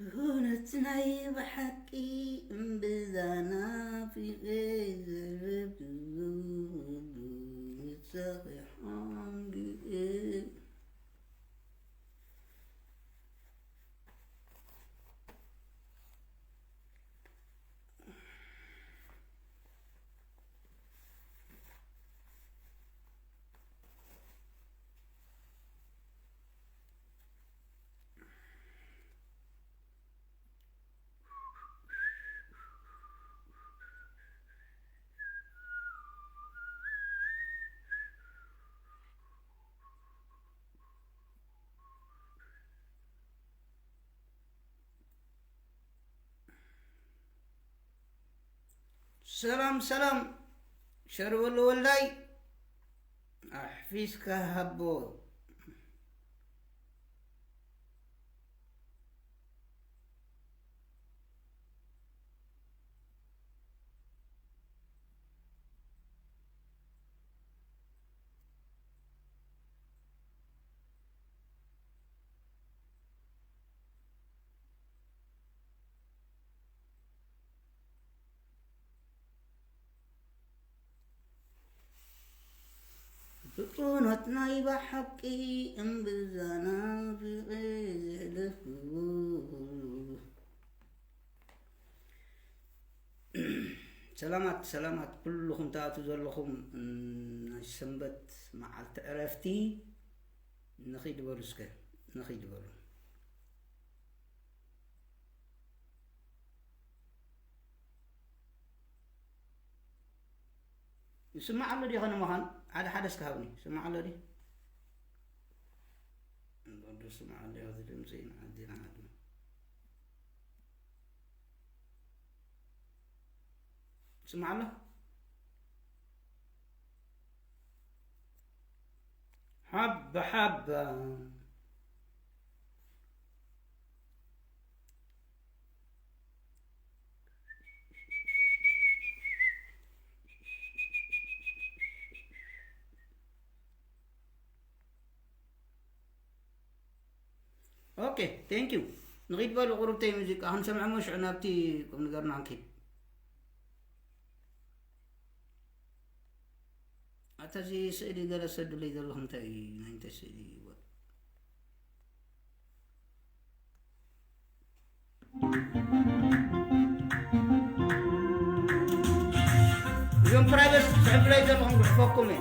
እውነት ናይ ብሓቂ እምብዛ ናፊቐ ዘረብኡ ይጸቕሖም ድየ። ሰላም ሰላም፣ ሸርበሉ ወልዳይ ኣሕፊስካ ሃቦ። ብጹናት ናይ ብሓቂ እምብዛ ናፊቐ ዘሕለፍዎ። ሰላማት፣ ሰላማት ኩልኹም ትኣትዉ ዘለኹም፣ እም፣ ናይ ሰንበት መዓልቲ ዕረፍቲ ንኺድ በሉ እስከ፣ ንኺድ በሉ። ይስማዕ ኣሎ ድዩ ኸነ ምዃን? ሓደ ሓደ እስከ ሃብኒ። ይስማዕ ኣሎ ድዩ? እንዶ ስማዕ ኣሎ፣ እዚ ድምፂ ንዓዲ ንዓዲ። ይስማዕ ኣሎ? ሓባ ሓባ። ኦኬ፣ ቴንክ ዩ። ንኺድ በሉ ቁሩብተይ ሙዚቃ ክንሰምዕ እሞ ሽዑ ናብቲ ቁም ነገርና ክንኪድ። ኣታ እዚ ስእሊ ገለ ሰዱለይ ዘለኹም እንታይ እዩ? ናይ እንታይ ስእሊ እዩ? እዞም ፕራይቬት ትጽሕፉለይ ዘለኹም ክጽሕፈኩም እየ።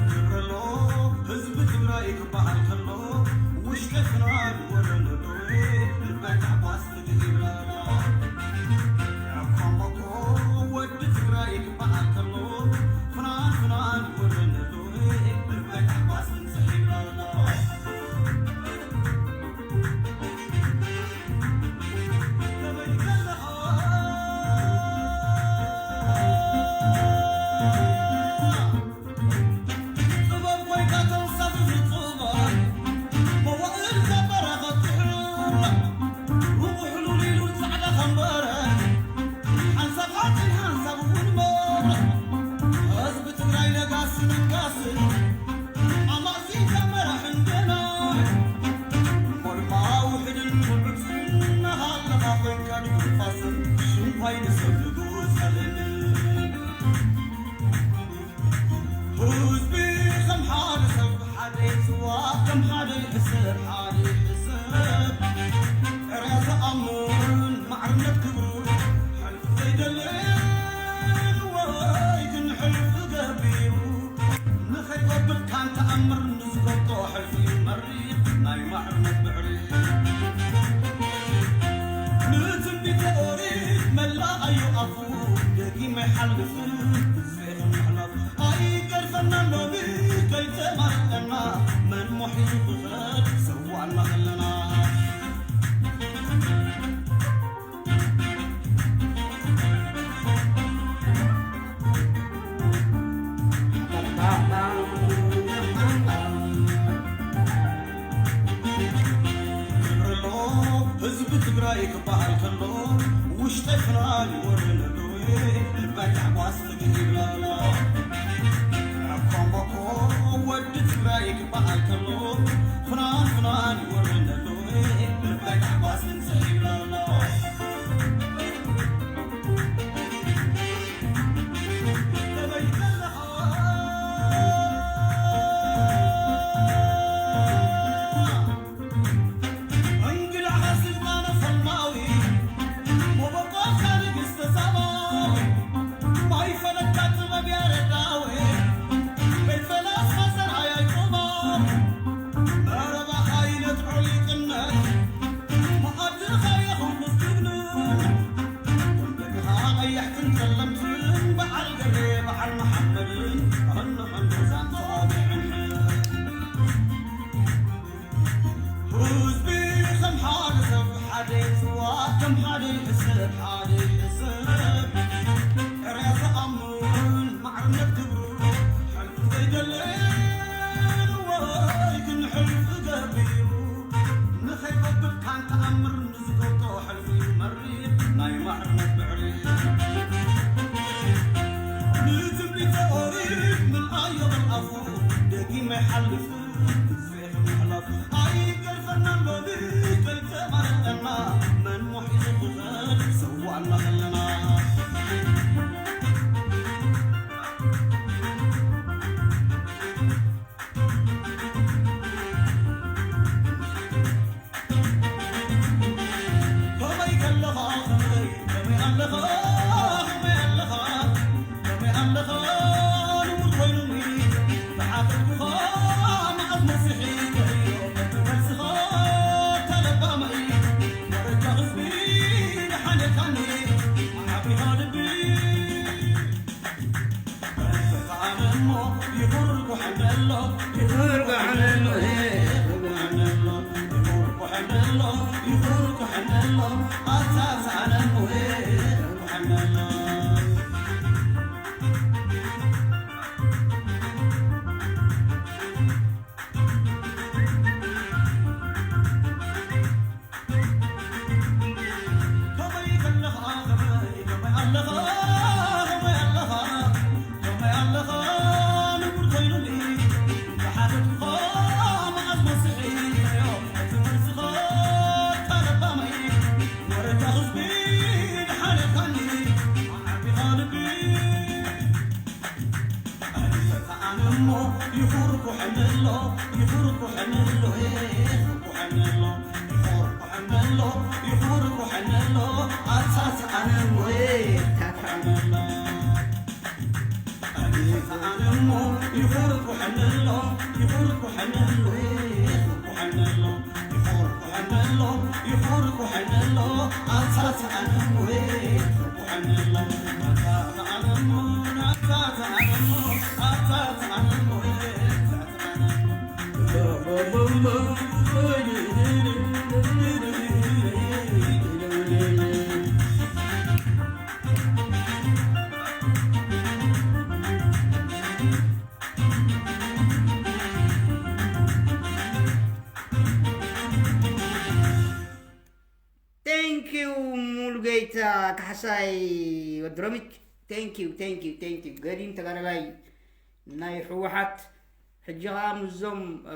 ክብረሎ ህዝቢ ትግራይ ክበሃል ከሎ ውሽጢ ፍናን ወረን ዶይ እርባይ ታሕጓስ ፍትህ ይብላ። ኮምቦኮ ወዲ ትግራይ ክበሃል ከሎ ፍናን ፍናን ወረን ዶይ እርባይ ታሕጓስ ፍንጽሕ ይብላ። ትግራይ ነጋሲ ነጋሲ ኣማእዚንካ መራሕን ገና እሞ ድማ ውሕድን ውዕቱን እናሃለኻ ኮይንካ ንጉድፋስን ሽንኳይ ንሰብ ንጉሰልን ህዝቢ ከም ሓደ ሰብ ሓደ ይፅዋዕ ከም ሓደ ይሕሰብ ሓደ ይሕሰብ ዕረ ዝኣምን ማዕርነት ክብሩ ዘይደሊ ወይ ግን ሕልፊ ገቢሩ ንኸይጎብጥ ካን ተኣምር ንዝጎብጦ ሕልፊ መሪር ናይ ማዕርነት ብዕሪ ንትንቢተ ኦሪት መላእ ኣዩ ኣፉ ደጊመ ይሓልፍ ዘይኽን ምሕላፍ ኣይገድፈና ሎሚ ከይተማርጠና መን ሞሒዙ ክኸድ ሰዋእና ከለና ክብረሎ ህዝቢ ትግራይ ክበሃል ከሎ ውሽጠ ፍናን ይወርድ ልባይ ታሕጓስ ትግል ይብላላ። ኮምቦኮ ወዲ ትግራይ ክበሃል ከሎ ፍናን ፍናን ይወርድ ኣሎ። ልባይ ታሕጓስ ትንስሕ ይብላላ። ተበይ ዘለኻ እንግዳኻ ስልጣነ ፈላዊ፣ መበቆልካ ንግስተ ሳባ፣ ማይ ፈለግካ ጥበብ ያረዳዊ፣ ቤት ፈላስፋ ሰርሃ ያዕቆባ፣ መረባኻ ይነጥዖ ሊቅነት፣ መኣድኻ የኹን ምስ ጅግንነት፣ ደቅኻ ቀያሕትን ጸለምትን፣ በዓል ገሬ በዓል መሓመድን፣ ቐንቐን ገዛን ተዋጊዕን። ህዝቢ ከም ሓደ ሰብ ሓደ ይጽዋዕ፣ ከም ሓደ ይሕሰብ፣ ሓደ ይሕሰብ። ዕረ ዝኣምን ማዕርነት ክብሩ፣ ሕልፊ ዘይደሊ ወይ ግን ሕልፊ ገቢሩ፣ ንኸይኸብድ ካን ተኣምር ንዝገብጦ ሕልፊ ይመርሕ ናይ ማዕርነት ብዕሪ። ንትንቢተ ኦሪት ምልኣዮ ብኣፉ፣ ደጊመ ይሓልፍ። ግዜ ክምሕለፍ ኣይገድፈናን ሎሚ ከይተማረጠና፣ መን ሞሒዙ ክኸድ ሰዋእና ከለና። ከመይ ከለኻ፣ ከመይ፣ ከመይ ኣለኻ፣ ከመይ ኣለኻ፣ ከመይ ኣለኻ፣ ንቡር ኮይኑኒ፣ ዝሓተትኩኻ መዓዝ መሲሒ፣ ከርእዮ እቲ መልስኻ፣ ተለባመይ፣ ወረጃ ህዝቢ፣ ደሓን ኢልካኒ፣ ዓቢኻ ልቢ። ኣነ እሞ ይኹርኩሐኒ ኣሎ፣ ይኹርኩሐኒ ኣሎ፣ ይኹርኩሐኒ ኣሎ፣ ይኹርኩሐኒ ኣሎ፣ ይኹርኩሐኒ ኣሎ፣ ኣታ ኣነ እሞ ኣታ ኣነ እሞ፣ ኣታ ኣነ እሞ ይኹርኩሐኒ ኣሎ፣ ይኹርኩሐኒ ኣሎ፣ ይኹርኩሐኒ ኣሎ፣ ይኹርኩሐኒ ኣሎ፣ ይኹርኩሐኒ ኣሎ፣ ኣታ ኣነ እሞ ይኹርኩሐኒ ኣሎ፣ ኣታ ኣነ እሞ፣ ኣታ ኣነ እሞ፣ ኣታ ኣነ እሞ፣ ኣታ ኣነ እሞ። Thank you ሙሉጌታ ካሕሳይ ወዲ ሮሚክ። Thank you, thank you, thank you። ገዲም ተጋዳላይ ናይ ህወሓት፣ ሕጂ ኸኣ ምስዞም፣ እ፣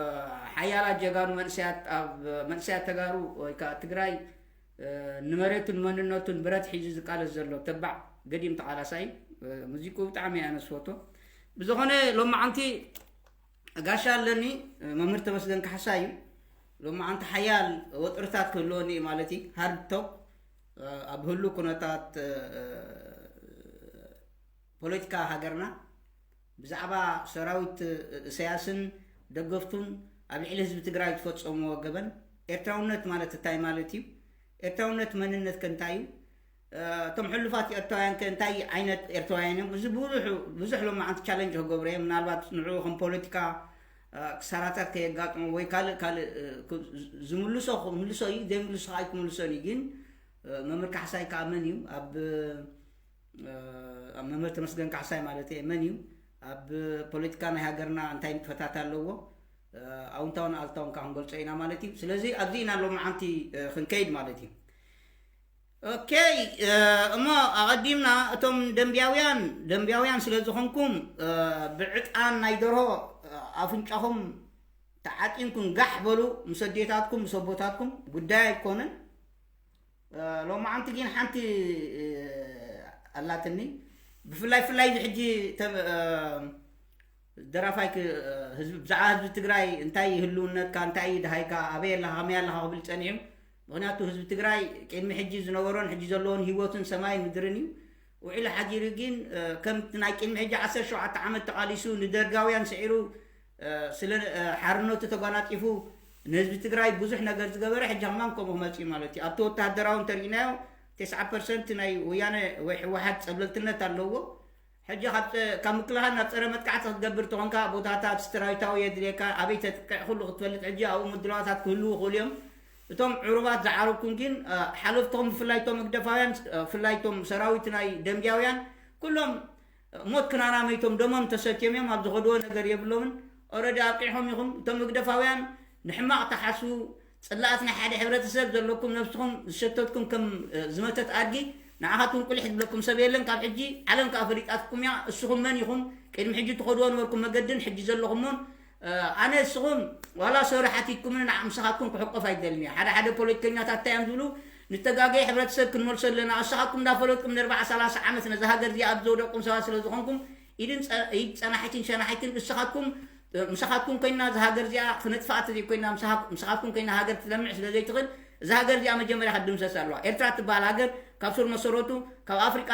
ሓያላት ጀጋኑ መንእሰያት ኣብ፣ መንእሰያት ተጋሩ ወይ ከኣ ትግራይ፣ እ፣ ንመሬቱን መንነቱን ብረት ሒዙ ዝቃለስ ዘሎ ተባዕ ገዲም ተቓላሳይ እዩ። እ፣ ሙዚቁ ብጣዕሚ እየ ኣነ ዝፈትዎ። ብዝኾነ ሎማዓንቲ ጋሻ ኣለኒ፣ እ፣ መምህር ተመስገን ካሕሳይ እዩ። ሎማዓንቲ ሓያል ወጥርታት ክህልወኒ እዩ ማለት እዩ። ሃርድ ቶክ፣ እ፣ ኣብ ህሉ ኩነታት፣ እ፣ ፖለቲካ ሃገርና ብዛዕባ ሰራዊት እሰያስን ደገፍቱን ኣብ ልዕሊ ህዝቢ ትግራይ ዝፈጸምዎ ገበን፣ ኤርትራውነት ማለት እንታይ ማለት እዩ? ኤርትራውነት መንነትከ እንታይ እዩ? እ፣ እቶም ሕሉፋት ኤርትራውያን ከ እንታይ ዓይነት ኤርትራውያን እዮም? እዚ ብዙሕ፣ ብዙሕ ሎማዓንቲ ቻለንጅ ክገብሮ እየ። ምናልባት ንዕኡ ከም ፖለቲካ፣ እ፣ ክሳራታት ከየጋጥሞ ወይ ካልእ፣ ካልእ፣ እ፣ ክ-፣ ዝምልሶ ክምልሶ እዩ፣ ዘይምልሶ ኣይክምልሶን እዩ። ግን፣ እ፣ መምህር ካሕሳይ ከኣ መን እዩ? ኣብ እ፣ ኣብ መምህር ተመስገን ካሕሳይ ማለት እየ። መን እዩ? ኣብ ፖለቲካ ናይ ሃገርና እንታይ ምትፈታት ኣለዎ? እ፣ ኣውንታውን ኣልታውን ከዓ ክንገልጾ ኢና ማለት እዩ። ስለዚ ኣብዚ ኢና ሎማዓንቲ፣ እ፣ ክንከይድ ማለት እዩ። ኦኬ፣ እሞ ኣቐዲምና እቶም ደንብያውያን ደንብያውያን ስለ ዝኾንኩም፣ ብዕጣን ናይ ደርሆ ኣፍንጫኹም ተዓጢንኩም ጋሕ በሉ፣ ምስ ኣዴታትኩም ምስ ኣቦታትኩም። ጉዳይ ኣይኮነን። ሎማዓንቲ ግን ሓንቲ ኣላትኒ። ብፍላይ ፍላይ ሕጂ ደራፋይ፣ ህዝቢ ብዛዕባ ህዝቢ ትግራይ እንታይ ህልውነትካ እንታይ እዩ ድሃይካ ኣበይ ኣለኻ ከመይ ኣለኻ ክብል ጸኒሑ። ምኽንያቱ ህዝቢ ትግራይ ቅድሚ ሕጂ ዝነበሮን ሕጂ ዘለዎን ህይወትን ሰማይ ምድርን እዩ። ውዒሉ ሓዲሩ ግን ከምቲ ናይ ቅድሚ ሕጂ ዓሰርተ ሸውዓተ ዓመት ተቓሊሱ ንደርጋውያን ስዒሩ ስለ ሓርነቱ ተጓናፂፉ ንህዝቢ ትግራይ ብዙሕ ነገር ዝገበረ ሕጂ ከማን ከምኡ ክመፅእ ማለት እዩ። ኣብቲ ወታደራዊ እንተሪእናዮ ተስዓ ፐርሰንት ናይ ወያነ ወይ ህወሓት ፀብለልትነት ኣለዎ። ሕጂ ካብ ምክልኻል ናብ ፀረ መጥቃዕቲ ክትገብር ተኾንካ ቦታታት ስትራይታዊ የድልየካ ኣበይ ተጥቅዕ ኩሉ ክትፈልጥ ሕጂ ኣብኡ ምድላዋታት ክህልዉ ይኽእሉ እዮም። እቶም ዕሩባት ዝዓረብኩም ግን ሓለፍትኹም ብፍላይ እቶም ህግደፋውያን ብፍላይ እቶም ሰራዊት ናይ ደንብያውያን ኩሎም ሞት ክናና መይቶም ደሞም ተሰትዮም እዮም ኣብ ዝኸድዎ ነገር የብሎምን። ኦረዲ ኣብቂዕኹም ኢኹም እቶም ህግደፋውያን ንሕማቕ ተሓስቡ። ፅላኣት ናይ ሓደ ሕብረተሰብ ዘለኩም ነብስኹም ዝሸተትኩም ከም ዝመተት ኣድጊ ንዓኻትኩም ቁሊሕ ዝብለኩም ሰብ የለን። ካብ ሕጂ ዓለም ከዓ ፈሊጣትኩም እያ። እስኹም መን ኢኹም? ቅድሚ ሕጂ ትኸድዎ ነበርኩም መገድን ሕጂ ዘለኹሞን ኣነ እስኹም ዋላ ሰሩ ሓቲትኩምኒ ንዓ ምሳኻትኩም ክሕቆፍ ኣይደልን እየ። ሓደ ሓደ ፖለቲከኛታት እንታይ እዮም ዝብሉ? ንተጋገየ ሕብረተሰብ ክንመልሶ ኣለና። እሳኻትኩም እንዳፈለጥኩም ንርባዓ ሰላሳ ዓመት ነዛ ሃገር እዚኣ ኣብ ዘውደቅኩም ሰባት ስለ ዝኾንኩም ኢድን ጸ- ኢድ ጸናሒትን ሸናሒትን እሳኻትኩም ምሳኻትኩም ኮይና እዛ ሃገር እዚኣ ክነጥፍኣ ተዘይኮይና ምሳኻትኩም ኮይና ሃገር ክትለምዕ ስለ ዘይትኽእል እዛ ሃገር እዚኣ መጀመርያ ክትድምሰስ ኣለዋ። ኤርትራ ትበሃል ሃገር ካብ ሱር መሰረቱ ካብ ኣፍሪቃ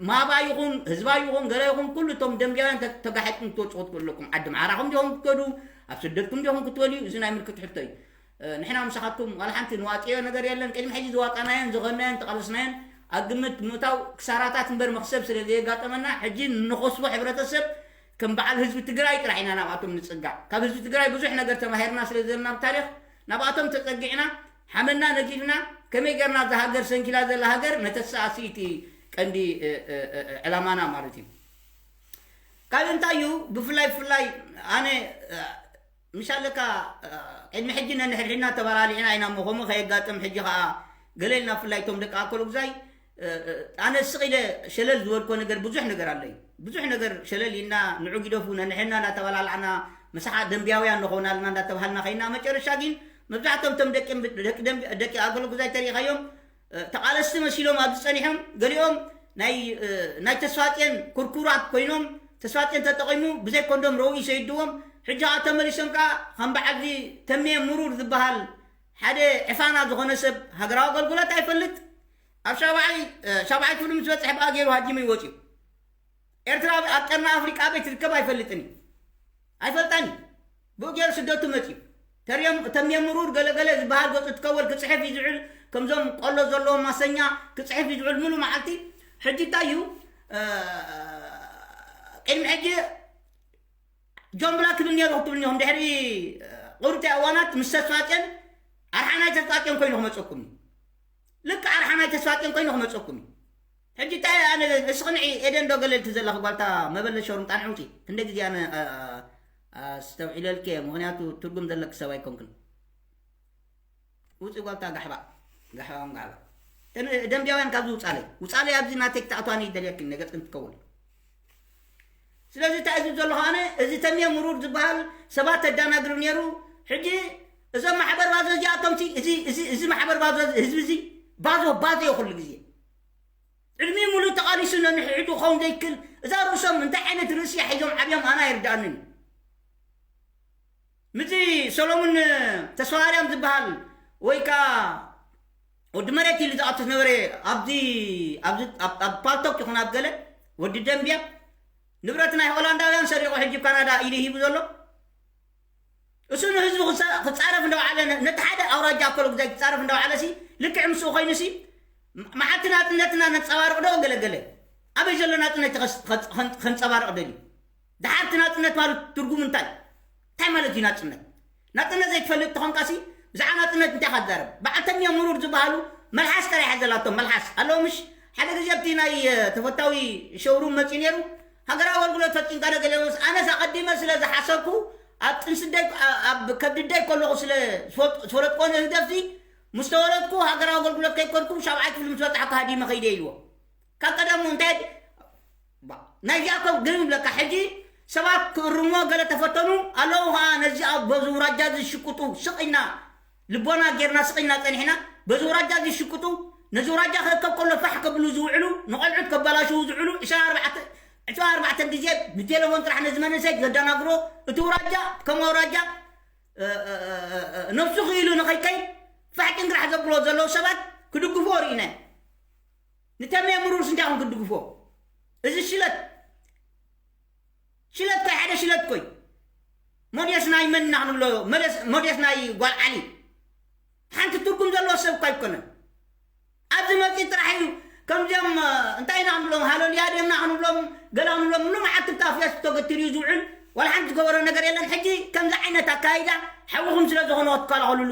ማባ ይኹን ህዝባ ይኹን ገለ ይኹን ኩሉ እቶም ደንብያውያን ተጋሒጥኩም ክትወፁ ክትክእሉ ኣለኩም። ዓዲ ማዕራኹም ዲኹም ክትከዱ ኣብ ስደትኩም ዲኹም ክትበልዩ እዚ ናይ ምልክት ሕቶ እዩ። ንሕና ምሳኻትኩም ዋላ ሓንቲ ንዋፅዮ ነገር የለን። ቅድሚ ሕጂ ዝዋፃናዮን ዝኸድናዮን ተቓለስናዮን ኣብ ግምት ምእታው ክሳራታት እምበር መኽሰብ ስለ ዘየጋጠመና ሕጂ ንኸስቦ ሕብረተሰብ ከም በዓል ህዝቢ ትግራይ ጥራሕ ኢና ናብኣቶም ንፅጋዕ። ካብ ህዝቢ ትግራይ ብዙሕ ነገር ተማሂርና ስለ ዘለና ብታሪክ ናብኣቶም ተፀጊዕና ሓመና ነጊድና ከመይ ገርና እዛ ሃገር ሰንኪላ ዘላ ሃገር ነተሳእሲ እቲ ቀንዲ ዕላማና ማለት እዩ። ካልእ እንታይ እዩ ብፍላይ ብፍላይ ኣነ ምሻለካ ቅድሚ ሕጂ ነንሕድሕድና ተበላሊዕና ኢና እሞ ከምኡ ከየጋጥም ሕጂ ከዓ ገለ ኢልና ብፍላይ እቶም ደቂ ኣኮሎ ግዛይ ኣነ ስቕ ኢለ ሸለል ዝበልኮ ነገር ብዙሕ ነገር ኣለዩ። ብዙሕ ነገር ሸለል ኢልና ንዑ ጊደፉ ነንሕድና እንዳተበላላዕና ምሳሓ ደንብያውያን ንኾን ኣለና እንዳተባሃልና ከይና መጨረሻ ግን መብዛሕቶም እቶም ደቂ ኣኮሎ ግዛይ ተሪኢኻዮም ተቓለስቲ መሲሎም ኣብዚ ጸኒሖም ገሊኦም ናይ ናይ ተስፋጽዮን ኩርኩራት ኮይኖም ተስፋጽዮን ተጠቒሙ ብዘይ ኮንዶም ረውኢ ሰይድዎም ሕጂ ከዓ ተመሊሶም ከዓ ከም በዓልዚ ተሜ ምሩር ዝበሃል ሓደ ዕፋና ዝኾነ ሰብ ሃገራዊ ኣገልግሎት ኣይፈልጥ ኣብ ሻብዓይ ሻብዓይ ክፍሊ ምስ በፅሐ ብኣ ገይሩ ሃጂሙ ይወፅዩ ኤርትራ ኣብ ቀርኒ ኣፍሪቃ ኣበይ ትርከብ ኣይፈልጥን እዩ ኣይፈልጣን እዩ ብኡ ገይሩ ስደቱ መፅዩ ተርዮም ተምየ ምሩር ገለገለ ዝበሃል ገፁ ትከወል ክፅሕፍ እዩ ዝውዕል ከምዞም ቆሎ ዘለዎም ማሰኛ ክፅሕፍ እዩ ዝውዕል ምሉ መዓልቲ ሕጂ እንታይ እዩ ቅድሚ ሕጂ ጆን ብላክ ክብል ነይሩ ክትብል ኒኹም ድሕሪ ቁርጢ እዋናት ምስ ተስፋፅዮን ኣርሓናይ ተስፋፅዮን ኮይኑ ክመፀኩም እዩ ልክዕ ኣርሓናይ ተስፋጽዮን ኮይኑ ክመጸኩም እዩ። ሕጂ እንታይ ኣነ እስኺ ንዒ ኤደን ዶ ገለልቲ ዘለኺ ጓልታ መበለ ሸሩምጣ ንዕውቲ ክንደ ግዜ ኣነ ኣስተውዒለልኪ እየ ምኽንያቱ ትርጉም ዘለኪ ሰብ ኣይኮንክን። ውፂ ጓልታ ጋሕባ ጋሕባ ጋሕባ ደንብያውያን ካብዚ ውፃለይ ውፃለይ ኣብዚ ናተይ ክትኣትዋኒ ይደልየኪ ነገርክን ትከውን ስለዚ እንታይ ዝብ ዘለኹ ኣነ እዚ ተምየ ምሩር ዝበሃል ሰባት ተዳናግር ነይሩ ሕጂ እዞም ማሕበር ባዞ እዚኣቶም እዚ እዚ እዚ ማሕበር ባዞ ህዝቢ እዚ ባዞ ባዞ እዩ ኩሉ ግዜ ዕድሚ ሙሉ ተቃሊሱ ነንሕዱ ክኸውን ዘይክል እዛ ርእሶም እንታይ ዓይነት ርእሲ ሒዞም ዓብዮም ኣና ይርዳኣንን ምዚ ሰሎሙን ተስፋማርያም ዝበሃል ወይ ከዓ ወዲ መሬት ኢሉ ዝኣቱ ዝነበረ ኣብዚ ኣብዚ ኣብ ኣብ ፓልቶክ ይኹን ኣብ ገለ ወዲ ደንብያ ንብረት ናይ ሆላንዳውያን ሰሪቑ ሕጂ ካናዳ ኢሉ ሂቡ ዘሎ እሱ ንህዝቢ ክፃረፍ እንደባዓለ ነቲ ሓደ ኣውራጃ ኣኮሎ ግዛይ ክፃረፍ እንደባዓለ ሲ ልክዕ ምስኡ ኮይኑ ሲ መዓልቲ ናፅነትና ነፃባርቕ ዶ ገለገለ ኣበይ ዘሎ ናፅነት ከንፀባርቕ ደልዩ ደሓርቲ ናፅነት ማለት ትርጉም እንታይ እንታይ ማለት እዩ ናፅነት ናፅነት ዘይትፈልጥ ተኾንካሲ ብዛዕባ ናፅነት እንታይ ኢኻ ትዛረብ በዓል ተምየ ምሩር ዝበሃሉ መልሓስ ጥራሕ እያ ዘላቶም መልሓስ ኣለዎ ምሽ ሓደ ግዜ ኣብቲ ናይ ተፈታዊ ሸውሩም መፂኡ ነይሩ ሃገራዊ ኣገልግሎት ፈፂምካ ዶ ገለ ምስ ኣነስ ኣቐዲመ ስለ ዝሓሰብኩ ኣብ ጥንስደይ ኣብ ከብድደይ ከለኹ ስለ ዝፈለጥኮ ንህግደፍሲ ምስ ተወለድኩ ሃገራዊ ኣገልግሎት ከይከድኩ ሻብዓይ ክፍሊ ምስ በጻሕኩ ሃዲመ ከይደ ኢልዎ። ካብ ቀደሙ እንታይ ባ- ናይዚኣቶም ግን ይብለካ። ሕጂ ሰባት ክእርምዎ ገለ ተፈተኑ ኣለዉ። ከዓ ነዚ ኣብ በዚ ውራጃ ዝሽቅጡ ስቕ ኢልና ልቦና ጌርና ስቕ ኢልና ጸኒሕና። በዚ ውራጃ ዝሽቅጡ፣ ነዚ ውራጃ ክእከብ ከሎ ፋሕ ከብሉ ዝውዕሉ፣ ንቆልዑት ከበላሽዉ ዝውዕሉ ዕስራን ኣርባዕተን ዕስራን ኣርባዕተን ግዜ ብቴሌፎን ጥራሕ ነዚ መንእሰይ ዘደናግሮ፣ እቲ ውራጃ ከም ኣውራጃ ነብሱ ክኢሉ ንኸይከይድ ፋሕ ጭንግራሕ ዘብሎ ዘለዉ ሰባት ክድግፍዎ ርኢነ። ንተሜ ምሩርስ እንታይ ኹም ክትድግፍዎ? እዚ ሽለት ሽለት ኮይ ሓደ ሽለት ኮይ ሞዴስ ናይ መን ኢና ክንብሎ? መለስ- ሞዴስ ናይ ጓል ዓሊ ሓንቲ ትርጉም ዘለዎ ሰብ እኳ ኣይኮነን። ኣብዚ መፂ ጥራሕ እዩ ከምዚኦም እ፣ እንታይ ኢና ክንብሎም ሃለሉያ ድምና ክንብሎም ገለ ክንብሎም ምሉ መዓልቲ ብታ ፌስቡክ ተገቲሩ እዩ ዝውዕል። ዋላ ሓንቲ ዝገበሮ ነገር የለን። ሕጂ ከምዚ ዓይነት ኣካይዳ ሓውኹም ስለ ዝኾነ ክትከላኸሉሉ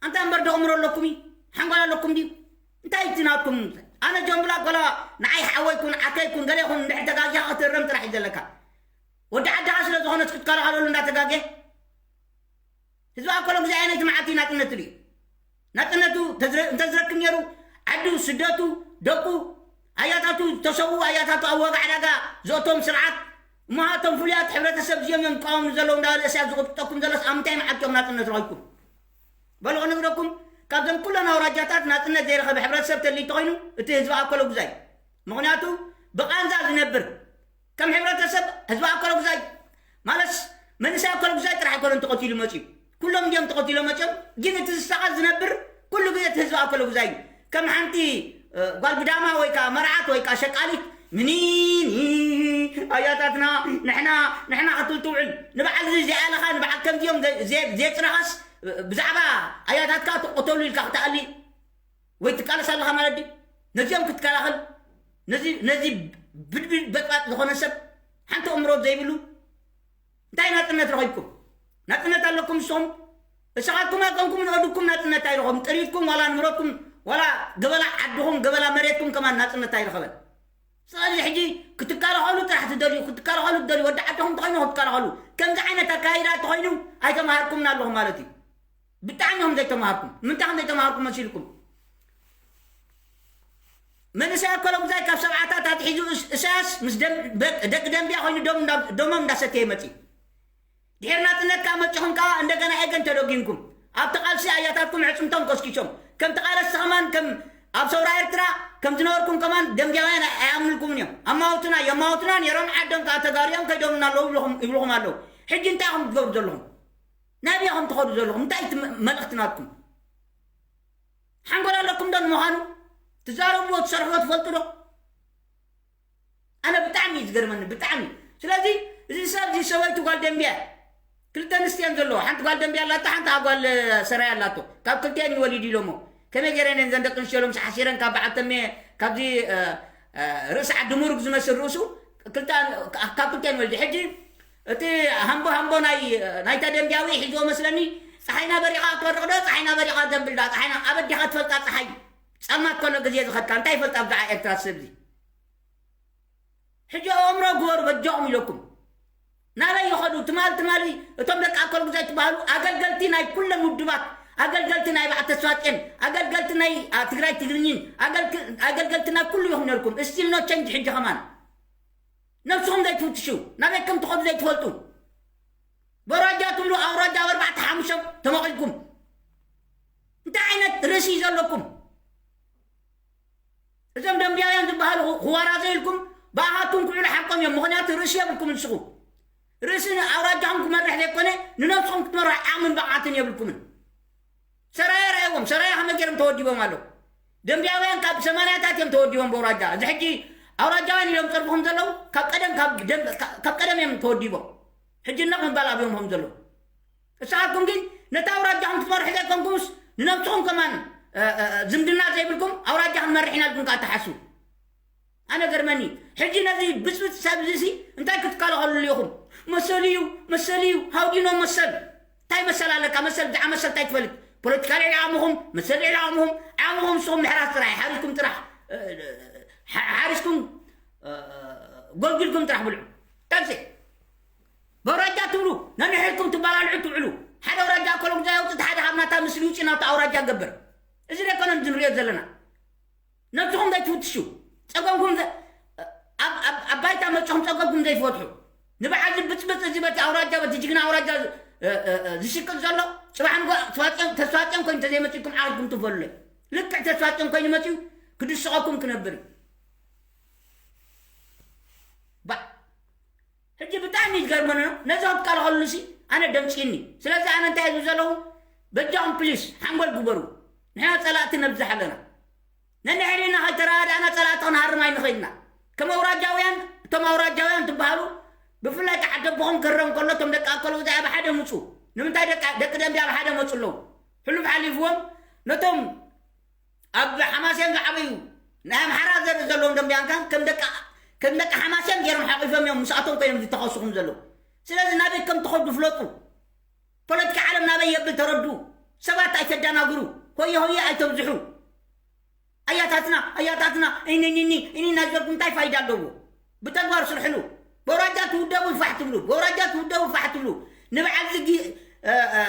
ኣንታ እምበር ደቕምሮ ኣለኩም እዩ ሓንጎል ኣለኩም ድዩ? እንታይ እቲ ናትኩም? ኣነ ጀምብላ ኮላ ንዓይ ሓወይ ኩን ዓከይ ኩን ገለ ይኹን እንድሕር ተጋጊኻ ክትእረም ጥራሕ እዩ ዘለካ። ወዲ ዓድኻ ስለ ዝኾነት ክትከላኸለሉ እንዳተጋገ ህዝቢ ኣኮሎ ግዜ ኣይነት መዓልቲ ናጽነቱ ድዩ? ናጽነቱ ተዝረ- እንተዝረክብ ነይሩ ዓዱ ስደቱ ደቁ ኣያታቱ ዝተሰዉ ኣያታቱ ኣብ ዋጋ ዕዳጋ ዘእቶም ስርዓት እሞ እቶም ፍሉያት ሕብረተሰብ እዚኦም እዮም ዝቃወሙ ዘለዉ እንዳበለ እሳያስ ዝቕጥጠኩም ዘሎስ ኣብ ምንታይ መዓልቲ እዮም ናጽነት ረኺብኩም? በሉ ክነግረኩም። ካብዞም ኩለን ኣውራጃታት ናጽነት ዘይረኸበ ሕብረተሰብ ተልዩ ተኾይኑ እቲ ህዝቢ ኣኮሎ ጉዛይ ምኽንያቱ ብቓንዛ ዝነብር ከም ሕብረተሰብ ህዝቢ ኣኮሎ ጉዛይ ማለት መንእሰይ ኣኮሎ ጉዛይ ጥራሕ ኣይኮነን ተቐቲሉ መፅዩ። ኩሎም እንዲኦም ተቐቲሎም መፅዮም። ግን እቲ ዝሳቐ ዝነብር ኩሉ ግዜ እቲ ህዝቢ ኣኮሎ ጉዛይ እዩ። ከም ሓንቲ እ፣ ጓል ብዳማ ወይ ከዓ መርዓት ወይ ከዓ ሸቃሊት ምኒን ኣያታትና ንሕና ንሕና ክትብል ትውዕል ንበዓል እዚ ዘይኣለኻ ንበዓል ከምዚኦም ዘ- ዘ- ዘየፅረኻስ እ፣ ብዛዕባ ኣያታትካ ትቆተሉ ኢልካ ክትኣሊ ወይ ትቃለስ ኣለኻ ማለት ድዩ? ነዚኦም ክትከላኸል ነዚ ነዚ ብድብድ በጥባጥ ዝኾነ ሰብ ሓንቲ እምሮ ዘይብሉ እንታይ ናጽነት ረኺብኩም? ናጽነት ኣለኩም ንስኹም? እሰኻትኩም ኣይኮንኩም ንኣዱኩም ናጽነት ኣይረኸብኩም። ጥሪትኩም ዋላ ንብረትኩም ዋላ ገበላ ዓድኹም ገበላ መሬትኩም ከማን ናጽነት ኣይረኸበን። ስለዚ ሕጂ ክትከላኸሉ ጥራሕ ትደልዩ ክትከላኸሉ ትደልዩ ወዲ ዓድኹም ተኾይኑ ክትከላኸሉ ከምዚ ዓይነት ኣካይዳ ተኾይኑ ኣይተማሃርኩምን ኣለኹም ማለት እዩ። ብጣዕሚ እዮም ዘይተማሃርኩም። ምንታይ ከም ዘይተማሃርኩም መሲልኩም? መንእሰይ ኣኮሎ ጉዛይ ካብ ሰብዓታት ኣትሒዙ እስ- እሳያስ ምስ ደም- በ- ደቂ ደንቢያ ኮይኑ ደም እንዳ- ደሞም እንዳሰተየ መፂ ድሕር ናፅነት ከዓ መፂኹም ከዓ እንደገና ኤገን ተደጊምኩም ኣብቲ ቃልሲ ኣያታትኩም ዕፅምቶም ኮስኪሶም ከም ተቃለስቲ ከማን ከም ኣብ ሰውራ ኤርትራ ከም ዝነበርኩም ከማን ደንቢያውያን ኣይኣምንልኩምን እዮም። ኣማውትና የማውትና ነይሮም ዓዶም ከዓ ተጋርዮም ከይዶምና ኣለዉ ይብልኹም ኣለዉ። ሕጂ እንታይ ኢኹም ትገብሩ ዘለኹም? ናበይ ኢኹም ትኸዱ ዘለኹም? እንታይ እቲ መ- መልእኽቲ ናትኩም? ሓንጎል ኣለኩም ዶ ንምዃኑ? ትዛረብዎ ትሰርሕዎ ትፈልጡ ዶ? ኣነ ብጣዕሚ እዩ ዝገርመኒ ብጣዕሚ። ስለዚ እዚ ሰብ እዚ ሰበይቱ ጓል ደንብያ ክልተ ኣንስትዮ እየን ዘለዎ። ሓንቲ ጓል ደንብያ ኣላቶ፣ ሓንቲ ጓል ሰራይ ኣላቶ። ካብ ክልቲኤን እዩ ወሊዱ ኢሎሞ። ከመይ ገይረን እየን ዘን ደቂ ኣንስትዮ ኢሎም ሓሲረን ካብ በዓል ተሜ ካብዚ ርእሲ ዓዲ ምሩግ ዝመስል ርእሱ ክልተ ካብ ክልቲኤን ወሊዱ። ሕጂ እቲ ሃምቦ ሃምቦ ናይ ናይታ ደንብያዊ ሒዝዎ መስለኒ። ፀሓይና በሪኻ ትበርቕ ዶ ፀሓይና በሪኻ ዘብል ዳ ፀሓይና ኣበዲኻ ትፈልጣ ፀሓይ ፀልማት ከሎ ግዜ ዝኸድካ እንታይ ይፈልጣ ብዛዕባ ኤርትራ ሰብዚ። ሕጂ ኣእምሮ ግበሩ በጃኹም ኢለኩም። ናበይ ይኸዱ ትማል ትማሊ እቶም ደቂ ኣኮል ጉዛይ ትበሃሉ ኣገልገልቲ ናይ ኩለን ውድባት ኣገልገልቲ ናይ በዓል ተስፋጤን ኣገልገልቲ ናይ ትግራይ ትግርኝን ኣገልገልቲ ናይ ኩሉ ይኹም ነርኩም ስቲል ኖ ቸንጅ ሕጂ ከማን ነብስኹም ዘይትፍትሹ ናበይ ከም ትኸዱ ዘይትፈልጡ በራጃ ትብሉ ኣውራጃ ኣብ ኣርባዕተ ሓሙሽተ ተመቒልኩም እንታይ ዓይነት ርእሲ እዩ ዘለኩም እዞም ደንብያውያን ዝበሃሉ ክዋራዘ ኢልኩም ብኣኻትኩም ክውዕሉ ሓቆም እዮም ምኽንያቱ ርእሲ የብልኩም ንስኹ ርእሲ ኣውራጃኹም ክመርሕ ዘይኮነ ንነብስኹም ክትመርሑ ዓቕምን ብቕዓትን የብልኩምን ሰራየ ራእዎም ሰራየ ከመይ ገይሮም ተወዲቦም ኣለዉ ደንብያውያን ካብ ሰማንያታት እዮም ተወዲቦም በውራጃ እዚ ሕጂ ኣውራጃውያን ኢሎም ፀርፍኹም ዘለዉ ካብ ቀደም ካብ ቀደም እዮም ተወዲቦም ሕጂ ነቕ ምባል ኣብዮም ከም ዘለዉ እሳትኩም ግን ነታ ኣውራጃኹም ክትመርሑ ዘይኮንኩምስ ንነብስኹም ከማን ዝምድና ዘይብልኩም ኣውራጃ ክንመርሕ ኢና ኢልኩም ከዓ ትሓስቡ ኣነ ገርመኒ ሕጂ ነዚ ብፅብፅ ሰብ እዚ እንታይ ክትከላኸልሉ ኢኹም መሰል እዩ መሰል እዩ ሃውዲኖ መሰል እንታይ መሰል ኣለካ መሰል ብዛዕባ መሰል እንታይ ትፈልጥ ፖለቲካ ልዕሊ ዓቕምኹም መሰል ልዕሊ ዓቕምኹም ዓቕምኹም ንስኹም ምሕራስ ጥራሕ ሓሪስኩም ጥራሕ ሓሪስኩም ጎልጊልኩም ጥራሕ ብልዑ ጠብሲ በውራጃ ትብሉ ነንሕድኩም ትበላልዑ ትውዕሉ ሓደ ኣውራጃ ኮሎጉዛ የውፅእ ሓደ ካብ ናታ ምስሊ ውፅእ ናቱ ኣውራጃ ገብር እዚ ደይኮነን ዝንሪኦ ዘለና። ነብስኹም ዘይትፍትሹ፣ ጸገምኩም ዘ-፣ ኣብ፣ ኣብ፣ ኣብ ባይታ መጺኹም ጸገምኩም ዘይትፈትሑ፣ ንበዓል እዚ ብጽብጽ እዚ በቲ ኣውራጃ፣ በቲ ጅግና ኣውራጃ፣ እ፣ እ፣ እ፣ ዝሽቅጥ ዘሎ፣ ጽባሕ ንግሆ ተስፋጽዮን፣ ተስፋጽዮን ኮይኑ እንተዘይመጺእኩም ዓቕልኩም ትበሉለይ። ልክዕ ተስፋጽዮን ኮይኑ መጺኡ ክድስቐኩም ክነብር እዩ። ባ-፣ ሕጂ ብጣዕሚ ዝገርመኒ ነው። ነዚ ክትከላኸሉሲ ኣነ ደምፅኒ። ስለዚ ኣነ እንታይ ዝብሉ ዘለኹ፣ በጃኹም ፕሊስ ሓንጎል ግበሩ። ንሕና ፀላእቲ ነብዝሕ ኣለና። ነንሕድሕድና ከይተረዳዳእና ፀላእቲ ክንሃርም ኣይንኽእልና። ከም ኣውራጃውያን፣ እቶም ኣውራጃውያን ትበሃሉ፣ ብፍላይ ከዓ ደቦኹም ክረም ከሎ፣ እቶም ደቂ ኣከለ ጉዛይ ኣብ ሓደ ምፁ። ንምንታይ ደቂ፣ ደቂ ደምቢ ኣብ ሓደ መፁ ኣለዉ? ሕሉፍ ሓሊፍዎም፣ ነቶም ኣብ ሓማሴን ዝዓበዩ ናይ ኣምሓራ ዘርኢ ዘለዎም ደምቢያንካ ከም ደቂ፣ ከም ደቂ ሓማሴን ገይሮም ሓቂፎም እዮም ምስኣቶም ኮይኖም ዝተኸስኹም ዘለዉ። ስለዚ ናበይ ከም ትኸዱ ፍለጡ። ፖለቲካ ዓለም ናበይ የብል ተረዱ። ሰባት ኣይተደናግሩ። ሆየ ሆየ ኣይተብዝሑ። ኣያታትና፣ ኣያታትና፣ እኒኒኒ፣ እኒና ዝበልኩም እንታይ ፋይዳ ኣለዎ? ብተግባር ስርሕሉ። በውራጃ ትውደቡ ፋሕ ትብሉ፣ በውራጃ ትውደቡ ፋሕ ትብሉ። ንበዓል ዝጊ፣ እ፣ እ፣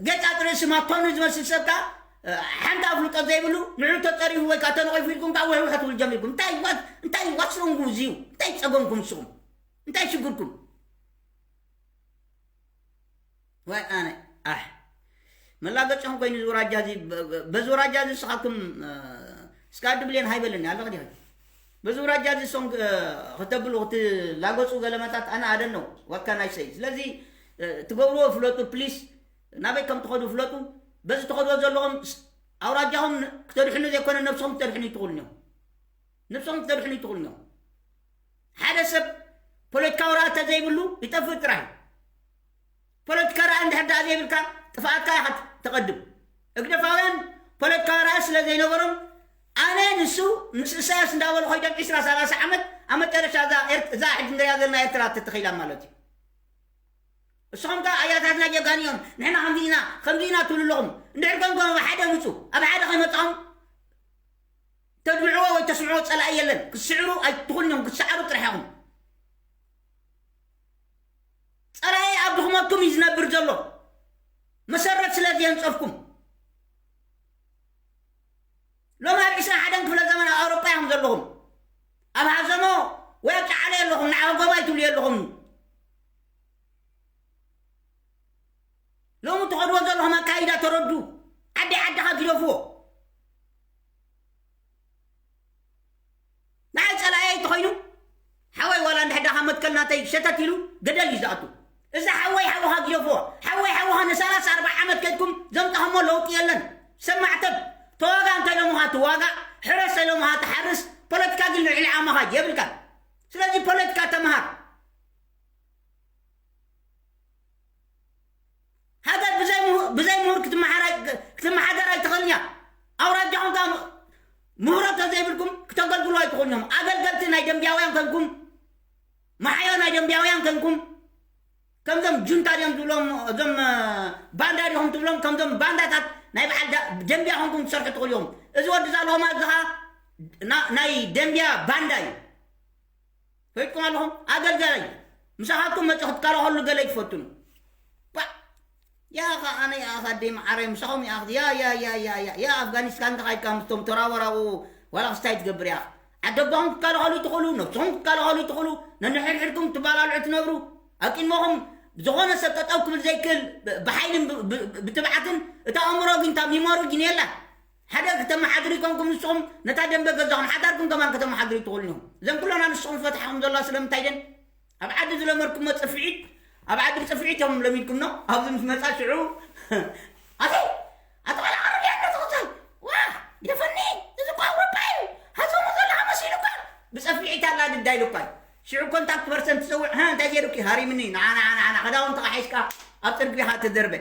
ገጻ ጥርሲ ማቶኒ ዝመስል ሰብ ከኣ፣ እ፣ ሓንቲ ኣፍልጦ ዘይብሉ፣ ንዑ ተጸሪፉ ወይ ከኣ ተነቒፉ ኢልኩም ከኣ ውሕውሕ ትብሉ ጀሚርኩም። እንታይ ዋ-፣ እንታይ ዋስሮንጉ እዚዩ? እንታይ ጸገምኩም ንስኹም? እንታይ ሽግርኩም? ዋይ ኣነ፣ ኣሕ። መላገጫኹም ኮይኑ እዚ ውራጃ እዚ፣ በ-፣ በ-፣ በዚ ውራጃ እዚ ንስኻትኩም፣ እ፣ እስካ ኣዲ ብሌን ሃይበለኒ፣ ኣለኺ ዲኺ? በዚ ውራጃ እዚ ሶንግ፣ እ፣ ከተብሉ፣ ክትላገጹ ገለመታት ኣነ ኣደነው፣ what can I say? ስለዚ፣ እ፣ ትገብርዎ ፍለጡ፣ ፕሊስ። ናበይ ከም ትኸዱ ፍለጡ። በዚ ትኸድዎ ዘለኹም ስ-፣ ኣውራጃኹም ን-፣ ክተድሕኑ ዘይኮነ ነብስኹም ክተድሕኑ ይትኽእሉን እዮም። ነብስኹም ክተድሕኑ ይትኽእሉን እዮም። ሓደ ሰብ ፖለቲካዊ ራእይ እንተዘይብሉ ይጠፍእ ጥራይ። ፖለቲካ ራእይ እንድሕር ደኣ ዘይብልካ ጥፍኣትካ ኢኻ ትቐድም። ህግደፋውያን ፖለቲካዊ ራእይ ስለ ዘይነበሮም ኣነ ንሱ ምስ ኢሳያስ እንዳበሉ ኸይዶም ዒስራ ሰላሳ ዓመት ኣብ መጨረሻ እዛ ኤርት-፣ እዛ ሕጂ ንሪኣ ዘለና ኤርትራ ተተኺላ ማለት እዩ። እሶም ከኣ ኣያታትና ጀጋኑ እዮም፣ ንሕና ከምዚ ኢና፣ ከምዚ ኢና ትብሉ ኣለኹም። እንድሕር ኮንኩም ኣብ ሓደ ምጹ፣ ኣብ ሓደ ከይመጻኹም ተድምዕዎ ወይ ተስምዕዎ ጸላኢ የለን። ክትስዕሩ ኣይትኽእሉን እዮም፣ ክትሰዓሩ ጥራሕ ኢኹም። ጸላኢ ኣብ ድኽመትኩም እዩ ዝነብር ዘሎ። መሰረት ስለ ዘየንጸፍኩም። ሎሚ ኣብ ዕስራን ሓደን ክፍለ ዘመን ኣብ ኣውሮጳ ኢኹም ዘለኹም። ኣብ ሃዘሞ ወይ ኣብ ጫዓለ የለኹም፣ ንዓኹም ጎባይ ትብሉ የለኹም። ሎሚ ትኸድዎ ዘለኹም ኣካይዳ ተረዱ። ዓዲ ዓድኻ ግደፍዎ። ንዓይ ጸላኢ እንተኾይኑ፣ ሓወይ ዋላ እንድሕር ደኣ ካብ መትከል ናተይ ሸተት ኢሉ ገደል እዩ ዝኣቱ። እዚ ሓወይ ሓውኻ ግደፍዎ። ሓወይ ሓውኻ ንሰላሳ ኣርባዓ ዓመት ከድኩም ዘምጻኹሞ ለውጢ የለን። ሰብ ማዕተብ፣ ተዋጋእ እንተ ኢሎምኻ ትዋጋእ፣ ሕረስ ኢሎምኻ ትሓርስ፣ ፖለቲካ ግን ልዕሊ ዓቕምኻ የብልካን። ስለዚ ፖለቲካ ተምሃር። ሃገር ብዘይ ምሁ-፣ ብዘይ ምሁር ክትመሓራ-፣ ክትመሓደር ኣይትኽእልን እያ። ኣውራጃኹም ከኣ ምሁሮ እንተዘይብልኩም ክተገልግሉ ኣይትኽእሉን እዮም። ኣገልገልቲ ናይ ደምቢያውያን ከንኩም፣ መሓዮ ናይ ደምቢያውያን ከንኩም፣ ከምዞም ጁንታ ድዮም ትብሎም፣ እዞም፣ እ፣ ባንዳ ዲኹም ትብሎም፣ ከምዞም ባንዳታት ናይ በዓል ዳ-፣ ደምቢያ ኮንኩም ትሰርሑ ትኽእሉ ኢኹም። እዚ ወዲ እዛ ሎማ እዚ ኸኣ ና-፣ ናይ ደምቢያ ባንዳ እዩ። ፈሊጥኩም ኣለኹም? ኣገልጋላይ። ምሳኻትኩም መጺኡ ክትከላኸሉ ገለ ይትፈትኑ። ባ-፣ ያኻ ኣነ ያኻ ኣደይ መዓረይ ምሳኹም ያኽ፣ ያ፣ ያ፣ ያ፣ ያ፣ ያ፣ ያ ኣፍጋኒስታን ተኻይድካ ምስቶም ተራወራኡ ዋላ ክስታይ ትገብር ያኽ። ዓደባኹም ክትከላኸሉ ትኽእሉ፣ ነብስኹም ክትከላኸሉ ትኽእሉ፣ ነንሕድሕድኩም ትባላልዑ ትነብሩ። ኣብ ቅድመኹም ዝኾነ ሰብ ጠጠው ክብል ዘይክእል ብ-፣ ብሓይልን ብ-፣ ብ-፣ ብትብዓትን እታ ኣእምሮ ግን እታ ሚሞሪ ግን የላ። ሓደ ከተመሓድሩ ይኮንኩም ንስኹም ነታ ደንበ ገዛኹም ሓዳርኩም ከማን ከተመሓድሩ ትኽእሉ ኢኹም። እዘን ኩለና ንስኹም ዝፈትሓኹም ዘለዋ ስለምንታይ ደን? ኣብ ዓዲ ዝለመድኩሞ ጽፍዒት፣ ኣብ ዓዲ ብጽፍዒት እዮም ለሚድኩም ነው። ኣብዚ ምስ መጻ ሽዑ፣ ኣቲ፣ ኣቲ ቆልዓ ዓረብያ እንዶ ተኸታይ፣ ዋ፣ ግደፈኒ፣ እዚ እኮ ኣውሮጳ እዩ፣ ሃዞሞ ዘለኻ መሲሉካ። ብጸፍዒት ኣላ ድዳ ኢሉካ እዩ። ሽዑ ኮንታክት ፐርሰን ትጽውዕ፣ "ሀ፣ እንታይ ገይሩኪ? ሃሪምኒ፣ ንዓ፣ ንዓ፣ ንዓ፣ ንዓ፣ ክዳውንትኻ ሒዝካ ኣብ ጽርግያ ኢኻ ትደርበ።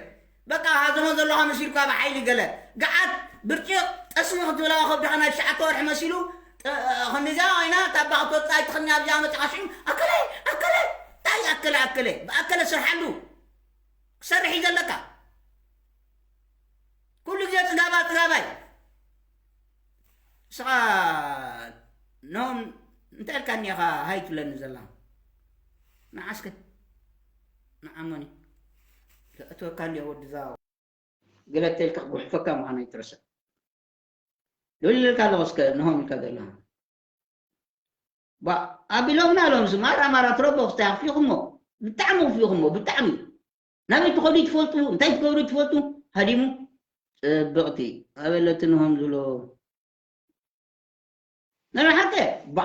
በቃ፣ ሃዘሞ ዘለኻ መሲልካ ብሓይሊ ገለ። ገዓት፣ ብርጭቕ፣ ጠስሚ ክትብላ ከብድኻ ናይ ትሽዓተ ወርሒ መሲሉ፣ ጥ-፣ ክንዲዚኣ ኮይና፣ ታባ ክትወጽእ ኣይትኽእልን ኣብዚኣ መጺኻ ሽዑ፣ ኣከለ፣ ኣከለ፣ እንታይ ኣከለ፣ ኣከለ? ብኣከለ ስርሓሉ። ክሰርሕ እዩ ዘለካ። ኩሉ ግዜ ጽጋባ፣ ጽጋባይ። ንስኻ ኖም እንታይ ኢልካኒ ኢኻ ሃይ ትብለኒ ዘላ? ንዓስከ ንዓሞኒ። ዘእትወካ እንድዮ ወዲ ዛው። ገለ ተልካ ክጉሕፈካ ምዃኑ ኣይትረስዕ። ዶሊለልካ ኣለኹ እስከ ንሆም ኢልካ ዘለኻ። ባ ኣቢሎምና ሎም ስማር ኣማራ ትረቦ ክስታይ ኣኽፊኹሞ። ብጣዕሚ ኣኽፊኹሞ ብጣዕሚ። ናበይ ትኸዱ ትፈልጡ እንታይ ትገብሩ ትፈልጡ። ሃዲሙ ጽብቕቲ ኣበለትንሆም ዝብሎ ናይ ሓቂ ባ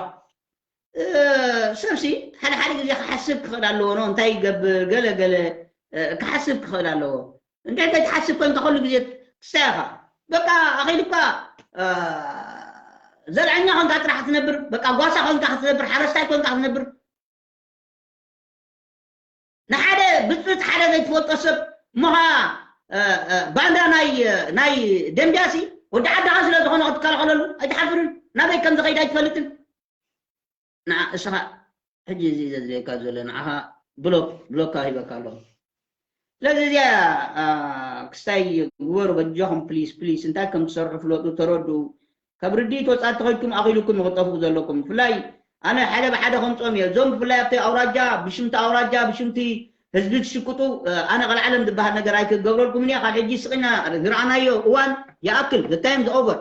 ሰብሲ ሓደ ሓደ ግዜ ክሓስብ ክኽእል ኣለዎ ኖ እንታይ ይገብር ገለ ገለ ክሓስብ ክኽእል ኣለዎ። እንታይ እንታይ ትሓስብ ኮንካ ኩሉ ግዜ ትስታይ ኢኻ። በቃ ኣኺልካ ዘርዐኛ ኮንካ ጥራሕ ክትነብር በቃ ጓሳ ኮንካ ክትነብር ሓረስታይ ኮንካ ክትነብር ንሓደ ብፅብፅ ሓደ ዘይትፈልጦ ሰብ እሞኻ ባንዳ ናይ ናይ ደንቢያሲ ወዲ ዓድኻ ስለ ዝኾነ ክትከላኸለሉ ኣይትሓፍርን። ናበይ ከም ዝኸይድ ኣይትፈልጥን። ንዓ እስኻ ሕጂ እዚ ዘድልየካ ዘሎ ንዓኻ ብሎክ ብሎካ ሂበካ ኣለኹ። ስለዚ እዚኣ ክስታይ ግበሩ በጃኹም ፕሊስ ፕሊስ እንታይ ከም ትሰርሑ ፍለጡ ተረዱ። ካብ ርድኢት ወፃእ ተኸድኩም ኣኺሉኩም እዩ ክጠፍኡ ዘለኩም። ብፍላይ ኣነ ሓደ ብሓደ ከምፅኦም እየ። እዞም ብፍላይ ኣብቲ ኣውራጃ ብሽምቲ ኣውራጃ ብሽምቲ ህዝቢ ትሽቅጡ ኣነ ቀልዓለም ዝበሃል ነገር ኣይክገብረልኩምን እየ። ካብ ሕጂ ስቕና ዝረኣናዮ እዋን ይኣክል። The time is over።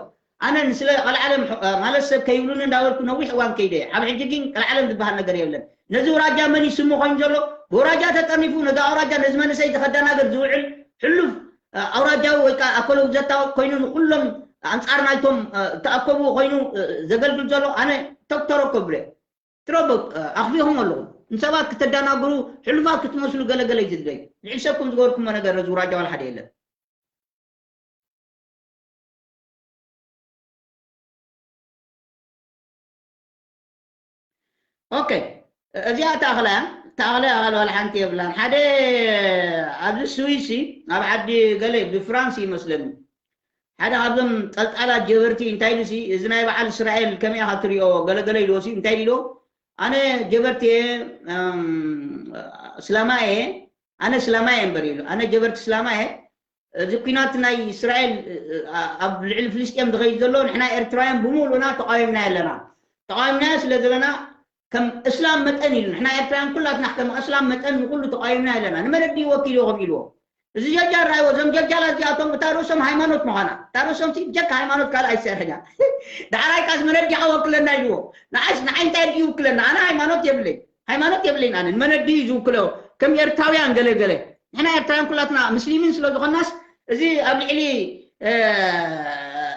ኣነ ንስለ ቀልዓለም ማለት ሰብ ከይብሉኒ እንዳበልኩ ነዊሕ እዋን ከይደ እየ። ካብ ሕጂ ግን ቀልዓለም ዝበሃል ነገር የለን። ነዚ ውራጃ መን ይስሙ ኮይኑ ዘሎ ብውራጃ ተጠርኒፉ ነዚ ኣውራጃ ነዚ መንእሰይ ዝኸዳናገር ዝውዕል ሕሉፍ ኣውራጃዊ ወይ ከዓ ኣኮሎ ውዘታዊ ኮይኑ ንኩሎም ኣንፃር ናይቶም ዝተኣከቡ ኮይኑ ዘገልግል ዘሎ ኣነ ተክተረኮ ብለ ትረቦ ኣኽፊኹም ኣለኹም ንሰባት ክተዳናግሩ ሕሉፋት ክትመስሉ ገለገለ ዝድለዩ ልዕሊ ሰብኩም ዝገበርኩሞ ነገር ነዚ ውራጃ ዋላ ሓደ የለን። ኦኬ እዚኣ ተኣኽላ እያ ተኣኽላ እያ ካልእ ዋላ ሓንቲ የብላን ሓደ ኣብዚ ስዊሲ ኣብ ዓዲ ገለ ብፍራንስ ይመስለኒ ሓደ ካብዞም ጠልጣላት ጀበርቲ እንታይ ኢሉ ሲ እዚ ናይ በዓል እስራኤል ከመይ ኢኻ ትሪኦ ገለገለ ኢልዎ ሲ እንታይ ኢልዎ ኣነ ጀበርቲ እየ እስላማ እየ ኣነ እስላማ እየ እምበር ኢሉ ኣነ ጀበርቲ እስላማ እየ እዚ ኩናት ናይ እስራኤል ኣብ ልዕሊ ፍልስጤም ዝኸይድ ዘሎ ንሕና ኤርትራውያን ብምሉእና ተቃዊምና ኣለና ተቃዊምና ስለ ዘለና ከም እስላም መጠን ኢሉ ንሕና ኤርትራውያን ኩላትና ከም እስላም መጠን ንኩሉ ተቃዊምና ኣለና ንመን ኣዲ ወኪልዎ ከም ኢልዎ እዚ ጀልጃል ራይዎ እዞም ጀልጃላት እዚኣቶም እታ ርእሶም ሃይማኖት ምዃና እታ ርእሶም ሲ ብጀካ ሃይማኖት ካልእ ኣይሰርሕን እያ ዳሕራይ ካስ መነዲኻ ወክለና ኢልዎ ንዓይስ ንዓይ እንታይ ድዩ ይውክለና ኣነ ሃይማኖት የብለይ ሃይማኖት የብለይን ኣነ ንመነዲ እዩ ዝውክሎ ከም ኤርትራውያን ገለ ገለ ንሕና ኤርትራውያን ኩላትና ምስሊሚን ስለ ዝኾናስ እዚ ኣብ ልዕሊ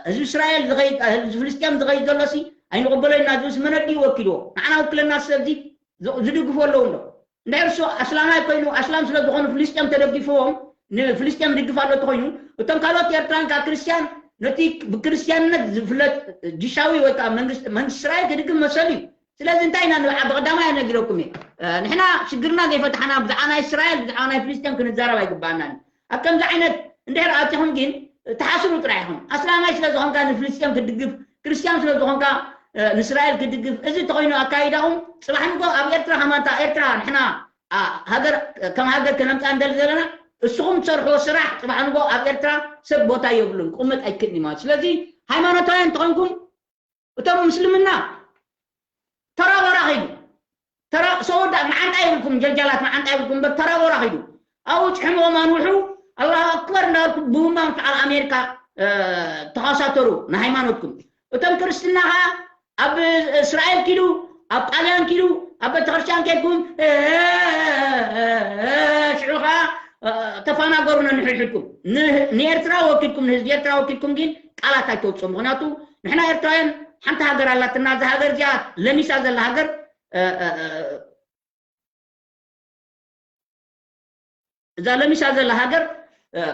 ህዝቢ እስራኤል ዝኸይድ ህዝቢ ፍልስጤም ዝኸይድ ዘሎሲ ኣይንቕበሎ ኢና ዝብስ መነዲ ይወኪልዎ ንዓና ውክለና ሰብዚ ዝድግፎ ኣለዉ እንዶ እንድሕር እሱ ኣስላማይ ኮይኑ ኣስላም ስለ ዝኾኑ ፍልስጤም ተደጊፍዎም ንፍልስጤም ድግፍ ኣሎ ተኮይኑ እቶም ካልኦት ኤርትራን ካብ ክርስትያን ነቲ ብክርስትያንነት ዝፍለጥ ጅሻዊ ወይ ከዓ መንግስቲ እስራኤል ክድግፍ መሰሉ እዩ ስለዚ እንታይ ኢና ንብዓ ብቀዳማይ ነጊረኩም እየ ንሕና ሽግርና ዘይፈትሓና ብዛዕባ ናይ እስራኤል ብዛዕባ ናይ ፍልስጤም ክንዛረብ ኣይግባኣናን ኣብ ከምዚ ዓይነት እንድሕር ኣቲኹም ግን ትሓስሩ ጥራሕ ኢኹም ኣስላማይ ስለ ዝኾንካ ንፍልስጤም ክድግፍ ክርስትያን ስለ ዝኾንካ ንእስራኤል ክድግፍ እዚ ተኾይኑ ኣካይዳኹም ፅባሕ ንጎ ኣብ ኤርትራ ከማንታ ኤርትራ ንሕና ሃገር ከም ሃገር ከነምፃ እንደሊ ዘለና እስኹም ትሰርሕዎ ስራሕ ፅባሕ ንጎ ኣብ ኤርትራ ሰብ ቦታ የብሉን ክቕመጥ ኣይክእልን ማለት ስለዚ ሃይማኖታውያን እንተኾንኩም እቶም ምስልምና ተራ በራኺ እዩ ተራ ሰወዳ መዓንጣ ይብልኩም ጀልጃላት መዓንጣ ይብልኩም እምበር ተራ በራኺ እዩ ኣብኡ ጭሕምኦም ኣንውሑ ኣላሁ ኣክበር እንዳበልኩም ብቡምባ ምፍዓል ኣሜሪካ ተኸሳተሩ ንሃይማኖትኩም እቶም ክርስትና ከዓ ኣብ እስራኤል ኪዱ ኣብ ጣልያን ኪዱ ኣብ ቤተክርስትያን ከድኩም ሽዑ ከዓ ተፋናገሩ ነንሕድሕድኩም ንኤርትራ ወኪልኩም ንህዝቢ ኤርትራ ወኪልኩም ግን ቃላት ኣይተውፅኡ ምክንያቱ ንሕና ኤርትራውያን ሓንቲ ሃገር ኣላትና እዛ ሃገር እዚኣ ለሚሳ ዘላ ሃገር እዛ ለሚሳ ዘላ ሃገር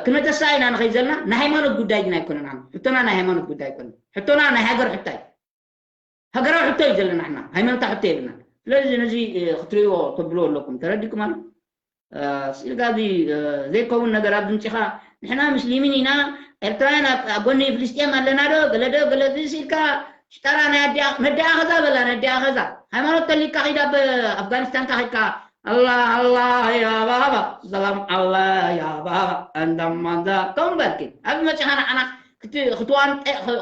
ክነተሳ ኢና ንኸይ ዘለና ናይ ሃይማኖት ጉዳይ ግን ኣይኮነን ሕቶና ናይ ሃይማኖት ጉዳይ ኣይኮነን ሕቶና ናይ ሃገር ሕቶ እዩ ሃገራዊ ሕቶ እዩ ዘለና ሕና ሃይማኖታ ሕቶ የብልና ስለዚ ነዚ ክትሪእዎ ተብልዎ ኣለኩም ተረዲኩም ኣሎ ስኢልካ እዚ ዘይከውን ነገር ኣብ ድምፂኻ ንሕና ምስሊምን ኢና ኤርትራውያን ኣብ ጎኒ ፍልስጤም ኣለና ዶ ገለዶ ገለዚ ስኢልካ ሽጠራ ናይ ኣዲኣ ነዲኣ ኸዛ በላ ነዲኣ ኸዛ ሃይማኖት ተሊካ ኺድ ኣብ ኣፍጋኒስታንካ ኺድካ ኣላ ኣላ ያ ባባ ሰላም ኣላ ያ ባባ እንዳማንዛ ከም በልኪ ኣብ መፂኻ ንዓና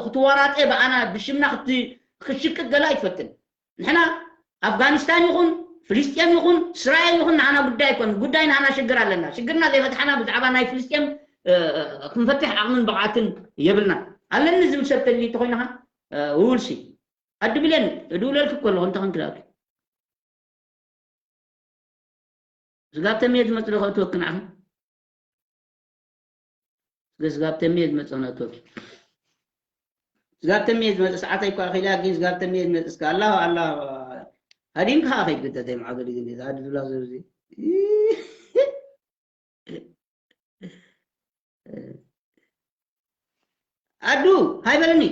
ክትዋናጠ ብኣና ብሽምና ክትሽቅጥ ገላ ኣይትፈትን ንሕና ኣፍጋኒስታን ይኹን ፍልስጤም ይኹን እስራኤል ይኹን ንዓና ጉዳይ ኣይኮን ጉዳይ ንዓና ሽግር ኣለና ሽግርና ዘይፈትሓና ብዛዕባ ናይ ፍልስጤም ክንፈትሕ ዓቕምን ብቕዓትን የብልና ኣለኒ ዝብል ሰብ ተድሊ ተኮይንኻ ውልሲ ኣዲ ብሌን እድውለልክ እኮ ኣለኹ እንተ ኸንክላቱ ስጋብ ተምየ ዝመጽእ ዶ ከእትወኪ ንዓኺ? እስከ ስጋብ ተምየ ዝመጽእ ክነእትወኪ። ስጋብ ተምየ ዝመጽእ ሰዓት ኣይኳ ኣኺላ ግን ስጋብ ተምየ ዝመጽእ እስከ ኣላ ኣላ ሃዲምካ ኸይድ ግደ ዘይምዓገድ ግን ኣዲ ዝብላ ዘብዚ ኣዱ ሃይ በለኒ።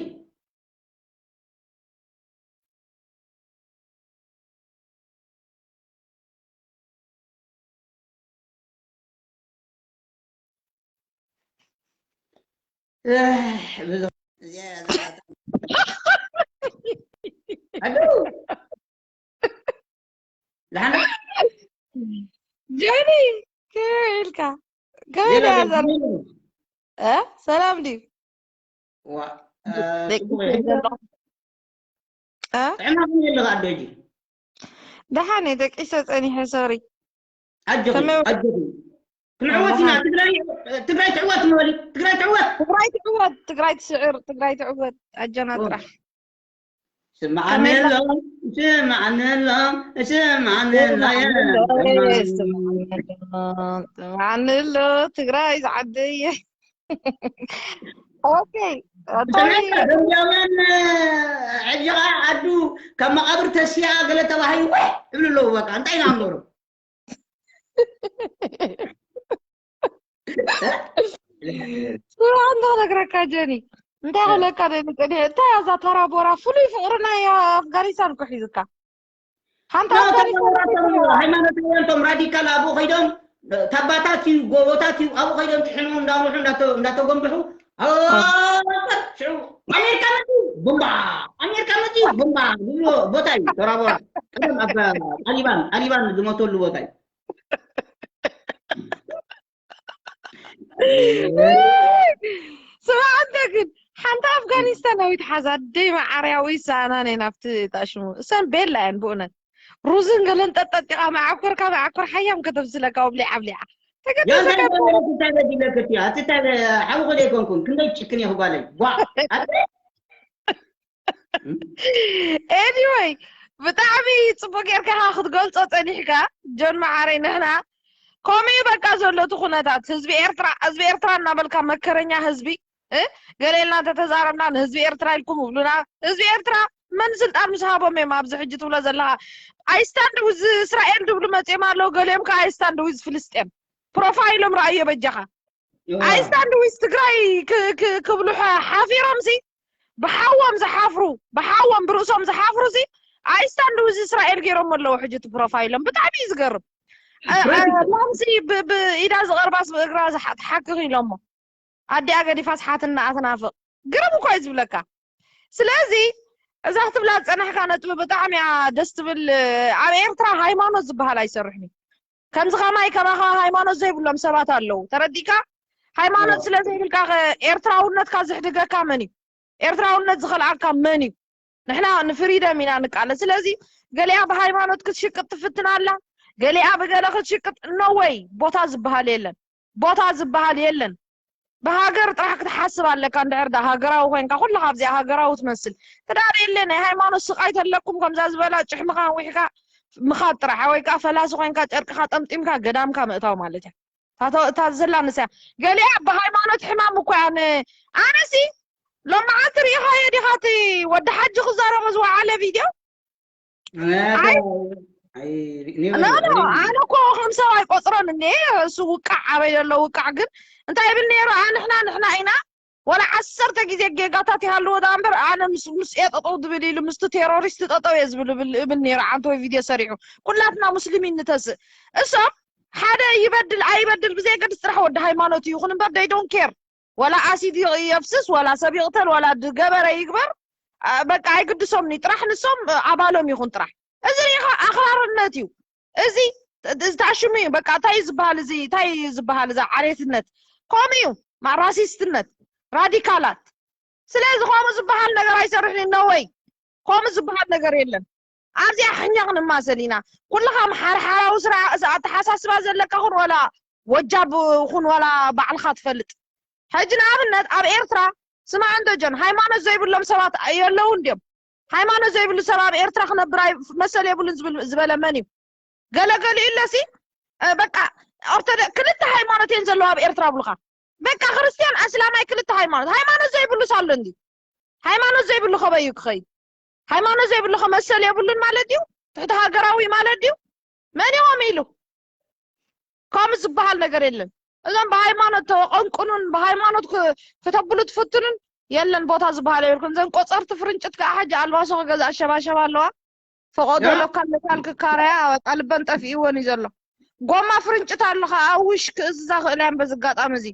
ጆኒ ከመይ ኢልካ? ከመይ ኢልካ? ሰላም ድዩ? ጥዕና ከመይ ኣለኻ ኣዶ ሕጂ? ደሓን እየ ደቂሰ ጸኒሐ ሶሪ። ኣጆኺ ኣጆኺ ክንዕወት ኢና። ትግራይ ትግራይ ትዕወት ንበሊ። ትግራይ ትዕወት። ትግራይ ትዕወት። ትግራይ ትስዕር። ትግራይ ትዕወት። ኣጆና ጥራሕ። ስምዓነሎም ስምዓነሎም ስምዓነሎም ስምዓነሎ ትግራይ ዝዓደየ ኦኬ ሰሚዐካ ደንብያውያን ሕጂ ከዓ ዓዱ ካብ መቃብር ተስያ ገለ ተባሂሉ ወሕ ይብሉ ኣለዉ በቃ እንታይ ኢና ንገብሮ ስራ እንዳ ነግረካ ጀኒ እንታይ ክብለካ ደሊ ጸኒሐ እንታይ እያ እዛ ተራ ቦራ ፍሉይ ፍቅሪ ናይ ኣፍጋኒስታን እኮ ሒዙካ ሓንቲ ኣፍጋኒስታን ሃይማኖታውያን ቶም ራዲካል ኣብኡ ከይዶም ታባታት እዩ ጎቦታት እዩ ኣብኡ ከይዶም ጥሕኖም እንዳንውሑ እንዳተጎንብሑ ሽዑ ኣሜሪካ መፅዩ ቡምባ ኣሜሪካ መፅዩ ቡምባ ዝብሎ ቦታ እዩ ተራቦራ ቀደም ኣብ ጣሊባን ጣሊባን ዝሞተሉ ቦታ እዩ ስማዕ እንተ ግን ሓንቲ ኣፍጋኒስታናዊት ሓዛ ደይ መዓርያ ወይ ሰኣናን እየን ኣብቲ ጣሽሙ እሰን ቤላ እየን ብእውነት ሩዝን ገለን ጠጠጢቓ መዓኮርካ መዓኮር ሓያም ከተብስለካ ብሊዓ ብሊዓ ሓዊ ከደ ኣይኮንኩን ክንደይ ጭክን እየ ጓለይ ጓ anyway ብጣዕሚ ፅቡቅ ጌርካ ክትገልፆ ፀኒሕካ ጆን መዓረይ ንሕና ከምኡ በቃ ዘሎ እቲ ኩነታት ህዝቢ ኤርትራ ህዝቢ ኤርትራ እናበልካ መከረኛ ህዝቢ ገሌልና ተተዛረብና ንህዝቢ ኤርትራ ኢልኩም ይብሉና ህዝቢ ኤርትራ መን ስልጣን ምስ ሃቦም እዮም ኣብዚ ሕጂ ትብሎ ዘለካ I stand with እስራኤል ድብሉ መፅኦም ኣለዉ ገሊኦም ከዓ I stand with ፍልስጤም ፕሮፋይሎም ረኣዮ በጃኻ I stand with ትግራይ ክብሉ ሓፊሮም ሲ ብሓዎም ዝሓፍሩ ብሓዎም ብርእሶም ዝሓፍሩ ሲ I stand with እስራኤል ገይሮም ኣለዉ ሕጂ እቲ ፕሮፋይሎም ብጣዕሚ እዩ ዝገርም ላምሲ ብኢዳ ዝቐርባስ ብእግራ ትሓክኽ ኢሎሞ ኣዲኣ ገዲፋስ ሓትናኣ ትናፍቕ ግርም እኳ እዩ ዝብለካ ስለዚ እዛ ክትብላ ዝፀናሕካ ነጥቢ ብጣዕሚ እያ ደስ ትብል ኣብ ኤርትራ ሃይማኖት ዝበሃል ኣይሰርሕን እዩ ከምዚ ከማይ ከማኻ ሃይማኖት ዘይብሎም ሰባት ኣለዉ ተረዲካ ሃይማኖት ስለ ዘይብልካ ኤርትራውነትካ ዝሕድገካ መን እዩ ኤርትራውነት ዝኸልኣካ መን እዩ ንሕና ንፍሪደም ኢና ንቃለስ ስለዚ ገሊኣ ብሃይማኖት ክትሽቅጥ ትፍትን ኣላ ገሊኣ ብገለ ክትሽቅጥ no way ቦታ ዝበሃል የለን ቦታ ዝበሃል የለን ብሃገር ጥራሕ ክትሓስብ ኣለካ እንድሕር ዳ ሃገራዊ ኮይንካ ኩልካ ኣብዚኣ ሃገራዊ ትመስል ትዳር የለ ናይ ሃይማኖት ስቃይ ተለኩም ከምዛ ዝበላ ጭሕምካ ኣንዊሕካ ምኻድ ጥራሕ ወይ ከዓ ፈላሲ ኮይንካ ጨርቅካ ጠምጢምካ ገዳምካ ምእታው ማለት እያ እታ ዘላ ንስያ ገሊኣ ብሃይማኖት ሕማም እኮ እያ ኣነሲ ሎመዓልቲ ርኢኻዮ ዲኻ እቲ ወዲ ሓጂ ክዛረቦ ዝወዓለ ቪድዮ ኣነ እኮ ከም ሰብ ኣይቆፅሮን እኒ እሱ ውቃዕ ኣበይ ዘሎ ውቃዕ ግን እንታይ ይብል ነይሩ ኣንሕና ንሕና ኢና ወላ ዓሰርተ ግዜ ጌጋታት ይሃልዎ ዳ እምበር ኣነ ምስኤ ጠጠው ዝብል ኢሉ ምስቲ ቴሮሪስት ጠጠው እየ ዝብል እብል ነይሩ ዓንተ ወይ ቪድዮ ሰሪሑ ኩላትና ሙስሊም ይንተስእ እሶም ሓደ ይበድል ኣይበድል ብዘየገድስ ጥራሕ ወዲ ሃይማኖት ይኹን እምበር they don't care ወላ ኣሲድ የፍስስ ወላ ሰብ ይቕተል ወላ ድገበረ ይግበር በቃ ኣይግድሶምኒ ጥራሕ ንሶም ኣባሎም ይኹን ጥራሕ እዚ ሪኢኻ ኣኽራርነት እዩ እዚ እዚ ታሽሙ እዩ በቃ እንታይ ዝበሃል እዚ እንታይ ዝበሃል እዛ ዓሌትነት ከምኡ እዩ ራሲስትነት ራዲካላት ስለዚ ከምኡ ዝበሃል ነገር ኣይሰርሕን ነወይ ከምኡ ዝበሃል ነገር የለን ኣብዚኣ ሕኛ ክንማሰል ኢና ኩልኻ ሓርሓራዊ ስራ ኣተሓሳስባ ዘለካ ኩን ወላ ወጃብ ኩን ወላ ባዕልኻ ትፈልጥ ሕጂ ንኣብነት ኣብ ኤርትራ ስማዕ እንዶ ጆን፣ ሃይማኖት ዘይብሎም ሰባት የለውን ድዮም? ሃይማኖት ዘይብሉ ሰብ ኣብ ኤርትራ ክነብር ኣይ- መሰል የብሉን ዝብል ዝበለ መን እዩ? ገለገሊኡ ኣለሲ በቃ ኦርቶዶክስ ክልተ ሃይማኖት እየን ዘለዋ ኣብ ኤርትራ ብሉካ። በቃ ክርስትያን ኣስላማይ ክልተ ሃይማኖት። ሃይማኖት ዘይብሉ ሳሎ እንዲ ሃይማኖት ዘይብሉ ከበዩ ክኸይ ሃይማኖት ዘይብሉ ከመሰል የብሉን ማለት እዩ። ትሕቲ ሃገራዊ ማለት እዩ። መን ይኾም ኢሉ ከምኡ ዝበሃል ነገር የለን። እዞም ብሃይማኖት ተቐንቅኑን ብሃይማኖት ክተብሉ ትፍትኑን የለን ቦታ ዝበሃል የብልኩም። እዘን ቆፀርቲ ፍርንጭት ከዓ ሕጂ ኣልባሶ ክገዝኣ ሸባሸባ ኣለዋ። ፈቐዶ ሎካል ሎካል ክካረያ በቃ ልበን ጠፊእወን እዩ ዘሎ። ጎማ ፍርንጭት ኣሎ ከዓ ኣብ ውሽ ክእዝዛ ክእልያን በዚ ኣጋጣሚ እዚ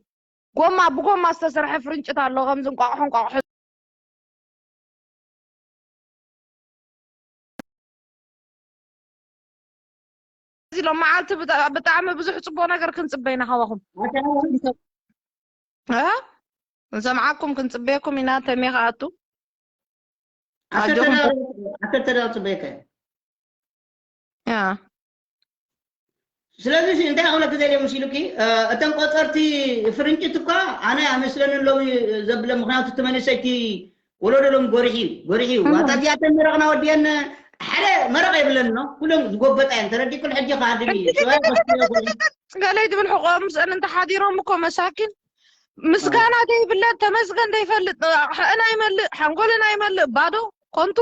ጎማ ብጎማ ዝተሰርሐ ፍርንጭት ኣሎ ከምዚ እንቋቑሖ እንቋቑሖ እዚ ሎም መዓልቲ ብጣ- ብጣዕሚ ብዙሕ ፅቡቅ ነገር ክንፅበ ኢና ካባኹም። እ? ንሰምዓኩም ክንፅበየኩም ኢና። ተሜ ከኣቱ ኣጆኹም። ኣተተዳ ፅበየካ። ያ ስለዚ እንታይ ክብለክ ዘለ ምስ ኢሉኪ እተን ቆፀርቲ ፍርንጭት እኳ ኣነ ኣይመስለንን ሎሚ ዘብለ ምክንያቱ እቲ መንእሰይቲ ወለዶ ሎም ጎሪሕ እዩ ጎሪሕ እዩ ዋጣ እዚኣተን መረቕና ወዲአን ሓደ መረቕ የብለን ነው ኩሎም ዝጎበጣ እየን ተረዲኩን ሕጂ ከሃድም እዩ ሰብኣይ ከስትዮ ገለይ ትብል ሕቆም ምስአን እንተሓዲሮም እኮ መሳኪን ምስጋና ዘይብለን ተመስገን ዘይፈልጥ ሕእና ይመልእ ሓንጎልና ይመልእ ባዶ ኮንቱ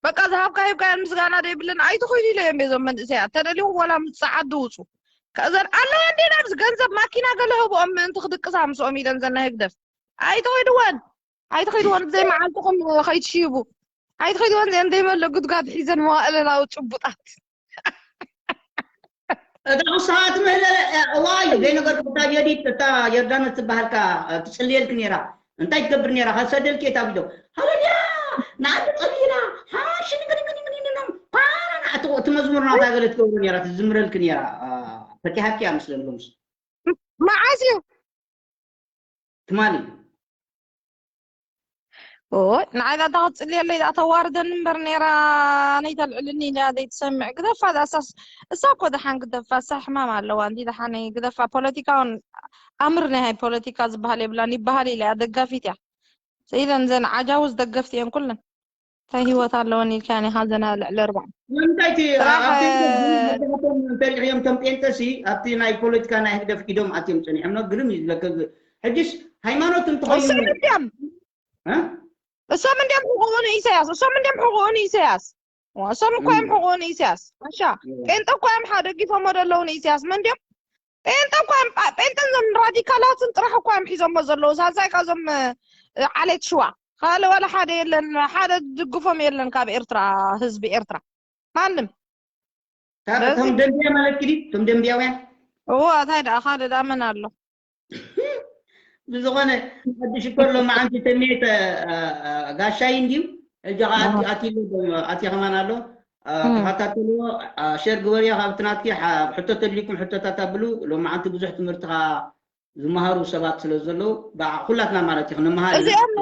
በቃ ዝሃብካ ሂብካየን ምስጋና ዘይብለን ኣይትኽእሉ ኢለ እዮም እዞም መንእሰያት ተደሊኹም ዋላ ምስ ሰዓት ድውፁ ከእዘን ኣለዋ እንዴ ናብዚ ገንዘብ ማኪና ገለ ህብኦም ምእንቲ ክድቅሳ ምስኦም ኢለን ዘና ህግደፍ ኣይትኸይድወን ኣይትኸይድወን ብዘይ መዓልትኹም ከይትሽይቡ ኣይትኸይድወን እዚአን ዘይመለ ጉድጓድ ሒዘን መዋእለናዊ ጭቡጣት እታ ክሳት ምህለ እዋይ ዘይነገርኩ እታ ጀዲድ እታ ዮርዳኖስ ትበሃልካ ትፅልየልክ ነይራ እንታይ ትገብር ነይራ ከሰደልክ እታ ቪድዮ ሃለልያ ንዓዲ ፀሊላ ሃሽንግንግንግንግንግን ፓራና እቲ መዝሙር ናታ ገለ ትገብሩ ነይራ ትዝምረልክ ነይራ ፈቲሃኪያ ምስለን ሎምስ መዓስ እዩ ትማሊ ኦይ ንዓይ ዳታ ክትፅልየለይ ዳ ተዋርደኒ እምበር ነይራ ነይተልዕልኒ ኢላ ዘይትሰምዕ ግደፋ ዳሳስ እሳ እኮ ደሓን ግደፋ እሳ ሕማም ኣለዋ እንዲ ደሓነይ ግደፋ ፖለቲካ እውን ኣምር ናይ ሃይ ፖለቲካ ዝበሃል የብላን ይበሃል ኢለ እያ ደጋፊት እያ ኢለን ዘን ዓጃውዝ ደገፍቲ እየን ኩለን እንታይ ህይወት ኣለወን ኢልካ ኒ ሓዘና ልዕሊ ኣርባዕ ንምንታይ እቲ ኣብቶም ተሪኽዮም ቶም ጴንጠሲ ኣብቲ ናይ ፖለቲካ ናይ ህግደፍ ኢዶም ኣትዮም ፀኒሖም ነው ግርም እዩ ዝብለከ ሕጅስ ሃይማኖት እንትኸይኑ እሶም እንዲዮም እሶም እንዲዮም ሕቁኡ ንኢሳያስ እሶም እንዲዮም ሕቁኡ ንኢሳያስ እሶም እኮ እዮም ሕቁኡ ንኢሳያስ ማሻ ጴንጠ እኮ እዮም ሓደ ጊፎሞ ደለዉ ንኢሳያስ መን ድዮም ጴንጠ እኳ እዮም ጳ- ጴንጠን ዞም ራዲካላትን ጥራሕ እኳ እዮም ሒዞሞ ዘለዉ ሳልሳይ ካብዞም እ፣ ዓሌት ሽዋ ካልእ ዋላ ሓደ የለን ሓደ ዝድግፎም የለን ካብ ኤርትራ ህዝቢ ኤርትራ ማንም እቶም ደንቢያ ማለት ኪዲ እቶም ደንቢያውያን እዎ እንታይ ደኣ ካልእ ደኣ መን ኣሎ ብዝኾነ ሓድሽ እኮ ኣሎ መዓንቲ ተሜት ጋሻይ እንድዩ ሕጂ ከዓ ኣቲ ኣቲ ከማን ኣሎ ተኸታተልዎ ሸር ግበርዮ ካብቲ ናትኪ ሕቶ ተድሊኩም ሕቶታት ኣብሉ ሎመዓንቲ ብዙሕ ትምህርትኻ ዝመሃሩ ሰባት ስለ ዘለዉ ኩላትና ማለት እዩ ክንመሃር እዚኦም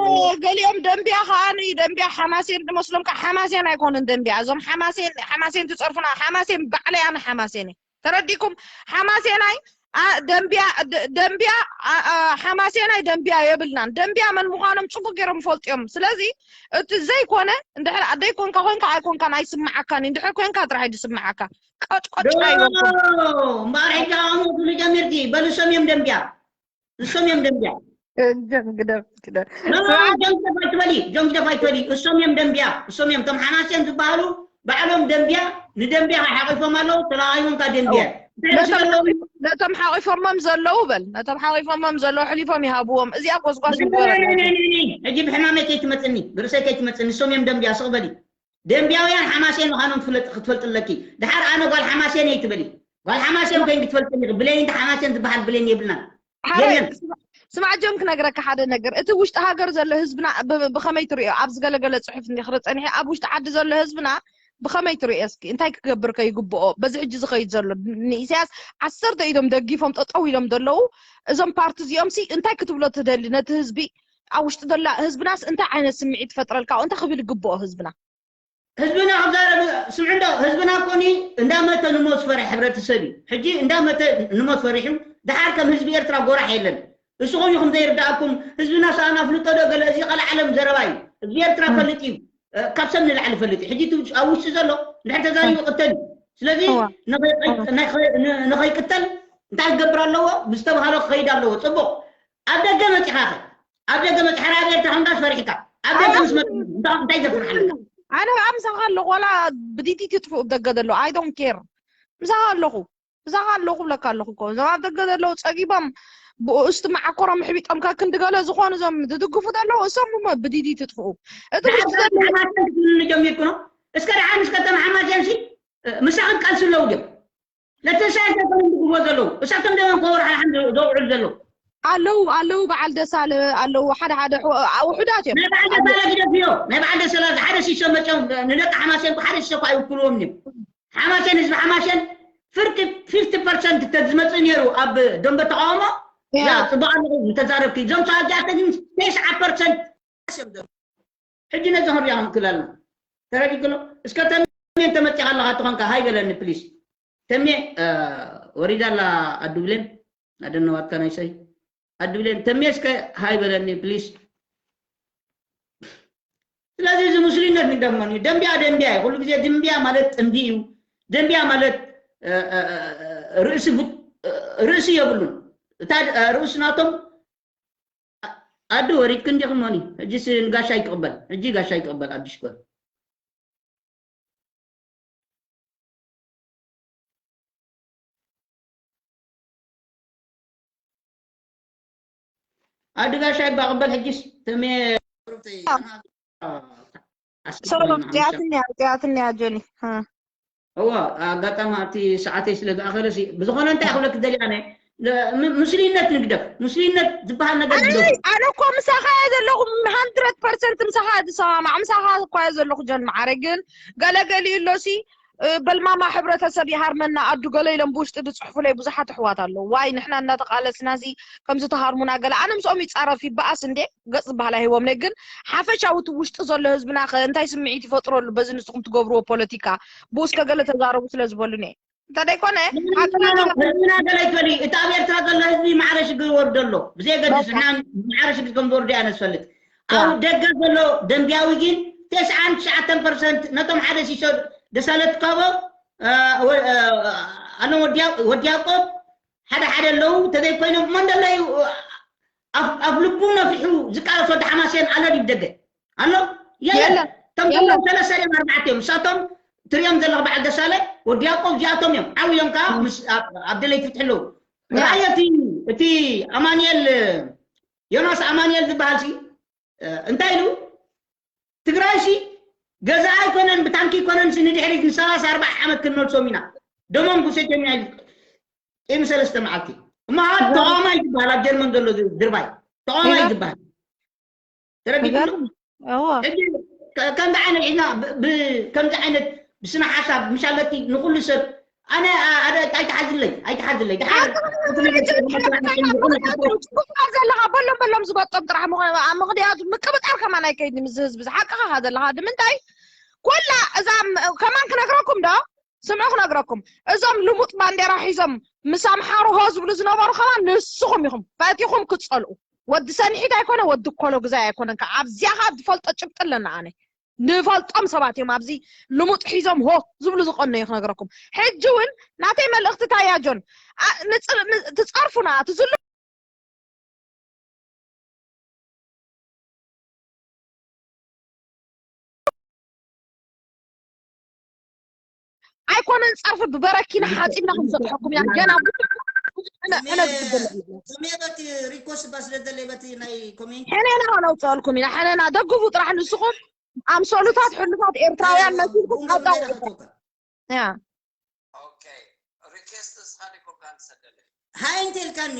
ገሊኦም ደንቢያ ከዓ ደንቢያ ሓማሴን ዝመስሎም ከዓ ሓማሴን ኣይኮኑን ደንቢያ እዞም ሓማሴን ሓማሴን ትፀርፉና ሓማሴን ባዕለይ ኣነ ሓማሴን እየ ተረዲኩም ሓማሴናይ ደንቢያ ደንቢያ ሓማሴናይ ደንቢያ የብልናን ደንቢያ መን ምዃኖም ፅቡቅ ገይሮም ይፈልጡ እዮም ስለዚ እቲ ዘይኮነ እንድሕር ኣደይ ኮንካ ኮንካ ኣይኮንካን ኣይስምዓካን እንድሕር ኮንካ ጥራሕ እዩ ዝስምዓካ ቀጭቆጭ ኣይበልኩም እምበኣር ሕጂ ኣሞ ትብሉ ጀሚርኪ በሉ እሶም እዮም ደንቢያ እሶም እዮም ደንቢያ ግደፍ ግደፍ ጆን ግደፍ ኣይትበሊ ጆን ግደፍ ኣይትበሊ እሶም እዮም ደንቢያ እሶም እዮም እቶም ሓማሴን ዝበሃሉ ባዕሎም ደንቢያ ንደንቢያ ሓቂፎም ኣለዉ ተለዋሂቦም ካብ ደንቢያ ነቶም ሓቂፎሞም ዘለዉ በል ነቶም ሓቂፎሞም ዘለዉ ሕሊፎም ይሃብዎም እዚኣ ጎስጓስ ይግበረ ሕጂ ብሕማመይ ከይትመፅኒ ብርእሰይ ከይትመፅኒ እሶም እዮም ደንቢያ ስቕ በሊ ደንቢያውያን ሓማሴን ምዃኖም ክትፈልጥ ኣለኪ ድሓር ኣነ ጓል ሓማሴን እየ ትበሊ ጓል ሓማሴን ኮይንኪ ትፈልጥኒ ኢኺ ብሌን እንተ ሓማሴን ዝበሃል ብሌን የብልናን የለን ስማዕ ጆን ክነግረካ ሓደ ነገር እቲ ውሽጢ ሃገር ዘሎ ህዝብና ብኸመይ ትሪኦ ኣብዚ ገለገለ ፅሑፍ እንዲ ክርኢ ፀኒሐ ኣብ ውሽጢ ዓዲ ዘሎ ህዝብና ብኸመይ ትሪኦ እስኪ እንታይ ክገብር ከይግብኦ በዚ ሕጂ ዝኸይድ ዘሎ ንኢሳያስ ዓሰርተ ኢዶም ደጊፎም ጠጠው ኢሎም ዘለዉ እዞም ፓርቲ እዚኦም ሲ እንታይ ክትብሎ ትደሊ ነቲ ህዝቢ ኣብ ውሽጢ ዘላ ህዝብናስ እንታይ ዓይነት ስምዒት ትፈጥረልካ እንታይ ክብል ይግብኦ ህዝብና ህዝብና ክዛረብ ስምዑ እንዶ ህዝብና ኮኒ እንዳመተ ንሞት ዝፈርሕ ሕብረተሰብ እዩ ሕጂ እንዳመተ ንሞት ፈሪሑ ደሓር ከም ህዝቢ ኤርትራ ጎራሕ የለን እስኹም ኢኹም ዘይርዳእኩም። ህዝብና ሰኣን ኣፍልጦ ዶ ገለ፣ እዚ ቀልዓለም ዘረባ እዩ። ህዝቢ ኤርትራ ፈልጥ እዩ። ካብ ሰብ ንላዕሊ ፈልጥ እዩ። ሕጂ እቲ ኣብ ውሽጢ ዘሎ እንድሕር ተዛሪቡ ይቕተል እዩ። ስለዚ ንኸይቅተል እንታይ ክገብር ኣለዎ? ብዝተባህሎ ክኸይድ ኣለዎ። ፅቡቕ። ኣብ ደገ መፂኻ ኸ ኣብ ደገ መፂኻ ኣብ ኤርትራ ከምዳስ ፈሪሕካ ኣብ ደገ ምስ መ እንታይ እንታይ ዘፍርሕ ኣለካ? ኣነ ኣብ ምሳኻ ኣለኹ። ዋላ ብዲዲቲ ትፍኡ ደገ ዘሎ፣ I don't care። ምሳኻ ኣለኹ። ብዛኻ ኣለኹ ብለካ ኣለኹ እኮ። እዞም ኣብ ደገ ዘለዉ ጸጊቦም ብኡ እስቲ መዓኮሮም ሕቢጦም ከክንዲ ገለ ዝኾኑ እዞም ዝድግፉ ዘለዉ እሶም እሞ ብዲዲ ትጥፍኡ። እቲ ውሽጢ ዘለዉ ሓማሴን ክትብልኒ ጀሚርኩ ነው። እስከ ደሓን እስከ ተም ሓማሴን ሲ ምሳኺ ትቃልሱ ኣለዉ ድዮም? ነቲ ሳይንስ ዘተም ድግፎ ዘለዉ እሳቶም ደም ከወር ሓሓን ዘውዕሉ ዘለዉ ኣለዉ ኣለዉ በዓል ደሳለ ኣለዉ ሓደ ሓደ ኣሕ- ውሑዳት እዮም። ናይ በዓል ደሳለ ግደፍዮ። ናይ በዓል ደሳለ ሓደ ሲሶ መጨም ንደቂ ሓማሴን ሓደ ሲሶ እኳ ኣይውክልዎም እዮም። ሓማሴን ህዝቢ ሓማሴን ፍርቂ ፊፍቲ ፐርሰንት ተዝመፅእ ነይሩ ኣብ ደንበ ተቃውሞ ያ። ያ ፅቡቅ ኣለኹ እንተዛረብኪ እዞም ሰዓት ጃተ ግን ተስዓ ፐርሰንት እዮም ዘለዉ። ሕጂ ነዚ ክንሪኣ ክንክእል ኣለና። ተረዲእክሎ? እስከ ተሜን ተመፂኻ ኣለኻ ትኾንካ ሃይ በለኒ ፕሊስ። ተሜ እ፣ ወሪዳ ኣላ ኣዱ ብሌን ኣደነዋትካ ናይ ሰይ ኣዱ ብሌን ተሜ እስከ ሃይ በለኒ ፕሊስ። ስለዚ እዚ ሙስሊነት ንግደፍ መን እዩ? ደንቢያ ደንቢያ እዩ። ኩሉ ግዜ ድንቢያ ማለት ጥንቢ እዩ። ደንቢያ ማለት እ፣ እ፣ እ፣ ርእሲ ቡ- እ፣ ርእሲ የብሉን። እታ እ፣ ርእሲ ናቶም ኣዱ ወሪድክን ዲኽን ሞኒ? ሕጂስ ንጋሻ ይቅበል። ሕጂ ጋሻ ይቅበል ኣዱ ሽኮር። ኣዱ ጋሻ ይባቅበል ሕጂስ ተሜ ሰላም፣ ጽያትኒ እያ፣ ጽያትኒ እያ ጆኒ። እ። እወ፣ ኣጋጣሚ ኣብቲ ሰዓተይ ስለ ዝኣኸለ ሲ ብዝኾነ እንታይ ክብለክ ደልያ ኣነ ም- ምስልነት ንግደፍ። ምስልነት ዝበሃል ነገር ግደፉ። ኣይ ኣነ እኮ ምሳኻ እየ ዘለኹ። ሃንድረድ ፐርሰንት ምሳኻ እየ ዝሰማማዕ። ምሳኻ እኳ እየ ዘለኹ ጆን መዓረ ግን ገለገሊ እሎሲ እ፣ በልማማ ሕብረተሰብ ይሃርመና ኣዱ ገለ ኢሎም ብውሽጢ ዝፅሕፉለይ ብዙሓት ኣሕዋት ኣለዉ። ዋይ ንሕና እናተቃለስና እዚ ከምዚ ተሃርሙና ገለ ኣነ ምስኦም ይፃረፍ ይበኣስ እንዴ ገፅ ዝበሃል ኣይህቦም ነይ ግን ሓፈሻዊ እቲ ውሽጢ ዘሎ ህዝብና ከ እንታይ ስምዒት ይፈጥረሉ በዚ ንስኹም ትገብርዎ ፖለቲካ ብኡ እስከ ገለ ተዛረቡ ስለ ዝበሉኒ እየ። እንተደይኮነ ንሕና ገለ ኣይትበሊ። እቲ ኣብ ኤርትራ ዘሎ ህዝቢ ማዕረ ሽግር ወርዶ ኣሎ ብዘየገድስ ንሕና ማዕረ ሽግር ከም ዝወርዶ ኢና ንፈልጥ። ኣብ ደገ ዘሎ ደንቢያዊ ግን ተስዓን ትሽዓተን ፐርሰንት ነቶም ሓደ ሲሶ ደሳለ ትካቦ ኣሎም ወዲ ያቆብ ሓደ ሓደ ኣለዉ ተዘይኮይኖም እሞ እንደለዩ ኣፍ ልቡ ነፊሑ ዝቃለስ ወዲ ሓማሴን ኣሎ ድዩ ደገ ኣሎ የለን። ቶም ዘለዉ ሰለስተ ድዮም ኣርባዕተ እዮም። ንሳቶም ትሪኦም ዘለኹ በዓል ደሳለ ወዲ ያቆብ እዚኣቶም እዮም። ዓብዮም ከዓ ኣብ ደለይቲ ፍትሒ ኣለዉ። ራእዮ እቲ ኣማንኤል ዮናስ ኣማንኤል ዝበሃል ሲ እንታይ ኢሉ ትግራይ ሲ ገዛ ኣይኮነን ብታንኪ ኣይኮነን ሲ ንድሕሪት ንሰላሳ ኣርባዓ ዓመት ክንመልሶም ኢና። ደሞም ክሰትዮም ኢና ኢሉ ቂሚ ሰለስተ መዓልቲ እሞ ተቃዋማይ ዝበሃል ኣብ ጀርመን ዘሎ ድርባይ ተቃዋማይ ዝበሃል ተረዲእክሉ? ሕጂ ከምዚ ዓይነት ሒዝና ከምዚ ዓይነት ብስነ ሓሳብ ምሻለቲ ንኩሉ ሰብ ኣነ ኣይትሓዝለይ ኣይትሓዝለይ ድሓር ዘለካ በሎም በሎም ዝበጦም ጥራሕ ምክንያቱ ምቅብጣር ከማን ኣይከይድ ምስ ህዝቢ ዝሓቅኻ ዘለካ ንምንታይ ኮላ እዛ ከማን ክነግረኩም ዶ ስምዑ ክነግረኩም እዞም ልሙጥ ባንዴራ ሒዞም ምስ ኣምሓሩ ሆ ዝብሉ ዝነበሩ ከማን ንስኹም ኢኹም ፈቲኹም ክትፀልኡ ወዲ ሰንሒት ኣይኮነ ወዲ ኮሎ ግዛይ ኣይኮነን ከዓ ኣብዚኣ ከዓ ዝፈልጦ ጭብጢ ኣለና ኣነ ንፈልጦም ሰባት እዮም ኣብዚ ልሙጥ ሒዞም ሆ ዝብሉ ዝቀነዩ ክነግረኩም ሕጂ እውን ናተይ መልእክቲ ታያ ጆን ትፀርፉና ትዝሉ ኣይኮነን ጸርፊ ብበረኪና ሓጺብና ክንሰጥሐኩም ኢና ገና ብዙሕ ሕነ ሕነ ዝግበረልና እዩ። ተሜ በቲ ሪኮስት እባ ስለ ዘለይ በቲ ናይ ኮሜንት ሕነና ከነውፅአልኩም ኢና ሕነና ደግፉ ጥራሕ ንስኹም ኣምሰሉታት ሕሉፋት ኤርትራውያን መሲልኩም ኣጣውቁ። ያ ሃይ እንተ ኢልካኒ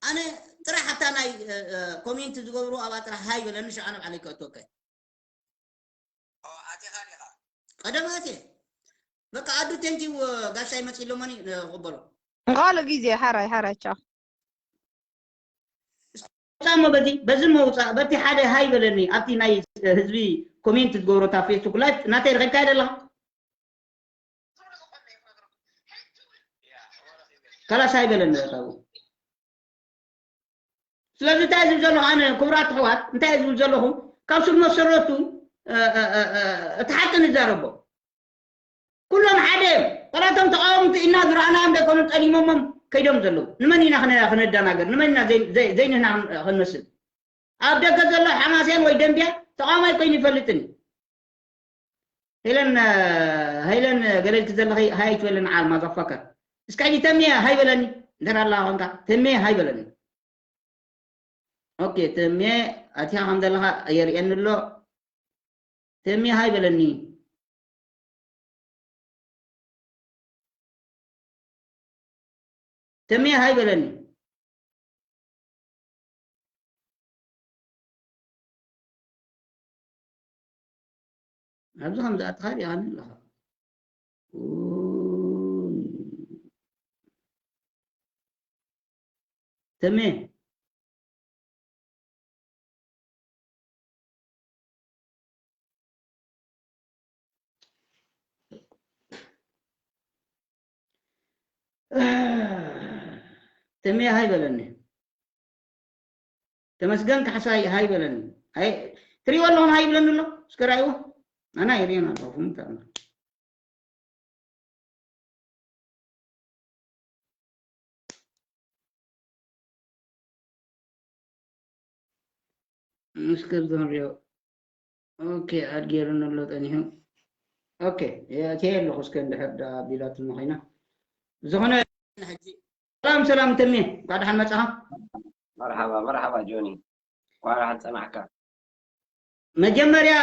ኣነ ጥራሕ ኣብታ ናይ ኮሜንት ዝገብሩ ኣብኣ ጥራሕ ሃይ በለኒ ሽዓ ናብ ዓለይ ከእትወካ እየ። ቀደም ኣትየ በቃ ኣዱ ቴንኪው ጋሻይ መፂ ኢሎሞኒ ክቕበሎ። ንኻልእ ግዜ ሓራይ ሓራይ ቻው። ውፃእ እሞ በዚ በዚ እሞ ውፃእ በቲ ሓደ ሃይ በለኒ ኣብቲ ናይ ህዝቢ ኮሜንት ዝገብሮ እታ ፌስቡክ ላይፍ ናተይ ረኺብካዮ ደለኻ ካላስ ሃይ በለኒ በቃ ስለዚ እንታይ ዝብል ዘለኹ ኣነ ክቡራት ኣሕዋት እንታይ ዝብል ዘለኹ ካብ ስር መሰረቱ እቲ ሓቂ ንዛረቦ። ኩሎም ሓደ እዮም። ጠላቶም ተቃወምቲ ኢና ዝረኣናዮም ዘይኮኑ ጠሊሞሞም ከይዶም ዘለዉ። ንመን ኢና ክነዳናገር? ንመን ኢና ዘይንህና ክንመስል? ኣብ ደገ ዘሎ ሓማስያን ወይ ደንቢያ ተቃዋማይ ኮይኑ ይፈልጥን እዩ። ሄለን ሄለን ገለልኪ ዘለኺ ሃይ ትበለኒ ዓል ማዛፋከር። እስከ ሕጂ ተሜ ሃይ በለኒ። እንተ ኣለኻ ኮንካ ተሜ ሃይ በለኒ። ኦኬ ተሜ ኣቲኻ ከም ዘለኻ የርእየኒ ኣሎ። ተሜ ሃይ በለኒ። ተሜ ሃይ በለኒ። ኣብዚ ከም ዝኣትኻ ሪኣኒ ኣለኻ። ተሜ ተሜ ሃይ በለኒ። ተመስገን ካሕሳይ ሃይ በለኒ። ኣይ ትሪእዎ ኣለኹም ሃይ ይብለኒ ኣሎ። እስከ ራእይዎ። ኣና ይሪእን ኣለኹ። እስከ ዝንሪኦ። ኦኬ ኣድ ገይሩኒ ኣሎ ጸኒሑ። ኦኬ እቲየ ኣለኹ። እስከ እንድሕር ዳ ቢላትኒ ኮይና ዝኾነ ሕጂ ሰላም ሰላም ተሜ እንኳዕ ደሓን መጻኻ። መርሓባ መርሓባ ጆኒ እንኳዕ ደሓን ጸናሕካ። መጀመርያ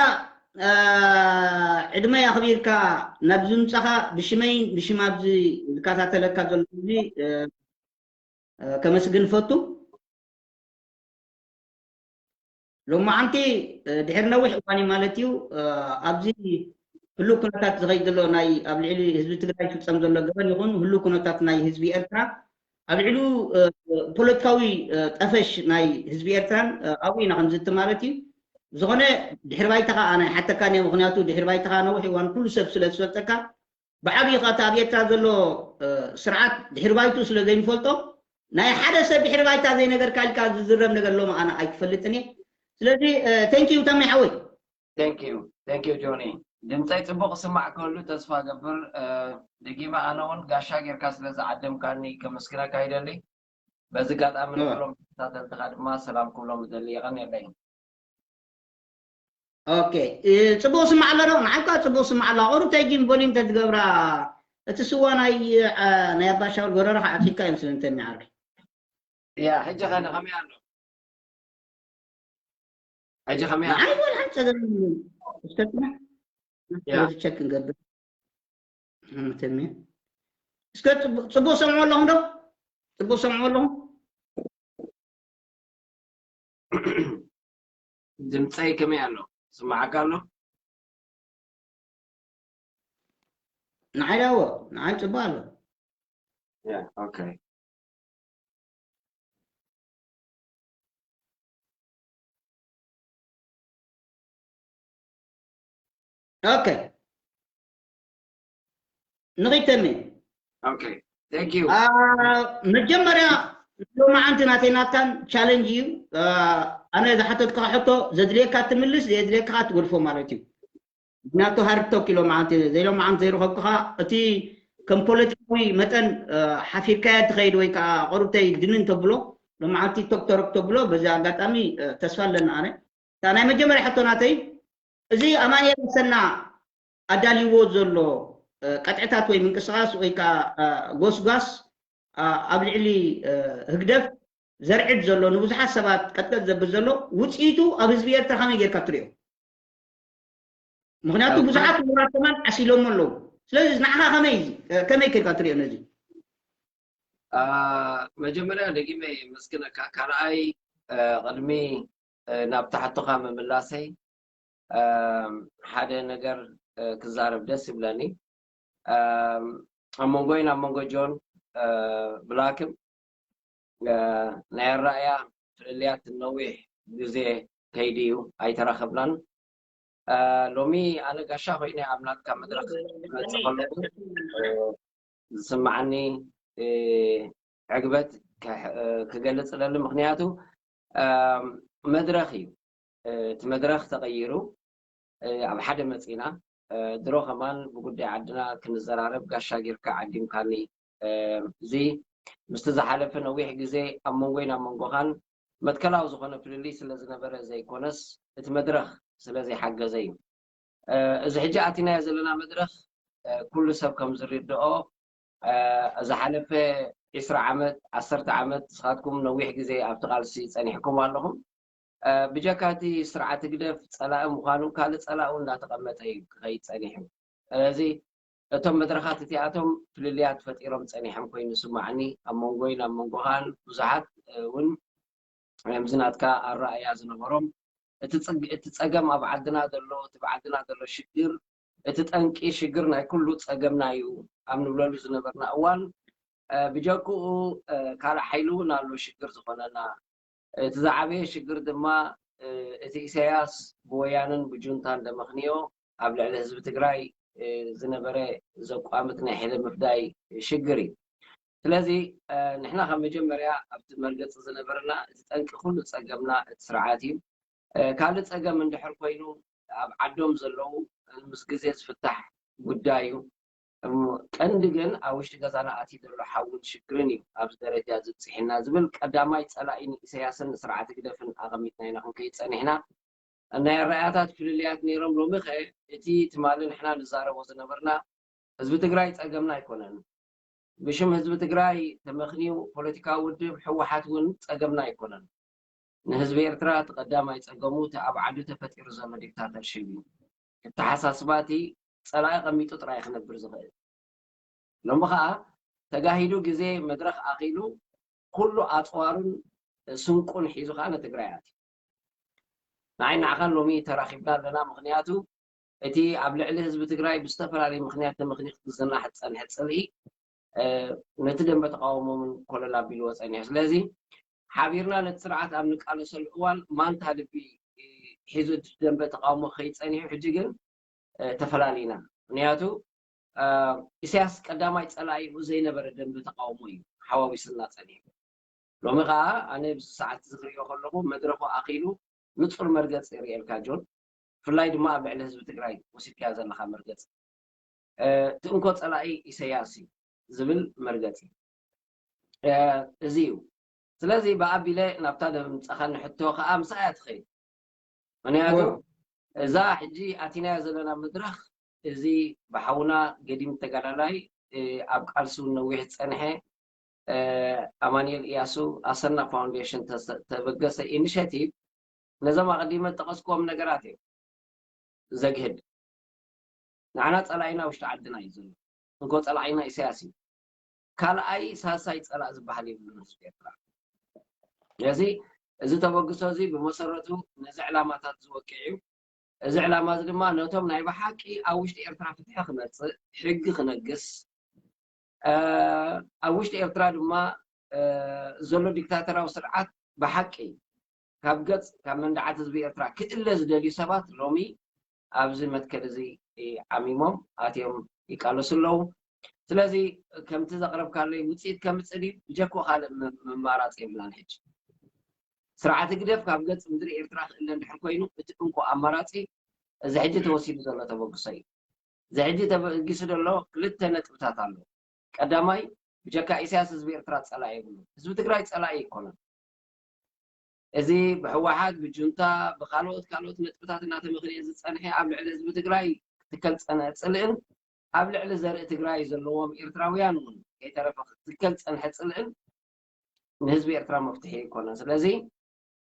ዕድመይ ኣኽቢርካ ናብ ዝምጻኻ ብሽመይን ብሽም ኣብዚ ዝከታተለካ ዘሎ ህዝቢ ከመስግን እፈቱ። ሎማዓንቲ ድሕሪ ነዊሕ እዋን ማለት እዩ ኣብዚ ህሉ ኩነታት ዝኸይድ ዘሎ ናይ ኣብ ልዕሊ ህዝቢ ትግራይ ዝፍፀም ዘሎ ገበን ይኹን ህሉ ኩነታት ናይ ህዝቢ ኤርትራ ኣብ ልዕሉ ፖለቲካዊ ጠፈሽ ናይ ህዝቢ ኤርትራን ኣብኡ ኢና ከምዝቲ ማለት እዩ። ዝኾነ ድሕሪ ባይታኻ ኣነ ሓተካ ነ ምክንያቱ ድሕሪ ባይታኻ ነዊሕ እዋን ኩሉ ሰብ ስለ ዝፈልጠካ ብዓብዪ ኸ እቲ ኣብ ኤርትራ ዘሎ ስርዓት ድሕሪ ባይቱ ስለ ዘይንፈልጦ ናይ ሓደ ሰብ ድሕሪ ባይታ ዘይነገርካ ኢልካ ዝዝረብ ነገር ሎም ኣነ ኣይክፈልጥን እየ። ስለዚ thank you ተሜ ሓወይ። Thank you thank you ጆኒ። ድምፀይ ፅቡቅ ስማዕ ከሉ ተስፋ ገብር። ደጊመ ኣነ እውን ጋሻ ጌርካ ስለ ዝዓደምካኒ ከመስግነካ ይደሊ። በዚ ኣጋጣሚ ንኩሎም ተከታተልትካ ድማ ሰላም ክብሎም እደሊ። የቀንየለይ። ኦኬ ጽቡቅ ስማዕ ኣሎ ዶ? ንዓይ እኳ ጽቡቅ ስማዕ ኣሎ። ቁሩብ ተይ ግን ቮሊም ተትገብራ እቲ ስዋ ናይ ናይ ኣባሻውል ጎረሮ ከዓ ኣጽብካ እዩ መስለኒ ተሚ ዓርኪ። ያ ሕጂ ከ ንከመይ ኣሎ? ሕጂ ከመይ ኣሎ? ንዓይ ወላ ሓንቲ ጸገም የብሉን። እስከ ጽናሕ። ያ። ቸክ ክንገብር። ተሚ እስከ ጽቡቅ ሰምዑ ኣለኹም ዶ? ጽቡቅ ሰምዑ ኣለኹም? ድምፀይ ከመይ ኣሎ? ስማዓካ ኣሎ? ንዓይ ዳዎ ንዓይ ጽቡቅ ኣሎ። Yeah, okay. Okay. ንኺተሚ Okay. Thank you. መጀመርያ ሎማዓንቲ ናተይ ናትካን ቻለንጅ እዩ። ኣነ ዝሓተትካ ሕቶ ዘድልየካ ትምልስ ዘየድልየካ ትገድፎ ማለት እዩ። ምክንያቱ ሃርድ ቶክ ኢሎም ዓንቲ ዘይሎም ዓንቲ ዘይረኸብኩኻ እቲ ከም ፖለቲካዊ መጠን ሓፊርካያ ትኸይድ ወይ ከዓ ቁሩብተይ ድንን ተብሎ ሎም ዓንቲ ቶክ ተረክ ተብሎ በዚ ኣጋጣሚ ተስፋ ኣለና ኣነ እታ ናይ መጀመርያ ሕቶ ናተይ እዚ ኣማንኤል ኣሰና ኣዳልይዎ ዘሎ ቀጥዕታት ወይ ምንቅስቃስ ወይ ከዓ ጎስጓስ ኣብ ልዕሊ ህግደፍ ዘርዕድ ዘሎ ንብዙሓት ሰባት ቀጥቀጥ ዘብል ዘሎ ውፅኢቱ ኣብ ህዝቢ ኤርትራ ከመይ ጌርካ ትሪኦ? ምክንያቱ ብዙሓት ምሁራት ከማን ዓሲሎሞ ኣለዉ። ስለዚ ንዓኻ ከመይ ከመይ ኬድካ ትሪኦ ነዚ? መጀመርያ ደጊመ የመስግነካ። ካልኣይ ቅድሚ ናብ ትሓቶኻ ምምላሰይ ሓደ ነገር ክዛረብ ደስ ይብለኒ። ኣብ መንጎይ ናብ መንጎ ጆን ብላክን ናይ ኣረኣእያ ፍልልያት ነዊሕ ግዜ ከይዲ እዩ ኣይተራኸብናን። ሎሚ ኣነ ጋሻ ኮይነ ኣብ ናትካ መድረክ ክመፅእ ከለኹ ዝስማዓኒ ዕግበት ክገልፅ እደሊ። ምክንያቱ መድረኽ እዩ። እቲ መድረኽ ተቐይሩ ኣብ ሓደ መፂና። ድሮ ከማን ብጉዳይ ዓድና ክንዘራረብ ጋሻ ጌርካ ዓዲምካኒ። እዚ ምስቲ ዝሓለፈ ነዊሕ ግዜ ኣብ መንጎይን ኣብ መንጎኻን መትከላዊ ዝኾነ ፍልልይ ስለ ዝነበረ ዘይኮነስ፣ እቲ መድረኽ ስለ ዘይሓገዘ እዩ። እዚ ሕጂ ኣቲናዮ ዘለና መድረኽ ኩሉ ሰብ ከም ዝርድኦ፣ ዝሓለፈ ዒስራ ዓመት፣ ዓሰርተ ዓመት ንስኻትኩም ነዊሕ ግዜ ኣብቲ ቃልሲ ጸኒሕኩም ኣለኹም። ብጀካ እቲ ስርዓት ህግደፍ ጸላኢ ምዃኑ ካልእ ጸላኢ እውን እንዳተቐመጠ እዩ ክኸይድ ጸኒሑ። ስለዚ እቶም መድረኻት እቲኣቶም ፍልልያት ፈጢሮም ጸኒሖም ኮይኑ ይስማዓኒ። ኣብ መንጎይን ኣብ መንጎኻን ብዙሓት እውን ከምዚ ናትካ ኣረኣእያ ዝነበሮም፣ እቲ ጸገም ኣብ ዓድና ዘሎ፣ እቲ ብዓድና ዘሎ ሽግር፣ እቲ ጠንቂ ሽግር ናይ ኩሉ ጸገምና እዩ ኣብ ንብለሉ ዝነበርና እዋን፣ ብጀክኡ ካልእ ሓይሊ እውን ኣሎ ሽግር ዝኾነና። እቲ ዝዓበየ ሽግር ድማ እቲ ኢሳያስ ብወያንን ብጁንታን ደመኽንዮ ኣብ ልዕሊ ህዝቢ ትግራይ ዝነበረ ዘቋምት ናይ ሕነ ምፍዳይ ሽግር እዩ። ስለዚ ንሕና ካብ መጀመርያ ኣብቲ መርገፂ ዝነበረና እቲ ጠንቂ ኩሉ ፀገምና እቲ ስርዓት እዩ። ካልእ ፀገም እንድሕር ኮይኑ ኣብ ዓዶም ዘለዉ ምስ ግዜ ዝፍታሕ ጉዳይ እዩ። ቀንዲ ግን ኣብ ውሽጢ ገዛና ኣትዩ ዘሎ ሓውን ሽግርን እዩ ኣብዚ ደረጃ ዝብፅሕና ዝብል ቀዳማይ ፀላኢ ንኢሳያስን ንስርዓት ህግደፍን ኣቐሚጥና ኢና ክንከይድ ፀኒሕና። ናይ ኣረኣእያታት ፍልልያት ነይሮም። ሎሚ ኸ እቲ ትማሊ ንሕና ንዛረቦ ዝነበርና ህዝቢ ትግራይ ፀገምና ኣይኮነን። ብሽም ህዝቢ ትግራይ ተመኽንዩ ፖለቲካዊ ውድብ ህወሓት እውን ፀገምና ኣይኮነን። ንህዝቢ ኤርትራ እቲ ቀዳማይ ፀገሙ እቲ ኣብ ዓዱ ተፈጢሩ ዘሎ ዲክታተርሺፕ እዩ። ኣተሓሳስባ እቲ ፀላኢ ቀሚጡ ጥራይ ክነብር ዝኽእል። ሎሚ ኸዓ ተጋሂዱ ግዜ መድረኽ ኣኺሉ ኩሉ ኣፅዋሩን ስንቁን ሒዙ ኸዓ ንትግራይ ኣትዩ። ንዓይ ንዓኻን ሎሚ ተራኺብና ኣለና። ምኽንያቱ እቲ ኣብ ልዕሊ ህዝቢ ትግራይ ብዝተፈላለየ ምኽንያት ተመኽንዩ ክዝናሕ ዝፀንሐ ፅልኢ ነቲ ደንበ ተቃውሞ እውን ኮለል ኣቢልዎ ፀኒሑ። ስለዚ ሓቢርና ነቲ ስርዓት ኣብ ንቃለሰሉ እዋን ማንታ ልቢ ሒዙ እቲ ደንበ ተቃውሞ ክኸይድ ፀኒሑ፣ ሕጂ ግን ተፈላሊና። ምኽንያቱ ኢሳያስ ቀዳማይ ፀላኢኡ ዘይነበረ ደንበ ተቃውሞ እዩ ሓዋዊስና ፀኒሑ። ሎሚ ከዓ ኣነ ብዚ ሰዓት እዚ ክሪኦ ከለኹ መድረኹ ኣኺሉ ንፁር መርገፂ ይርእየልካ ጆን። ብፍላይ ድማ ኣብ ልዕሊ ህዝቢ ትግራይ ወሲድካዮ ዘለኻ መርገፂ እቲ እንኮ ፀላኢ ኢሳያስ እዩ ዝብል መርገፂ እዚ እዩ። ስለዚ ብኣቢለ ናብታ ደምፀኻኒ ሕቶ ከዓ ምሳያ ትኸይድ። ምክንያቱ እዛ ሕጂ ኣቲናዮ ዘለና መድረኽ እዚ ብሓውና ገዲም ተጋዳላይ ኣብ ቃልሲ እውን ነዊሕ ዝፀንሐ ኣማኑኤል እያሱ ኣሰና ፋውንዴሽን ተበገሰ ኢኒሽቲቭ ነዞም ኣቐዲመ ዝጠቐስክዎም ነገራት እዮም ዘግህድ። ንዓና ፀላኢና ውሽጢ ዓድና እዩ ዘሎ። እንኮ ፀላኢና ኢሳያስ እዩ። ካልኣይ ሳልሳይ ፀላእ ዝበሃል የብሉን ህዝቢ ኤርትራ። ስለዚ እዚ ተበግሶ እዚ ብመሰረቱ ነዚ ዕላማታት ዝወቅዕ እዩ። እዚ ዕላማ እዚ ድማ ነቶም ናይ ብሓቂ ኣብ ውሽጢ ኤርትራ ፍትሒ ክመፅእ፣ ሕጊ ክነግስ፣ ኣብ ውሽጢ ኤርትራ ድማ ዘሎ ዲክታተራዊ ስርዓት ብሓቂ ካብ ገፅ ካብ መንደዓት ህዝቢ ኤርትራ ክእለ ዝደልዩ ሰባት ሎሚ ኣብዚ መትከል እዚ ዓሚሞም ኣትዮም ይቃለሱ ኣለዉ። ስለዚ ከምቲ ዘቕረብካለይ ውፅኢት ከምፅእ ድዩ ብጀኮ ካልእ መማራፂ የብላን። ሕጂ ስርዓት ህግደፍ ካብ ገፅ ምድሪ ኤርትራ ክእለ እንድሕር ኮይኑ እቲ እንኮ ኣማራፂ እዚ ሕጂ ተወሲዱ ዘሎ ተበግሶ እዩ። እዚ ሕጂ ተበጊሱ ዘሎ ክልተ ነጥብታት ኣሎ። ቀዳማይ ብጀካ ኢሳያስ ህዝቢ ኤርትራ ፀላኢ የብሉ። ህዝቢ ትግራይ ፀላኢ ኣይኮነን። እዚ ብህወሓት ብጁንታ ብካልኦት ካልኦት ነጥብታት እናተመኽንየ ዝፀንሐ ኣብ ልዕሊ ህዝቢ ትግራይ ክትከል ፀነ ፅልእን ኣብ ልዕሊ ዘርኢ ትግራይ ዘለዎም ኤርትራውያን እውን ከይተረፈ ክትከል ፀንሐ ፅልእን ንህዝቢ ኤርትራ መፍትሒ ኣይኮነን። ስለዚ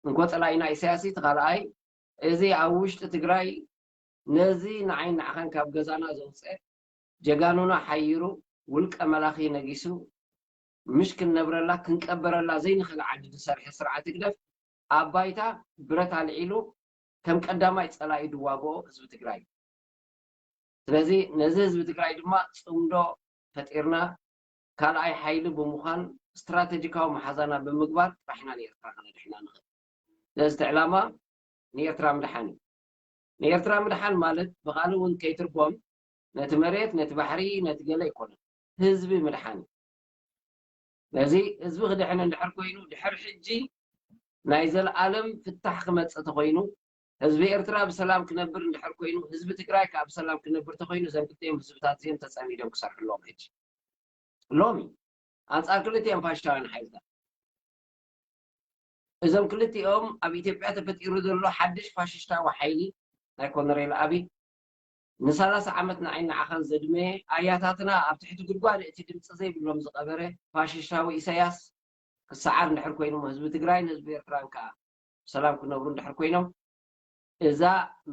እንኮ ፀላኢና ኢሳያስ እቲ ካልኣይ እዚ ኣብ ውሽጢ ትግራይ ነዚ ንዓይ ንዓኻን ካብ ገዛና ዘውፅአ ጀጋኑና ሓይሩ ውልቀ መላኺ ነጊሱ ምሽ ክንነብረላ ክንቀበረላ ዘይንኽእል ዓዲ ዝሰርሐ ስርዓት ህግደፍ ኣብ ባይታ ብረት ኣልዒሉ ከም ቀዳማይ ፀላኢ ድዋግኦ ህዝቢ ትግራይ። ስለዚ ነዚ ህዝቢ ትግራይ ድማ ፅምዶ ፈጢርና ካልኣይ ሓይሊ ብምዃን ስትራተጂካዊ መሓዛና ብምግባር ጥራሕ ኢና ንኤርትራ ከነድሕና ንኽእል። ስለዚ እቲ ዕላማ ንኤርትራ ምድሓን እዩ። ንኤርትራ ምድሓን ማለት ብኻልእ እውን ከይትርጎም ነቲ መሬት፣ ነቲ ባሕሪ፣ ነቲ ገለ ኣይኮነን። ህዝቢ ምድሓን እዩ። ነዚ ህዝቢ ክድሕን እንድሕር ኮይኑ ድሕር ሕጂ ናይ ዘለኣለም ፍታሕ ክመፅእ ተኮይኑ፣ ህዝቢ ኤርትራ ብሰላም ክነብር እንድሕር ኮይኑ፣ ህዝቢ ትግራይ ከዓ ብሰላም ክነብር ተኮይኑ፣ እዞም ክልቲኦም ህዝብታት እዚኦም ተፀሚዶም ክሰርሕሎም ሕጂ። ሎሚ ኣንፃር ክልቲኦም ፋሽስታውያን ሓይልታት፣ እዞም ክልቲኦም ኣብ ኢትዮጵያ ተፈጢሩ ዘሎ ሓድሽ ፋሽስታዊ ሓይሊ ናይ ኮሎኔል ኣብይ ንሰላሳ ዓመት ንዓይ ንዓኻን ዘድመየ ኣያታትና ኣብ ትሕቲ ጉድጓድ እቲ ድምፂ ዘይብሎም ዝቐበረ ፋሽስታዊ ኢሳያስ ክሰዓር እንድሕር ኮይኑ፣ ህዝቢ ትግራይን ህዝቢ ኤርትራን ከዓ ብሰላም ክነብሩ እንድሕር ኮይኖም፣ እዛ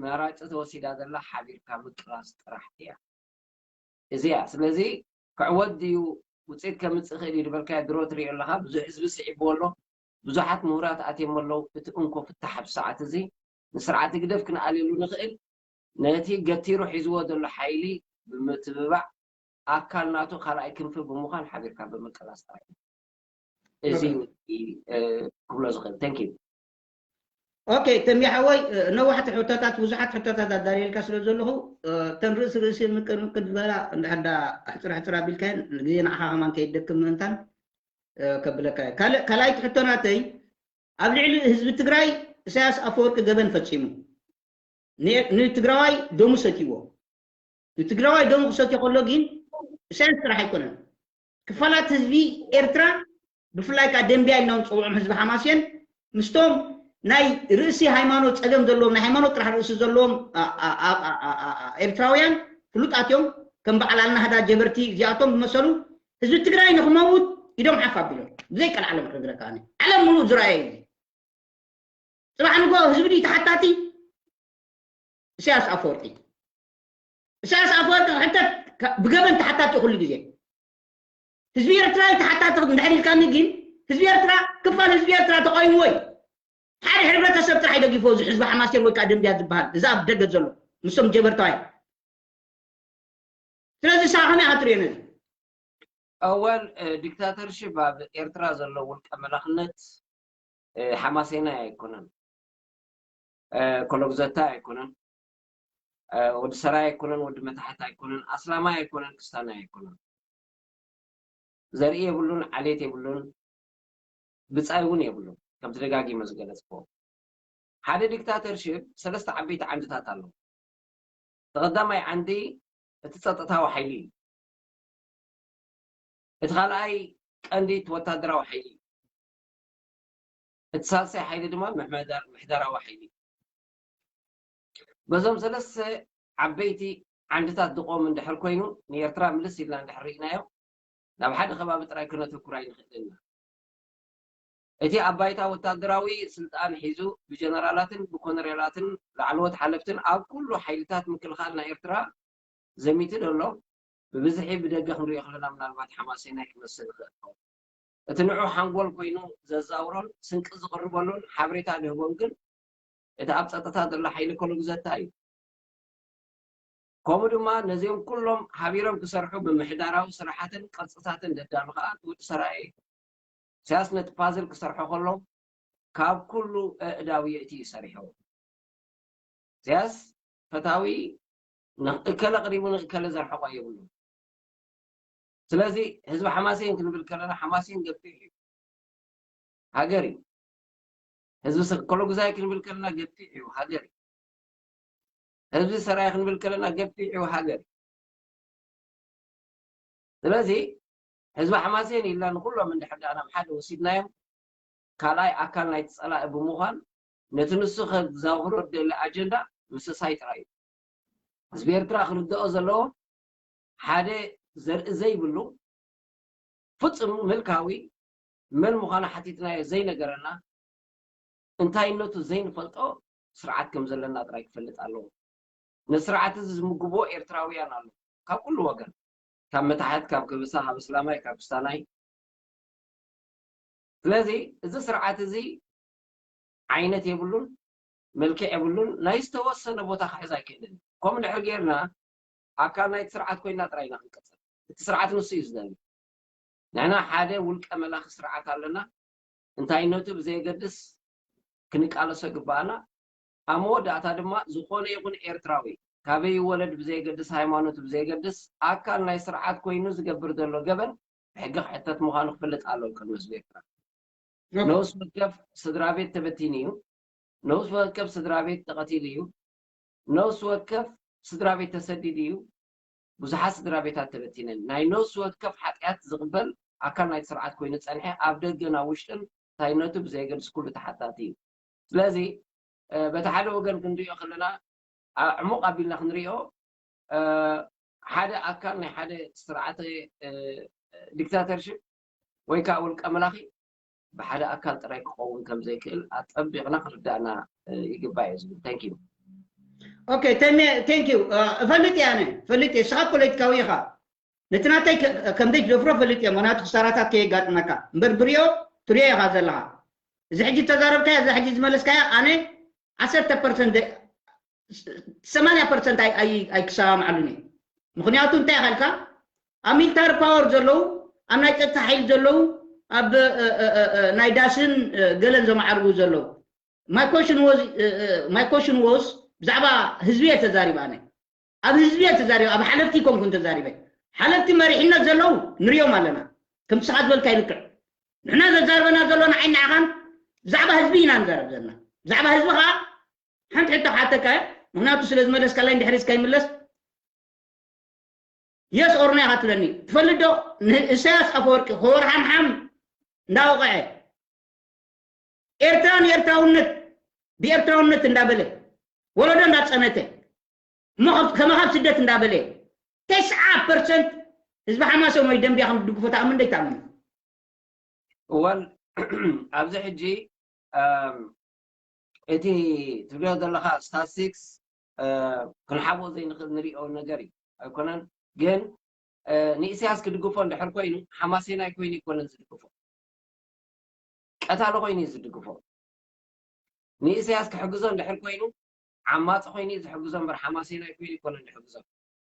መራፂ ተወሲዳ ዘላ ሓቢርካ ምቅላስ ጥራሕ እያ። እዚያ ስለዚ ክዕወት ድዩ ውፅኢት ከምፅእ ይኽእል እዩ ዝበልካዮ ድሮ ትሪኦ ኣለኻ። ብዙሕ ህዝቢ ስዒብዎ ኣሎ። ብዙሓት ምሁራት ኣትዮም ኣለዉ። እቲ እንኮ ፍታሕ ኣብዚ ሰዓት እዚ ንስርዓት ህግደፍ ክንኣልየሉ ንኽእል ነቲ ገቲሩ ሒዝዎ ዘሎ ሓይሊ ብምትብባዕ ኣካል ናቱ ካልኣይ ክንፊ ብምዃን ሓቢርካ ብምቅላስ ጥራሕ እዩ። እዚ እዩ፣ እ፣ ክብሎ ዝኽእል። Thank you። ኦኬ፣ ተምቢ ሓወይ፣ እ፣ ነዋሕቲ ሕቶታት፣ ብዙሓት ሕቶታት ኣዳልየልካ ስለ ዘለኹ፣ እ፣ እተን ርእሲ ርእሲ ምቅር ምቅር ዝበላ እንድሕር ዳ ሕፅር ሕፅር ኣቢልካየን ግዜ ንዓኻ ከማን ከይደክም ምእንታን፣ እ፣ ከብለካ እየ። ካልእ፣ ካልኣይቲ ሕቶ ናተይ፣ ኣብ ልዕሊ ህዝቢ ትግራይ ኢሳያስ ኣፈወርቂ ገበን ፈፂሙ። ን-፣ ንትግራዋይ ደሙ ሰትይዎ። ንትግራዋይ ደሙ ክሰትዮ ከሎ ግን ኢሳያስ ጥራሕ ኣይኮነን። ክፋላት ህዝቢ ኤርትራ፣ ብፍላይ ከዓ ደንቢያ ኢልና ንፅውዖም ህዝቢ ሓማሴን፣ ምስቶም ናይ ርእሲ ሃይማኖት ፀገም ዘለዎም፣ ናይ ሃይማኖት ጥራሕ ርእሲ ዘለዎም፣ ኣ-፣ ኣ-፣ ኣ-፣ ኣ-፣ ኣ-፣ ኣ-፣ ኤርትራውያን ፍሉጣት እዮም። ከም በዓል ኣልናህዳ ጀበርቲ እዚኣቶም ዝመሰሉ ህዝቢ ትግራይ ንክመውት ኢዶም ሓፍ ኣቢሎም። ብዘይ ቀልዓለም ክነግረካ ኣነ። ዓለም ሙሉእ ዝረኣየ እዩ። ፅባሕ ንግሆ ህዝቢ ድዩ ተሓታቲ? ኢሳያስ ኣፈወርቂ። ኢሳያስ ኣፈወርቂ ክሕተት ከ-፣ ብገበን ተሓታቲ ኩሉ ግዜ። ህዝቢ ኤርትራ እዩ ተሓታቲ እንድሕር ኢልካኒ ግን፣ ህዝቢ ኤርትራ፣ ክፋል ህዝቢ ኤርትራ ተቃዊምዎ እዩ። ሓደ ሕብረተሰብ ጥራሕ እዩ ደጊፍዎ፣ እዚ ህዝቢ ሓማሴን ወይ ከዓ ደንቢያ ዝበሃል፣ እዚ ኣብ ደገ ዘሎ፣ ምስቶም ጀበርታውያን። ስለዚ ንስኻ ከመይ ኢኻ ትርእዮ ነዚ? ኣወል፣ እ፣ ዲክታተርሺፕ ኣብ ኤርትራ ዘሎ ውልቀ መላኽነት፣ እ፣ ሓማሴናይ ኣይኮነን፣ እ፣ ኮሎግዘታይ ኣይኮነን፣ እ፣ ወዲ ሰራይ ኣይኮነን፣ ወዲ መታሕት ኣይኮነን፣ ኣስላማይ ኣይኮነን፣ ክስታናይ ኣይኮነን። ዘርኢ የብሉን፣ ዓሌት የብሉን፣ ብጻይ እውን የብሉን። ከምቲ ደጋጊመ ዝገለጽክዎ፣ ሓደ ዲክታተርሺፕ ሰለስተ ዓበይቲ ዓንድታት ኣለዎ። እቲ ቀዳማይ ዓንዲ እቲ ጸጥታዊ ሓይሊ እዩ። እቲ ካልኣይ ቀንዲ እቲ ወታደራዊ ሓይሊ እዩ። እቲ ሳልሳይ ሓይሊ ድማ ምሕመዳር-፣ ምሕደራዊ ሓይሊ እዩ። በዞም ሰለስተ ዓበይቲ ዓንድታት ዝቖም እንድሕር ኮይኑ፣ ንኤርትራ ምልስ ኢልና እንድሕር ርኢናዮ፣ ናብ ሓደ ከባቢ ጥራይ ክነተኩር ኣይንኽእልን ኢና። እቲ ኣብ ባይታ ወታደራዊ ስልጣን ሒዙ ብጀነራላትን ብኮነሬላትን ላዕለዎት ሓለፍትን ኣብ ኩሉ ሓይልታት ምክልኻል ናይ ኤርትራ ዘሚቱ ዘሎ፣ ብብዝሒ ብደገ ክንሪኦ ከለና ምናልባት ሓማሴናይ ክመስል ይኽእል ይኸውን። እቲ ንዑ ሓንጎል ኮይኑ ዘዛውሮን ስንቂ ዝቕርበሉን ሓበሬታ ዝህቦን ግን እቲ ኣብ ጸጥታ ዘሎ ሓይሊ ኮሎግዘታ እዩ። ከምኡ ድማ ነዚኦም ኩሎም ሓቢሮም ክሰርሑ ብምሕዳራዊ ስራሓትን ቅርጽታትን ዘዳሉ ከኣ እቲ ወዲ ሰራየ እዩ። ኢሳያስ ነቲ ፓዝል ክሰርሖ ከሎ ካብ ኩሉ ኣእዳው የእቲ እዩ ሰሪሕዎ። ኢሳያስ ፈታዊ ንእከለ ቅሪቡ ንእከለ ዘርሕቆ የብሉን። ስለዚ ህዝቢ ሓማሴን ክንብል ከለና ሓማሴን ገፊሕ እዩ፣ ሃገር እዩ። ህዝቢ ሰ-፣ ኮሎጉዛይ ክንብል ከለና ገፊሕ እዩ፣ ሃገር እዩ። ህዝቢ ሰራየ ክንብል ከለና ገፊሕ እዩ፣ ሃገር እዩ። ስለዚ ህዝቢ ሓማሴን ኢልና ንኩሎም እንድሕር ደኣ ናብ ሓደ ወሲድናዮም፣ ካልኣይ ኣካል ናይቲ ጸላኢ ብምዃን ነቲ ንሱ ከዛውሮ ዝደሊ ኣጀንዳ ምስሳይ ጥራይ እዩ። ህዝቢ ኤርትራ ክርድኦ ዘለዎ ሓደ ዘርኢ ዘይብሉ ፍጹም ምልካዊ መን ምዃኑ ሓቲትናዮ ዘይነገረና፣ እንታይነቱ ዘይንፈልጦ ስርዓት ከም ዘለና ጥራይ ክፈልጥ ኣለዎ። ነዚ ስርዓት እዚ ዝምግብዎ ኤርትራውያን ኣለዉ፣ ካብ ኩሉ ወገን፣ ካብ መታሕት፣ ካብ ከበሳ፣ ካብ እስላማይ፣ ካብ ክስታናይ። ስለዚ እዚ ስርዓት እዚ ዓይነት የብሉን፣ መልክዕ የብሉን፣ ናይ ዝተወሰነ ቦታ ክሕዝ ኣይክእልን። ከምኡ እንድሕር ጌርና ኣካል ናይቲ ስርዓት ኮይና ጥራይ ኢና ክንቀጽል። እቲ ስርዓት ንሱ እዩ ዝደሊ። ንሕና ሓደ ውልቀ መላኺ ስርዓት ኣለና። እንታይነቱ ብዘየገድስ ክንቃለሶ ይግባኣና። ኣብ መወዳእታ ድማ ዝኾነ ይኹን ኤርትራዊ ካበይ ይወለድ ብዘየገድስ፣ ሃይማኖቱ ብዘየገድስ፣ ኣካል ናይ ስርዓት ኮይኑ ዝገብር ዘሎ ገበን ብሕጊ ክሕተት ምዃኑ ክፍልጥ ኣለዎ ቅድሚ ህዝቢ ኤርትራ። ነፍሲ ወከፍ ስድራ ቤት ተበቲኑ እዩ። ነፍሲ ወከፍ ስድራ ቤት ተቐቲሉ እዩ። ነፍሲ ወከፍ ስድራ ቤት ተሰዲዱ እዩ። ብዙሓት ስድራ ቤታት ተበቲነን። ናይ ነፍሲ ወከፍ ሓጢኣት ዝቕበል ኣካል ናይቲ ስርዓት ኮይኑ ጸንሐ፣ ኣብ ደገን ኣብ ውሽጥን እንታይነቱ ብዘየገድስ ኩሉ ተሓታቲ እዩ። ስለዚ በቲ ሓደ ወገን ክንሪኦ ከለና፣ ዕሙቕ ኣቢልና ክንሪኦ፣ ሓደ ኣካል ናይ ሓደ ስርዓተ ዲክታተርሽፕ ወይ ከዓ ውልቀ መላኺ ብሓደ ኣካል ጥራይ ክኸውን ከም ዘይክእል ኣጠቢቕና ክርዳእና ይግባእ እዩ ዝብል። Thank you። Okay, thank you። እፈልጥ እየ ኣነ፣ እፈልጥ እየ። ንስኻ ፖለቲካዊ ኢኻ። ነቲ ናተይ ከም ዘይትደፍሮ እፈልጥ እየ፣ ምኽንያቱ ክሳራታት ከየጋጥመካ። እምበር ብሪኦ ትሪኦ ኢኻ ዘለኻ። እዚ ሕጂ ተዛረብካያ፣ እዚ ሕጂ ዝመለስካያ ኣነ ዓሰርተ ፐርሰንት፣ ሰማንያ ፐርሰንት ኣይክሰማምዓሉን እየ። ምኽንያቱ እንታይ ኢኻ ኢልካ፣ ኣብ ሚሊታሪ ፓወር ዘለዉ፣ ኣብ ናይ ፀጥታ ሓይሊ ዘለዉ፣ ኣብ ናይ ዳስን ገለን ዘማዕርጉ ዘለዉ። My question was ብዛዕባ ህዝቢ እየ ተዛሪበ ኣነ። ኣብ ህዝቢ እየ ተዛሪበ፣ ኣብ ሓለፍቲ ኣይኮንኩን ተዛሪበ። ሓለፍቲ መሪሕነት ዘለዉ ንሪኦም ኣለና። ከምቲ ስኻ ዝበልካይ ልክዕ ንሕና ዘዛርበና ዘሎ ንዓይ ንዓኻን ብዛዕባ ህዝቢ ኢና ንዛረብ ዘለና። ብዛዕባ ህዝቢ ከዓ ሓንቲ ሕቶ ክሓተካ እየ፣ ምኽንያቱ ስለ ዝመለስካላይ እንድሕሪ እስካ ይምለስ። Yes or no ኢኻ ትብለኒ። ትፈልጥ ዶ ንእሰያስ ኣፈወርቂ ከወርሓምሓም እንዳወቕዐ ኤርትራ ንኤርትራውነት ብኤርትራውነት እንዳበለ ወለዶ እንዳጸነተ እሞ ከመኻብ ስደት እንዳበለ ተስዓ ፐርሰንት ህዝቢ ሓማሶም ወይ ደንቢያ ከም ዝድግፎ ተኣምን ዶ ይተኣምን? እዋን ኣብዚ ሕጂ እቲ ትብልዮ ዘለኻ ስታትስቲክስ ክንሓቦ ዘይንኽእል ንሪኦ ነገር እዩ ኣይኮነን። ግን ንኢሳያስ ክድግፎ እንድሕር ኮይኑ ሓማሴናይ ኮይኑ ኣይኮነን ዝድግፎ፣ ቀታሊ ኮይኑ እዩ ዝድግፎ። ንኢሳያስ ክሕግዞ እንድሕር ኮይኑ ዓማፂ ኮይኑ እዩ ዝሕግዞ እምበር ሓማሴናይ ኮይኑ ኣይኮነን ዝሕግዞ።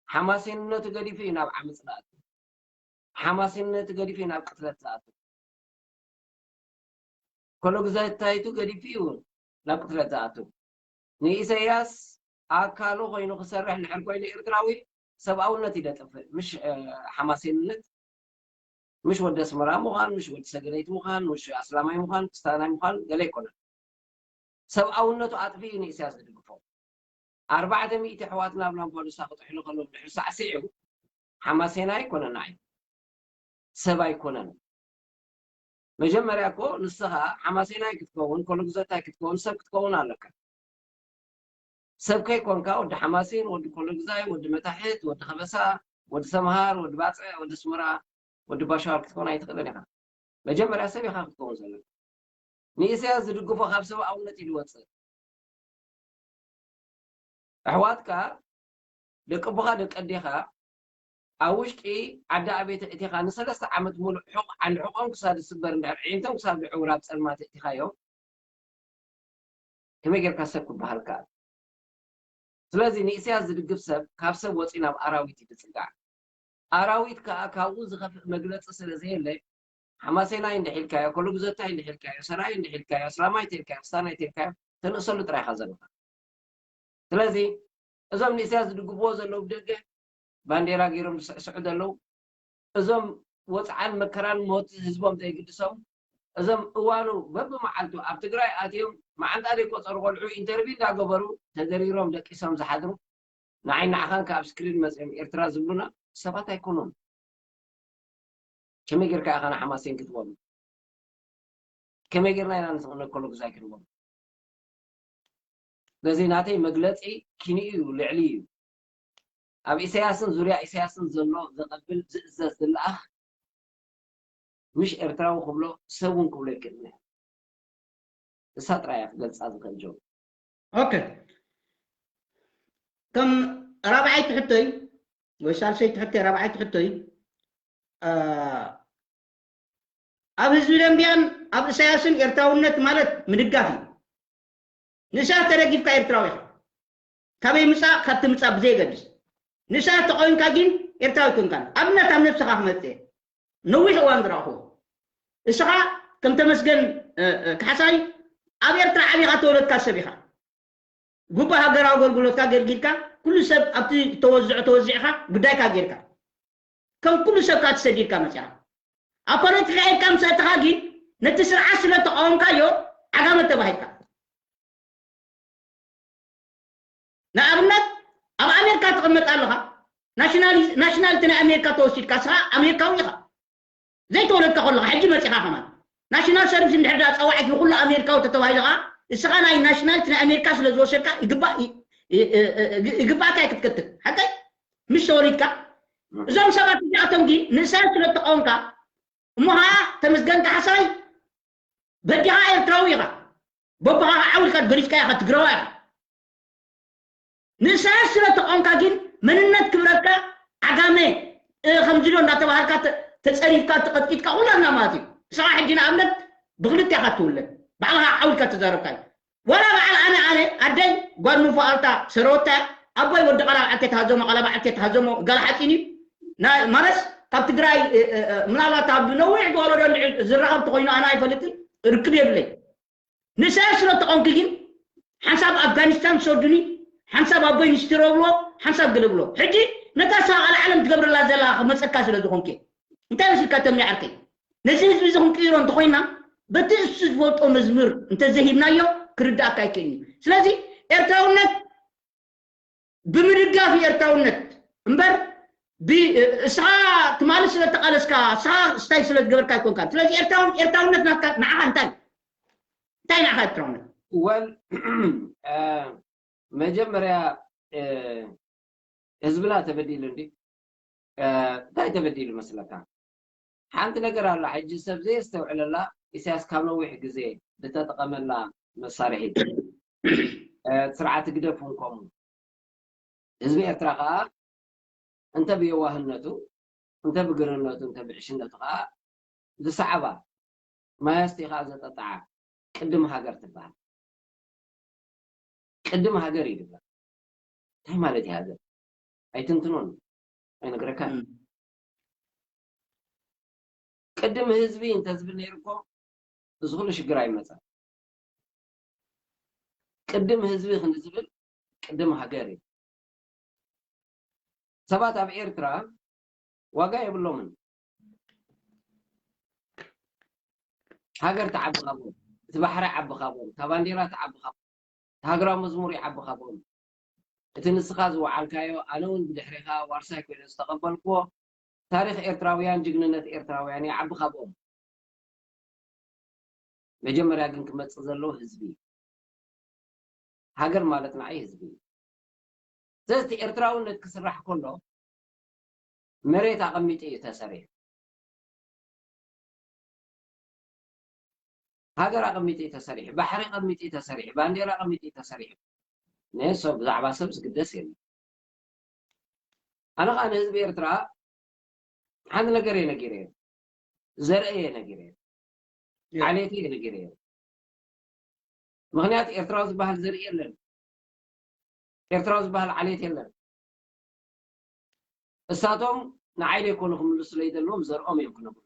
ሓማሴንነቱ ገዲፉ እዩ ናብ ዓመፅ ዝኣቱ። ሓማሴንነቱ ገዲፉ እዩ ናብ ቅትለት ዝኣቱ። ኮሎግዛይታይቱ ገዲፉ እዩ ናብ ቅትለት ዝኣቱ። ንኢሳያስ ኣካሉ ኮይኑ ክሰርሕ እንድሕር ኮይኑ ኤርትራዊ ሰብኣውነት እዩ ደጥፍእ፣ ምሽ ሓማሴንነት፣ ምሽ ወዲ ኣስመራ ምዃን፣ ምሽ ወዲ ሰገነይቲ ምዃን፣ ምሽ ኣስላማይ ምዃን፣ ክስታናይ ምዃን ገለ ኣይኮነን። ሰብኣውነቱ ኣጥፊኡ እዩ ንኢሳያስ ዝድግፎ። ኣርባዕተ ሚእቲ ኣሕዋትና ኣብ ላምፓዱሳ ክጥሕሉ ከለዉ ድሕሪ ሳዕሲዑ ሓማሴናይ ኣይኮነን፣ ንዓይ ሰብ ኣይኮነን። መጀመርያ እኮ ንስኻ ሓማሴናይ ክትከውን ኮሎግዘታይ ክትከውን ሰብ ክትከውን ኣለካ። ሰብ ከይኮንካ ወዲ ሓማሴን፣ ወዲ ኮሎግዛይ፣ ወዲ መታሕት፣ ወዲ ከበሳ፣ ወዲ ሰምሃር፣ ወዲ ባፅዕ፣ ወዲ ኣስመራ፣ ወዲ ባሻዋር ክትከውን ኣይትኽእልን ኢኻ። መጀመርያ ሰብ ኢኻ ክትከውን ዘለካ። ንኢሳያስ ዝድግፎ ካብ ሰብኣውነት እዩ ዝወፅእ። ኣሕዋትካ ደቂ ኣቦኻ ደቂ ኣዴኻ ኣብ ውሽጢ ዓዲ ኣቤት እቲኻ ንሰለስተ ዓመት ሙሉእ ሑቕ ዓንዲ ሑቖም ክሳብ ዝስበር እንድሕር ኣዒንቶም ክሳብ ዝዕውር ኣብ ፀልማት እቲኻዮም ከመይ ጌርካ ሰብ ክበሃል ከኣል? ስለዚ ንኢሳያስ ዝድግፍ ሰብ ካብ ሰብ ወፂኡ ናብ ኣራዊት እዩ ዝፅጋዕ። ኣራዊት ከዓ ካብኡ ዝኸፍእ መግለፂ ስለ ዘየለ ሓማሴናይ እንድሕ ኢልካዮ፣ ኮሎግዘታይ እንድሕ ኢልካዮ፣ ሰራይ እንድሕ ኢልካዮ፣ ኣስላማይ ተልካዮ፣ ክስታናይ ተልካዮ ተንእሰሉ ጥራይ ኢኻ ዘለኻ። ስለዚ እዞም ንኢሳያስ ዝድግፍዎ ዘለዉ ብደገ ባንዴራ ገይሮም ዝስዕስዑ ዘለዉ እዞም ወፅዓን መከራን ሞት ህዝቦም ዘይግድሶም እዞም እዋኑ በብመዓልቱ ኣብ ትግራይ ኣትዮም መዓንጣ ዘይቆፀሩ ቆልዑ ኢንተርቪው እንዳገበሩ ተደሪሮም ደቂሶም ዝሓድሩ ንዓይ ንዓኻን ከኣ ኣብ ስክሪን መፅዮም ኤርትራ ዝብሉና ሰባት ኣይኮኑን። ከመይ ጌርካ ኢኻ ንሓማሴን ክትበሉ? ከመይ ጌርና ኢና ንስቕ ነኮሎግዛይ ክንበሉ? ስለዚ ናተይ መግለፂ ኪንኡ እዩ፣ ልዕሊ እዩ። ኣብ ኢሳያስን ዙርያ ኢሳያስን ዘሎ ዘቐብል ዝእዘዝ ዝለኣኽ ምሽ ኤርትራዊ ክብሎ ሰብ እውን ክብሎ ይክእል። እሳ ጥራይ እያ ክገልፃ ዝኽእል ጆ። ኦኬ፣ ከም ራብዓይቲ ሕቶይ ወይ ሳልሰይቲ ሕቶይ ራብዓይቲ ሕቶይ ኣብ ህዝቢ ደንቢያን ኣብ እሳያስን ኤርትራውነት ማለት ምድጋፍ እዩ። ንእሳያስ ተደጊፍካ ኤርትራዊ ኢኻ። ካበይ ምጻእ ካብቲ ምጻእ ብዘየገድስ ንእሳያስ ተቆይንካ ግን ኤርትራዊ ኮንካን። ኣብነት ኣብ ነብስኻ ክመጽእ ነዊሕ እዋን ዝረኣኹ እስኻ ከም ተመስገን ካሕሳይ ኣብ ኤርትራ ዓቢኻ ተወለድካ ሰብ ኢኻ። ጉባ ሃገራዊ ኣገልግሎትካ ኣገልጊልካ ኩሉ ሰብ ኣብቲ ተወዝዖ ተወዚዕካ ጉዳይካ ጌርካ ከም ኩሉ ሰብ ካብ ተሰዲድካ መጺኻ ኣብ ፖለቲካ ኢልካ ምስ ኣተኻ ግን ነቲ ስርዓት ስለ ተቃወምካዮ ዓጋመ ተባሂልካ። ንኣብነት ኣብ ኣሜሪካ ትቕመጥ ኣለኻ፣ ናሽናሊቲ ናይ ኣሜሪካ ተወሲድካ፣ እስኻ ኣሜሪካዊ ኢኻ። ዘይተወለድካ ከለኻ ሕጂ መጺኻ ከማን ናሽናል ሰርቪስ እንድሕር ዳ ጸዋዒት ንኹሉ ኣሜሪካዊ ተተባሂሉ ኸዓ፣ እስኻ ናይ ናሽናሊቲ ናይ ኣሜሪካ ስለ ዝወሰድካ ይግባእ ይ- ይ- ይ- ይግባእካ እዩ ክትከትብ። ሓቀይ? ምሽ ተወሊድካ። እዞም ሰባት እዚኣቶም ግን ንእስራኤል ስለ እተቃወምካ፣ እሞ ኸዓ ተመስገን ካሕሳይ በዲኻ ኤርትራዊ ኢኻ። በቦኻ ኸዓ ዓው ኢልካ ገሊጽካ ኢኻ ትግራዋይ ኢኻ። ንእስራኤል ስለ ተቃወምካ ግን መንነት ክብረካ ዓጋመ እ፣ ከምዚ ዶ እንዳተባሃልካ ተ- ተጸሪፍካ ተቐጥቂጥካ ኩላትና ማለት እዩ። ንስኻ ሕጂ ንኣብነት ብክልተ ኢኻ ትውለድ። ባዕልኻ ዓው ኢልካ ተዛረብካ እዩ። ዋላ በዓል ኣነ ኣነ ኣደይ ጓል ምንፋኣልታ ሰረወታ ኣቦይ ወዲ ቃላ በዓልቲ ተሃዘሞ ቃላ በዓልቲ ተሃዘሞ ጋል ሓፂን እዩ። ናይ ማለስ ካብ ትግራይ እ፣ እ፣ እ፣ ምናልባት ኣብ ነዊሕ ዝወለዶ እንድዒ ዝራኸብ ተኮይኑ ኣነ ኣይፈልጥን። ርክብ የብለይ። ንእስራኤል ስለ ተቆምኪ ግን ሓንሳብ ኣፍጋኒስታን ሰዱኒ ሓንሳብ ኣቦይ ንስትሮ ብሎ ሓንሳብ ገለ ብሎ ሕጂ ነታ ሳብ ዓለም ትገብረላ ዘላ ክመፀካ ስለ ዝኾንኪ እንታይ መስልካ ተምኒ ዓርከይ ነዚ ህዝቢ እዚ ክንቅይሮ እንተኮይና በቲ እሱ ዝፈልጦ መዝሙር እንተዘሂብናዮ ክርዳእካ ኣይክእልኒ ስለዚ ኤርትራውነት ብምድጋፍ እዩ ኤርትራውነት እምበር እስኻ ትማሊ ስለ ተቃለስካ እስኻ ስታይ ስለ ዝገበርካ ኣይኮንካ ስለዚ ኤርትራውን ኤርትራውነት ናትካ ንዓኻ እንታይ እንታይ ንዓኻ ኤርትራውነት ወል መጀመርያ ህዝብና ተበዲሉ እንዲ እንታይ ተበዲሉ መስለካ ሓንቲ ነገር ኣላ ሕጂ ሰብ ዘየስተውዕለላ ኢሳያስ ካብ ነዊሕ ግዜ ዝተጠቐመላ መሳርሒት ስርዓት ህግደፍ እውን ከምኡ ህዝቢ ኤርትራ ከዓ እንተ ብየዋህነቱ እንተ ብግርነቱ እንተ ብዕሽነቱ ከዓ ዝሰዓባ ማያስቲ ከዓ ዘጠጣዓ ቅድም ሃገር ትበሃል ቅድም ሃገር እዩ ድብላ እንታይ ማለት እዩ ሃገር ኣይትንትኖን ኣይነግረካን ቅድም ህዝቢ እንተዝብል ነይሩ እኮ እዚ ኩሉ ሽግር ኣይመፀን ቅድም ህዝቢ ክንዝብል ቅድም ሃገር እዩ ሰባት ኣብ ኤርትራ ዋጋ የብሎምን ሃገር ትዓቢ ካብኦም እቲ ባሕሪ ዓቢ ካብኦም እታ ባንዴራ ትዓቢ ካብኦም እቲ ሃገራዊ መዝሙር ይዓቢ ካብኦም እቲ ንስኻ ዝወዓልካዮ ኣነ እውን ብድሕሬኻ ዋርሳይ ኮይነ ዝተቐበልክዎ ታሪኽ ኤርትራውያን ጅግንነት ኤርትራውያን ይዓቢ ካብኦም መጀመርያ ግን ክመፅእ ዘለዎ ህዝቢ ሃገር ማለት ንዓይ ህዝቢ እዩ ስለዚ ኤርትራውነት ክስራሕ ከሎ መሬት ኣቐሚጡ እዩ ተሰሪሑ ሃገር ኣቐሚጡ እዩ ተሰሪሑ ባሕሪ ኣቐሚጡ እዩ ተሰሪሑ ባንዴራ ኣቐሚጡ እዩ ተሰሪሑ ንሰብ ብዛዕባ ሰብ ዝግደስ የለን ኣነ ከዓ ንህዝቢ ኤርትራ ሓንቲ ነገር እየ ነጊረ ዘርእየ ነጊረ ዓሌት እየ ነጊረ ምክንያቱ ኤርትራዊ ዝበሃል ዘርኢ የለን ኤርትራዊ ዝበሃል ዓሌት የለን እሳቶም ንዓይ ዘይኮኑ ክምልሱለይ ዘለዎም ዘርኦም እዮም ክነግሩ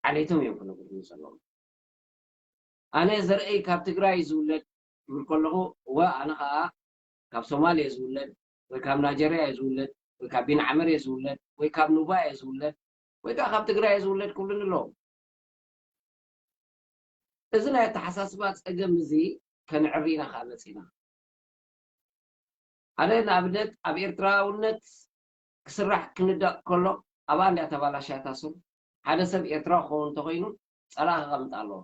ዓሌቶም እዮም ክነግሩ ዘለዎም ኣነ ዘርእይ ካብ ትግራይ ዝውለድ ክብል ከለኹ እወ ኣነ ከዓ ካብ ሶማል እየ ዝውለድ ወይ ካብ ናጀርያ እየ ዝውለድ ወይ ካብ ቢንዓመር እየ ዝውለድ ወይ ካብ ኑባ እየ ዝውለድ ወይ ከዓ ካብ ትግራይ እየ ዝውለድ ክብሉኒ ኣለዎም እዚ ናይ ኣተሓሳስባ ፀገም እዚ ከነዕሪ ኢና ከዓ መፂና ሓደ ንኣብነት ኣብ ኤርትራውነት ክስራሕ ክንዳእ ከሎ ኣብኣ እንዲያ ተባላሽያታ ሱር ሓደ ሰብ ኤርትራዊ ክኸውን እንተኮይኑ ፀላኢ ክቐምጥ ኣለዎ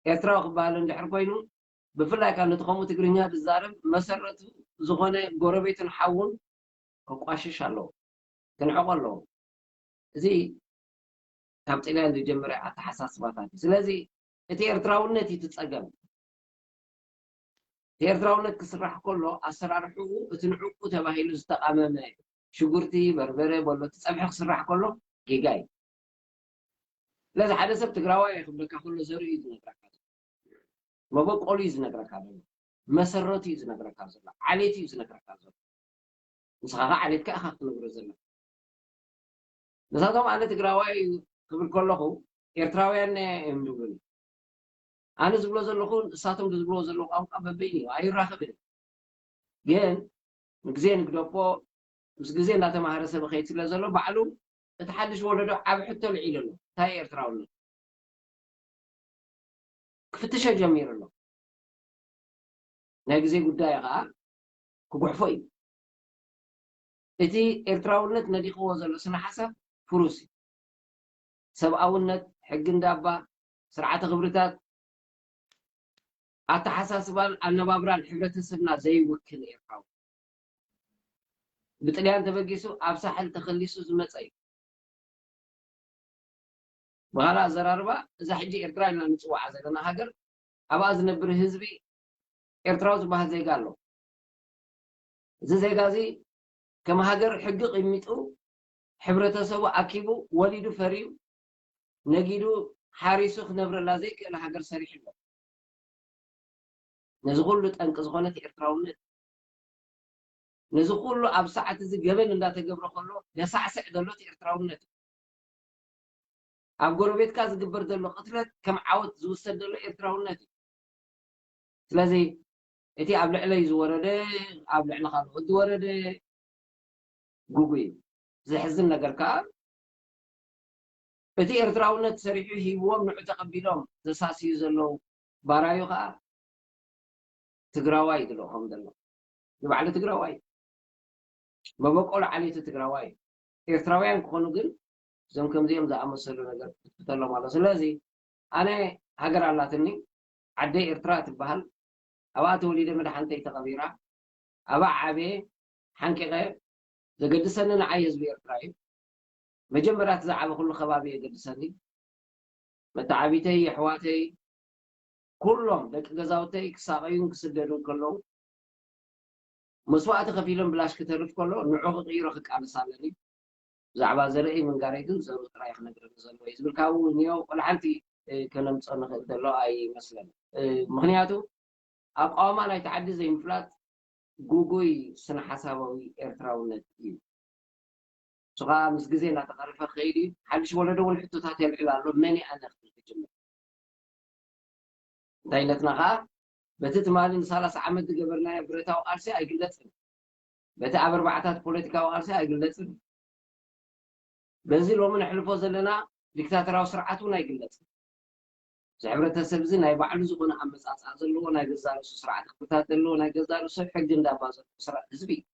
ኤርትራዊ ክበሃል እንድሕር ኮይኑ ብፍላይ ከዓ ነቲ ከምኡ ትግርኛ ዝዛረብ መሰረቱ ዝኾነ ጎረቤትን ሓውን ከቋሽሽ ኣለዎ ክንዕቆ ኣለዎ እዚ ካብ ጥልያን ዝጀመረ ኣተሓሳስባታት እዩ ስለዚ እቲ ኤርትራውነት እዩ ትፀገም እቲ ኤርትራውነት ክስራሕ ከሎ ኣሰራርሕኡ እቲ ንዕቁ ተባሂሉ ዝተቃመመ ሽጉርቲ በርበረ በሎ እቲ ፀብሒ ክስራሕ ከሎ ጌጋ እዩ ስለዚ ሓደ ሰብ ትግራዋይ ክብለካ ከሎ ዘርኢ እዩ ዝነግረካ መበቆሉ እዩ ዝነግረካ ዘሎ መሰረቱ እዩ ዝነግረካ ዘሎ ዓሌት እዩ ዝነግረካ ዘሎ ንስኻ ከዓ ዓሌትካ ኢኻ ክትነግሮ ዘለካ ንሳቶም ኣነ ትግራዋይ ክብል ከለኹ ኤርትራውያን እዮም ዝብሉኒ ኣነ ዝብሎ ዘለኹ እሳቶም ዝብልዎ ዘለዉ ቋንቋ በበይኑ እዩ ኣይራኸብን ግን ንግዜ ንግደፎ ምስ ግዜ እንዳተማሃረ ሰብ ኸይድ ስለ ዘሎ ባዕሉ እቲ ሓድሽ ወለዶ ዓቢ ሕቶ ልዒሉ ኣሎ። እንታይ ኤርትራውነት? ክፍትሸ ጀሚሩ ኣሎ። ናይ ግዜ ጉዳይ ከኣ ክጉሕፎ እዩ። እቲ ኤርትራውነት ነዲቕዎ ዘሎ ስነ ሓሳብ ፍሩስ እዩ። ሰብኣውነት፣ ሕጊ እንዳባ፣ ስርዓተ ክብርታት፣ ኣተሓሳስባን ኣነባብራን ሕብረተሰብና ዘይውክል ኤርትራዊ። ብጥልያን ተበጊሱ ኣብ ሳሕል ተኸሊሱ ዝመጸ እዩ። ብኻልእ ኣዘራርባ፣ እዛ ሕጂ ኤርትራ ኢልና ንጽውዓ ዘለና ሃገር፣ ኣብኣ ዝነብር ህዝቢ ኤርትራዊ ዝበሃል ዜጋ ኣሎ። እዚ ዜጋ እዚ ከም ሃገር ሕጊ ቂሚጡ፣ ሕብረተሰቡ ኣኪቡ፣ ወሊዱ ፈርዩ፣ ነጊዱ ሓሪሱ ክነብረላ ዘይክእል ሃገር ሰሪሑ ኣሎ። ነዚ ኩሉ ጠንቂ ዝኾነ እቲ ኤርትራውነት፣ ነዚ ኩሉ ኣብ ሰዓት እዚ ገበን እንዳተገብረ ከሎ ዘሳዕስዕ ዘሎ እቲ ኤርትራውነት እዩ። ኣብ ጎረቤትካ ዝግበር ዘሎ ቅትለት ከም ዓወት ዝውሰድ ዘሎ ኤርትራውነት እዩ። ስለዚ እቲ ኣብ ልዕለይ ዝወረደ፣ ኣብ ልዕሊ ካልኦት ዝወረደ ጉጉይ እዩ። ዘሕዝን ነገር ከኣ እቲ ኤርትራውነት ሰሪሑ ሂብዎም ንዑ ተቐቢሎም ዘሳስዩ ዘለዉ ባራዩ ከኣ ትግራዋይ እዩ ዝልእኾም ዘሎ። ንባዕሉ ትግራዋይ እዩ። መበቆል ዓሌቱ ትግራዋይ እዩ። ኤርትራውያን ክኾኑ ግን እዞም ከምዚኦም ዝኣመሰሉ ነገር ክትፍተሎም ኣሎ። ስለዚ ኣነ ሃገር ኣላትኒ፣ ዓደይ ኤርትራ ትበሃል፣ ኣብኣ ተወሊደ መድሓንተይ ተቐቢራ፣ ኣብኣ ዓብየ ሓንቂቐ፣ ዘገድሰኒ ንዓይ ህዝቢ ኤርትራ እዩ። መጀመርያ እቲ ዝዓበኹሉ ከባቢ የገድሰኒ። መተዓቢተይ፣ የሕዋተይ፣ ኩሎም ደቂ ገዛውተይ ክሳቐዩን ክስደዱን ከለዉ መስዋእቲ ከፊሎም ብላሽ ክተርፍ ከሎ ንዑ ክቕይሮ ክቃለስ ኣለኒ። ብዛዕባ ዘርእይ ምንጋረይ ግን ዘሩ ጥራይ ክነግረኒ ዘለዎ እዩ ዝብል ካብኡ ንዮ ቆልሓንቲ ከነምፅኦ ንኽእል ዘሎ ኣይመስለን። ምክንያቱ ኣቃውማ ናይቲ ዓዲ ዘይምፍላጥ ጉጉይ ስነ ሓሳባዊ ኤርትራውነት እዩ። እሱ ከዓ ምስ ግዜ እናተቐረፈ ክኸይድ እዩ። ሓድሽ ወለዶ እውን ሕቶታት የልዕል ኣሎ። መን እየ ኣነ ክብል ክጅምር እንታይነትና ከዓ በቲ ትማሊ ንሰላሳ ዓመት ዝገበርናዮ ብረታዊ ቃልሲ ኣይግለፅን። በቲ ኣብ ኣርባዕታት ፖለቲካዊ ቃልሲ ኣይግለፅን። በዚ ሎሚ ነሕልፎ ዘለና ዲክታተራዊ ስርዓት እውን ኣይግለፅን። እዚ ሕብረተሰብ እዚ ናይ ባዕሉ ዝኾነ ኣመፃፅኣ ዘለዎ፣ ናይ ገዛ ርእሱ ስርዓት ክብርታት ዘለዎ፣ ናይ ገዛ ርእሱ ሕጊ እንዳባ ዘለዎ ስርዓት ህዝቢ እዩ።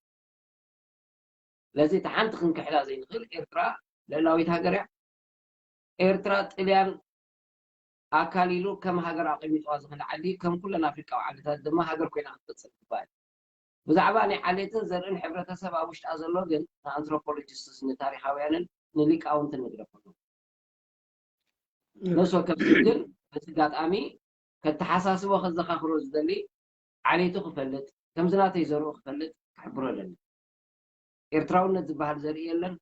ስለዚ እቲ ሓንቲ ክንክሕዳ ዘይንኽእል ኤርትራ ልዕላዊት ሃገር እያ። ኤርትራ ጥልያን ኣካሊሉ ከም ሃገር ኣቐሚጥዋ ዝኽእል ዓዲ፣ ከም ኩለን ኣፍሪቃዊ ዓድታት ድማ ሃገር ኮይና ክትቅጽል ይግባእ። ብዛዕባ ናይ ዓሌትን ዘርእን ሕብረተሰብ ኣብ ውሽጣ ዘሎ ግን ንኣንትሮፖሎጂስትስ፣ ንታሪኻውያንን ንሊቃውንትን ንግደፈሎም። ነፍሲ ወከፍ ሰብ ግን በዚ ኣጋጣሚ ከተሓሳስቦ ከዘኻኽሮ ዝደሊ ዓሌቱ ክፈልጥ፣ ከምዚ ናተይ ዘርኡ ክፈልጥ ክሕብሮ ኣለኒ። ኤርትራውነት ዝበሃል ዘርኢ የለን።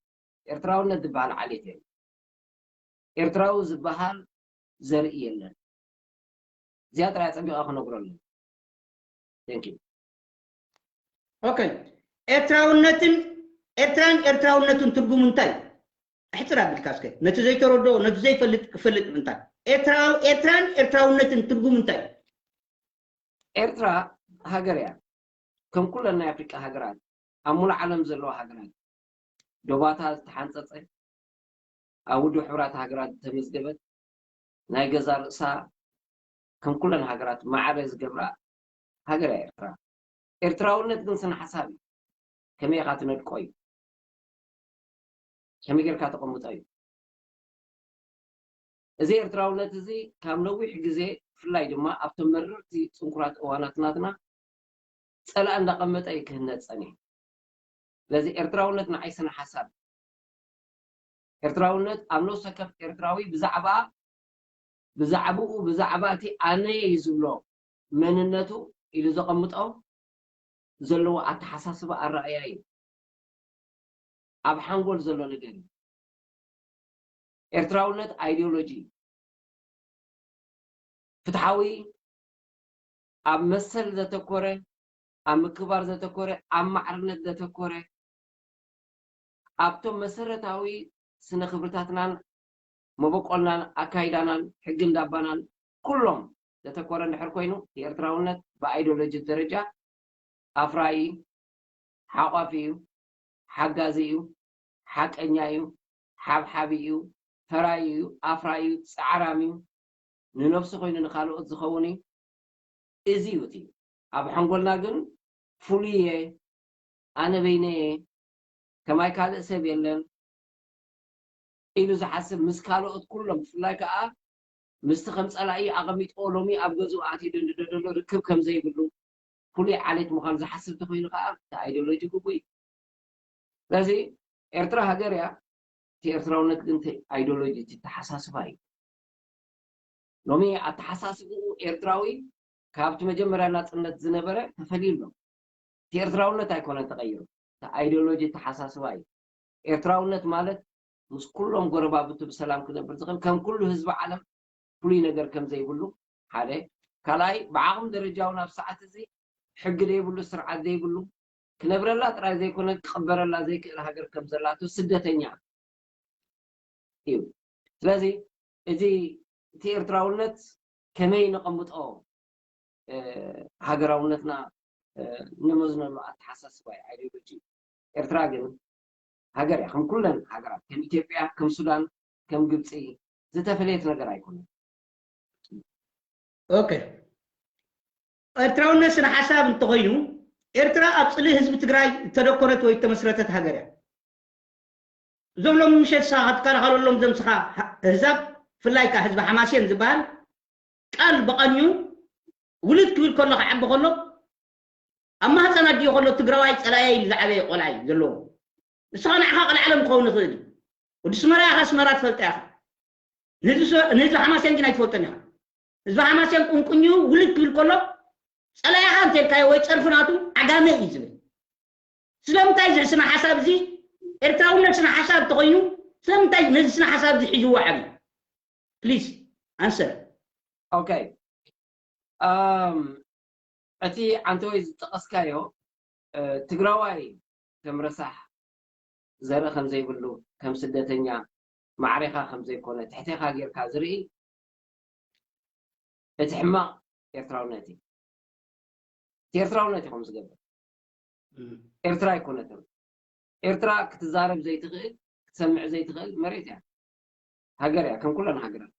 ኤርትራውነት ዝበሃል ዓሌት የለን። ኤርትራዊ ዝበሃል ዘርኢ የለን። እዚኣ ጥራይ ኣጸቢቐ ክነግሮ ኣለኒ። Thank you። ኦኬ፣ ኤርትራውነትን ኤርትራን ኤርትራውነትን ትርጉሙ እንታይ? ኣሕጽር ኣቢልካ እስከ ነቲ ዘይተረድኦ፣ ነቲ ዘይፈልጥ ክፈልጥ ምእንታን። ኤርትራ-፣ ኤርትራን ኤርትራውነትን ትርጉሙ እንታይ? ኤርትራ ሃገር እያ። ከም ኩለን ናይ ኣፍሪቃ ሃገራት፣ ኣብ ሙሉእ ዓለም ዘለዋ ሃገራት፣ ዶባታ ዝተሓንጸጸ፣ ኣብ ውድብ ሕቡራት ሃገራት ዝተመዝገበት፣ ናይ ገዛ ርእሳ ከም ኩለን ሃገራት ማዕረ ዝገብራ ሃገር እያ ኤርትራ። ኤርትራውነት ግን ስነ ሓሳብ እዩ። ከመይ ኢኻ ትነድቆ እዩ። ከመይ ጌርካ ተቐምጦ እዩ። እዚ ኤርትራውነት እዚ ካብ ነዊሕ ግዜ፣ ብፍላይ ድማ ኣብቶም መረርቲ ጽንኩራት እዋናት ናትና፣ ጸላኢ እንዳቐመጠ እዩ ክህነጽ ጸኒሑ። ስለዚ ኤርትራውነት ንዓይ ስነ ሓሳብ፣ ኤርትራውነት ኣብ ነፍሲ ወከፍ ኤርትራዊ ብዛዕባ፣ ብዛዕባኡ፣ ብዛዕባ እቲ ኣነ እዩ ዝብሎ መንነቱ ኢሉ ዘቐምጦ ዘለዎ ኣተሓሳስባ፣ ኣረኣእያ እዩ። ኣብ ሓንጎል ዘሎ ነገር እዩ። ኤርትራውነት ኣይዲዮሎጂ እዩ። ፍትሓዊ፣ ኣብ መሰል ዘተኮረ፣ ኣብ ምክብባር ዘተኮረ፣ ኣብ ማዕርነት ዘተኮረ፣ ኣብቶም መሰረታዊ ስነ ክብርታትናን መበቆልናን ኣካይዳናን ሕጊ እንዳባናን ኩሎም ዘተኮረ እንድሕር ኮይኑ፣ እቲ ኤርትራውነት ብኣይዲዮሎጂ ደረጃ ኣፍራዪ፣ ሓቋፊ እዩ፣ ሓጋዚ እዩ፣ ሓቀኛ እዩ፣ ሓብሓቢ እዩ፣ ፈራይ እዩ፣ ኣፍራይ እዩ፣ ጻዕራም እዩ፣ ንነብሱ ኮይኑ ንኻልኦት ዝኸውን እዩ። እዚ እዩ እቲ ኣብ ሓንጎልና ግን ፍሉይ እየ፣ ኣነ በይነየ፣ ከማይ ካልእ ሰብ የለን ኢሉ ዝሓስብ፣ ምስ ካልኦት ኩሎም፣ ብፍላይ ከኣ ምስቲ ከም ጸላኢ ኣቐሚጥዎ ሎሚ ኣብ ገዝኡ ኣትዩ ደንድዶ ዘሎ ርክብ ከም ዘይብሉ፣ ፍሉይ ዓሌት ምዃኑ ዝሓስብ እንተኾይኑ ከኣ እቲ ኣይዲዮሎጂ ግጉይ እዩ። ስለዚ ኤርትራ ሃገር እያ። እቲ ኤርትራውነት ግን እቲ ኣይዲዮሎጂ፣ እቲ ኣተሓሳስባ እዩ። ሎሚ ኣተሓሳስብኡ ኤርትራዊ ካብቲ መጀመርያ ናጽነት ዝነበረ ተፈልዩ ኣሎ። እቲ ኤርትራውነት ኣይኮነን ተቐይሩ፣ እቲ ኣይዲዮሎጂ ኣተሓሳስባ እዩ። ኤርትራውነት ማለት ምስ ኩሎም ጎረባብቱ ብሰላም ክነብር ዝኽእል፣ ከም ኩሉ ህዝቢ ዓለም ፍሉይ ነገር ከም ዘይብሉ ሓደ። ካልኣይ፣ ብዓቕሚ ደረጃ እውን ኣብ ሰዓት እዚ ሕጊ ዘይብሉ፣ ስርዓት ዘይብሉ፣ ክነብረላ ጥራይ ዘይኮነ ክቕበረላ ዘይክእል ሃገር ከም ዘላቶ ስደተኛ እዩ። ስለዚ እዚ እቲ ኤርትራውነት ከመይ ነቐምጦ፣ እ፣ ሃገራውነትና፣ እ፣ ንመዝነሉ ኣተሓሳስባ እዩ፣ ኣይዲዮሎጂ እዩ። ኤርትራ ግን ሃገር እያ፣ ከም ኩለን ሃገራት፣ ከም ኢትዮጵያ፣ ከም ሱዳን፣ ከም ግብፂ ዝተፈለየት ነገር ኣይኮነን። ኦኬ፣ ኤርትራውነት ስነ ሓሳብ እንተኾይኑ፣ ኤርትራ ኣብ ጽልኢ ህዝቢ ትግራይ ዝተደኮነት ወይ ዝተመስረተት ሃገር እያ። እዞም ሎሚ ምሸት ንስኻ ክትከላኸለሎም ዘምስኻ ኣህዛብ፣ ብፍላይ ከኣ ህዝቢ ሓማሴን ዝበሃል፣ ቃል ብቐንዩ ውልድ ክብል ከሎ፣ ክዓቢ ከሎ፣ ኣብ ማህፀን ኣዲኡ ከሎ ትግራዋይ ጸላኢ ኢሉ ዝዓበየ ቆልዓ እዩ ዘለዎ። ንስኻ ንዓኻ ቆልዓ ዓለም ክኸውን ይኽእል እዩ። ወዲ ኣስመራ ኢኻ፣ ኣስመራ ትፈልጣ ኢኻ። ንህዝቢ ኣስመ-፣ ንህዝቢ ሓማሴን ግን ኣይትፈልጦን ኢኻ። ህዝቢ ሓማሴን ቁንቁኝኡ ውልድ ክብል ከሎ፣ ጸላኢኻ እንተልካዮ ወይ ጸርፊ ናቱ ዓጋመ እዩ ዝብል። ስለምንታይ እዚ ስነ ሓሳብ እዚ፣ ኤርትራውነት ስነ ሓሳብ እንተኾይኑ፣ ስለምንታይ ነዚ ስነ ሓሳብ እዚ ሒዝዎ ዓብዩ? Please answer። ኦኬ፣ እም፣ እቲ ዓንተወይ ዝጠቐስካዮ፣ እ፣ ትግራዋይ ከም ረሳሕ ዘርኢ ከም ዘይብሉ፣ ከም ስደተኛ ማዕሬኻ ከም ዘይኮነ፣ ትሕቴኻ ጌርካ ዝርኢ፣ እቲ ሕማቕ ኤርትራውነት እዩ። እቲ ኤርትራውነት እዩ ከምኡ ዝገብር። እም። ኤርትራ ኣይኮነትን። ኤርትራ ክትዛረብ ዘይትኽእል፣ ክትሰምዕ ዘይትኽእል መሬት እያ። ሃገር እያ፣ ከም ኩለን ሃገራት።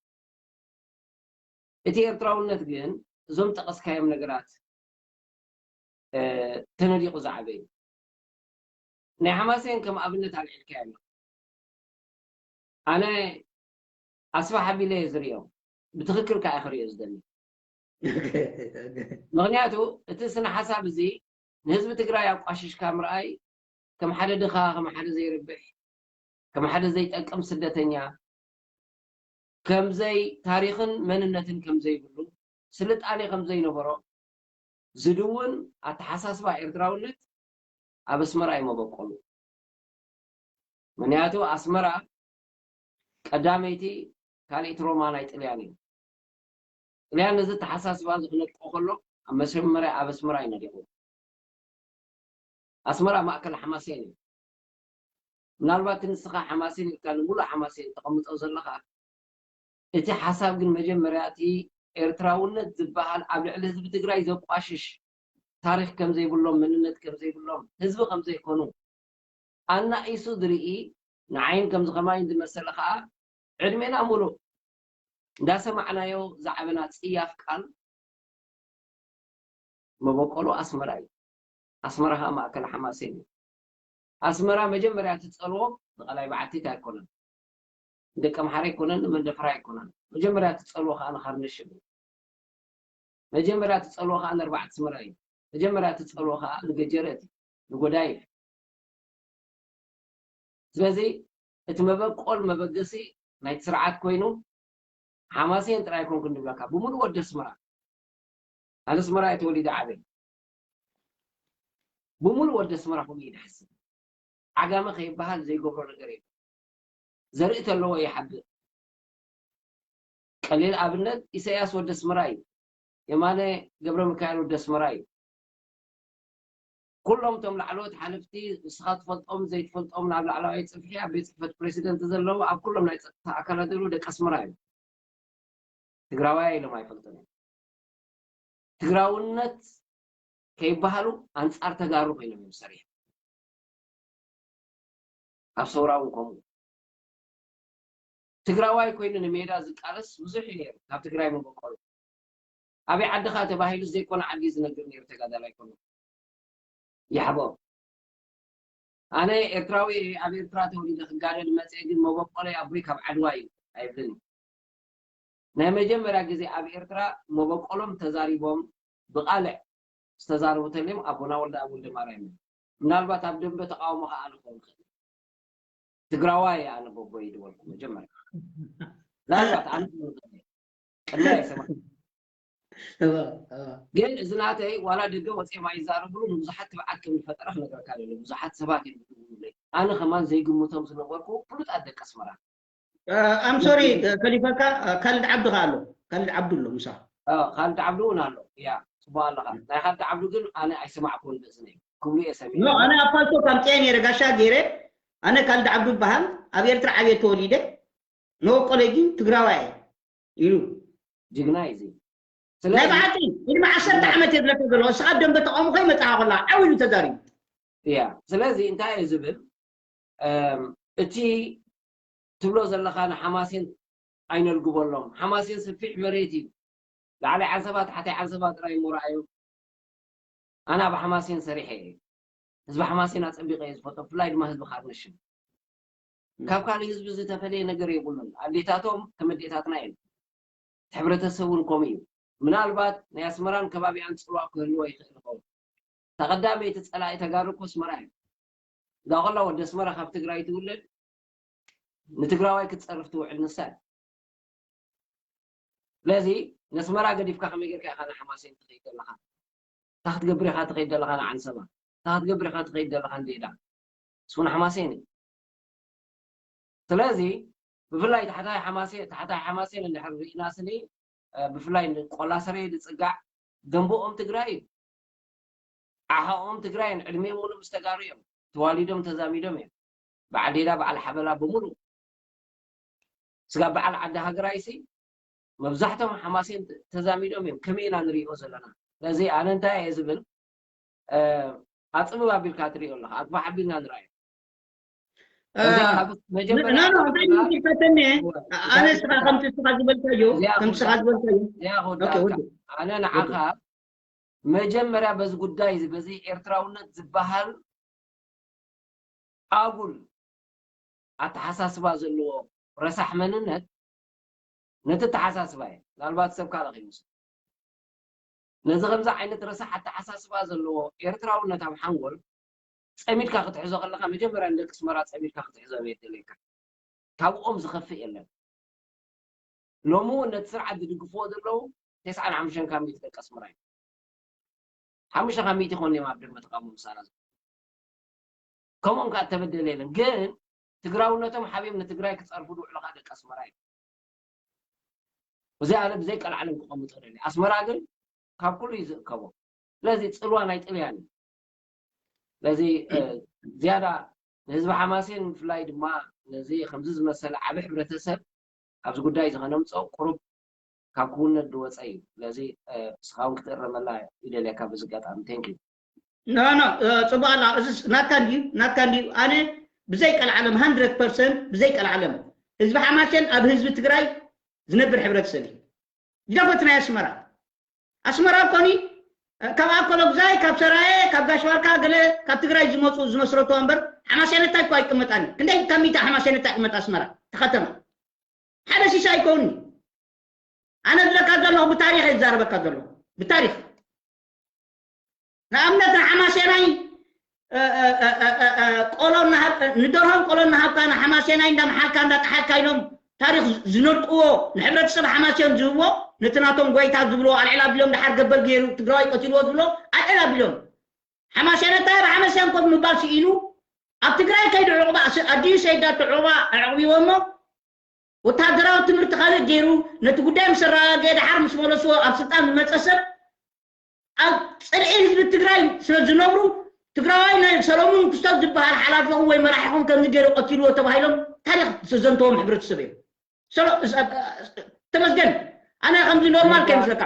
እቲ ኤርትራውነት ግን እዞም ጠቐስካዮም ነገራት፣ እ፣ ተነዲቑ ዝዓበየ እዩ። ናይ ሓማሴን ከም ኣብነት ኣልዒልካዮ ኣለኻ። ኣነ ኣስፍሕ ኣቢለ እየ ዝርእዮ፣ ብትኽክል ከኣ እየ ክርእዮ ዝደሊ። ምኽንያቱ እቲ ስነ ሓሳብ እዚ ንህዝቢ ትግራይ ኣቋሽሽካ ምርኣይ ከም ሓደ ድኻ፣ ከም ሓደ ዘይረብሕ፣ ከም ሓደ ዘይጠቅም ስደተኛ፣ ከምዘይ ታሪኽን መንነትን ከም ዘይብሉ፣ ስልጣኔ ከም ዘይነበሮ ዝድውን ኣተሓሳስባ ኤርትራውነት ኣብ ኣስመራ እዩ መበቆሉ። ምኽንያቱ ኣስመራ ቀዳመይቲ ካልኣይቲ ሮማ ናይ ጥልያን እዩ። ጥልያን ነዚ ኣተሓሳስባ እዚ ክነድቆ ከሎ ኣብ መጀመርያ ኣብ ኣስመራ እዩ ነዲቑ። ኣስመራ ማእከል ሓማሴን እዩ። ምናልባት ንስኻ ሓማሴን ኢልካ ንሙሉእ ሓማሴን ተቐምጦ ዘለኻ፣ እቲ ሓሳብ ግን መጀመርያ እቲ ኤርትራውነት ዝበሃል ኣብ ልዕሊ ህዝቢ ትግራይ ዘቋሽሽ ታሪኽ ከም ዘይብሎም፣ መንነት ከም ዘይብሎም፣ ህዝቢ ከም ዘይኮኑ ኣናኢሱ ዝርኢ፣ ንዓይን ከምዚ ከማይን ዝመሰለ ከኣ ዕድሜና ሙሉእ እንዳሰማዕናዮ ዝዓበና ጽያፍ ቃል መበቆሉ ኣስመራ እዩ። ኣስመራ ከኣ ማእከል ሓማሴን እዩ። ኣስመራ መጀመርያ ትጸልዎ ንቐላይ በዓቲት ኣይኮነን፣ ንደቂ ኣምሓራ ኣይኮነን፣ ንመንደፈራ ኣይኮነን። መጀመርያ ትጸልዎ ከኣ ንኻርነሽም እዩ። መጀመርያ ትጸልዎ ከኣ ንኣርባዕተ ኣስመራ እዩ። መጀመርያ ትጸልዎ ከኣ ንገጀረት እዩ፣ ንጎዳይፍ። ስለዚ እቲ መበቆል መበገሲ ናይቲ ስርዓት ኮይኑ ሓማሴን ጥራይ ኣይኮንኩን ድብለካ፣ ብምሉእ ወዲ ኣስመራ። ኣነ ኣስመራ እየ ተወሊደ ዓብየ። ብምሉእ ወዲ ኣስመራ ከምኡ እዩ ዝሓስብ። ዓጋመ ከይበሃል ዘይገብሮ ነገር የለን። ዘርኢ ተለዎ ይሓብእ። ቀሊል ኣብነት ኢሳያስ ወዲ ኣስመራ እዩ። የማነ ገብረ ሚካኤል ወዲ ኣስመራ እዩ። ኩሎም እቶም ላዕለዎት ሓለፍቲ ንስኻ ትፈልጦም ዘይትፈልጦም ኣብ ላዕለዋይ ጽፍሒ ኣብ ቤት ጽሕፈት ፕሬሲደንት ዘለዉ ኣብ ኩሎም ናይ ጸጥታ ኣካላት ዘለዉ ደቂ ኣስመራ እዮም። ትግራዋይ ኢሎም ኣይፈልጡን እዮም። ትግራውነት ከይበሃሉ ኣንጻር ተጋሩ ኮይኖም እዮም ዝሰርሑ። ኣብ ሰውራ እውን ከምኡ። ትግራዋይ ኮይኑ ንሜዳ ዝቃለስ ብዙሕ እዩ ነይሩ። ካብ ትግራይ መበቆሉ ኣበይ ዓድኻ ተባሂሉ ዘይኮነ ዓዲ ዝነግር ነይሩ ተጋዳላይ ኮይኑ ይሓቦ። ኣነ ኤርትራዊ እየ፣ ኣብ ኤርትራ ተወሊደ ክጋደል መፅአ፣ ግን መበቆለይ ኣቦይ ካብ ዓድዋ እዩ ኣይብልን። ናይ መጀመርያ ግዜ ኣብ ኤርትራ መበቆሎም ተዛሪቦም ብቃልዕ ዝተዛረቡ ተልዮም ኣቦና ወልደ ኣብ ወልደ ማርያም እዮም። ምናልባት ኣብ ደንበ ተቃውሞ ከዓ ንኸውን ንኽእል። ትግራዋይ እየ ኣነ በቦይ ዝበልኩ መጀመርያ። ምናልባት ኣነ ክኸውን ይኽእል እየ። ቅድሚ ኣይሰማዕኩን። ግን እዚ ናተይ ዋላ ደገ ወፂኦም ኣይዛረብሉ ንብዙሓት ትብዓት ከም ዝፈጠረ ክነግረካ ደለ። ብዙሓት ሰባት እዮም ዝድውሉለይ። ኣነ ከማን ዘይግምቶም ዝነበርኩ ፍሉጣት ደቂ ኣስመራ። ኣም ሶሪ ከሊፈካ ካልድ ዓብዱ ከ ኣሎ ካልድ ዓብዱ ኣሎ ምሳ ካልድ ዓብዱ እውን ኣሎ። ያ ፅቡቅ ኣለካ። ናይ ካልድ ዓብዱ ግን ኣነ ኣይሰማዕኩን ብእዝነይ ክብሉ እየ ሰሚዐ። ኣነ ኣብ ፓልቶ ካምፅየ ነይረ ጋሻ ገይረ ኣነ ካልድ ዓብዱ ይበሃል ኣብ ኤርትራ ዓብየ ተወሊደ መበቆለይ ግን ትግራዋይ እየ ኢሉ ጅግና እዩ እዚ። ናይ ብሓቂ ቅድሚ ዓሰርተ ዓመት እየ ዝለካ ዘሎ እስኻ ደንበ ተቃውሞ ከይመፅኻ ከላ ዓው ኢሉ ተዛሪቡ እያ። ስለዚ እንታይ እየ ዝብል እቲ ትብሎ ዘለኻ ንሓማሴን ኣይነልግበሎም። ሓማሴን ሰፊሕ መሬት እዩ። ላዕላይ ዓንሰባ ታሕታይ ዓንሰባ ጥራይ እሞ ረኣዩ። ኣነ ኣብ ሓማሴን ሰሪሐ እየ። ህዝቢ ሓማሴን ኣፀቢቐ እየ ዝፈልጦ፣ ብፍላይ ድማ ህዝቢ ካርነሽም። ካብ ካልእ ህዝቢ ዝተፈለየ ነገር የብሉን። ኣዴታቶም ከም ኣዴታትና እየን። እቲ ሕብረተሰብ እውን ከምኡ እዩ። ምናልባት ናይ ኣስመራን ከባቢኣን ፅልዋ ክህልዎ ይኽእል ይኸውን። እታ ቀዳመይቲ ፀላኢ ተጋሩ እኮ ኣስመራ እዩ። እዛ ከላ ወዲ ኣስመራ ካብ ትግራይ ትውለድ ንትግራዋይ ክትፀርፍ ትውዕል ንሳ እያ። ስለዚ ነስመራ ገዲፍካ ከመይ ጌርካ ኢኻ ንሓማሴን ትኸይድ ዘለኻ? እንታይ ክትገብር ኢኻ ትኸይድ ዘለኻ ንዓንሰባ? እንታይ ክትገብር ኢኻ ትኸይድ ዘለኻ ንዴዳ? እሱ ንሓማሴን እዩ። ስለዚ ብፍላይ ታሕታይ ሓማሴን ታሕታይ ሓማሴን እንድሕር ርኢና ስኒ ብፍላይ ንቆላ ሰረየ ዝፅጋዕ ደንቦኦም ትግራይ እዩ። ዓኸኦም ትግራይን ዕድሜ ሙሉ ምስ ተጋሩ እዮም ተዋሊዶም ተዛሚዶም እዮም። በዓል ዴዳ በዓል ሓበላ ብምሉ ስጋ በዓል ዓዲ ሃገራይሲ መብዛሕቶም ሓማሴን ተዛሚዶም እዮም። ከመይ ኢና ንሪኦ ዘለና? ስለዚ ኣነ እንታይ እየ ዝብል ኣፅብብ ኣቢልካ ትሪኦ ኣለካ። ኣፅባሕ ኣቢልና ንርኣዮ። ኣነ ስኻ ከምቲ ስኻ ዝበልካዮ ከምቲ ስኻ ዝበልካዮ ኣነ ንዓኻ መጀመርያ በዚ ጉዳይ እዚ በዚ ኤርትራውነት ዝበሃል ኣጉል ኣተሓሳስባ ዘለዎ ረሳሕ መንነት ነቲ ኣተሓሳስባ እየ ምናልባት ሰብ ካልእ ከይመስል ነዚ ከምዚ ዓይነት ረሳሕ ኣተሓሳስባ ዘለዎ ኤርትራውነት ኣብ ሓንጎል ፀሚድካ ክትሕዞ ከለካ መጀመርያ ንደቂ ኣስመራ ፀሚድካ ክትሕዞ የድልየካ። ካብኦም ዝኸፍእ የለን። ሎሚ እውን ነቲ ስርዓት ዝድግፍዎ ዘለዉ ተስዓን ሓሙሽተን ካብ ሚእቲ ደቂ ኣስመራ እዩ። ሓሙሽተ ካብ ሚእቲ ይኾን እዮም ኣብ ደንበ ተቃውሞ ምሳና ከምኦም ከዓ እተበደለ የለን። ግን ትግራውነቶም ሓቢኦም ንትግራይ ክፀርፉ ዝውዕሉ ከዓ ደቂ ኣስመራ እዮም። እዚ ኣነ ብዘይ ቀልዓለም ክቐምጦ ደሊ። ኣስመራ ግን ካብ ኩሉ እዩ ዝእከቦ። ስለዚ ፅልዋ ናይ ጥልያን እዩ። ስለዚ ዝያዳ ንህዝቢ ሓማሴን ብፍላይ ድማ ነዚ ከምዚ ዝመሰለ ዓቢ ሕብረተሰብ ኣብዚ ጉዳይ እዚ ከነምፅኦ ቁሩብ ካብ ክውነት ዝወፀ እዩ። ስለዚ እስኻ እውን ክትእረመላ ይደልየካ በዚ ኣጋጣሚ። Thank you። ኖ ኖ ፅቡቅ ኣላ። እዚ ናትካ እንድዩ ናትካ እንድዩ። ኣነ ብዘይ ቀልዓለም hundred percent ብዘይ ቀልዓለም ህዝቢ ሓማሴን ኣብ ህዝቢ ትግራይ ዝነብር ሕብረተሰብ እዩ። ግደፎት ናይ ኣስመራ ኣስመራ ኮኒ ካብ ኣኮሎግዛይ ካብ ሰራየ ካብ ጋሽባርካ ገለ ካብ ትግራይ ዝመፁ ዝመስረትዋ እምበር ሓማሴነታይ እኮ ኣይቅመጣን እዩ። ክንደይ ካብ ሚእቲ ሓማሴነታይ ይቅመጥ ኣስመራ ተኸተማ ሓደ ሲሳ ኣይከውኒ። ኣነ ዝለካ ዘለኹ ብታሪክ እየ ዝዛረበካ ዘለኹ ብታሪክ ንኣብነት ንሓማሴናይ ቆሎ ንደርሆን ቆሎ እናሃብካ ንሓማሴናይ እንዳመሓልካ እንዳጠሓልካ ኢሎም ታሪክ ዝነድቅዎ ንሕብረተሰብ ሓማሴን ዝህብዎ ነቲ ናቶም ጎይታ ዝብልዎ ኣልዕል ኣቢሎም ድሓር ገበል ገይሩ ትግራዋይ ቀቲልዎ ዝብሎ ኣልዕል ኣቢሎም ሓማሴነታይ ኣብ ሓመሴን ኮፍ ምባል ስኢኑ ኣብ ትግራይ ከይዱ ዕቑባ ኣዲኡ ሰይዳቶ ዕቑባ ኣዕቑቢዎ እሞ ወታደራዊ ትምህርቲ ካልእ ገይሩ ነቲ ጉዳይ ምስ ኣረጋገአ ደሓር ምስ መለስዎ ኣብ ስልጣን ዝመፀ ሰብ ኣብ ፅልኢ ህዝቢ ትግራይ ስለ ዝነብሩ ትግራዋይ ናይ ሰሎሙን ክስቶት ዝበሃል ሓላፊኹም ወይ መራሒኹም ከምዚ ገይሩ ቀቲልዎ ተባሂሎም ታሪክ ዘንተዎም ሕብረተሰብ እዮም። ተመስገን ኣነ ከምዚ ኖርማል ከይመስለካ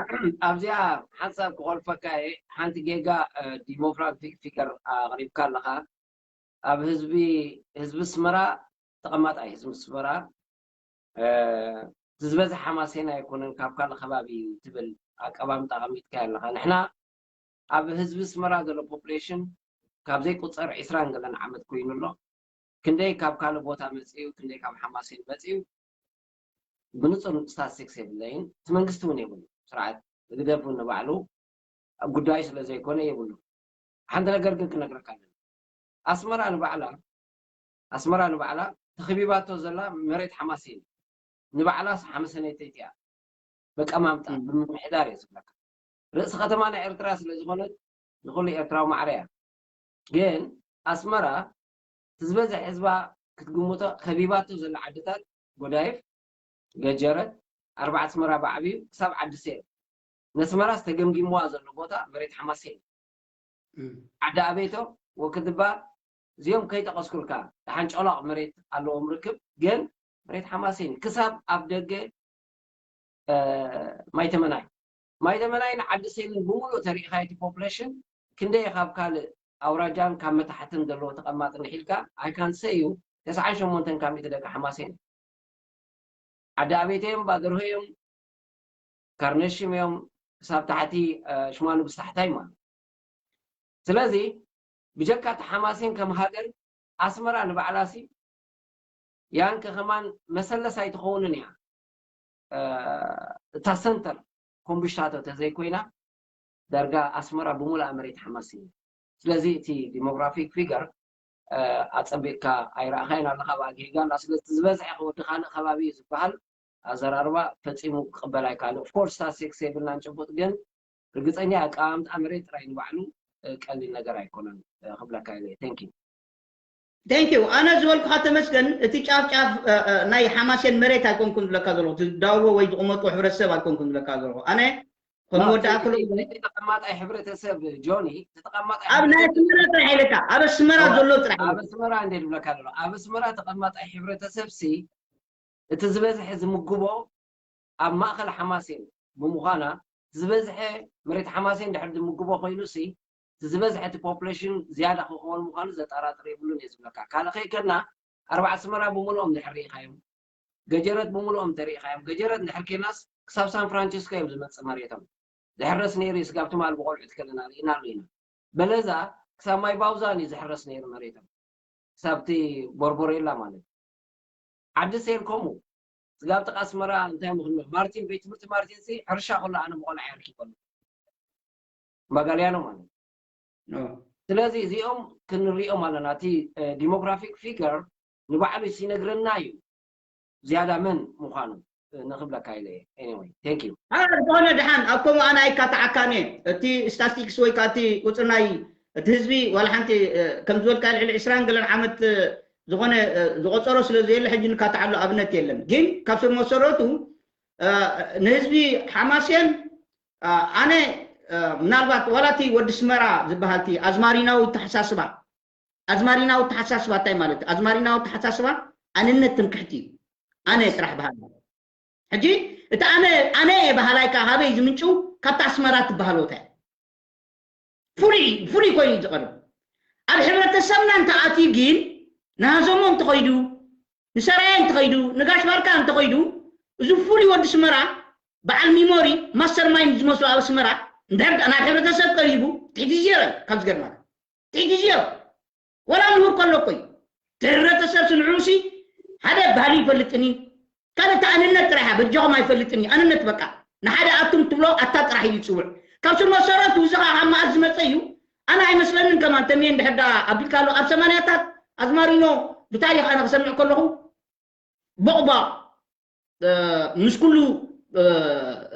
ኣብዚኣ ሓንሳብ ክኾልፈካ እየ። ሓንቲ ጌጋ ዲሞክራቲክ ፊገር ኣቕሪብካ ኣለኻ። ኣብ ህዝቢ ህዝቢ ኣስመራ ተቐማጣይ ህዝቢ ኣስመራ እ፣ እቲ ዝበዝሐ ሓማሴን ኣይኮነን፣ ካብ ካልእ ከባቢ እዩ ትብል ኣቀማምጣ ኣቐሚጥካዮ ኣለኻ። ንሕና ኣብ ህዝቢ ኣስመራ ዘሎ ፖፑሌሽን ካብ ዘይቁጸር ዕስራን ገለን ዓመት ኮይኑ ኣሎ። ክንደይ ካብ ካልእ ቦታ መጺኡ፣ ክንደይ ካብ ሓማሴን መጺኡ፣ ብንጹር ስታትስቲክስ የብለይን። እቲ መንግስቲ እውን የብሉ። ስርዓት ህግደፍ እውን ንባዕሉ ጉዳዩ ስለ ዘይኮነ የብሉ። ሓንቲ ነገር ግን ክነግረካ ኣለኒ። ኣስመራ ንባዕላ፣ ኣስመራ ንባዕላ ተኸቢባቶ ዘላ መሬት ሓማሴን እዩ። ንባዕላ ሓመሰነይተይቲ እያ። በቀማምጣ፣ እም። ብምምሕዳር እየ ዝብለካ። ርእሲ ከተማ ናይ ኤርትራ ስለ ዝኾነት ንኹሉ ኤርትራዊ ማዕረ እያ። ግን ኣስመራ እቲ ዝበዝሐ ህዝባ ክትግምቶ ከቢባቶ ዘላ ዓድታት ጎዳይፍ፣ ገጀረት፣ ኣርባዕተ ኣስመራ ብዓብዩ ክሳብ ዓዲ ሴር። ነስመራስ ተገምጊምዋ ዘሎ ቦታ መሬት ሓማሴን። እም። ዓዲ ኣቤቶ፣ ወክድባ፣ እዚኦም ከይጠቐስኩልካ፣ ደሓን ጨሎቕ መሬት ኣለዎም ርክብ፣ ግን መሬት ሓማሴን ክሳብ ኣብ ደገ፣ እ፣ ማይተመናይ። ማይተመናይን ዓዲ ሴልን ብምሉእ ተሪኢኻ እቲ ፖፑሌሽን ክንደይ ካብ ካልእ ኣውራጃን ካብ መታሕትን ዘለዎ ተቐማጢ ንሒልካ፣ I can say you፣ ተስዓን ሸሞንተን ካብ ሚእቲ ደቂ ሓማሴን። ዓዲ ኣቤት እዮም፣ ባድርሆ እዮም፣ ካርነሽም እዮም፣ ክሳብ ታሕቲ፣ እ፣ ሽማኑ ብስታሕታይ ማለት። ስለዚ ብጀካ እቲ ሓማሴን ከም ሃገር ኣስመራ ንባዕላሲ ያንከ ከማን መሰለስ ኣይትኸውንን እያ። እ፣ እታ ሰንተር ኮምብሽታቶ ተዘይኮይና ዳርጋ ኣስመራ ብምሉኣ መሬት ሓማሴን እዩ። ስለዚ እቲ ዲሞግራፊክ ፊገር፣ እ፣ ኣጸቢቕካ ኣይረኣኻዮን ኣለኻ ኣብ ኣግሂጋንዳ። ስለዚ ዝበዝሐ ወዲ ካልእ ከባቢ እዩ ዝበሃል ኣዘራርባ ፈጺሙ ክቕበል ኣይከኣልን። ኦፍኮርስ ስታትስቲክስ የብልናን ጭቡጥ፣ ግን ርግጸኛ ኣቀማምጣ መሬት ጥራይ ንባዕሉ፣ እ፣ ቀሊል ነገር ኣይኮነን፣ እ፣ ክብለካ ኢለ። Thank you። Thank you። ኣነ ዝበልኩኻ ተመስገን፣ እቲ ጫፍ ጫፍ፣ እ፣ እ፣ ናይ ሓማሴን መሬት ኣይኮንኩን ዝብለካ ዘለኹ፣ እቲ ዳውሮ ወይ ዝቕመጡ ሕብረተሰብ ኣይኮንኩን ዝብለካ ዘለኹ። ኣነ ከም ኖ፣ ወዲ እቲ ኣክሎ እቲ ተቐማጣይ ሕብረተሰብ፣ ጆኒ፣ እቲ ተቐማጣይ ኣብ ናይ ሕብረተሰብ ኣስመራ ጥራሕ ኢለካ፣ ኣብ ኣስመራ ኖ፣ ዘሎ ጥራሕ ኣብ ኢለካ። ኣስመራ እንደ ዝብለካ ዘሎ፣ ኣብ ኣስመራ ተቐማጣይ ሕብረተሰብሲ እቲ ዝበዝሐ ዝምግቦ ኣብ ማእኸል ሓማሴን ብምዃና፣ እቲ ዝበዝሐ መሬት ሓማሴን ድሕር ዝምግቦ ኮይኑሲ፣ እቲ ዝበዝሐ እቲ ፖፑሌሽን ዝያዳ ክኸውን ምዃኑ ዘጠራጥር የብሉን እየ ዝብለካ። ካልእ ከይከድና ኣርባዕተ ኣስመራ ብምልኦም ድሕር ርኢኻዮም፣ ገጀረት ብምልኦም ተሪኢኻዮም። ገጀረት እንድሕር ኬድናስ ክሳብ ሳን ፍራንሲስኮ እዮም ዝመጽእ መሬቶም። ዝሕረስ ነይሩ እዩ፣ ስጋብ ትማል ብቆልዑት ከለና ርኢናሉ ኢና። በለዛ ክሳብ ማይ ባውዛን እዩ ዝሕረስ ነይሩ መሬቶም። ክሳብ እቲ ቦርቦሬላ ማለት። ዓዲ ሴር ከምኡ። ስጋብ ጥቃ ኣስመራ እንታይ ምኽንሎ? ማርቲን፣ ቤት ትምህርቲ ማርቲን ሲ ሕርሻ ከሎ ኣነ ብቆልዓ የርኪበሉ። ማጋልያኖ ማለት። ኦ። ስለዚ እዚኦም ክንሪኦም ኣለና። እቲ፣ እ፣ ዲሞግራፊክ ፊገር ንባዕሉ ይነግረና እዩ። ዝያዳ መን ምዃኑ፣ እ፣ ንኽብለካ ኢለ እየ። Anyway, thank you። ኣረ፣ ዝኾነ ደሓን፣ ኣብ ከምኡ ኣነ ኣይካትዓካን እየ። እቲ ስታትስቲክስ ወይ ከዓ እቲ ቁፅሪ ናይ እቲ ህዝቢ ዋላ ሓንቲ፣ እ፣ ከም ዝበልካ ልዕሊ ዕስራን ገለን ዓመት፣ እ፣ ዝኾነ፣ እ፣ ዝቆፀሮ ስለ ዘየለ ሕጂ ንካትዓሉ ኣብነት የለን። ግን ካብ ስር መሰረቱ፣ እ፣ ንህዝቢ ሓማሴን፣ እ፣ ኣነ፣ እ፣ ምናልባት ዋላ እቲ ወዲ ስመራ ዝበሃል እቲ ኣዝማሪናዊ ኣተሓሳስባ፣ ኣዝማሪናዊ ኣተሓሳስባ እንታይ ማለት እዩ? ኣዝማሪናዊ ኣተሓሳስባ ኣነነት ትምክሕቲ እዩ። ኣነ ጥራሕ በሃላይ። ሕጂ እቲ ኣነ፣ ኣነ እየ በሃላይ ከኣ ሃበይ ዝምንጩ? ካብታ ኣስመራ ትበሃል ቦታ እያ። ፍሉይ፣ ፍሉይ ኮይኑ እዩ ዝቐርብ። ኣብ ሕብረተሰብና እንተኣትዩ ግን፣ ንሃዘሞ እንተኸይዱ፣ ንሰራየ እንተኸይዱ፣ ንጋሽ ባርካ እንተኸይዱ፣ እዚ ፍሉይ ወዲ ኣስመራ፣ በዓል ሚሞሪ፣ ማስተር ማይንድ ዝመስሉ ኣብ ኣስመራ፣ እንድሕር ናብ ሕብረተሰብ ቀሪቡ፣ ትሕቲ ዜሮ እዩ፣ ካብ ዝገርመካ። ትሕቲ ዜሮ። ወላ ምሁር ከሎ እኮ እዩ። እቲ ሕብረተሰብ ስንዕኡሲ ሓደ ባህሊ ይፈልጥን እዩ። ካልእ እቲ ኣንነት ጥራሕ እያ፣ በጃኹም ኣይፈልጥን እዩ። ኣንነት በቃ። ንሓደ ኣቱም ትብሎ ኣታ ጥራሕ እዩ ዝፅውዕ። ካብ ስር መሰረቱ እዚ ኸዓ ካብ መኣዝ ዝመፀ እዩ? ኣነ ኣይመስለንን ከማን ተምየ እንድሕር ደኣ ኣቢልካ ኣሎ ኣብ ሰማንያታት ኣዝማሪኖ ብታሪኽ ኣነ ክሰምዕ ከለኹ ቦቕባቕ፣ እ፣ ምስ ኩሉ፣ እ፣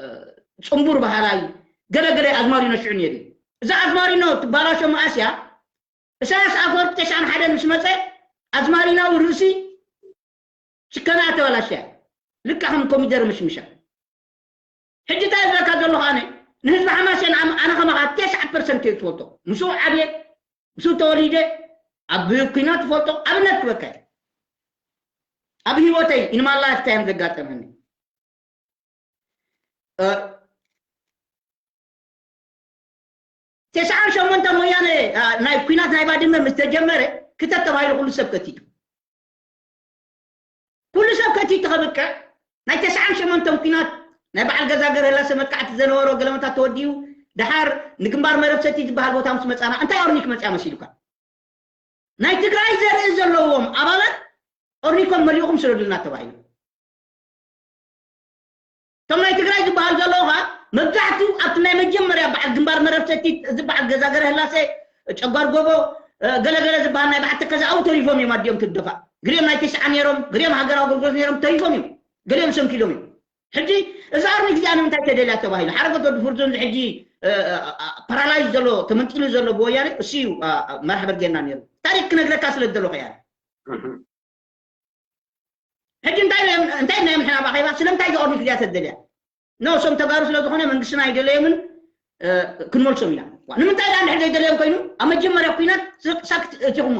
እ፣ ጽንቡር በሃላይ ገለ ገለ ኣዝማሪኖ ሽዑ ነይሩ እዩ። እዛ ኣዝማሪኖ ትባላሾ መኣስ እያ? ኢሳያስ ኣፈወርቂ ተስዓን ሓደን ምስ መጸ ኣዝማሪናዊ ርእሲ ሽከና ተበላሽያ። ልክዕ ከም ኮሚደረ ምሽምሻ። ሕጂ እንታይ ዝብለካ ዘለኹ ኣነ ንህዝቢ ሓማሴን ኣነ ከማኻ ተስዓ ፐርሰንት እየ ዝፈልጦ። ምስኡ ዓብየ፣ ምስኡ ተወሊደ፣ ኣብ ኩናት ዝፈልጦ ኣብነት ክበካ እየ። ኣብ ህይወተይ in my life time ዘጋጠመኒ ተስዓን ሸሞንተን ወያነ ናይ ኩናት ናይ ባድመ ምስ ተጀመረ ክተት ተባሂሉ ኩሉ ሰብ ከቲቱ። ኩሉ ሰብ ከቲቱ ከብቅዕ ናይ ተስዓን ሸሞንተን ኲናት ናይ በዓል ገዛ ገርህላሰ መጥቃዕቲ ዘነበሮ ገለመታት ተወዲኡ፣ ደሓር ንግንባር መረብ ሰቲት ዝበሃል ቦታ ምስ መጻና እንታይ ኦርኒክ መጽያ መሲሉካ? ናይ ትግራይ ዘርኢ ዘለዎም ኣባላት ኦርኒኮም መሊኡኹም ስደዱልና ተባሂሉ። እቶም ናይ ትግራይ ዝበሃል ዘለዉ ኸዓ መብዛሕትኡ ኣብቲ ናይ መጀመርያ በዓል ግንባር መረብ ሰቲት ዝበዓል ገዛ ገርህላሰ፣ ጨጓር ጎቦ፣ ገለገለ ዝበሃል ናይ በዓል ተከዘ ኣብኡ ተሪፎም እዮም ኣዲኦም ትደፋ። ገሊኦም ናይ ተስዓ ነይሮም፣ ገሊኦም ሃገራዊ ኣገልግሎት ነይሮም ተሪፎም እዮም። ገሊኦም ሰንኪሎም እዮም። ሕጂ እዛ ኣርሚ እዚኣ ንምንታይ ተደልያ ተባሂሉ ሓረገት ወዲ ፍርዱን ሕጂ ፓራላይዝ ዘሎ ተመንጢሉ ዘሎ ብወያነ እሱ እዩ። መራሕ በርጌና ነይሩ። ታሪክ ክነግረካ ስለ ዝደለኹ እያ። ሕጂ እንታይ ናይ ምሕናብ ኣኼባ ስለምንታይ እዛ ኦርኒክ እዚኣ ተደልያ? ኖ እሶም ተጋሩ ስለ ዝኾነ መንግስትና ኣይደለዮምን። ክንመልሶም ኢና። ንምንታይ ዳ እንድሕር ዘይደለዮም ኮይኑ ኣብ መጀመርያ ኩናት ሳክት እቲኹሞ?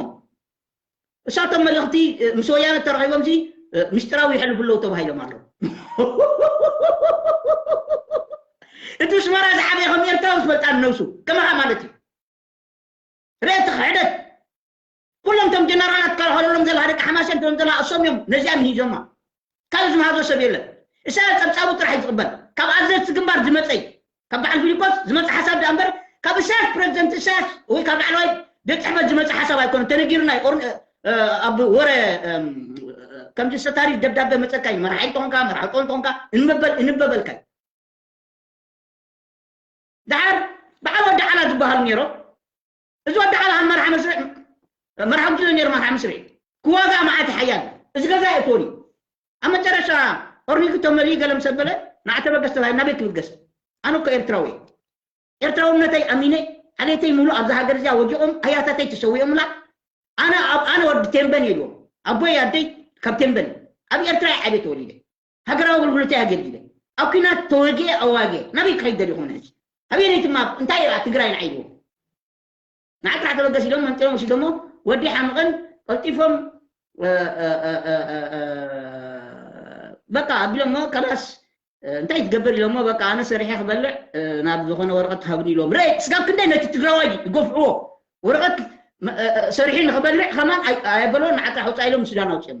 እሳቶም መልእኽቲ ምስ ወያነ ተረኺቦም ሲ ምስጢራዊ ይሕልፉ ኣለዉ ተባሂሎም ኣለዉ። እቲ ስመራ ዝዓበየ ከም ኤርትራዊ ዝፈልጣ ንነብሱ ከማኻ ማለት እዩ። ርእቲ ክሕደት ኩሎም ቶም ጀነራላት ካልኸለሎም ዘላ ደቂ ሓማሴን ቶም ዘላ እሶም እዮም ነዚኣ ምሂዞማ። ካልእ ዝመሃዞ ሰብ የለን። ኢሳያስ ጸብጻቡ ጥራሕ እዩ ዝቕበል። ካብ ኣዘዝቲ ግንባር ዝመጸ እዩ። ካብ በዓል ፊሊፖስ ዝመጸ ሓሳብ ደኣ እምበር ካብ ኢሳያስ ፕረዚደንት ኢሳያስ ወይ ካብ ላዕለዋይ ቤት ጽሕፈት ዝመጸ ሓሳብ ኣይኮነን። ተነጊሩና እዩ። ኦርን- እ- ኣብ ወረ እም፣ ከምዚ ሰታሪ ደብዳቤ መጸካ እዩ። መራሒ እንተኾንካ መራሒ ጦን እንተኾንካ እንበበል እንበበልካ እዩ። ደሓር በዓል ወዲ ዓላ ዝበሃል ነይሮ። እዚ ወዲ ዓላ መርሓ መስርዕ መርሓ ጉጅለ ነይሩ። መርሓ መስርዕ ክዋጋ መዓት ሓያል እዚ ገዛ የእትወኒ ኣብ መጨረሻ ኦርኒክ ተመልዩ ገለ ምስ ኣበለ ንዓተ በገስ ተባሂልና ቤት ክብገስ ኣነ እኮ ኤርትራዊ እየ። ኤርትራውነተይ ኣሚነ ዓሌተይ ሙሉ ኣብዚ ሃገር እዚኣ ወዲቖም ኣያታተይ ተሰዊኦምላ ኣነ ኣብ ኣነ ወዲ ቴምበን ኢልዎም ኣቦይ ኣደይ ካብ ቴምበን ኣብ ኤርትራ እየ ዓብየ ተወሊደ ሃገራዊ ኣገልግሎተይ ኣገልጊለ ኣብ ኲናት ተወጊአ ኣዋጊአ ናበይ ክኸይድ ደሊኹም ንሕዚ ኣበየነይ ትማ እንታይ እያ ትግራይ ንዓይ ኢልዎም ንዓይ ጥራሕ ተበገስ ኢሎም መንጢሮም ወሲዶሞ ወዲ ሓምቕን ቀልጢፎም በቃ ኣቢሎሞ ከላስ እንታይ ትገብር ኢሎሞ በቃ ኣነ ሰሪሐ ክበልዕ ናብ ዝኾነ ወረቐት ሃብኒ ኢሎም ረ ስጋብ ክንደይ ነቲ ትግራዋይ ይገፍዕዎ ወረቐት ሰሪሑ ንክበልዕ ከማን ኣየበሎ ንዓጥራሕ ውፃ ኢሎም ሱዳን ኣውፅኦም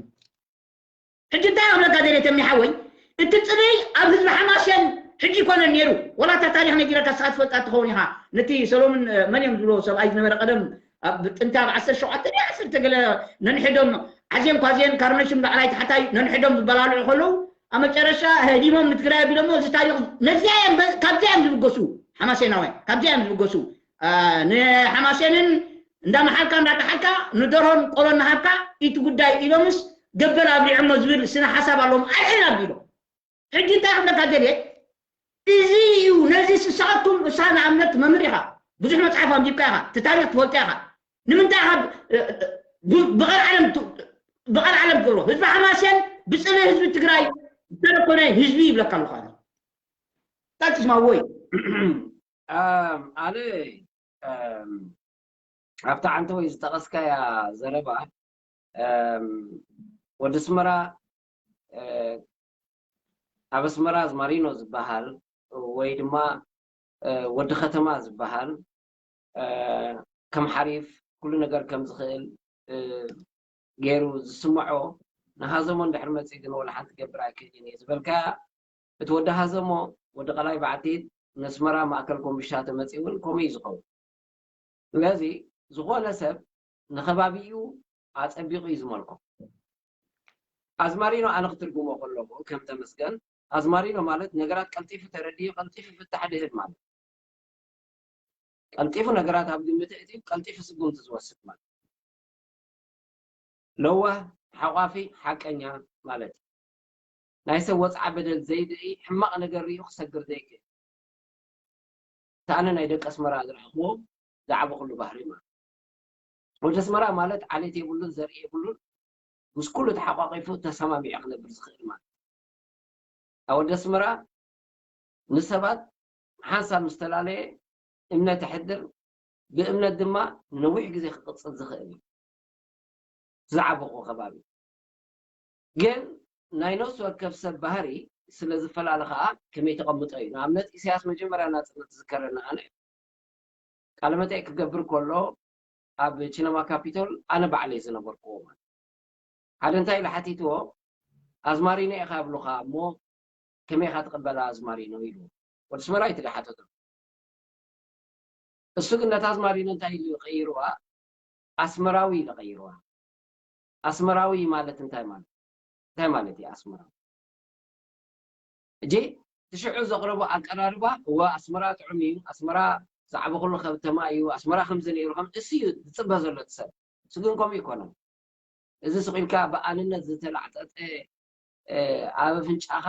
ሕጂ እንታይ ኣብለካ ደለ ተሚሓወይ እቲ ፅልይ ኣብ ህዝቢ ሓማስያን ሕጂ ይኮነ ነይሩ ወላ እታ ታሪክ ነጊረካ ስኻ ትፈልጣ ትኸውን ኢኻ ነቲ ሰሎምን መን እዮም ዝብሎ ሰብኣይ ዝነበረ ቀደም ኣብ ጥንቲ ኣብ ዓሰርተ ሸውዓተ ድዩ ዓሰርተ ገለ ነንሕዶም ዓዜን ኳዜን ካርነሽም ላዕላይ ታሕታይ ነንሕዶም ዝበላልዑ ከለዉ ኣብ መጨረሻ ህዲሞም ንትግራይ ኣቢሎሞ እዚ ታሪክ ነዚያ እዮም በ- ካብዚያ እዮም ዝብገሱ ሓማሴናውያን ካብዚያ እዮም ዝብገሱ አ፣ ንሓማሴንን እንዳመሓልካ እንዳጠሓልካ ንደርሆን ቆሎ እናሃብካ ኢቲ ጉዳይ ኢሎምስ ገበል ኣብሊዖሞ ዝብል ስነ ሓሳብ ኣለዎም ኣልዒል ኣቢሎም ሕጂ እንታይ ክብለካ ደልየ እዚ እዩ ነዚ ስሳኣቱም እሳ ንኣብነት መምህር ኢኻ ብዙሕ መፅሓፍ ኣንቢብካ ኢኻ እቲ ታሪክ ትፈልጦ ኢኻ ንምንታይ ኢኻ ብቐል ዓለም ብቐል ዓለም ትብሎ ህዝቢ ሓማስያን ብፅልኢ ህዝቢ ትግራይ ዝተረኮነ ህዝቢ ይብለካ ኣለኹ ኣነ እንታይ ትስማዎ እዩ ኣነ ኣብታ ዓንተ ወይ ዝጠቐስካያ ዘረባ ወዲ ስመራ ኣብ ኣስመራ ኣዝማሪኖ ዝበሃል ወይ ድማ ወዲ ከተማ ዝበሃል ከም ሓሪፍ ኩሉ ነገር ከም ዝኽእል ገይሩ ዝስምዖ ንሃዘሞ እንድሕር መፂ ግን ወላ ሓንቲ ገብር ኣይክእልን እየ ዝበልካያ እቲ ወዲ ሃዘሞ ወዲ ቀላይ ባዕቲት ነስመራ ማእከል ኮምቢሻ ተመፂ እውን ከምኡ እዩ ዝኸውን ስለዚ ዝኾነ ሰብ ንኸባቢኡ ኣፀቢቑ እዩ ዝመልኮ ኣዝማሪኖ ኣነ ክትርጉሞ ከለኹ ከም ተመስገን ኣዝማሪኖ ማለት ነገራት ቀልጢፉ ተረዲኡ ቀልጢፉ ፍታሕ ድህብ ማለት ቀልጢፉ ነገራት ኣብ ግምት እቲ ቀልጢፉ ስጉምቲ ዝወስድ ማለት ለዋህ ሓቋፊ ሓቀኛ ማለት ናይ ሰብ ወፅዓ በደል ዘይድኢ ሕማቕ ነገር ሪኡ ክሰግር ዘይክእል እታ ኣነ ናይ ደቂ ኣስመራ ዝረኸብዎ ዝዓበኹሉ ባህሪ ማለት ወዲ ኣስመራ ማለት ዓሌት የብሉን ዘርኢ የብሉን ምስ ኩሉ ተሓቋቂፉ ተሰማሚዑ ክነብር ዝኽእል ማለት ኣብ ወዲ ኣስመራ ንሰባት ሓንሳብ ምስ ተላለየ እምነት የሕድር ብእምነት ድማ ንነዊሕ ግዜ ክቕፅል ዝኽእል እዩ ዝዓበቑ ከባቢ ግን ናይ ነፍሲ ወከፍ ሰብ ባህሪ ስለ ዝፈላለ ከዓ ከመይ ተቐምጦ እዩ ንኣብነት ኢሳያስ መጀመርያ ናፅነት ዝከረና ኣነ ቃለ መጠይቅ ክገብር ከሎ ኣብ ቺነማ ካፒቶል ኣነ ባዕለይ ዝነበርክዎ ማለት ሓደ እንታይ ኢለ ሓቲትዎ ኣዝማሪኖ ኢኻ ይብሉኻ እሞ ከመይ ኢኻ ትቕበላ ኣዝማሪኖ ኢሉ ወዲ ኣስመራ እዩ ትደሓተቶ። እሱ ግን ነታ ኣዝማሪኖ እንታይ ኢሉ ቀይርዋ? ኣስመራዊ ኢሉ ቀይርዋ። ኣስመራዊ ማለት እንታይ ማለት እንታይ ማለት እዩ ኣስመራዊ? እጂ ትሽዑ ዘቕረቦ ኣቀራርባ እወ ኣስመራ ጥዑም እዩ፣ ኣስመራ ዝዓበኹሉ ከተማ እዩ፣ ኣስመራ ከምዚ ነይሩ ከም እሱ እዩ ዝፅበ ዘሎ እቲ ሰብ። እሱ ግን ከምኡ ይኮነን። እዚ ስቕ ኢልካ ብኣንነት ዝተላዕጠጠ ኣብ ኣፍንጫኻ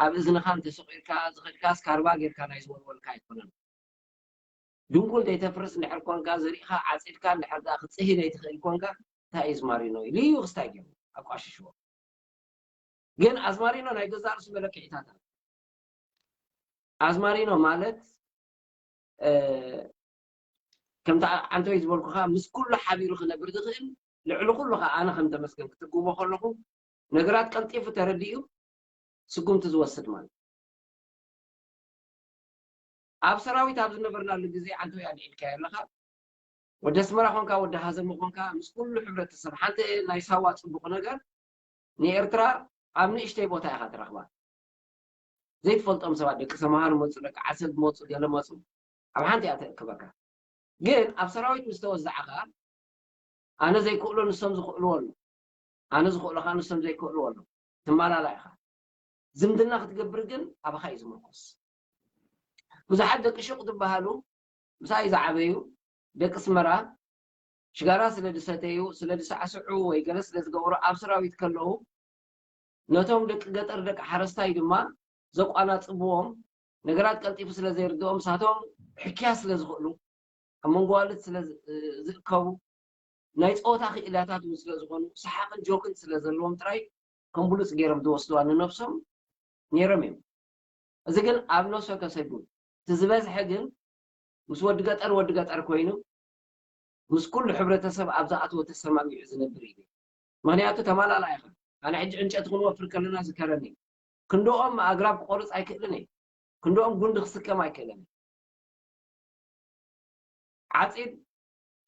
ኣብ እዝንኻ እንተሰቒልካ ዝኸድካ ስካርባ ጌርካ ናይ ዝወልወልካ ኣይኮነን። ድንቁል ዘይተፍርስ እንድሕር ኮንካ ዘሪእኻ ዓፂድካ እንድሕር ደኣ ክትፅሂ ዘይትኽእል ኮንካ እንታይ እዩ ኣዝማሪኖ ኢሉ እዩ ክስታይ ገይሩ ኣቋሽሽዎ። ግን ኣዝማሪኖ ናይ ገዛእ ርእሱ መለክዒታት ኣሎ። ኣዝማሪኖ ማለት ከምቲ ዓንተወይ ዝበልኩኻ ምስ ኩሉ ሓቢሩ ክነብር ዝኽእል ልዕሊ ኩሉ ከዓ ኣነ ከም ተመስገን ክትግቦ ከለኹ ነገራት ቀልጢፉ ተረዲኡ ስጉምቲ ዝወስድ ማለት ኣብ ሰራዊት ኣብ ዝነበርናሉ ግዜ ዓንተወይ ኣልዒልካዮ ኣለኻ ወዲ ኣስመራ ኮንካ ወዲ ሃዘሞ ኮንካ ምስ ኩሉ ሕብረተሰብ ሓንቲ ናይ ሳዋ ፅቡቕ ነገር ንኤርትራ ኣብ ንእሽተይ ቦታ ኢኻ ትረኽባ ዘይትፈልጦም ሰባት ደቂ ሰምሃር መፁ ደቂ ዓሰብ መፁ ገለ መፁ ኣብ ሓንቲ እያ ተእክበካ ግን ኣብ ሰራዊት ምስ ተወዛዕኻ ኣነ ዘይክእሎ ንሶም ዝኽእልዎ ኣሎ ኣነ ዝኽእሎ ከዓ ንሶም ዘይክእልዎ ኣሎ ትመላላ ኢኻ ዝምድና ክትገብር ግን ኣባኻ እዩ ዝምርኮስ ብዙሓት ደቂ ሹቕ ዝበሃሉ ምሳይ ዝዓበዩ ደቂ ኣስመራ ሽጋራ ስለ ዝሰተዩ ስለ ዝሳዕስዑ ወይ ገለ ስለ ዝገበሩ ኣብ ሰራዊት ከለዉ ነቶም ደቂ ገጠር ደቂ ሓረስታይ ድማ ዘቋናፅብዎም ነገራት ቀልጢፉ ስለ ዘይርድኦም ሳቶም ሕክያ ስለ ዝኽእሉ ኣብ መንጎ ኣዋልድ ስለ ዝእከቡ ናይ ፀወታ ክኢላታት እውን ስለ ዝኾኑ ሰሓቕን ጆክን ስለ ዘለዎም ጥራይ ከም ብሉፅ ገይሮም ዝወስድዋ ንነብሶም ነይሮም እዮም። እዚ ግን ኣብ ነብሰ ከሰዱ እቲ ዝበዝሐ ግን ምስ ወዲ ገጠር ወዲ ገጠር ኮይኑ ምስ ኩሉ ሕብረተሰብ ኣብ ዝኣተወ ተሰማሚዑ ዝነብር እዩ። ምኽንያቱ ተማላላ ኢኻ። ኣነ ሕጂ ዕንጨቲ ክንወፍር ከለና ዝከረኒ ክንድኦም ኣግራብ ክቆርፅ ኣይክእልን እየ። ክንድኦም ጉንዲ ክስከም ኣይክእልን እየ። ዓፂድ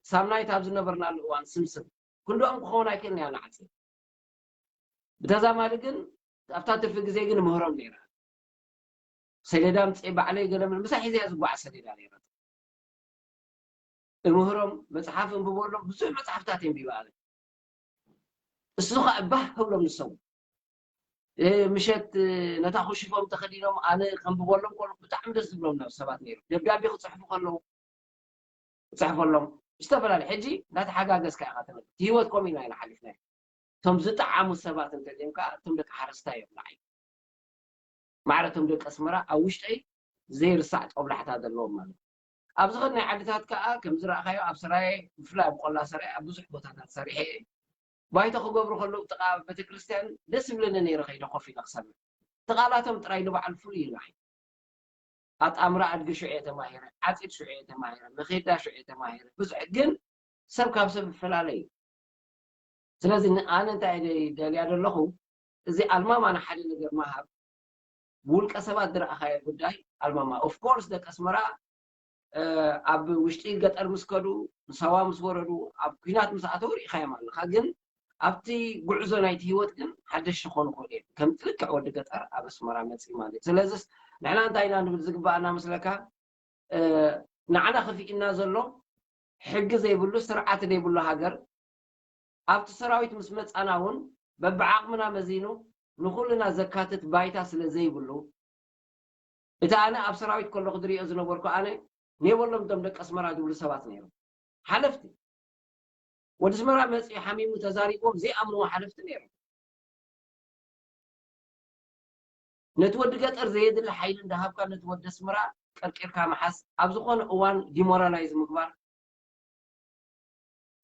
ሳምናይት ኣብ ዝነበርናሉ እዋን ስምስም ክንድኦም ክኸውን ኣይክእልን እያ ንዓፂድ። ብተዛማዲ ግን ኣብታ ትርፊ ግዜ ግን ምህሮም ነይራ። ሰሌዳ ምፅእ ባዕለይ ገለ ምሳይ ሒዘያ ዝጓዓዝ ሰሌዳ ነይራ። እምህሮም መፅሓፍ እንብበሎም ብዙሕ መፅሓፍታት የንቢባ ኣለ። እሱ ከዓ ባህ ህብሎም ንሶም ምሸት ነታ ኩሽፎም ተኸዲኖም ኣነ ከንብበሎም ከሎ ብጣዕሚ ደስ ዝብሎም ነበሩ ሰባት ነይሮም። ደብዳቤ ክፅሕፉ ከለዉ ክፅሕፈሎም ዝተፈላለዩ ሕጂ እንዳተሓጋገዝካ ኢኻ ትነብር። እቲ ህይወት ከምኡ ኢና ኢና ሓሊፍናዮ። እቶም ዝጠዓሙ ሰባት እንተዘይም ከዓ እቶም ደቂ ሓረስታይ እዮም ንዓይ። ማዕረ እቶም ደቂ ኣስመራ ኣብ ውሽጠይ ዘይርሳዕ ጦብላሕታ ዘለዎም ማለት እዩ። ኣብ ዝኸድናይ ዓድታት ከዓ ከም ዝረኣኻዮ ኣብ ሰራየ ብፍላይ ኣብ ቆላ ሰራየ ኣብ ብዙሕ ቦታታት ሰሪሐ እየ። ባይቶ ክገብሩ ከለዉ ጥቓ ቤተክርስትያን ደስ ይብለኒ ነይረ ከይደ ኮፍ ኢለ ክሰምዕ። እቲ ቃላቶም ጥራይ ንባዕሉ ፍሉይ እዩ ንዓይ። ኣጣምራ ኣድጊ ሽዑ እየ ተማሂረ፣ ዓፂድ ሽዑ እየ ተማሂረ፣ መኼዳ ሽዑ እየ ተማሂረ። ብዙሕ ግን ሰብ ካብ ሰብ ይፈላለ እዩ። ስለዚ ኣነ እንታይ ደልያ ዘለኹ እዚ ኣልማማ ንሓደ ነገር ምሃብ ብውልቀ ሰባት ዝረኣኻዮ ጉዳይ ኣልማማ ኦፍኮርስ ደቂ ኣስመራ ኣብ ውሽጢ ገጠር ምስ ከዱ ንሳዋ ምስ ወረዱ ኣብ ኩናት ምስ ኣተው ርኢኻዮም ኣለኻ ግን ኣብቲ ጉዕዞ ናይቲ ህይወት ግን ሓደሽቲ ክኾኑ ክኽእሉ እዮም ከም ልክዕ ወዲ ገጠር ኣብ ኣስመራ መፅኢ ማለት እዩ ስለዚስ ንሕና እንታይ ኢና ንብል ዝግባኣና መስለካ ንዓና ከፊእና ዘሎ ሕጊ ዘይብሉ ስርዓት ዘይብሉ ሃገር ኣብቲ ሰራዊት ምስ መፃና እውን በብዓቕምና መዚኑ ንኩልና ዘካትት ባይታ ስለ ዘይብሉ እቲ ኣነ ኣብ ሰራዊት ከለኹ ዝሪኦ ዝነበርኩ ኣነ ኔበሎም እቶም ደቂ ኣስመራ ዝብሉ ሰባት ነይሮም ሓለፍቲ ወዲ ኣስመራ መፂኡ ሓሚሙ ተዛሪብዎም ዘይኣምንዎ ሓለፍቲ ነይሮም ነቲ ወዲ ገጠር ዘየድሊ ሓይሊ እንዳሃብካ ነቲ ወዲ ኣስመራ ቀርቂርካ ምሓዝ ኣብ ዝኾነ እዋን ዲሞራላይዝ ምግባር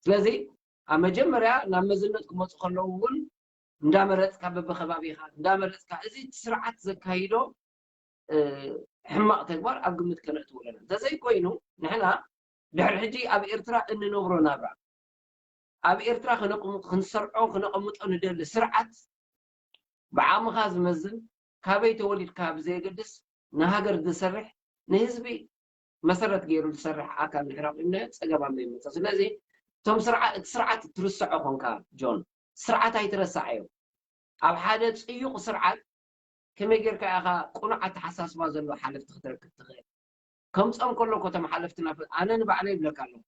ስለዚ ኣብ መጀመርያ ናብ መዝነት ክመፁ ከለዉ እውን እንዳመረፅካ በብከባቢኻ እንዳመረፅካ እዚ ስርዓት ዘካይዶ ሕማቕ ተግባር ኣብ ግምት ከነእትዎ ኣለና እንተዘይኮይኑ ንሕና ድሕሪ ሕጂ ኣብ ኤርትራ እንነብሮ ናብራ ኣብ ኤርትራ ክንሰርዖ ክነቐምጦ ንደሊ ስርዓት ብዓቕምኻ ዝመዝን ካበይ ተወሊድካ ብዘየገድስ ንሃገር ዝሰርሕ ንህዝቢ መሰረት ገይሩ ዝሰርሕ ኣካል ድሕሪ ኣቑምና ፀገም ኣብ ዘይመፅእ ስለዚ እቶም ስርዓት እቲ ስርዓት ትርስዖ ኮንካ ጆን ስርዓት ኣይትረሳዓዮ። ኣብ ሓደ ጽዩቕ ስርዓት ከመይ ጌርካ ኢኻ ቅኑዕ ኣተሓሳስባ ዘለዎ ሓለፍቲ ክትረክብ ትኽእል? ከምጾም ከሎ እኮ እቶም ሓለፍትና ፈ-፣ ኣነ ንባዕለይ ይብለካ ኣለኹ።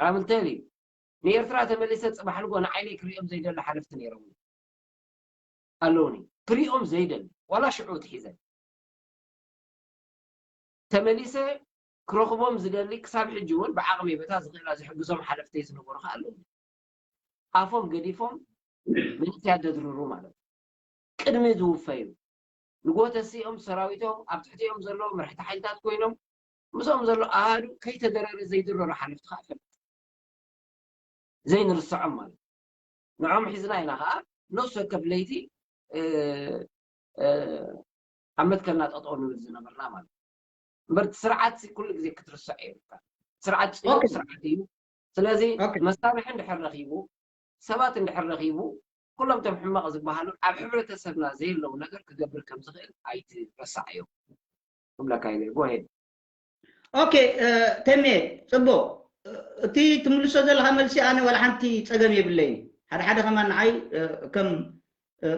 ኣብልተሊ ንኤርትራ ተመሊሰ ጽባሕ ንጎ ንዓይነይ ክሪኦም ዘይደሊ ሓለፍቲ ነይሮም ኣለውኒ። ክሪኦም ዘይደሊ ዋላ ሽዑ ትሒዘ ተመሊሰ ክረኽቦም ዝደሊ ክሳብ ሕጂ እውን ብዓቕመይ በታ ዝኽእላ ዝሕግዞም ሓለፍተይ ዝነበሩ ከኣ ኣለውኒ። ኣፎም ገዲፎም መንእሰያት ዘድርሩ ማለት እዩ። ቅድሚ ዝውፈዩ ንጎ ተሲኦም ሰራዊቶም ኣብ ትሕቲኦም ዘለዉ መራሕቲ ሓይልታት ኮይኖም ምስኦም ዘሎ ኣሃዱ ከይተደረረ ዘይድረሩ ሓለፍቲ ከኣ ፈልጥ ዘይንርስዖም ማለት እዩ። ንዖም ሒዝና ኢና ከኣ ነፍሲ ወከፍ ለይቲ እ፣ እ፣ ኣብ መትከልና ጠጠው ንብል ዝነበርና ማለት እዩ። እምበር እቲ ስርዓት ሲ ኩሉ ግዜ ክትርስዖ የብልካ። ስርዓት ጽዩቕ ኦኬ። ስርዓት እዩ። ስለዚ ኦኬ። መሳርሒ እንድሕር ረኺቡ ሰባት እንድሕር ረኺቡ ኩሎም እቶም ሕማቕ ዝበሃሉ ኣብ ሕብረተሰብና ዘየለዉ ነገር ክገብር ከም ዝኽእል ኣይትረሳዓዮ ክብለካ ኢለ። ጎሄድ ኦኬ። እ፣ ተሜ፣ ጽቡቕ። እ፣ እቲ ትምልሶ ዘለኻ መልሲ ኣነ ዋላ ሓንቲ ጸገም የብለይን። ሓደ ሓደ ከማን ንዓይ እ፣ ከም እ፣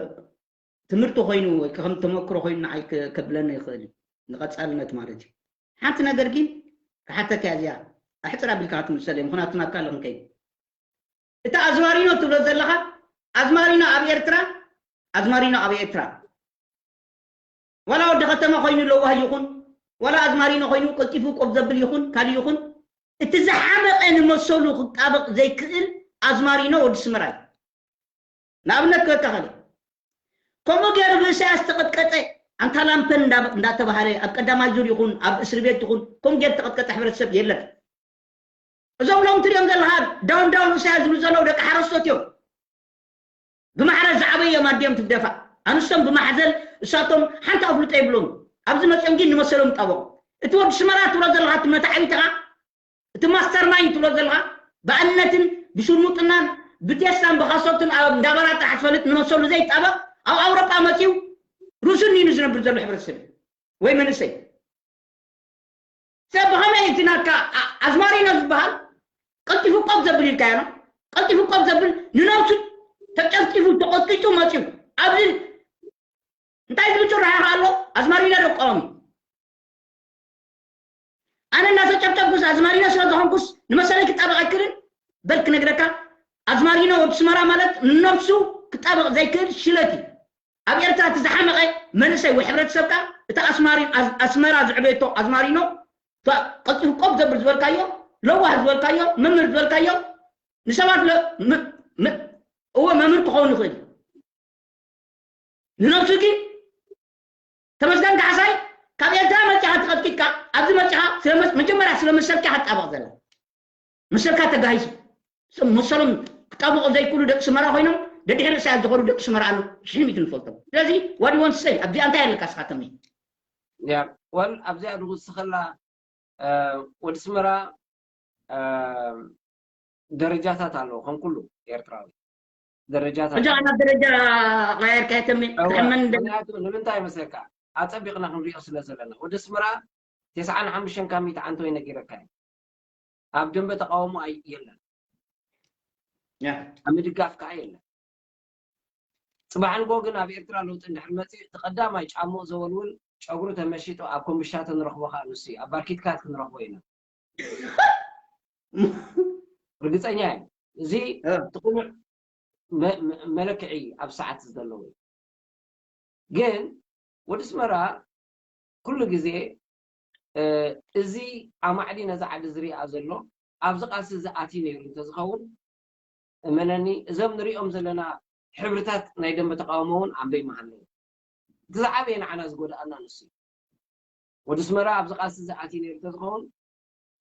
ትምህርቲ ኮይኑ ወይ ከም ተመክሮ ኮይኑ ንዓይ ከ- ከብለኒ ይኽእል እዩ፣ ንቐጻልነት ማለት እዩ። ሓንቲ ነገር ግን ክሓተካ እያ እዚኣ፣ ኣሕጽር ኣቢልካ ክትምልሰለይ፣ ምኽንያቱ ናትካ ኣለኹ ከይድ። እቲ ኣዝማሪኖ ትብሎ ዘለኻ ኣዝማሪኖ ኣብ ኤርትራ ኣዝማሪኖ ኣብ ኤርትራ ዋላ ወዲ ከተማ ኮይኑ ለዋህ ይኹን ዋላ ኣዝማሪኖ ኮይኑ ቀልጢፉ ቆብ ዘብል ይኹን ካልእ ይኹን እቲ ዝሓመቐ ንመሰሉ ክጣበቕ ዘይክእል ኣዝማሪኖ ወዲ ስመራ እዩ። ንኣብነት ክበካ ከለ ከምኡ ገይሩ ብእሳያስ ተቐጥቀጠ ኣንታላምፐን እንዳ- እንዳተባሃለ ኣብ ቀዳማይ ዙር ይኹን ኣብ እስሪ ቤት ይኹን ከምኡ ገይሩ ተቐጥቀጠ ሕብረተሰብ የለን። እዞም ሎም ትሪኦም ዘለኻ ዳውን ዳውን እሳያስ ዝብሉ ዘለዉ ደቂ ሓረስቶት እዮም። ብማሕረስ ዝዓበዩ እዮም ኣዲኦም ትግደፋ ኣንስቶም ብማሕዘል እሳቶም ሓንቲ ኣፍልጦ የብሎም። ኣብዚ መፅኦም ግን ንመሰሎም ይጣበቑ። እቲ ወዲ ስመራ ትብሎ ዘለኻ እቲ መታዕቢትኻ እቲ ማስተር ማይንድ ትብሎ ዘለኻ ብኣንነትን ብሽርሙጥናን ብቴስታን ብኻሶትን ኣብ እንዳበራጣ ሓስፈልጥ ንመሰሉ ዘይጣበቕ ኣብ ኣውሮጳ መፅዩ ርእሱ ኒኑ ዝነብር ዘሎ ሕብረተሰብ እዩ ወይ መንእሰይ ሰብ ብኸመይ እቲ ናትካ ኣ- ኣዝማሪኖ ዝበሃል ቀልጢፉ ቆብ ዘብል ኢልካዮ ነው ቀልጢፉ ቆብ ዘብል ንነብሱ ተጨፍጢፉ ተቆጢጡ መፅዩ ኣብዚ እንታይ ዝብል ጭራሓ ኣሎ ኣዝማሪኖ ደቃዋሚ ኣነ እናተጨብጨብኩስ ኣዝማሪኖ ስለ ዝኾንኩስ ንመሰለይ ክጣበቕ ኣይክልን በል ክነግረካ ኣዝማሪኖ ወዲ ስመራ ማለት ንነብሱ ክጣበቕ ዘይክእል ሽለት እዩ ኣብ ኤርትራ እቲ ዝሓመቐ መንእሰይ ወይ ሕብረተሰብካ እቲ ኣስማሪ ኣስመራ ዝዕበየቶ ኣዝማሪኖ ቀልጢፉ ቆብ ዘብል ዝበልካዮ ለዋህ ዝበልካዮ መምህር ዝበልካዮ ንሰባት እወ መምህር ክኸውን ይኽእል ንነብሱ ግን ተመስገን ካሕሳይ ካብ ኤርትራ መፂኻ ተቐጥቂጥካ ኣብዚ መፂኻ መጀመርያ ስለ መሰልካ ክትጣበቕ ዘላ መሰልካ ተጋሂሱ መሰሎም ክጣበቑ ዘይክእሉ ደቂ ስመራ ኮይኖም ደድሕሪ ርእሳያት ዝኾኑ ደቂ ስመራ ኣሉ ሽሕሚት ንፈልጦም ስለዚ ዋዲ ወንት ሰይ ኣብዚኣ እንታይ ኣለካ ስኻ ተመይ ያ ወል ኣብዚኣ ንጉስ ስኸላ ወዲ ስመራ ደረጃታት ኣለዎ ከም ኩሉ ኤርትራዊ ደረጃታት ሕጂ ናብ ደረጃ ቀያርካ የተሚ ክትሕመን ምክንያቱ ንምንታይ መሰልካ ኣፀቢቕና ክንሪኦ ስለ ዘለና ወዲ ስመራ ተስዓን ሓሙሽተን ካብ ሚእቲ ዓንቶ ይነጊረካ እዩ ኣብ ደንበ ተቃውሞ ኣይ የለን ኣብ ምድጋፍ ከዓ የለን ፅባሕ ንጎ ግን ኣብ ኤርትራ ለውጢ እንድሕር መፅእ እቲ ቀዳማይ ጫምኡ ዘወልውል ጨጉሩ ተመሺጡ ኣብ ኮምብሻተ ንረኽቦ ከዓ ንሱ እዩ ኣብ ባርኪትካት ክንረኽቦ ኢና ርግፀኛ እየ እዚ እቲ ቅኑዕ መለክዒ ኣብ ሰዓት ዘለዎ እዩ ግን ወዲ ስመራ ኩሉ ግዜ እዚ ኣማዕዲ ነዛ ዓዲ ዝሪኣ ዘሎ ኣብዚ ቃልሲ እዚ ኣትዩ ነይሩ እንተዝኸውን እመነኒ እዞም ንሪኦም ዘለና ሕብርታት ናይ ደንበ ተቃውሞ እውን ኣንበይ ምሃለዉ እቲ ዝዓበየ ንዓና ዝጎድኣና ንሱ እዩ ወዲ ስመራ ኣብዚ ቃልሲ እዚ ኣትዩ ነይሩ እንተዝኸውን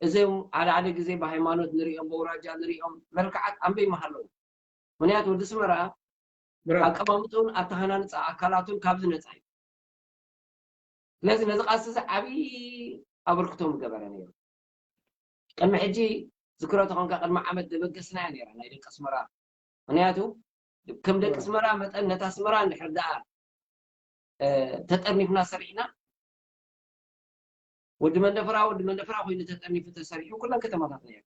እዞም ሓደ ሓደ ግዜ ብሃይማኖት ንሪኦም ብውራጃ ንሪኦም መልክዓት ኣንበይ ምሃለዉ ምክንያቱ ወዲ ስመራ ኣቀማምጥኡን ኣተሃናንፃ ኣካላቱን ካብዚ ነፃ እዩ ስለዚ ነዚ ቃልሲ እዚ ዓብዪ ኣበርክቶ ምገበረ ነይሩ ቅድሚ ሕጂ ዝክሮ ተኾንካ ቅድሚ ዓመት ደበገስናያ ነይራ ናይ ደቂ ኣስመራ ምክንያቱ ከም ደቂ ኣስመራ መጠን ነታ ኣስመራ እንድሕር ደኣ ተጠርኒፍና ሰሪሕና ወዲ መንደፈራ ወዲ መንደፈራ ኮይኑ ተጠርኒፉ ተሰሪሑ ኩለን ከተማታት ናይ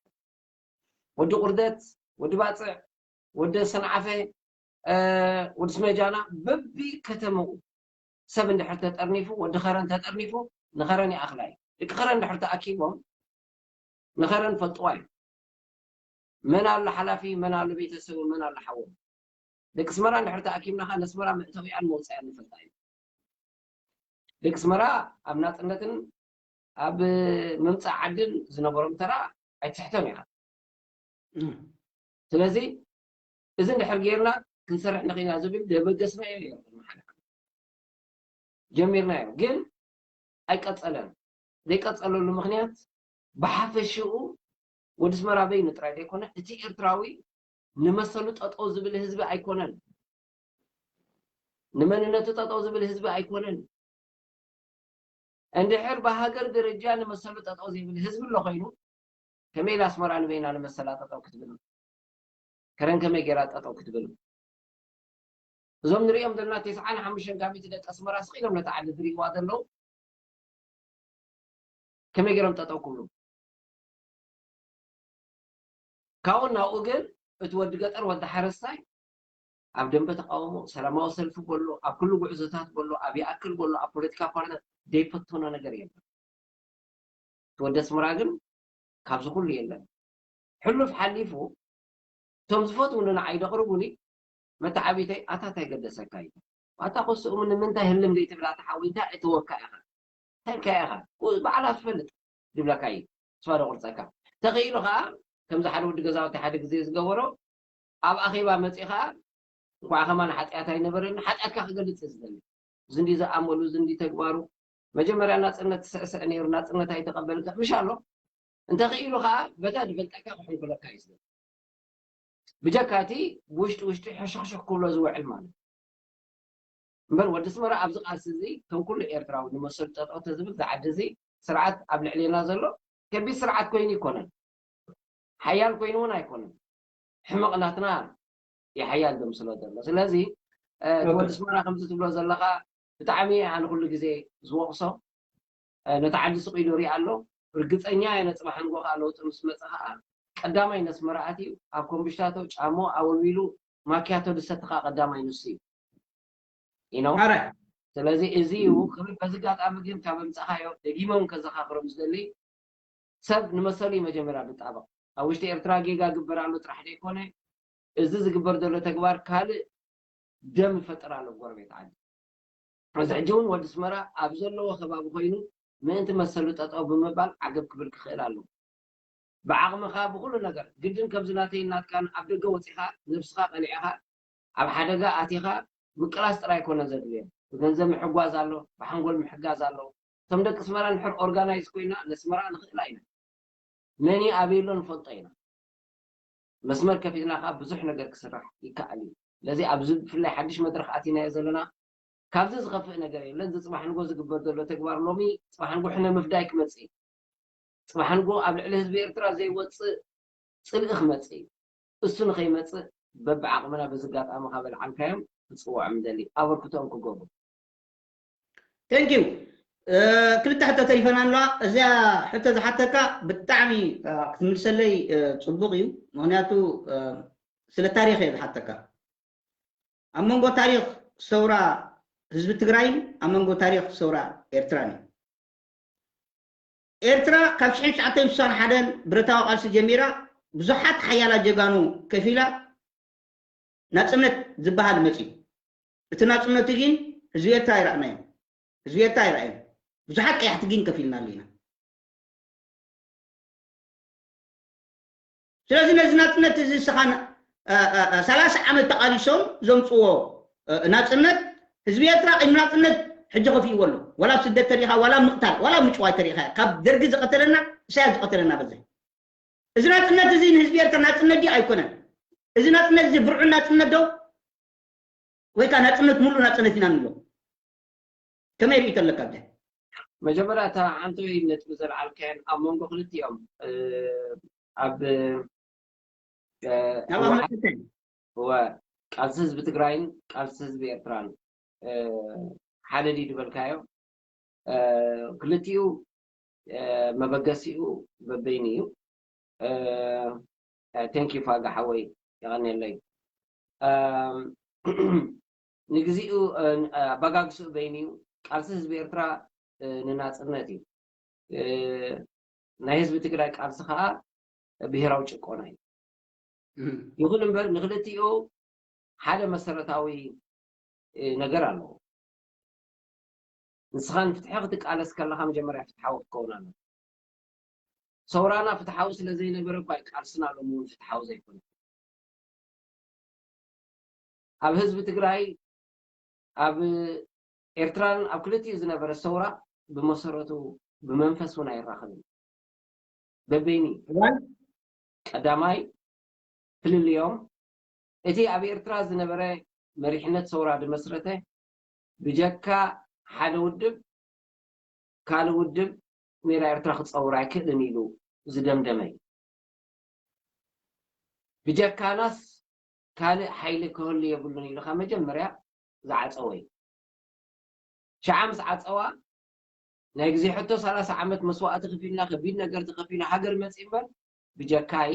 ወዲ ቁርደት ወዲ ባፅዕ ወዲ ሰንዓፈ ወዲ ስመጃና በቢ ከተመኡ ሰብ እንድሕር ተጠርኒፉ፣ ወዲ ኸረን ተጠርኒፉ፣ ንኸረን ይኣኽላ እዩ። ደቂ ኸረን እንድሕር ተኣኪቦም ንኸረን ፈልጥዋ እዩ። መን ኣሎ ሓላፊ፣ መን ኣሎ ቤተሰቡ፣ መን ኣሎ ሓዎም። ደቂ ኣስመራ እንድሕር ተኣኪብና ኸዓ ነስመራ መእተዊኣን መውፅኣን ንፈልጣ እዩ። ደቂ ኣስመራ ኣብ ናፅነትን ኣብ ምምፃእ ዓድን ዝነበሮም ተራ ኣይትስሕቶን ኢኻ። ስለዚ እዚ እንድሕር ጌርና ክንሰርሕ ንኽኢልና ዝብል ደበገስናዮ ነይሩ። ጀሚርናዮ ግን ኣይቀፀለን። ዘይቀፀለሉ ምኽንያት ብሓፈሽኡ ወዲ ኣስመራ በይኑ ጥራይ ዘይኮነ እቲ ኤርትራዊ ንመሰሉ ጠጠው ዝብል ህዝቢ ኣይኮነን። ንመንነቱ ጠጠው ዝብል ህዝቢ ኣይኮነን። እንድሕር ብሃገር ደረጃ ንመሰሉ ጠጠው ዘይብል ህዝቢ ኣሎ ኮይኑ ከመይ ኢላ ኣስመራ ንበይና ንመሰላ ጠጠው ክትብል? ከረን ከመይ ገይራ ጠጠው ክትብል? እዞም ንሪኦም ዘለና ተስዓን ሓሙሽተን ጋቢት ደቂ ኣስመራ ስቕ ኢሎም ነታ ዓዲ ዝሪእዋ ዘለዉ ከመይ ገይሮም ጠጠው ክብሉ? ካብኡ ናብኡ ግን እቲ ወዲ ገጠር ወዲ ሓረስታይ ኣብ ደንበ ተቃውሞ ሰላማዊ ሰልፊ በሎ ኣብ ኩሉ ጉዕዞታት በሎ ኣብ ይኣክል በሎ ኣብ ፖለቲካ ፓርቲታት ዘይፈተኖ ነገር የለን። እቲ ወዲ ኣስመራ ግን ካብዚ ኩሉ የለን። ሕሉፍ ሓሊፉ እቶም ዝፈትውኒ ንዓይ ደቕርቡኒ መተዓቢተይ ኣታ እንታይ ገደሰካ እዩ ኣታ ኮስኡ ንምንታይ ህልም ዘይትብላ ተሓዊንታ እትወካ ኢኻ እንታይ ኢልካ ኢኻ በዓላ ትፈልጥ ዝብለካ እዩ ስፋ ደቑርፀካ ተኽኢሉ ከዓ ከምዚ ሓደ ወዲ ገዛውቲ ሓደ ግዜ ዝገበሮ ኣብ ኣኼባ መፂ ከዓ እንኳዕ ከማን ሓጢኣት ኣይነበረኒ ሓጢኣትካ ክገልፅ ዝደሊ እዚ እንዲ ዝኣመሉ እዚ እንዲ ተግባሩ መጀመርያ ናፅነት ትስዕስዕ ነይሩ ናፅነት ኣይተቐበልካ ምሽ ኣሎ እንተኽኢሉ ከዓ በታ ዝፈልጠካ ክሕንኩለካ እዩ ዝደሊ ብጀካ እቲ ውሽጢ ውሽጢ ሕሽኽሽኽ ክብሎ ዝውዕል ማለት እምበር ወዲ ኣስመራ ኣብዚ ቃልሲ እዚ ከም ኩሉ ኤርትራዊ ንመሰሉ ጠጠው ተዝብል ዝዓዲ እዚ ስርዓት ኣብ ልዕሌና ዘሎ ከቢድ ስርዓት ኮይኑ ይኮነን ሓያል ኮይኑ እውን ኣይኮነን ሕመቕ ናትና ይሓያል ዘምስሎ ዘሎ ስለዚ እቲ ወዲ ኣስመራ ከምዚ ትብሎ ዘለካ ብጣዕሚ ኣነ ኩሉ ግዜ ዝወቕሶ ነቲ ዓዲ ስቕ ኢሉ ሪኣ ኣሎ ርግፀኛ እየ ነፅባሕ ንጎ ከዓ ለውጢ ምስ መፀ ከዓ ቀዳማይ ነስመራ ኣትዩ ኣብ ኮምብሽታቶ ጫሞ ኣወልዊሉ ማኪያቶ ዝሰትኻ ቀዳማይ ንሱ እዩ ኢኖ ስለዚ እዚ እዩ ክብል በዚ ጋጣሚ ግን ካብ ኣምፃኻዮ ደጊመ እውን ከዘኻኽሮም ዝደሊ ሰብ ንመሰሉ እዩ መጀመርያ ዝጣበቕ ኣብ ውሽጢ ኤርትራ ጌጋ ግበር ኣሎ ጥራሕ ዘይኮነ እዚ ዝግበር ዘሎ ተግባር ካልእ ደም ይፈጥር ኣሎ ጎረቤት ዓዲ እዚ ሕጂ እውን ወዲ ኣስመራ ኣብ ዘለዎ ከባቢ ኮይኑ ምእንቲ መሰሉ ጠጠው ብምባል ዓገብ ክብል ክኽእል ኣለዎ። ብዓቕምኻ ብኹሉ ነገር ግድን ከምዚ ናተይን ናትካን ኣብ ደገ ወጺኻ ነብስኻ ቀሊዕኻ ኣብ ሓደጋ ኣቲኻ ምቅላስ ጥራይ ኣይኮነን ዘድልዮ። ብገንዘብ ምሕጓዝ ኣሎ፣ ብሓንጎል ምሕጋዝ ኣሎ። እቶም ደቂ ኣስመራ እንድሕር ኦርጋናይዝ ኮይና ነስመራ ንኽእላ ኢና። መን እዩ ኣበይ ኣሎ ንፈልጦ ኢና። መስመር ከፊትና ከዓ ብዙሕ ነገር ክስራሕ ይከኣል እዩ። ስለዚ ኣብዚ ብፍላይ ሓድሽ መድረኽ ኣቲናዮ ዘለና ካብዚ ዝኸፍእ ነገር የለን። እዚ ፅባሕ ንጎ ዝግበር ዘሎ ተግባር ሎሚ ፅባሕ ንጎ ሕነ ምፍዳይ ክመፅእ እዩ። ፅባሕ ንጎ ኣብ ልዕሊ ህዝቢ ኤርትራ ዘይወፅእ ፅልኢ ክመፅእ እዩ። እሱ ንኸይመፅእ በብዓቕምና በዚ ኣጋጣሚ ካብ ኣልዓልካዮም ክፅውዖም ይደሊ ኣበርክቶኦም ክገብሩ። Thank you ክልተ ሕቶ ተሪፈና ኣለዋ። እዚኣ ሕቶ ዝሓተካ ብጣዕሚ ክትምልሰለይ ፅቡቕ እዩ። ምክንያቱ ስለ ታሪክ እየ ዝሓተካ። ኣብ መንጎ ታሪክ ሰውራ ህዝቢ ትግራይን ኣብ መንጎ ታሪክ ሰውራ ኤርትራን እዩ። ኤርትራ ካብ ሽሕን ትሽዓተ ሚእትን ስሳን ሓደን ብረታዊ ቃልሲ ጀሚራ ብዙሓት ሓያላት ጀጋኑ ከፊላ ናፅነት ዝበሃል መፅዩ። እቲ ናፅነቱ ግን ህዝቢ ኤርትራ ኣይረኣናዮ። ህዝቢ ኤርትራ ኣይረኣዮ። ብዙሓት ቀያሕቲ ግን ከፊልናሉ ኢና። ስለዚ ነዚ ናፅነት እዚ እስኻ ሰላሳ ዓመት ተቓሊሶም ዘምፅዎ ናፅነት ህዝቢ ኤርትራ ቅድሚ ናፅነት ሕጂ ከፊእዎ ኣሎ። ዋላ ኣብ ስደት ተሪኻ፣ ዋላ ኣብ ምቕታል፣ ዋላ ኣብ ምጭዋይ ተሪኻ፣ ካብ ደርጊ ዝቐተለና ኢሳያስ ዝቐተለና በዘ እዚ ናፅነት እዚ ንህዝቢ ኤርትራ ናፅነት ድዩ ኣይኮነን? እዚ ናፅነት እዚ ብርዑን ናፅነት ዶ ወይ ከዓ ናፅነት ሙሉእ ናፅነት ኢና ንብሎ? ከመይ ርእይቶ ኣለካ? ብደ መጀመርያ እታ ዓንተወይ ነጥቢ ዘልዓልካየን ኣብ መንጎ ክልቲኦም ኣብ ናብኣ ክመፅእ እወ ቃልሲ ህዝቢ ትግራይን ቃልሲ ህዝቢ ኤርትራን ሓደ ድዩ ዝበልካዮ ክልቲኡ መበገሲኡ በበይኑ እዩ። Thank you ፋጋ ሓወይ የቐንየለይ። ንግዚኡ ኣባጋግስኡ በይኑ እዩ። ቃልሲ ህዝቢ ኤርትራ ንናፅነት እዩ። ናይ ህዝቢ ትግራይ ቃልሲ ከዓ ብሄራዊ ጭቆና እዩ። ይኹን እምበር ንክልቲኡ ሓደ መሰረታዊ ነገር ኣለዎ። ንስኻ ንፍትሒ ክትቃለስ ከለኻ መጀመርያ ፍትሓዊ ክትከውን ኣለካ። ሰውራና ፍትሓዊ ስለ ዘይነበረ እኳ እዩ ቃልስና ሎሚ እውን ፍትሓዊ ዘይኮነ። ኣብ ህዝቢ ትግራይ ኣብ ኤርትራን ኣብ ክልቲኡ ዝነበረ ሰውራ ብመሰረቱ ብመንፈስ እውን ኣይራኸብን። በበይኒ ቀዳማይ ፍልልዮም እቲ ኣብ ኤርትራ ዝነበረ መሪሕነት ሰውራ ዝመስረተ ብጀካ ሓደ ውድብ ካልእ ውድብ ሜዳ ኤርትራ ክፀውር ኣይክእልን ኢሉ ዝደምደመ እዩ። ብጀካናስ ካልእ ሓይሊ ክህሉ የብሉን ኢሉ ካብ መጀመርያ ዝዓፀወ እዩ። ሽዓ ምስ ዓፀዋ ናይ ግዜ ሕቶ ሰላሳ ዓመት መስዋእቲ ከፊልና ከቢድ ነገር ተኸፊሉ ሃገር መፂ እምበር ብጀካይ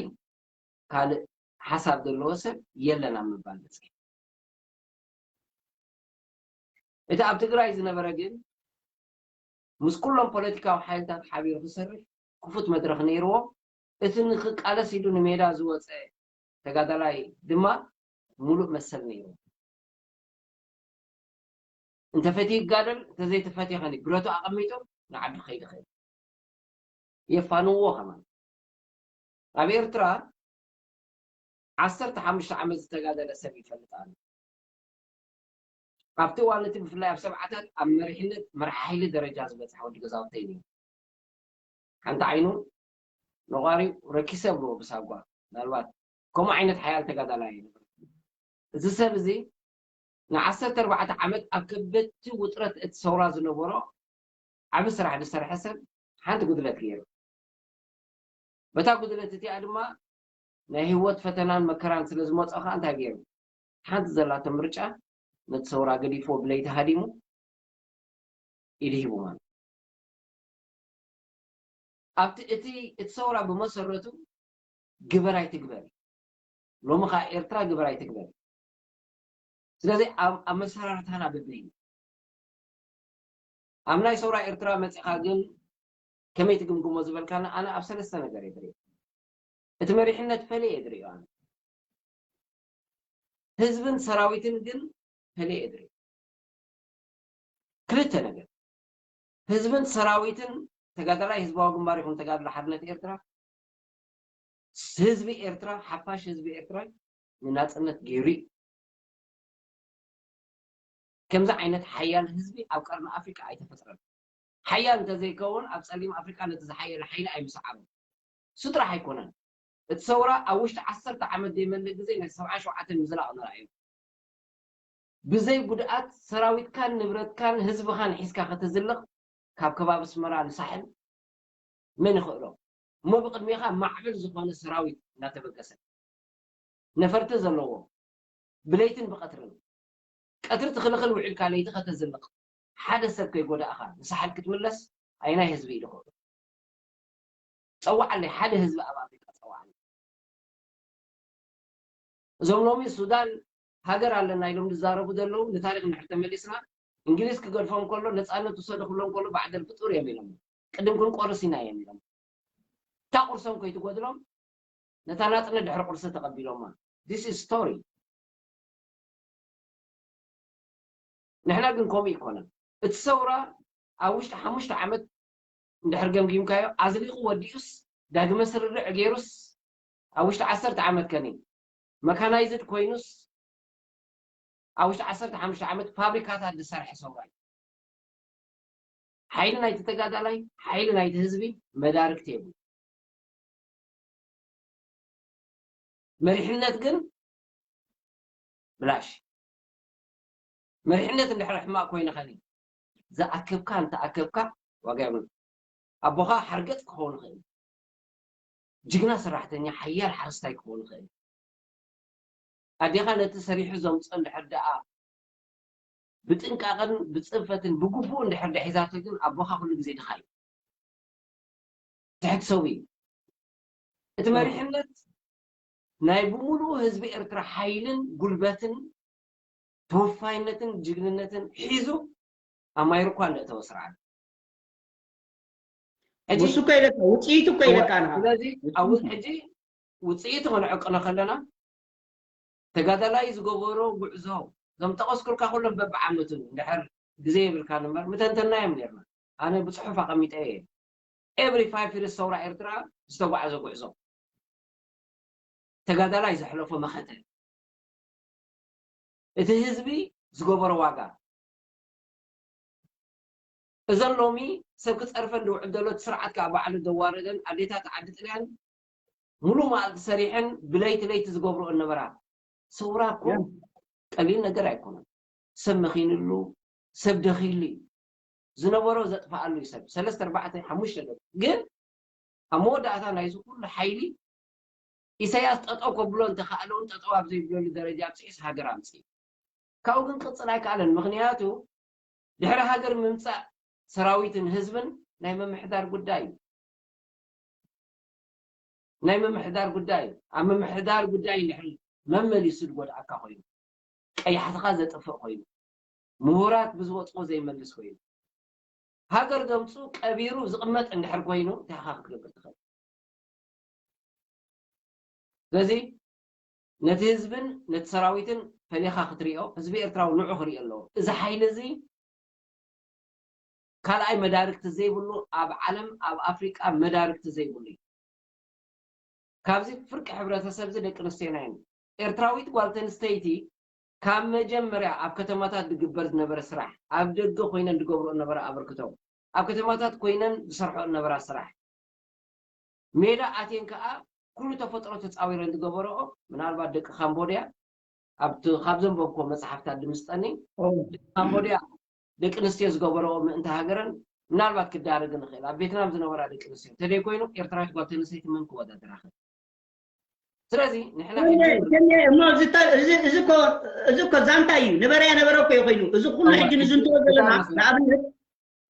ካልእ ሓሳብ ዘለዎ ሰብ የለን ኣብ ምባል በፂሑ። እቲ ኣብ ትግራይ ዝነበረ ግን ምስ ኩሎም ፖለቲካዊ ሓይልታት ሓቢሩ ክሰርሕ ክፉት መድረኽ ነይርዎ። እቲ ንክቃለስ ኢሉ ንሜዳ ዝወፀ ተጋዳላይ ድማ ሙሉእ መሰል ነይርዎ። እንተፈትዩ ይጋደል፣ እንተዘይተፈትየ ከኒ ብረቱ ኣቐሚጡ ንዓዱ ክኸይድ ይኽእል። የፋንዎ ከማን። ኣብ ኤርትራ ዓሰርተ ሓሙሽተ ዓመት ዝተጋደለ ሰብ ይፈልጥ ኣሎ። ኣብቲ እዋን እቲ ብፍላይ ኣብ ሰብዓታት ኣብ መሪሕነት መራሒ ሓይሊ ደረጃ ዝበፅሐ ወዲ ገዛውተይ እዩ። ሓንቲ ዓይኑ ነቋሪው ረኪሰ ብልዎ ብሳጓ። ምናልባት ከምኡ ዓይነት ሓያል ተጋዳላይ እዩ። እዚ ሰብ እዚ ንዓሰርተ ኣርባዕተ ዓመት ኣብ ከበድቲ ውጥረት እቲ ሰውራ ዝነበሮ ዓቢ ስራሕ ዝሰርሐ ሰብ ሓንቲ ጉድለት ገይሩ። በታ ጉድለት እቲኣ ድማ ናይ ህይወት ፈተናን መከራን ስለ ዝመፅኦ ከዓ እንታይ ገይሩ? ሓንቲ ዘላቶ ምርጫ ነቲ ሰውራ ገዲፍዎ ብለይቲ ሃዲሙ ኢዱ ሂቡ ማለት ኣብቲ እቲ እቲ ሰውራ ብመሰረቱ ግበር ኣይትግበር እዩ። ሎሚ ከዓ ኤርትራ ግበር ኣይትግበር እዩ። ስለዚ ኣብ ኣመሰራርታና ብብይ ኣብ ናይ ሰውራ ኤርትራ መፂኻ ግን ከመይ ትግምግሞ ዝበልካና ኣነ ኣብ ሰለስተ ነገር እየ ዝሪኦ። እቲ መሪሕነት ፈለየ እየ ዝሪኦ ኣነ። ህዝብን ሰራዊትን ግን ፈለየ እየ ዝሪኦ። ክልተ ነገር ህዝብን ሰራዊትን ተጋዳላይ ህዝባዊ ግንባር ይኹን ተጋድሎ ሓርነት ኤርትራ ህዝቢ ኤርትራ ሓፋሽ ህዝቢ ኤርትራ ንናፅነት ገይሩ እዩ። ከምዚ ዓይነት ሓያል ህዝቢ ኣብ ቀርኒ ኣፍሪቃ ኣይተፈጥረን። ሓያል እንተዘይከውን ኣብ ፀሊም ኣፍሪቃ ነቲ ዝሓየለ ሓይሊ ኣይምሰዓሮን። እሱ ጥራሕ ኣይኮነን። እቲ ሰውራ ኣብ ውሽጢ ዓሰርተ ዓመት ዘይመልእ ግዜ ናይ ሰብዓን ሸውዓተን ምዝላቕ ንረኣዮ። ብዘይ ጉድኣት ሰራዊትካን ንብረትካን ህዝብኻን ሒዝካ ከተዝልቕ ካብ ከባቢ ኣስመራ ንሳሕል መን ይኽእሎ? እሞ ብቕድሜኻ ማዕበል ዝኾነ ሰራዊት እናተበገሰ ነፈርቲ ዘለዎ ብለይትን ብቐትርን ቀትሪ ትኽልኽል ውዒልካ ለይቲ ከተዝልቕ ሓደ ሰብ ከይጎዳእኻ ንሳሕል ክትምለስ ኣየናይ ህዝቢ እዩ ዝኽእሎ? ፀዋዓለይ ሓደ ህዝቢ ኣብ ኣፍሪቃ ፀዋዓለይ። እዞም ሎሚ ሱዳን ሃገር ኣለና ኢሎም ዝዛረቡ ዘለዉ ንታሪክ እንድሕር ተመሊስና እንግሊዝ ክገድፎም ከሎ ነፃነት ውሰዱ ክብሎም ከሎ ባዕደል ፍጡር እዮም ኢሎም ቅድም ክንቆርስ ኢና እዮም ኢሎም እታ ቁርሶም ከይትጎድሎም ነታ ናፅነት ድሕሪ ቁርሲ ተቐቢሎማ this is story ንሕና ግን ከምኡ ይኮነን እቲ ሰውራ ኣብ ውሽጢ ሓሙሽተ ዓመት እንድሕር ገምጊምካዮ ኣዝሊቑ ወዲኡስ ዳግመ ስርርዕ ገይሩስ ኣብ ውሽጢ ዓሰርተ ዓመት ከኒ መካናይዝድ ኮይኑስ ኣብ ውሽጢ ዓሰርተ ሓሙሽተ ዓመት ፋብሪካታት ዝሰርሐ ሰውራ እዩ። ሓይሊ ናይቲ ተጋዳላይ ሓይሊ ናይቲ ህዝቢ መዳርግቲ የብሉ። መሪሕነት ግን ብላሽ መሪሕነት እንድሕር ሕማቕ ኮይኑ ኸኒ ዝኣከብካ እንተኣከብካ ዋጋ የብሉ ኣቦኻ ሓርገፅ ክኸውን ይኽእል ጅግና ሰራሕተኛ ሓያል ሓረስታይ ክኸውን ይኽእል ኣዴኻ ነቲ ሰሪሑ ዘምፅኦ እንድሕር ደኣ ብጥንቃቐን ብፅንፈትን ብግቡእ እንድሕር ደሒዛቶ ግን ኣቦኻ ኩሉ ግዜ ድኻ እዩ ትሕቲ ሰው እዩ እቲ መሪሕነት ናይ ብምሉኡ ህዝቢ ኤርትራ ሓይልን ጉልበትን ተወፋይነትን ጅግንነትን ሒዙ ኣብ ማይርኳ እንዳእተወ ስርዓት። ሕጂ ንሱ እኮ ኢለካ፣ ውፅኢቱ እኮ ኢለካ ንኻ። ስለዚ ኣብ ውፅኢቱ። ሕጂ ውፅኢቱ ክንዕቅኖ ከለና ተጋዳላይ ዝገበሮ ጉዕዞ፣ እዞም ጠቐስኩልካ ኩሎም በብዓመቱ እንድሕር ግዜ የብልካን እምበር ምተንተናዮም ነርና። ኣነ ብፅሑፍ ኣቐሚጠ እየ። Every five years ሰውራ ኤርትራ ዝተጓዓዘ ጉዕዞ፣ ተጋዳላይ ዘሕለፎ መኸተ፣ እቲ ህዝቢ ዝገበሮ ዋጋ፣ እዘን ሎሚ ሰብ ክፀርፈን ዝውዕል ዘሎ እቲ ስርዓት ከዓ ባዕሉ ዘዋረደን ኣዴታት ዓዲ ጥልያን ሙሉ መዓልቲ ሰሪሐን ብለይቲ ለይቲ ዝገብርኦ ነበራ። ሰውራ እኮ ያ። ቀሊል ነገር ኣይኮነን። ሰብ መኺንሉ፣ ሰብ ደኺሉ እዩ። ዝነበሮ ዘጥፍኣሉ እዩ ሰብ። ሰለስተ ኣርባዕተ ሓሙሽተ ደቂ ግን ኣብ መወዳእታ ናይዚ ኩሉ ሓይሊ ኢሳያስ ጠጠው ከብሎ እንተኸኣለ እውን ጠጠው ኣብ ዘይብለሉ ደረጃ ኣብፅሒስ ሃገር ኣምፅእ። ካብኡ ግን ቅፅል ኣይከኣለን። ምክንያቱ ድሕሪ ሃገር ምምፃእ ሰራዊትን ህዝብን ናይ ምምሕዳር ጉዳይ እዩ። ናይ ምምሕዳር ጉዳይ እዩ። ኣብ ምምሕዳር ጉዳይ እንድሕር መመሊሱ ዝጎድኣካ ኮይኑ፣ ቀያሕትኻ ዘጥፍእ ኮይኑ፣ ምሁራት ብዝወፅዎ ዘይመልስ ኮይኑ፣ ሃገር ገምፁ ቀቢሩ ዝቕመጥ እንድሕር ኮይኑ እንታይ ኢኻ ክትገብር ትኽእል? ስለዚ ነቲ ህዝብን ነቲ ሰራዊትን ፈሊኻ ክትሪኦ፣ ህዝቢ ኤርትራዊ ንዑ ክሪኦ ኣለዎ። እዚ ሓይሊ እዚ ካልኣይ መዳርግቲ ዘይብሉ፣ ኣብ ዓለም ኣብ ኣፍሪቃ መዳርግቲ ዘይብሉ እዩ። ካብዚ ፍርቂ ሕብረተሰብ እዚ ደቂ ኣንስትዮና እየን። ኤርትራዊት ጓል ተንስተይቲ ካብ መጀመርያ ኣብ ከተማታት ዝግበር ዝነበረ ስራሕ፣ ኣብ ደገ ኮይነን ዝገብርኦ ዝነበረ ኣበርክቶ፣ ኣብ ከተማታት ኮይነን ዝሰርሕኦ ዝነበራ ስራሕ፣ ሜዳ ኣትየን ከዓ ኩሉ ተፈጥሮ ተፃዊረን ዝገበረኦ፣ ምናልባት ደቂ ካምቦድያ ኣብቲ ካብ ዘንበብኮ መፅሓፍታት ድምስጠኒ፣ ካምቦድያ ደቂ ኣንስትዮ ዝገበረኦ ምእንቲ ሃገረን ምናልባት ክዳረግ ንኽእል። ኣብ ቬትናም ዝነበራ ደቂ ኣንስትዮ እንተደይ ኮይኑ ኤርትራዊት ጓል ተንስተይቲ መን ክወዳደራ ክእል? ስለዚ ንሕና ሕጂ ተሜ፣ እሞ እዚ ተ- እዚ እዚ እኮ እዚ እኮ ዛንታ እዩ። ነበረያ ነበረ እኮ እዩ ኮይኑ። እዚ ኩሉ ሕጂ ንዝንትዎ ዘለና ንኣብነት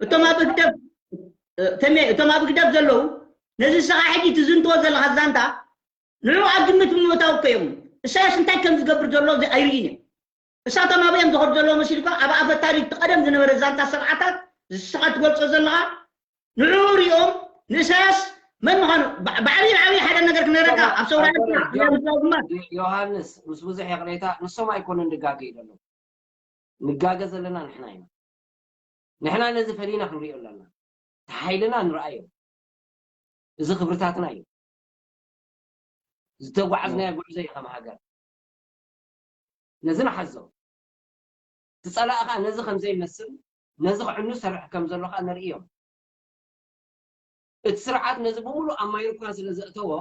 እቶም ኣብ ህግደፍ ተሜ እቶም ኣብ ህግደፍ ዘለዉ ነዚ ስኻ ሕጂ ትዝንትዎ ዘለኻ ዛንታ ንዑ ኣብ ግምት ብምእታው እኮ እዮም። እሳያስ እንታይ ከም ዝገብር ዘሎ እዚ ኣይርእይን እዮም። እሳቶም ኣበዮም ዝኸዱ ዘለዉ መሲልካ ኣብ ኣፈ ታሪክ እቲ ቀደም ዝነበረ ዛንታ ስርዓታት ዝስኻ ትገልጾ ዘለኻ ንዑ ሪኦም ንእሳያስ መን ምዃኑ ባ- ብዓብዪ ብዓብዪ ሓደ ነገር ክነረካ ኣብ ሰውራ ኤርትራ ኣብ ህዝባዊ ግንባር ዮሃንስ ምስ ብዙሕ ይቕሬታ ንሶም ኣይኮኑን ድጋገ ይደለዉ ንጋገ ዘለና ንሕና ኢና ንሕና ነዚ ፈሊና ክንሪኦ ኣለና ተሓይልና ንርኣዮ እዚ ክብርታትና እዩ ዝተጓዓዝናዮ ጉዕዞ እዩ ከም ሃገር ነዚ ንሓዞ ትፀላእ ከዓ ነዚ ከምዘይመስል ነዚ ክዕኑ ሰርሕ ከም ዘሎ ከዓ ንርእዮም እቲ ስርዓት ነዚ ብምሉእ ኣብ ማይርኳን ስለ ዘእተዎ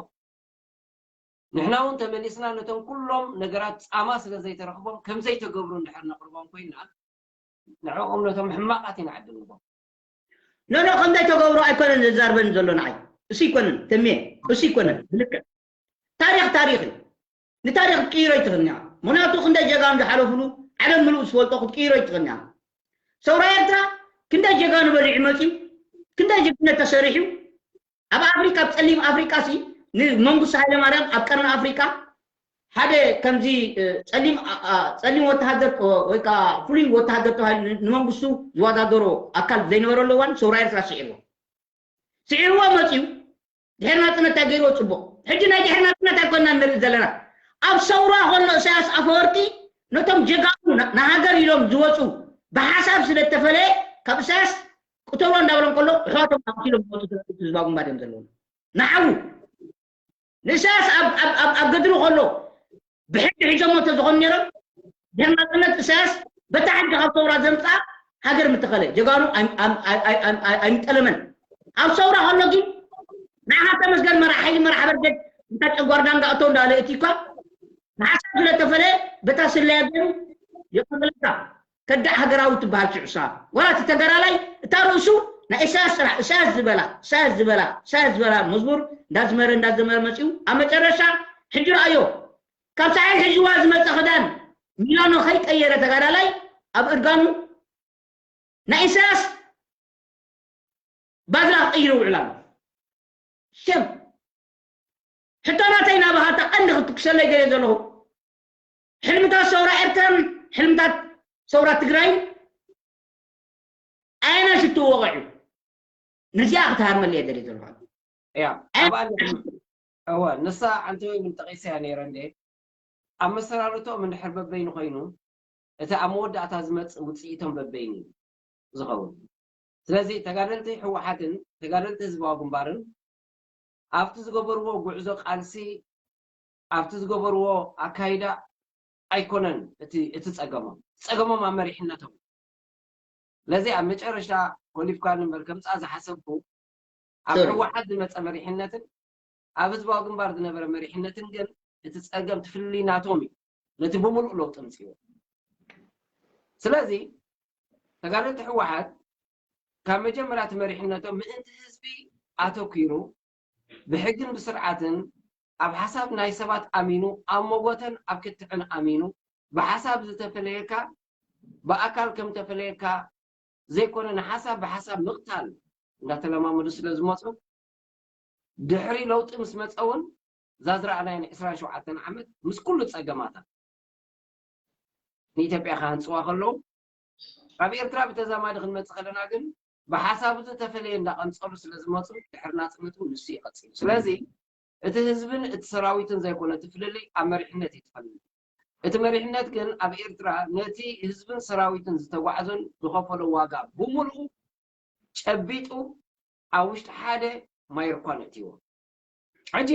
ንሕና እውን ተመሊስና ነቶም ኩሎም ነገራት ፃማ ስለ ዘይተረኽቦም ከም ዘይተገብሩ እንድሕር ነቕርቦም ኮይና ንዕኦም ነቶም ሕማቓት ኢና ዕድል ንቦም ኖኖ ከም ዘይተገብሩ ኣይኮነን ዘዛርበን ዘሎ ንዓይ እሱ ይኮነን ተሜ እሱ ይኮነን ብልክዕ ታሪክ ታሪክ እዩ ንታሪክ ክትቅይሮ ይትኽእል እኒኣ ምክንያቱ ክንደይ ጀጋኑ ዝሓለፉሉ ዓለም ምሉእ ዝፈልጦ ክትቅይሮ ይትኽእል እኒኣ ሰውራ ኤርትራ ክንደይ ጀጋኑ በሊዑ መፅዩ ክንደይ ጅግነት ተሰሪሑ ኣብ ኣፍሪካ ኣብ ፀሊም ኣፍሪካ ሲ ንመንግስቱ ሃይለማርያም ኣብ ቀርኒ ኣፍሪካ ሓደ ከምዚ እ፣ ፀሊም ኣ- ኣ- ፀሊም ወተሃደር እ፣ ወይ ከዓ ፍሉይ ወተሃደር ተባሂሉ ን- ንመንግስቱ ዝወዳደሮ ኣካል ዘይነበረሉ እዋን ሰውራ ኤርትራ ስዒርዎ ስዒርዎ መፅዩ ድሕሪ ናፅነት እንታይ ገይርዎ ፅቡቅ ሕጂ ናይ ድሕሪ ናፅነት ኣይኮንና ንርኢ ዘለና ኣብ ሰውራ ከሎ እሳያስ ኣፈወርቂ ነቶም ጀጋኑ ና- ንሃገር ኢሎም ዝወፁ ብሓሳብ ስለ እተፈለየ ካብ እሳያስ ቅተሎ እንዳበሎም ከሎ ኣሕዋቶም ኣምሲሎም ዝወፁ ህዝባዊ ግንባር እዮም ዘለዉ ንሓዉ ንእሳያስ ኣብ ኣብ- ኣብ- ኣብ ገድሉ ከሎ ብሕጊ ሒዞሞ እንተዝኾኑ ነይሮም ድሕሪ ናፅነት እሳያስ በታ ሕጊ ካብ ሰውራ ዘምፅኣ ሃገር ምተኸለ ጀጋኑ ኣይ- ኣም- ኣይ- ኣይ- ኣም- ኣይ- ኣይምጠለመን ኣብ ሰውራ ከሎ ግን ንዓኻ ተመስገን መራሕ ሓይሊ መራሕ በርገድ እንታ ጨጓር ዳንጋ እቶ እንዳለ እቲ እኳ ንሓሳብ ስለተፈለ በታ ስለያ ገይሩ የቐበለካ ከዳዕ ሃገራዊ ትበሃል ሽዑ እሳ ዋላ እቲ ተጋዳላይ እታ ርእሱ ናይ ኢሳያስ ስራሕ ኢሳያስ ዝበላ ኢሳያስ ዝበላ ኢሳያስ ዝበላ መዝሙር እንዳዝመረ እንዳዘመረ መፅኡ ኣብ መጨረሻ ሕጂ ረኣዮ ካብ ሳሕል ሕጅዋ ዝመፀ ክዳን ሚላኖ ከይቀየረ ተጋዳላይ ኣብ እርጋኑ ናይ ኢሳያስ ባድላ ክቅይር ይውዕል ኣሎ ሸም ሕቶ ናተይ ናባኻ እታ ቀንዲ ክትኩሰለይ ገለ ዘለኹ ሕልምታት ሰውራ ኤርትራን ሕልምታት ሰውራ ትግራይ ኣየናይ ሽቱ ወቐዑ? ነዚኣ ክትሃርመለይ እየ ደልየ ዘለኹ። ያ ኣብኣ እወ ንሳ ሓንቲ ወይ ምን ጠቂሰያ ነይረ እንዴ ኣብ መሰራርቶም እንድሕር በበይኑ ኮይኑ እቲ ኣብ መወዳእታ ዝመፅእ ውፅኢቶም በበይኑ እዩ ዝኸውን። ስለዚ ተጋደልቲ ህወሓትን ተጋደልቲ ህዝባዊ ግንባርን ኣብቲ ዝገበርዎ ጉዕዞ ቃልሲ ኣብቲ ዝገበርዎ ኣካይዳ ኣይኮነን እቲ እቲ ፀገሞም ፀገሞም ኣብ መሪሕነቶም። ስለዚ ኣብ መጨረሻ ኮሊፍካ ንበር ከምፃ ዝሓሰብኩ ኣብ ሶሪ። ህወሓት ዝመፀ መሪሕነትን ኣብ ህዝባዊ ግንባር ዝነበረ መሪሕነትን ግን እቲ ፀገም ትፍልይ ናቶም እዩ ነቲ ብምሉእ ለውጢ ምፅዎ። ስለዚ ተጋደልቲ ህወሓት ካብ መጀመርያ እቲ መሪሕነቶም ምእንቲ ህዝቢ ኣተኪሩ ብሕግን ብስርዓትን ኣብ ሓሳብ ናይ ሰባት ኣሚኑ ኣብ መጎተን ኣብ ክትዕን ኣሚኑ ብሓሳብ ዝተፈለየካ ብኣካል ከም ተፈለየካ ዘይኮነ ንሓሳብ ብሓሳብ ምቕታል እንዳተለማመዱ ስለ ዝመፁ ድሕሪ ለውጢ ምስ መፀ እውን እዛ ዝረኣናዮ ን ዕስራን ሸውዓተን ዓመት ምስ ኩሉ ፀገማታ ንኢትዮጵያ ክሃንፅዋ ከለዉ ኣብ ኤርትራ ብተዛማዲ ክንመፅእ ከለና ግን ብሓሳቡ ዝተፈለየ እንዳቐንፀሉ ስለ ዝመፁ ድሕሪ ናፅነት እውን ንሱ ይቐፅል። ስለዚ እቲ ህዝብን እቲ ሰራዊትን ዘይኮነ እቲ ፍልልይ ኣብ መሪሕነት እዩ ትፈልል። እቲ መሪሕነት ግን ኣብ ኤርትራ ነቲ ህዝብን ሰራዊትን ዝተጓዕዞን ዝኸፈሎ ዋጋ ብምሉኡ ጨቢጡ ኣብ ውሽጢ ሓደ ማይርኳን እትይዎ። ሕጂ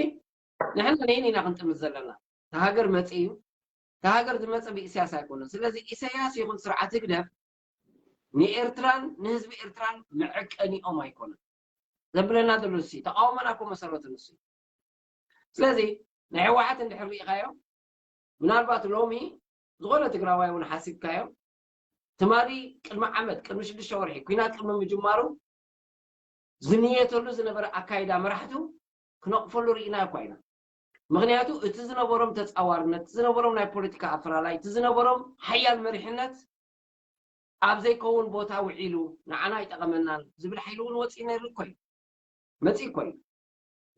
ንሕና ነይን ኢና ክንጥምት ዘለና። እቲ ሃገር መፂ እዩ። እቲ ሃገር ዝመፀ ብኢሳያስ ኣይኮነን። ስለዚ ኢሳያስ ይኹን ስርዓት ህግደፍ ንኤርትራን ንህዝቢ ኤርትራን መዐቀኒኦም ኣይኮነን። ዘብለና ዘሎ ንሱ እዩ። ተቃውሞና እኮ መሰረቱ ንሱ እዩ። ስለዚ ናይ ህወሓት እንድሕር ሪኢኻዮ ምናልባት ሎሚ ዝኾነ ትግራዋይ እውን ሓሲብካዮ ትማሊ ቅድሚ ዓመት ቅድሚ ሽዱሽተ ወርሒ ኩናት ቅድሚ ምጅማሩ ዝንየተሉ ዝነበረ ኣካይዳ መራሕቱ ክነቕፈሉ ርኢና እኳ ኢና። ምክንያቱ እቲ ዝነበሮም ተፃዋርነት፣ እቲ ዝነበሮም ናይ ፖለቲካ ኣፈላላይ፣ እቲ ዝነበሮም ሓያል መሪሕነት ኣብ ዘይከውን ቦታ ውዒሉ ንዓና ኣይጠቐመናን ዝብል ሓይሊ እውን ወፂኡ ነይሩ እኮ እዩ። መፂ እኮ እዩ።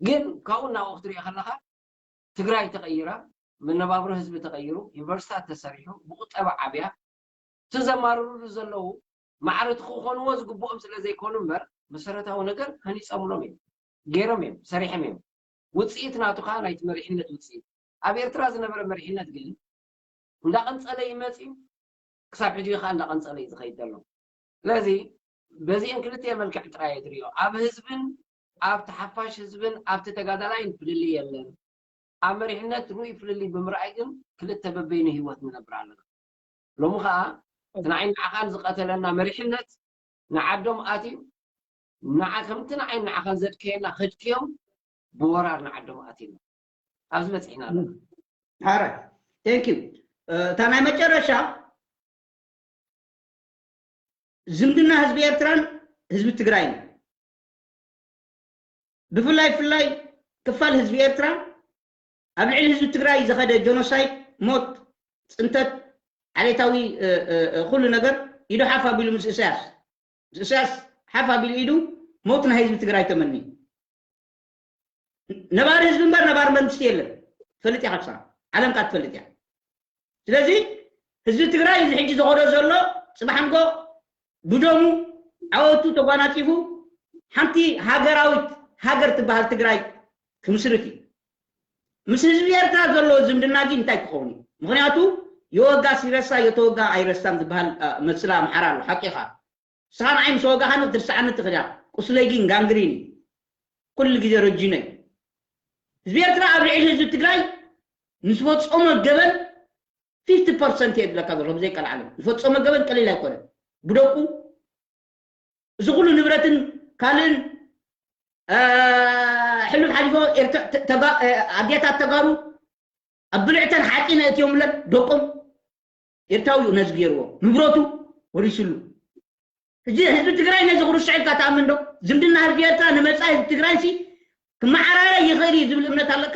ግን ካብኡ እናብኡ ክትሪኦ ከለካ ትግራይ ተቐይራ፣ መነባብሮ ህዝቢ ተቐይሩ፣ ዩኒቨርሲታት ተሰሪሑ፣ ብቁጠባ ዓብያ፣ እቲ ዘማርሩሉ ዘለዉ ማዕረ እቲ ክኾንዎ ዝግብኦም ስለ ዘይኮኑ እምበር መሰረታዊ ነገር ሃኒፆምሎም እዮም፣ ገይሮም እዮም፣ ሰሪሖም እዮም። ውፅኢት ናቱ ከዓ ናይቲ መሪሕነት ውፅኢት። ኣብ ኤርትራ ዝነበረ መሪሕነት ግን እንዳቐንፀለ እዩ መፂኡ፣ ክሳብ ሕጂ ከዓ እንዳቐንፀለ እዩ ዝኸይድ ዘሎ። ስለዚ በዚአን ክልቲኤን መልክዕ ጥራይ እየ ዝሪኦ። ኣብ ህዝብን ኣብቲ ሓፋሽ ህዝብን ኣብቲ ተጋዳላይን ፍልልይ የለን። ኣብ መሪሕነት ርኡይ ፍልልይ ብምርኣይ ግን ክልተ በበይኑ ህይወት ንነብር ኣለና። ሎሚ ከዓ እቲ ንዓይ ንዓኻን ዝቐተለና መሪሕነት ንዓዶም ኣትዩ ንዓ ከምቲ ንዓይ ንዓኻን ዘድከየና ከድክዮም ብወራር ንዓዶም ኣትዩና ኣብዚ በፂሕና ኣለና። ሓረ thank you። እታ ናይ መጨረሻ ዝምድና ህዝቢ ኤርትራን ህዝቢ ትግራይን ብፍላይ ፍላይ ክፋል ህዝቢ ኤርትራ ኣብ ልዕሊ ህዝቢ ትግራይ ዝኸደ ጀኖሳይድ፣ ሞት፣ ፅንተት፣ ዓሌታዊ ኩሉ ነገር ኢዱ ሓፍ ኣቢሉ ምስ እሳያስ ምስ እሳያስ ሓፍ ኣቢሉ ኢዱ ሞት ናይ ህዝቢ ትግራይ ተመኒ። ነባሪ ህዝቢ እምበር ነባሪ መንግስቲ የለን። ትፈልጥ እያ ካብሳ ዓለም ካ ትፈልጥ እያ። ስለዚ ህዝቢ ትግራይ እዚ ሕጂ ዝኸዶ ዘሎ ፅባሕ ንጎ ብደሙ ዓወቱ ተጓናፂፉ ሓንቲ ሃገራዊት ሃገር ትበሃል ትግራይ ክምስርት እዩ። ምስ ህዝቢ ኤርትራ ዘለዎ ዝምድና ግን እንታይ ክኸውን እዩ? ምክንያቱ የወጋ ሲረሳ የተወጋ ኣይረሳን ዝበሃል መስላ ኣምሓራ ኣሎ። ሓቂኻ ንስኻ ንዓይ ምስ ወጋኻኒ ክትርስዓኒ ትኽእል ኢኻ። ቁስለይ ግን ጋንግሪን እዩ። ኩሉ ግዜ ረጂኖ እዩ። ህዝቢ ኤርትራ ኣብ ልዕሊ ህዝቢ ትግራይ ንዝፈፀሞ ገበን ፊፍቲ ፐርሰንት እየ ዝብለካ ዘለኹ ብዘይቀልዓለም። ዝፈፀሞ ገበን ቀሊል ኣይኮነን። ብደቁ እዚ ኩሉ ንብረትን ካልእን ሕሉፍ ሓሊፎ ኣዴታት ተጋሩ ኣብ ብልዕተን ሓፂን ኣእትዮምለን ደቆም ኤርትራዊ እዩ ነዚ ገይርዎ ንብረቱ ወሪስሉ። ሕጂ ህዝቢ ትግራይ ነዚ ክርሶ ኢልካ ትኣምን ዶ? ዝምድና ህዝቢ ኤርትራ ንመፃኢ ህዝቢ ትግራይ ሲ ክመዓራረ ይኽእል እዩ ዝብል እምነት ኣለካ?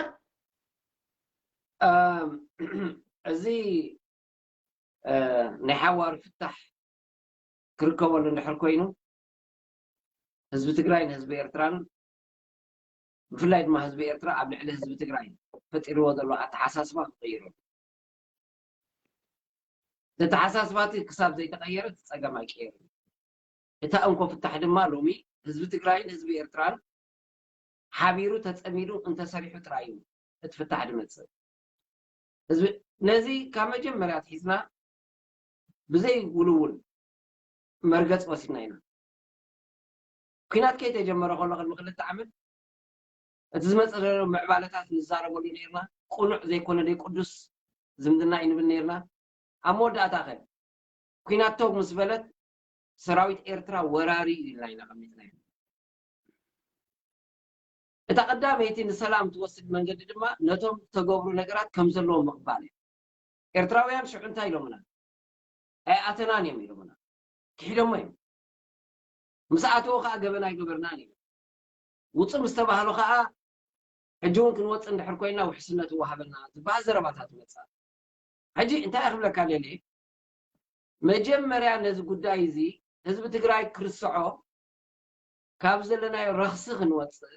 እዚ ናይ ሓዋሩ ፍታሕ ክርከበሉ እንድሕር ኮይኑ ህዝቢ ትግራይን ህዝቢ ኤርትራን ብፍላይ ድማ ህዝቢ ኤርትራ ኣብ ልዕሊ ህዝቢ ትግራይ ፈጢርዎ ዘሎ ኣተሓሳስባ ክቕይሮ ተተሓሳስባቲ ክሳብ ዘይተቐየረ እቲ ጸገም ኣይቀየርን። እታ እንኮ ፍታሕ ድማ ሎሚ ህዝቢ ትግራይን ህዝቢ ኤርትራን ሓቢሩ ተጸሚዱ እንተሰሪሑ ጥራይ እዩ እቲ ፍታሕ ድመጽእ። ህዝቢ ነዚ ካብ መጀመርያ ኣትሒዝና ብዘይ ውልውል መርገጽ ወሲድና ኢና። ኲናት ከይተጀመረ ከሎ ቅድሚ ክልተ ዓመት እቲ ዝመጽእ ዘሎ ምዕባለታት ንዛረበሉ ነርና። ቅኑዕ ዘይኮነ ደይ ቅዱስ ዝምድና እዩ ንብል ነርና። ኣብ መወዳእታ ከ ኲናት ቶግ ምስ በለት ሰራዊት ኤርትራ ወራሪ እዩ ኢልና ኢና ቀሚጥና። እታ ቀዳመይቲ ንሰላም ትወስድ መንገዲ ድማ ነቶም ዝተገብሩ ነገራት ከም ዘለዎም ምቕባል እዩ። ኤርትራውያን ሽዑ እንታይ ኢሎምና? ኣይኣተናን እዮም ኢሎምና። ክሒዶሞ እዮም። ምስ ኣተዎ ከዓ ገበን ኣይገበርናን እዮም። ውፁ ምስ ተባህሉ ከዓ ሕጂ እውን ክንወፅእ እንድሕር ኮይና ውሕስነት ይወሃበና ዝበሃል ዘረባታት ይመፅእ። ሕጂ እንታይ ክብለካ ደሊ፣ መጀመርያ ነዚ ጉዳይ እዚ ህዝቢ ትግራይ ክርስዖ ካብ ዘለናዮ ረኽሲ ክንወፅእ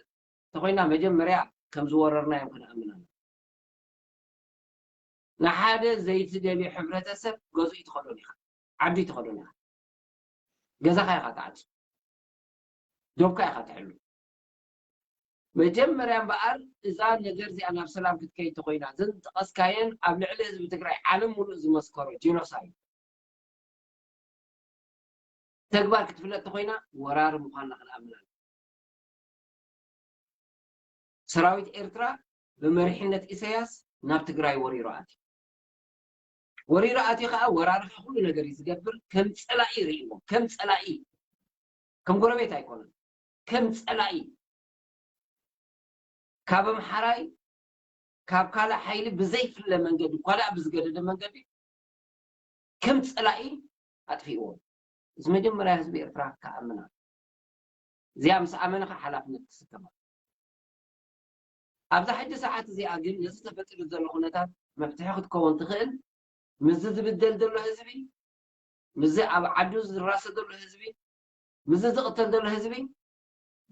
እንተኮይና መጀመርያ ከም ዝወረርናዮም ክንኣምን ኣለና። ንሓደ ዘይትደልዮ ሕብረተሰብ ገዝኡ ይትኸዶን ኢኻ፣ ዓዱ ይትኸዶን ኢኻ፣ ገዛኻ ኢኻ ትዓጹ፣ ዶብካ ኢኻ ትሕሉ። መጀመርያ እምበኣር እዛ ነገር እዚኣ ናብ ሰላም ክትከይድ ተኮይና፣ እዘን ዝጠቐስካየን ኣብ ልዕሊ ህዝቢ ትግራይ ዓለም ሙሉእ ዝመስከሮ ጄኖሳይድ ተግባር ክትፍለጥ ተኮይና ወራሪ ምዃንና ክንኣምን ኣለና። ሰራዊት ኤርትራ ብመሪሕነት ኢሳያስ ናብ ትግራይ ወሪሩ ኣትዩ። ወሪሩ ኣትዩ ከዓ ወራሪ ከዓ ኩሉ ነገር እዩ ዝገብር። ከም ፀላኢ ይርእይዎ፣ ከም ፀላኢ፣ ከም ጎረቤት ኣይኮነን፣ ከም ፀላኢ። ካብ ኣምሓራይ ካብ ካልእ ሓይሊ ብዘይፍለ መንገዲ፣ ኳልኣ ብዝገደደ መንገዲ ከም ፀላኢ ኣጥፊእዎ። እዚ መጀመርያ ህዝቢ ኤርትራ ክኣምና፣ እዚኣ ምስ ኣመነ ከዓ ሓላፍነት ክስከማ። ኣብዛ ሕጂ ሰዓት እዚኣ ግን ነዚ ተፈጢሩ ዘሎ ኩነታት መፍትሒ ክትከውን ትኽእል ምስዚ ዝብደል ዘሎ ህዝቢ፣ ምስዚ ኣብ ዓዱ ዝራሰ ዘሎ ህዝቢ፣ ምስዚ ዝቕተል ዘሎ ህዝቢ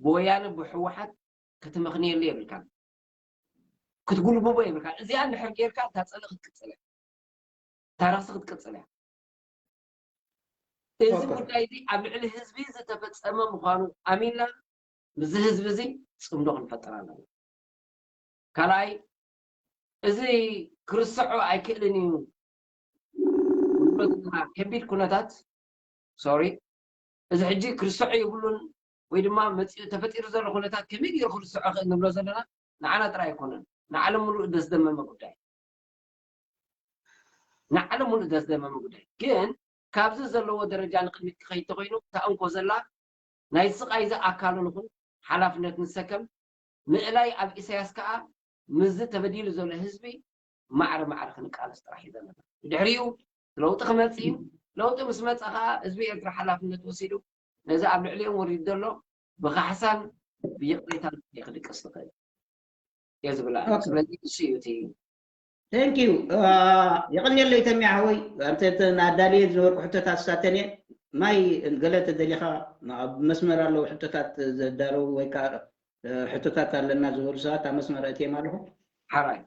ብወያነ ብህወሓት ክትምኽንየሉ የብልካን፣ ክትጉልብቦ የብልካን። እዚኣ እንድሕር ጌርካ እታ ፀልኢ ክትቅፅል እያ፣ እታ ረኽሲ ክትቅፅል እያ። እዚ ጉዳይ እዚ ኣብ ልዕሊ ህዝቢ ዝተፈፀመ ምዃኑ ኣሚንና ምስዚ ህዝቢ እዚ ፅምዶ ክንፈጥር ኣለና። ካልኣይ፣ እዚ ክርስዖ ኣይክእልን እዩ ከቢድ ኩነታት፣ ሶሪ፣ እዚ ሕጂ ክርስዖ የብሉን ወይ ድማ መፂኡ ተፈጢሩ ዘሎ ኩነታት ከመይ ገይሩ ክርስዖ ክእል ንብሎ ዘለና ንዓና ጥራይ ኣይኮነን፣ ንዓለም ሙሉእ ደስደመመ ጉዳይ፣ ንዓለም ሙሉእ ደስደመመ ጉዳይ። ግን ካብዚ ዘለዎ ደረጃ ንቅድሚት ክኸይድ ተኮይኑ እታ እንኮ ዘላ ናይ ስቃይ እዚ ኣካሉ ንኹን ሓላፍነት ንሰከም። ምእላይ ኣብ ኢሳያስ ከዓ ምስዚ ተበዲሉ ዘሎ ህዝቢ ማዕረ ማዕረ ክንቃለስ ጥራሕ እዩ ዘለና። ብድሕሪኡ ለውጢ ክመፅእ እዩ። ለውጢ ምስ መፀ ከዓ ህዝቢ ኤርትራ ሓላፍነት ወሲዱ ነዚ ኣብ ልዕሊኦም ወሪዱ ዘሎ ብካሕሳን ብይቕሬታን ክድቅስ ዝኽእል እየ ዝብል ኣለኹ። ስለዚ እሱ እዩ እቲ Thank you። የቐንየለይ ተሚያ ሓወይ፣ ኣብቲ ኣዳልየ ዝነበርኩ ሕቶታት ዝሳተን እየ። ማይ ገለ ተደሊኻ ኣብ መስመር ኣለዉ ሕቶታት ዘዳለዉ ወይ ከዓ ሕቶታት ኣለና ዝበሉ ሰባት ኣብ መስመር ኣእትዮም ኣለኹ። ሓራይ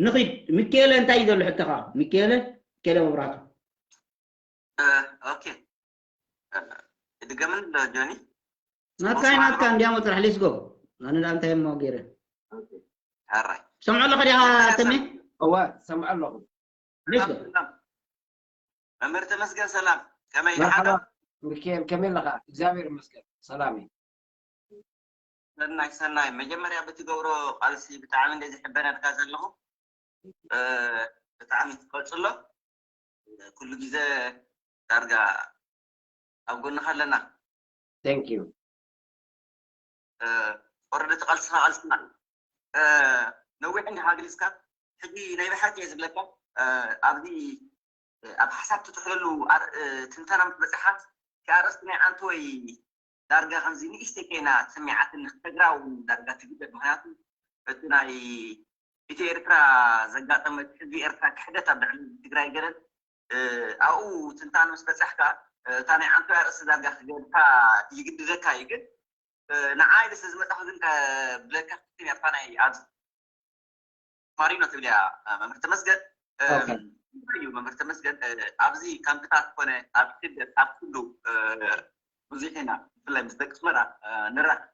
ንኺድ። ሚካኤለ እንታይ እዩ ዘሎ ሕቶኻ? ሚካኤለ ሚካኤለ መብራቱ። ኦኬ፣ ድገምን ዶ ጆኒ? ናትካ ናትካ እንዲያሞ ጥራሕ let's go። ኣነ ዳ እንታይ እሞ ገይረ ሕራይ ሰምዖ ኣለኻ ዲኻ ተሜ? እወ ሰምዖ ኣለኹ። Let's go። መምህር ተመስገን ሰላም፣ ከመይ መርሓባ ሓደር? ሚካኤል ከመይ ኣለኻ? እግዚኣብሔር ይመስገን ሰላም እዩ። ሰናይ ሰናይ። መጀመርያ ብትገብሮ ቃልሲ ብጣዕሚ እንደ ዝሕበነልካ ዘለኹ እ፣ ብጣዕሚ ትቀጽሎ። ኩሉ ግዜ ዳርጋ ኣብ ጎንኻ ኣለና። Thank you። ኦረዲ ተቃልስካ ቃልስና ነዊሕ እንዲኻ ኣግሊጽካ። ሕጂ ናይ ብሓቂ እየ ዝብለካ፣ ኣብዚ ኣብ ሓሳብ ትጥሕለሉ ትንተና ምስ በፅሓ፣ ኣርእስቲ ናይ ኣንቶይ ዳርጋ ከምዚ ንእሽተይ ኮይና ትስሚዓትኒ፣ ክትነግራ እውን ዳርጋ ትግደድ። ምክንያቱ እቲ ናይ ኢትዮ ኤርትራ ዘጋጠመ፣ ህዝቢ ኤርትራ ክሕደት ኣብ ልዕሊ ትግራይ ገለን ኣብኡ ትንታነ ምስ በፃሕካ፣ እታ ናይ ኣንቶይ ኣርእስቲ ዳርጋ ክገብርካ ይግድደካ እዩ። ግን ንዓይ ምስ ዝመፃኹ ግን ከብለካ ክትክን እያ። እታ ናይ ኣብዚ ማሪኖ ትብል እያ፣ መምህር ተመስገን። እዩ መምህር ተመስገን። ኣብዚ ካምፕታት ኮነ ኣብ ስደት ኣብ ኩሉ ብዙሕ ኢና፣ ብፍላይ ምስ ደቂ ኣስመራ ንራኸብ።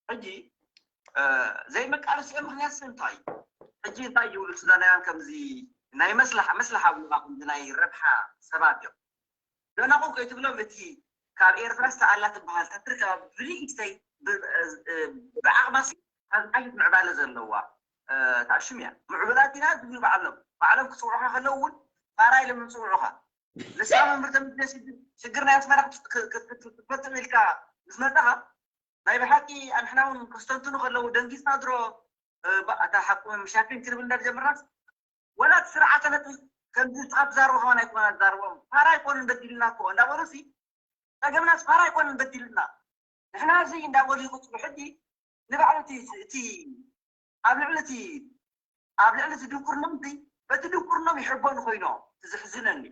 ሕጂ ዘይመቃለሲኦም ምክንያት እንታይ እዩ? ሕጂ እንታይ ይብሉ ሱዳናውያን? ከምዚ ናይ መስላሓ መስላሓ ብሉና፣ ከምዚ ናይ ረብሓ ሰባት እዮም። ደናቑ ከይትብሎም፣ እቲ ካብ ኤርትራ ዝተኣላ ትበሃል፣ እታ ትርከብ ብንእሽተይ ብዓቕማሲ ካብ ዝሓሸት ምዕባለ ዘለዋ ታሽም እያ። ምዕቡላት ኢና ዝብሉ ባዕሎም ባዕሎም ክፅውዑኻ ከለዉ እውን ፋራ ኢሎም ዝፅውዑኻ። ንስኻ መምህር ተመስገን ሽግር ናይ ኣስመራ ክትፈትሕ ኢልካ ምስ መፃኻ፣ ናይ ብሓቂ ኣንሕና እውን ከስተንትኑ ከለዉ ደንጊፅና ድሮ። እታ ሓቁ ምሻክን ክንብል እንዳጀመርናስ፣ ወላ እቲ ስርዓተ ነጥቢ ከምዚ ንስኻ ትዛርቦ ከማን ኣይኮነ ዝዛርቦም። ፋራ ኣይኮኑን በዲልና እኮ እንዳበሉ ሲ፣ ጸገምናስ ፋራ ኣይኮኑን በዲልና። ንሕና እዚ እንዳበሉ ይቕጽሉ። ሕጂ ንባዕሉ እቲ እቲ ኣብ ልዕሊ እቲ ኣብ ልዕሊ እቲ ድንቁርኖም እዚ፣ በቲ ድንቁርኖም ይሕበኑ ኮይኖም። እቲ ዘሕዝነኒ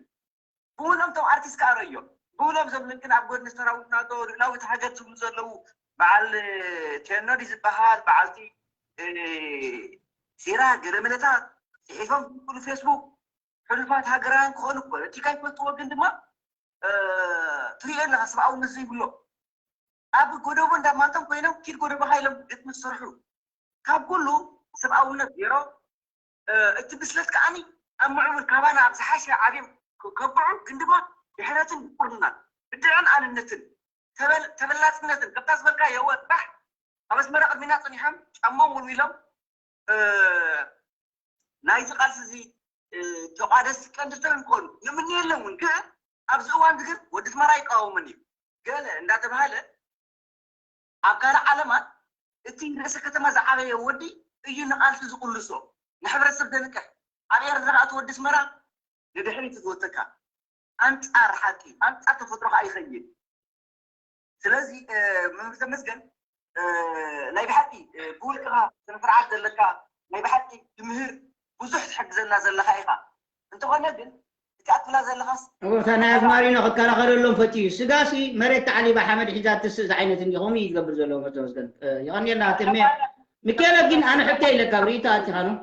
ብውሎም እቶም ኣርቲስት ከኣ ረዮ ብውሎም እዞም ልክን ኣብ ጎድኒ ሰራዊትና ዶ ልዕላዊት ሃገር ዝብሉ ዘለዉ በዓል ቴኖዲ ዝበሃል በዓልቲ ሲራ ገለመለታት ጽሒፎም ዝብሉ ፌስቡክ ሕሉፋት ሃገራውያን ክኾኑ እኮ እቲ ካይፈልጥዎ ግን ድማ ትሪኦ ኣለኻ ሰብኣውነት ዘይብሎ ኣብ ጎደቦ እንዳማቶም ኮይኖም ኪድ ጎደቦ ሃይሎም ግጥሚ ዝሰርሑ ካብ ኩሉ ሰብኣውነት ዜሮ። እቲ ብስለት ከዓኒ ኣብ ምዕቡል ካባና ኣብ ዝሓሸ ዓብዮም ከብዑ ግን ድማ ድሕረትን ድንቁርናን ብድዐን ኣንነትን ተበላጽነትን ከምታ ዝበልካ የወ ጥራሕ ኣብ ኣስመራ ቅድሚና ጸኒሖም ጫሞም ወልዊሎም ናይዚ ቃልሲ እዚ ተቋደስቲ ቀንዲ ሰብ ይኮኑ ንምንየሎም እውን ግን ኣብዚ እዋን ግን ወዲ ኣስመራ ይቃወምን እዩ ገለ እንዳተባሃለ ኣብ ካልእ ዓለማት እቲ ርእሰ ከተማ ዝዓበየ ወዲ እዩ ንቓልሲ ዝቕልሶ ንሕብረተሰብ ዘንቅሕ ኣብ ኤርትራ እቲ ወዲ ኣስመራ ንድሕሪት ዝወተካ ኣንጻር ሓቂ ኣንጻር ተፈጥሮ ከዓ ይኸይድ ስለዚ መምህር ተመስገን ናይ ብሓቂ ብውልቅኻ ስነ ስርዓት ዘለካ ናይ ብሓቂ ትምህር ብዙሕ ትሕግዘና ዘለካ ኢኻ እንተኾነ ግን እቲ ኣትብላ ዘለኻስ እታ ናይ ኣዝማሪኖ ክከላኸለሎም ፈትዩ ስጋሲ መሬት ተዓሊባ ሓመድ ሒዛ ትስእ ዝዓይነት እንዲ ከምኡ እዩ ዝገብር ዘሎ መምህር ተመስገን የቐንየልና ትልሜ ሚካኤለ ግን ኣነ ሕቶ ኢለካ ርኢቶ ኣቲኻ ነው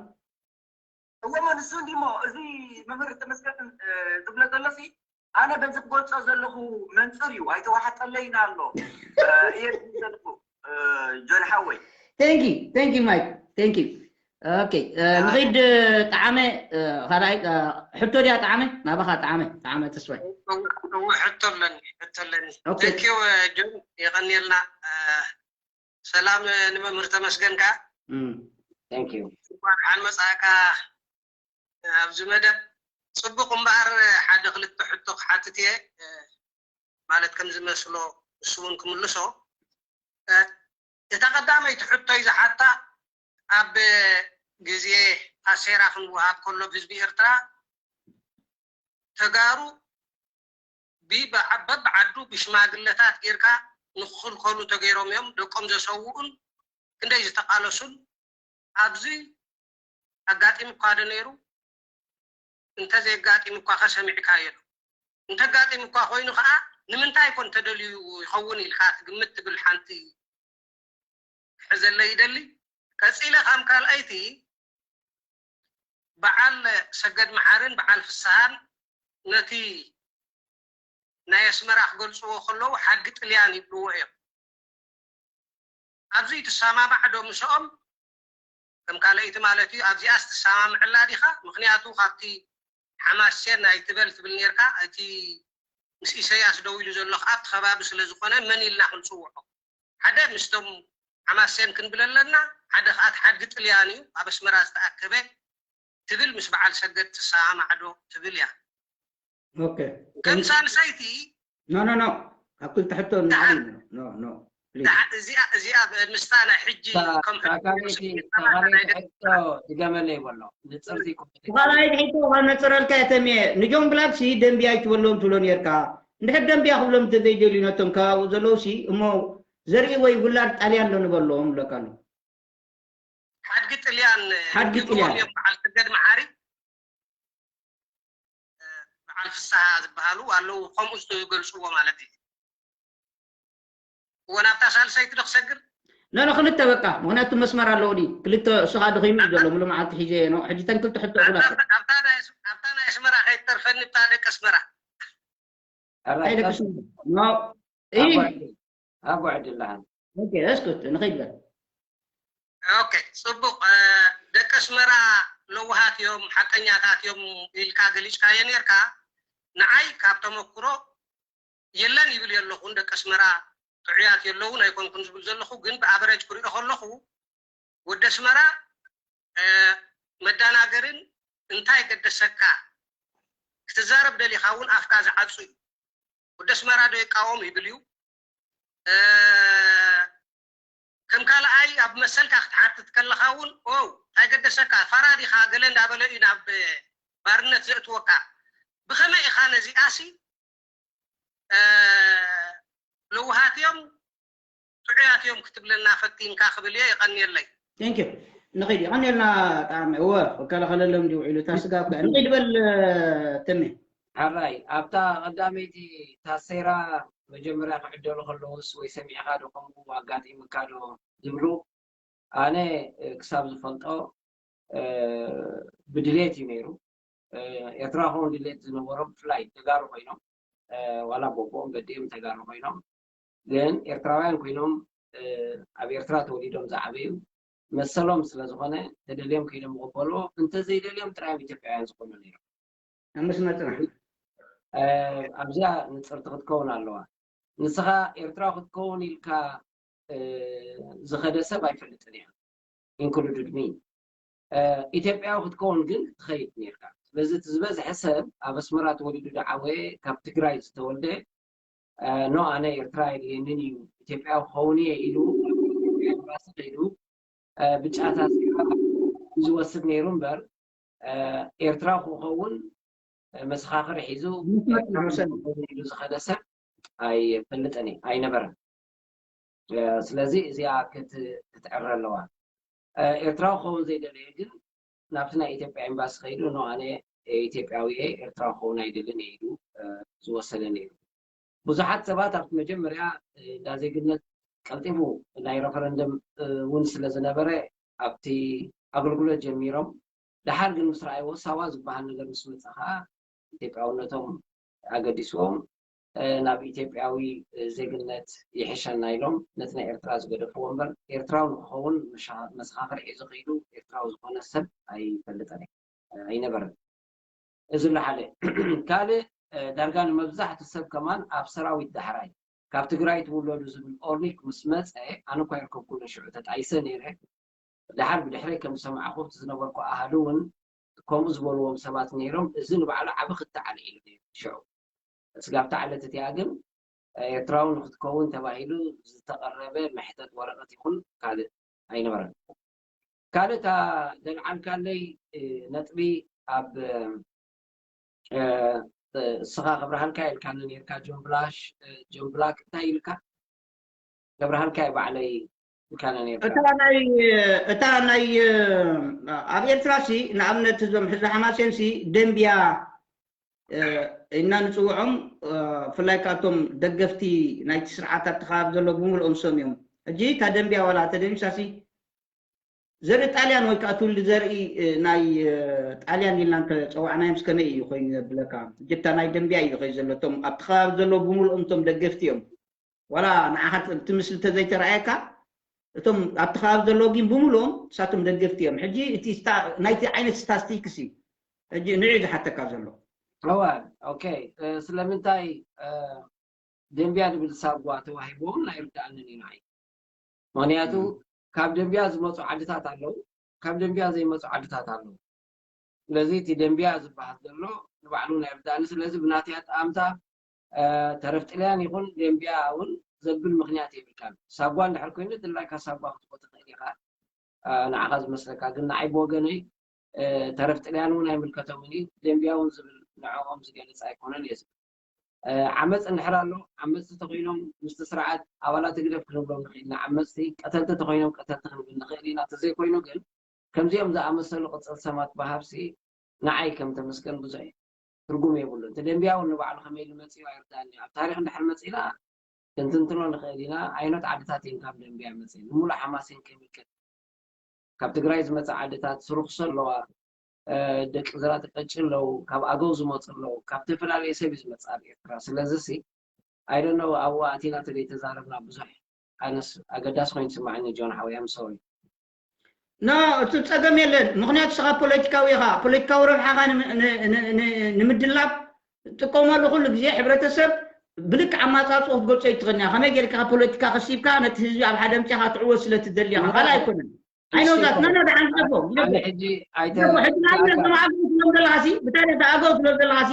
እወ ንሱ እንዲሞ እዚ መምህር ተመስገን ዝብሎ ዘሎ ኣነ በዚ ክገልፆ ዘለኹ መንፅር እዩ ኣይተዋሓጠለይን ኣሎ እየ ዘለኹ ጆን ሓወይ thank you thank you Mike thank you okay ንኺድ ጠዓመ ካልኣይ ሕቶ ድያ ጠዓመ ናባኻ ጠዓመ ጠዓመ ተስፋይ ሕቶ ኣለኒ ሕቶ ኣለኒ thank you ጆን የቐንየልና ሰላም ንመምህር ተመስገን ከኣ thank you እንኳን ደሓን መጻእካ ኣብዚ መደብ ጽቡቕ እምበኣር ሓደ ክልተ ሕቶ ክሓትት እየ ማለት ከም ዝመስሎ እሱ እውን ክምልሶ እታ ቀዳመይቲ ሕቶይ ዝሓታ ኣብ ግዜ ኣሴራ ክንወሃብ ከሎ ብህዝቢ ኤርትራ ተጋሩ በብዓዱ ብሽማግለታት ጌርካ ንክኽልከሉ ተገይሮም እዮም ደቆም ዘሰውኡን ክንደይ ዝተቃለሱን ኣብዚ ኣጋጢሙ እኳ ዶ ነይሩ እንተዘየጋጢሙ እኳ ከ ሰሚዕካዮ ዶ እንተጋጢሙ እኳ ኮይኑ ከዓ ንምንታይ ኮን ተደልዩ ይኸውን ኢልካ ትግምት ትብል ሓንቲ ክሕዘለይ ይደሊ ቀፂለ ካም ካልኣይቲ በዓል ሰገድ መሓርን በዓል ፍስሃን ነቲ ናይ ኣስመራ ክገልፅዎ ከለዉ ሓጊ ጥልያን ይብልዎ እዮም ኣብዚ ትሰማማዕ ዶ ምስኦም ከም ካልኣይቲ ማለት እዩ ኣብዚኣስ ትሰማምዐላ ዲኻ ምክንያቱ ካብቲ ሓማሴን ኣይትበል ትብል ኔርካ እቲ ምስ ኢሰያስ ደው ኢሉ ዘሎ ኣብቲ ከባቢ ስለ ዝኾነ መን ኢልና ክንፅውዖ ሓደ ምስቶም ሓማሴን ክንብል ኣለና ሓደ ከዓ ሓድጊ ጥልያን እዩ ኣብ ኣስመራ ዝተኣከበ ትብል ምስ በዓል ሰገድ ትሰማማዕ ዶ ትብል እያ ከም ሳልሰይቲ no no no ኣብ ክልተ ሕቶ ንዓሊ no no እዚኣ እዚኣ ምስታ ናይ ሕጂ ከም ተኻልይቲ ሕቶ ድገመለይ በሎ ንፅርቲ ተኻላይት ሕቶ ካብ ነፅረልካ የተምየ ንጆን ብላክ ሲ ደንብያ ኣይትበሎም ትብሎ ነርካ እንድሕር ደንብያ ክብሎም እንተዘይደልዩ ነቶም ከባብኡ ዘለዉ ሲ እሞ ዘርኢ ወይ ውላድ ጣልያን ዶ ንበሎም ብለካ ኣሎ ሓድጊ ጥልያን ሓድጊ ጥልያን በዓል ሰገድ መዓሪ በዓል ፍስሃ ዝበሃሉ ኣለዉ ከምኡ ዝገልፅዎ ማለት እዩ እወ ናብታ ሳልሰይቲ ዶ ክሰግር ነነ ክልተ በቃ ምክንያቱ መስመር ኣለዎ ድዩ ክልተ እሱ ከዓ ድኺሙ እዩ ዘሎ ሙሉ መዓልቲ ሒዘ እየ ነው ሕጂ ተን ክልተ ሕቶ እብላ ኣብታ ናይ ኣስመራ ከይተርፈኒ ብታ ደቂ ኣስመራ። ኣራይ ኣይደቅስ ቀስ- ኖ ኣብ ይህ ውዕድ ኣብ ውዕድ ኣለሃን ኦኬ እስኩት ንኸይድ በል ኦኬ፣ ጽቡቕ። እ፣ ደቂ ኣስመራ ለውሃት እዮም፣ ሓቀኛታት እዮም ኢልካ ገሊጽካዮ ነርካ። ንዓይ ካብ ተመክሮ የለን ይብል የለኹን። ደቂ ኣስመራ ጥዑያት የለውን ኣይኮንኩን ዝብል ዘለኹ፣ ግን ብኣቨረጅ ክሪኦ ከለኹ ወዲ ኣስመራ፣ እ፣ መዳናገርን እንታይ ገደሰካ ክትዛረብ ደሊኻ እውን ኣፍካ ዝዓጹ እዩ። ወዲ ኣስመራ ዶ ይቃወም ይብል እዩ። እ፣ ከም ካልኣይ ኣብ መሰልካ ክትሓትት ከለኻ እውን ኦ እንታይ ገደሰካ ፋራ ዲኻ ገለ እንዳበለ እዩ ናብ ባርነት ዘእትወካ። ብኸመይ ኢኻ ነዚኣሲ እ፣ ለውሃት እዮም ጥዑያት እዮም ክትብለና ፈቲንካ ክብል እየ። የቐንየለይ። ቴንክ ዩ ንኸይድ ይቐንየልና። ጣዕሚ እወ ክከላኸለሎም እንዲ ውዒሉ እታ ስጋብ ከ ንኸይድ በል ተሜ ሕራይ ኣብታ ቀዳመይቲ ታሴራ መጀመርያ ክዕደሉ ከለውስ ወይ ሰሚዕካ ዶ ከምኡ ኣጋጢምካ ዶ ዝብሉ ኣነ እ፣ ክሳብ ዝፈልጦ እ፣ ብድሌት እዩ ነይሩ እ፣ ኤርትራ ክኸውን ድሌት ዝነበሮም ብፍላይ ተጋሩ ኮይኖም እ፣ ዋላ ቦቦኦም በዲኦም ተጋሩ ኮይኖም ግን ኤርትራውያን ኮይኖም እ፣ ኣብ ኤርትራ ተወሊዶም ዝዓበዩ መሰሎም ስለ ዝኾነ ተደልዮም ከይዶም ይቕበልዎ እንተዘይደልዮም ጥራዮም ኢትዮጵያውያን ዝኾኑ ነይሮም ኣመስመጥና ኣብዚኣ ንፅርቲ ክትከውን ኣለዋ። ንስኻ ኤርትራዊ ክትከውን ኢልካ ዝኸደ ሰብ ኣይፈልጥን እያ። ኢንክሉድድ ሚ ኢትዮጵያዊ ክትከውን ግን ትኸይድ ነርካ። ስለዚ እቲ ዝበዝሐ ሰብ ኣብ ኣስመራ ተወሊዱ ዝዓበየ ካብ ትግራይ ዝተወልደ ኖ ኣነ ኤርትራ የድልየንን እዩ ኢትዮጵያዊ ክኸውን እየ ኢሉ ኤምባሲ ከይዱ ብጫ ታሴራ ዝወስድ ነይሩ እምበር ኤርትራዊ ክኸውን መሰኻኽር ሒዙ ኢሉ ዝኸደ ሰብ ኣይፈልጥን እየ ኣይነበረን። ስለዚ እዚኣ ክትዕረ ኣለዋ። ኤርትራዊ ክኸውን ዘይደለየ ግን ናብቲ ናይ ኢትዮጵያ ኤምባሲ ከይዱ ኖ ኣነ ኢትዮጵያዊ እየ ኤርትራዊ ክኸውን ኣይደልን እየ ኢሉ ዝወሰነ ነይሩ። ብዙሓት ሰባት ኣብቲ መጀመርያ እንዳ ዜግነት ቀልጢፉ ናይ ረፈረንደም እውን ስለ ዝነበረ ኣብቲ ኣገልግሎት ጀሚሮም ደሓር ግን ምስ ረኣይዎ ሳዋ ዝበሃል ነገር ምስ መፀ ከዓ ኢትዮጵያውነቶም ኣገዲስዎም ናብ ኢትዮጵያዊ ዜግነት ይሕሸና ኢሎም ነቲ ናይ ኤርትራ ዝገደፍዎ እምበር ኤርትራዊ ንክኸውን መሰኻኽር ሒዙ ከይዱ ኤርትራዊ ዝኾነ ሰብ ኣይፈልጥን ኣይነበረን። እዚ ለሓለ ካልእ ዳርጋ ንመብዛሕቱ ሰብ ከማን ኣብ ሰራዊት ዳሕራይ ካብ ትግራይ ትውለዱ ዝብል ኦርኒክ ምስ መፀ ኣነ እኳ ይርከብኩሉ ሽዑ ተጣይሰ ነይረ። ደሓር ብድሕረይ ከም ዝሰማዕኹ እቲ ዝነበርኩ ኣሃዱ እውን ከምኡ ዝበልዎም ሰባት ነይሮም። እዚ ንባዕሉ ዓቢ ክታዕ ኣልዒሉ ነይሩ ሽዑ። ስጋብ ተዓለት እቲኣ ግን ኤርትራዊ ንክትከውን ተባሂሉ ዝተቐረበ መሕተት ወረቐት ይኹን ካልእ ኣይነበረን። ካልእ እታ ዘልዓልካለይ ነጥቢ ኣብ እስኻ ከብርሃልካ ኢልካኒ ነርካ ጆን ብላሽ ጆን ብላክ እንታይ ኢልካ ከብርሃልካ ባዕለይ ኢልካኒ ነርካ እታ ናይ እታ ናይ ኣብ ኤርትራ ሲ ንኣብነት እዞም ሕዚ ሓማሴን ሲ ደንብያ እና ንፅውዖም ብፍላይ ካቶም ደገፍቲ ናይቲ ስርዓት ኣብቲ ከባቢ ዘሎ ብምልኦም ሰም እዮም ሕጂ እታ ደንብያ ዋላ ተደሚሳሲ ዘርኢ ጣልያን ወይ ከዓ ትውልዲ ዘርኢ ናይ ጣልያን ኢልና እንተፀዋዕናዮም ከመይ እዩ ኮይኑ ዘብለካ? ሕጂ እታ ናይ ደንቢያ እዩ ከይ ዘሎ እቶም ኣብቲ ከባቢ ዘለዉ ብምልኦም እቶም ደገፍቲ እዮም። ዋላ ንዓኻ እቲ ምስሊ እንተዘይተረኣየካ እቶም ኣብቲ ከባቢ ዘለዉ ግን ብምልኦም ንሳቶም ደገፍቲ እዮም። ሕጂ እቲ ናይቲ ዓይነት ስታስቲክስ እዩ ሕጂ ንዑ ዝሓተካ ዘሎ። እወ ኦኬ ስለምንታይ ደንቢያ ዝብል ሳጓ ተዋሂቦም ኣይርድኣንን እዩ ንዓይ። ምኽንያቱ ካብ ደንቢያ ዝመፁ ዓድታት ኣለዉ፣ ካብ ደንቢያ ዘይመፁ ዓድታት ኣለዉ። ስለዚ እቲ ደንቢያ ዝበሃል ዘሎ ንባዕሉ ናይ ርዳእኒ። ስለዚ ብናተይ ኣጠኣምታ ተረፍ ጥልያን ይኹን ደንቢያ እውን ዘብል ምኽንያት የብልካን። ሳጓ እንድሕር ኮይኑ ድላይካ ሳጓ ክትቦ ትኽእል ኢኻ ንዓኻ ዝመስለካ። ግን ንዓይ ብወገነይ ተረፍ ጥልያን እውን ኣይምልከቶምን እዩ፣ ደንቢያ እውን ዝብል ንዕኦም ዝገልፅ ኣይኮነን እየ ዝብል። ዓመፅ እንድሕር ኣሎ ዓመፅቲ ተኮይኖም ምስቲ ስርዓት ኣባላት ህግደፍ ክንብሎም ንኽእል ኢና። ዓመፅቲ ቀተልቲ ተኮይኖም ቀተልቲ ክንብል ንኽእል ኢና። ተዘይኮይኑ ግን ከምዚኦም ዝኣመሰሉ ቅፅል ሰማት ብሃብሲ ንዓይ ከም ተመስገን ብዙሕ ትርጉም የብሉን። እቲ ደንቢያ እውን ንባዕሉ ከመይ ኢሉ መፂኡ ኣይርዳእን እዩ። ኣብ ታሪክ እንድሕር መፂና ክንትንትኖ ንኽእል ኢና። ኣየኖት ዓድታት እየን ካብ ደንቢያ መፅኤን? ንሙሉእ ሓማሴን ከይምልከት ካብ ትግራይ ዝመፃ ዓድታት ስሩክሶ ኣለዋ። ደቂ ዝራእቲ ቀጭ ኣለዉ፣ ካብ ኣገው ዝመፁ ኣለዉ፣ ካብ ተፈላለየ ሰብ እዩ ዝመፅእ ኣብ ኤርትራ። ስለዚ ሲ I don't know፣ ኣብኡ ኣቲና ተዘይተዛረብና ብዙሕ ኣነስ ኣገዳሲ ኮይኑ ይስማዓኒ። ጆን ሓወይ፣ I'm sorry። ኖ፣ እቲ ጸገም የለን። ምክንያቱ ንስኻ ፖለቲካዊ ኢኻ። ፖለቲካዊ ረብሓኻ ንምድላብ ትጥቀመሉ ኩሉ ግዜ ሕብረተሰብ ብልክዕ ኣማጻጽኦ ክትገልጾ ኣይትኽእልን ኢኻ። ከመይ ጌርካ ፖለቲካ ከሲብካ ነቲ ህዝቢ ኣብ ሓደ ኣምጺኻ ትዕወት ስለ ትደሊ ኢኻ። ካልእ ኣይኮነን። ኣይነውዛት ነነ ደሓን ዝገፎ ሕጂ ኣይተ ሕጂ ንኣብነት ንመዓልቲ ትብሎም ዘለኻሲ ብታይ ኣገው ትብሎም ዘለኻሲ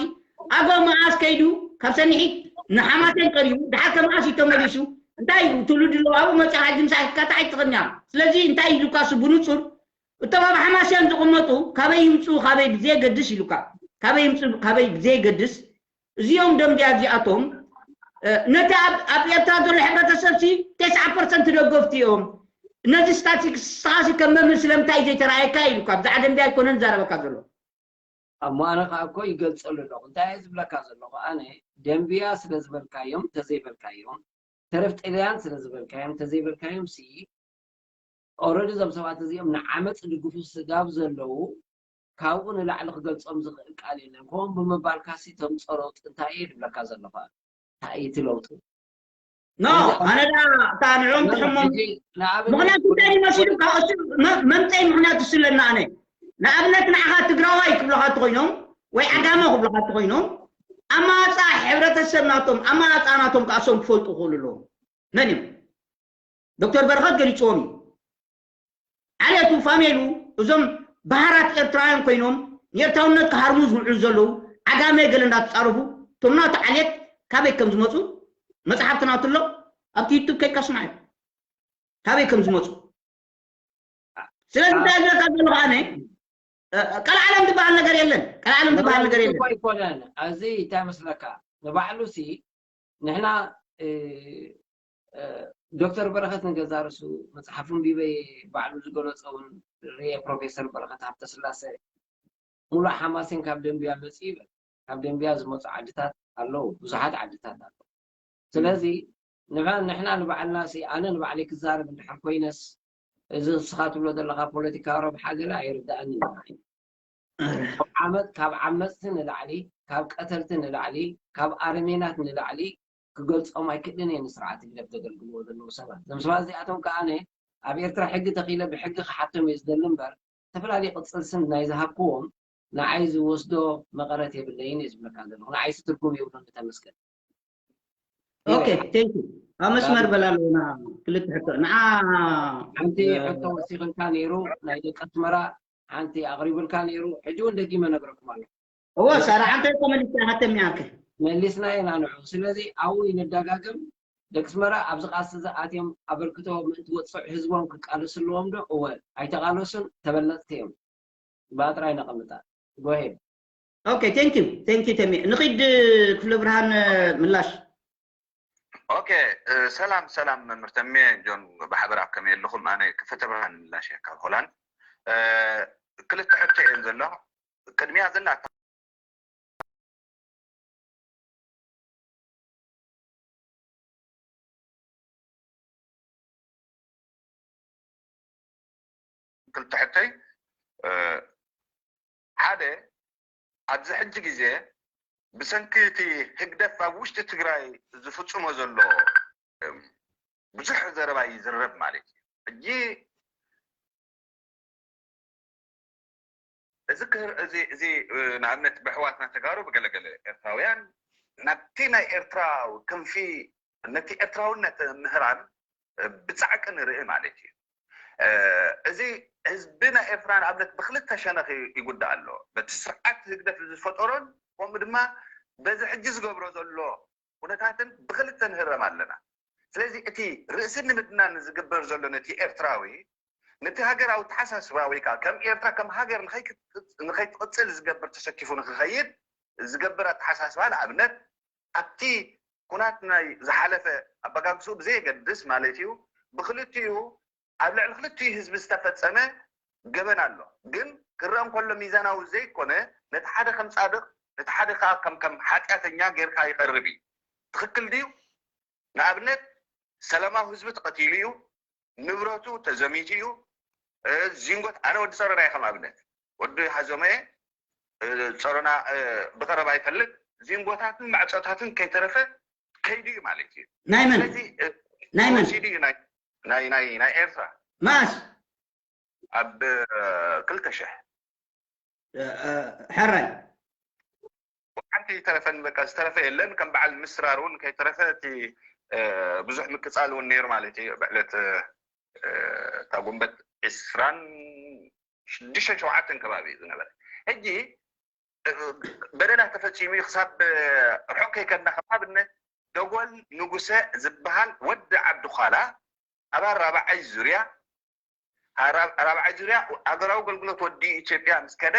ኣገው መዓስ ከይዱ ካብ ሰኒሒት ንሓማሴን ቀሪቡ ድሓር ከመዓስ እዩ ተመሊሱ እንታይ እዩ ትውልድ ኣለዎ ኣብኡ መፂኻ ሕጂ ምሳሕ ክትካታዕ ኣይትኽእልን ኢኻ ስለዚ እንታይ ኢሉካ እሱ ብንፁር እቶም ኣብ ሓማሴን ዝቕመጡ ካበይ ይምፅኡ ካበይ ብዘየገድስ ኢሉካ ካበይ ይምፅኡ ካበይ ብዘየገድስ እዚኦም ደምብያ እዚኣቶም ነቲ ኣብ ኤርትራ ዘሎ ሕብረተሰብ ሲ ተስዓ ፐርሰንት ደገፍቲ እዮም ነዚ ስታቲስቲክስ ንስኻሲ ከም መምህር ስለምንታይ እዩ ዘይተራእየካ ኢሉካ ብዛዕባ ደምብያ ኣይኮነን ዝዛረበካ ዘሎ እሞ ኣነ ከዓ እኮ ይገልፀሉ ኣለኹ እንታይ እየ ዝብለካ ዘለኹ ኣነ ደምብያ ስለ ዝበልካዮም ተዘይበልካዮም ተረፍ ጥልያን ስለ ዝበልካዮም ተዘይበልካዮም ሲ ኦረዲ እዞም ሰባት እዚኦም ንዓመፅ ዝድግፉ ስጋብ ዘለዉ ካብኡ ንላዕሊ ክገልፆም ዝኽእል ቃል የለን። ከምኡ ብምባልካሲ ተምፅኦ ለውጢ እንታይ እየ ዝብለካ ዘለኹ? እንታይ እዩ እቲ ለውጢ? ኖ ኣነ ደኣ እታ ንዕኦም ትሕሞም ምክንያቱ እንታይ እዩ መሲሉካ እሱ መምፀኢ ምክንያት እሱ ኣለና ኣነ ንኣብነት ንዓኻ ትግራዋይ ክብለኻ እንተኮይኖም ወይ ዓጋመ ክብለኻ እንተኮይኖም ኣማፃ ሕብረተሰብ ናቶም ኣማፃ ናቶም ከዓ እሶም ክፈልጡ ክኽእሉ ኣለዎም መን እዮም ዶክተር በረኸት ገሊፅዎም እዩ ዓሌቱ ፋሜሉ እዞም ባህራት ኤርትራውያን ኮይኖም ንኤርትራውነት ክሃርሙ ዝውዕሉ ዘለዉ ዓጋመ ገለ እንዳተፃረፉ እቶም ናቱ ዓሌት ካበይ ከም ዝመፁ መፅሓፍቲ ናቱ ኣሎ ኣብቲ ዩቱብ ከይድካ ስማዕ እዩ ካበይ ከም ዝመፁ ስለዚ እንታይ ዝብለካ ዘለኹ ኣነ ቀልዓለም ዝበሃል ነገር የለን ቀልዓለም ዝበሃል ነገር የለን ኣይኮነን እዚ እንታይ መስለካ ንባዕሉ ሲ ንሕና ዶክተር በረኸት ንገዛ ርእሱ መፅሓፉ ኣንቢበ ባዕሉ ዝገለፆ እውን ርኤ ፕሮፌሰር በረኸት ሃብተስላሰ ሙሉእ ሓማሴን ካብ ደንብያ መፂኡ ይብል ካብ ደንብያ ዝመፁ ዓድታት ኣለዉ ብዙሓት ዓድታት ኣለዉ ስለዚ ንሕና ንባዕልና ሲ ኣነ ንባዕለይ ክዛረብ እንድሕር ኮይነስ እዚ ንስኻ ትብሎ ዘለኻ ፖለቲካዊ ረብሓ ገለ ኣይርድኣኒ ዓመት ካብ ዓመፅቲ ንላዕሊ ካብ ቀተልቲ ንላዕሊ ካብ ኣረሜናት ንላዕሊ ክገልፆም ኣይክእልን እየ ንስርዓት ህግደፍ ዘገልግልዎ ዘለዉ ሰባት እዞም ሰባት እዚኣቶም ከዓ ኣነ ኣብ ኤርትራ ሕጊ ተኺለ ብሕጊ ክሓቶም እየ ዝደሊ እምበር ዝተፈላለዩ ቅፅል ስም ናይ ዝሃብክዎም ንዓይ ዝወስዶ መቐረት የብለይን እየ ዝብለካ ዘለኹ ንዓይሲ ትርጉም የብሉን ተመስገን ኦኬ ቴንክ ኣብ መስመር በላ ኣለና ክልተ ሕቶ ንዓ ሓንቲ ሕቶ ወሲኽልካ ነይሩ ናይ ደቂ ኣስመራ ሓንቲ ኣቕሪቡልካ ነይሩ ሕጂ እውን ደጊመ ነግረኩም ኣለኹ እወ ሳራ ሓንቲ ሕቶ መሊስካ ሃተም ያክ መሊስና ኢና ንዑ ስለዚ ኣብኡ ይንደጋገም ደቂ ኣስመራ ኣብዚ ቃልሲ እዚ ኣትዮም ኣበርክቶ ምእንቲ ወፅዕ ህዝቦም ክቃለሱ ኣለዎም ዶ እወ ኣይተቃለሱን ተበለፅቲ እዮም ባጥራይ ነቐምጣ ጎሄድ ኦኬ ቴንክ ዩ ቴንክ ዩ ተሚ ንኺድ ክፍለ ብርሃን ምላሽ ኦኬ ሰላም ሰላም መምህር ተሜ ጆን ብሓበራ ከመይ ኣለኹም ኣነ ክፍተ ብርሃን ምላሽ እየ ካብ ሆላንድ ክልተ ሕቶ እየን ዘሎ ቅድሚያ ዘላ ክልተ ሕቶይ ሓደ ኣብዚ ሕጂ ግዜ ብሰንኪ እቲ ህግደፍ ኣብ ውሽጢ ትግራይ ዝፍፅሞ ዘሎ ብዙሕ ዘረባ ይዝረብ ማለት እዩ ሕጂ እዚ ክህር እዚ እዚ ንኣብነት ብሕዋትና ተጋሩ ብገለገለ ኤርትራውያን ናብቲ ናይ ኤርትራ ክንፊ ነቲ ኤርትራውነት ምህራን ብጻዕቂ ንርኢ ማለት እዩ። እዚ ህዝቢ ናይ ኤርትራ ንኣብነት ብክልተ ሸነኽ ይጉዳእ ኣሎ። በቲ ስርዓት ህግደፍ ዝፈጠሮን ከምኡ ድማ በዚ ሕጂ ዝገብሮ ዘሎ ኩነታትን ብክልተ ንህረም ኣለና። ስለዚ እቲ ርእሲ ንምድናን ዝግበር ዘሎ ነቲ ኤርትራዊ ነቲ ሃገራዊ ተሓሳስባ ወይ ከዓ ከም ኤርትራ ከም ሃገር ንኸይትቕፅል ዝገብር ተሰኪፉ ንክኸይድ ዝገብር ኣተሓሳስባ ንኣብነት ኣብቲ ኩናት ናይ ዝሓለፈ ኣበጋግስኡ ብዘየገድስ ማለት እዩ ብክልቲኡ ኣብ ልዕሊ ክልቲኡ ህዝቢ ዝተፈፀመ ገበን ኣሎ ግን ክረአ እንከሎ ሚዛናዊ ዘይኮነ ነቲ ሓደ ከም ፃድቕ ነቲ ሓደ ከዓ ከም ከም ሓጢኣተኛ ጌርካ ይቐርብ እዩ ትኽክል ድዩ ንኣብነት ሰላማዊ ህዝቢ ተቐቲሉ እዩ ንብረቱ ተዘሚቱ እዩ ዚንጎት ኣነ ወዲ ፀረራ እየ ከም ኣብነት ወዲ ሃዞመየ ጸሮና ብቐረባ ይፈልጥ። ዚንጎታትን ማዕጾታትን ከይተረፈ ከይዱ እዩ ማለት እዩ። ናይ መን ስለዚ ናይ መን ወሲዱ እዩ ናይ ናይ ናይ ናይ ኤርትራ ማስ ኣብ ክልተ ሽሕ ሕራይ ሓንቲ ተረፈን በቃ ዝተረፈ የለን። ከም በዓል ምስራር እውን ከይተረፈ እቲ ብዙሕ ምቅፃል እውን ነይሩ ማለት እዩ። ብዕለት እታ ጉንበት ዕስራን ሽዱሽተ ሸውዓተን ከባቢ እዩ ዝነበረ። ሕጂ በደላት ተፈፂሙ እዩ። ክሳብ ርሑቅ ከይከድና ከም ኣብነት ደጎል ንጉሰ ዝበሃል ወዲ ዓዲ ኳላ ኣብ ኣራብዓይ ዙርያ ኣራብ- ኣራብዓይ ዙርያ ሃገራዊ ኣገልግሎት ወዲ ኢትዮጵያ ምስ ከደ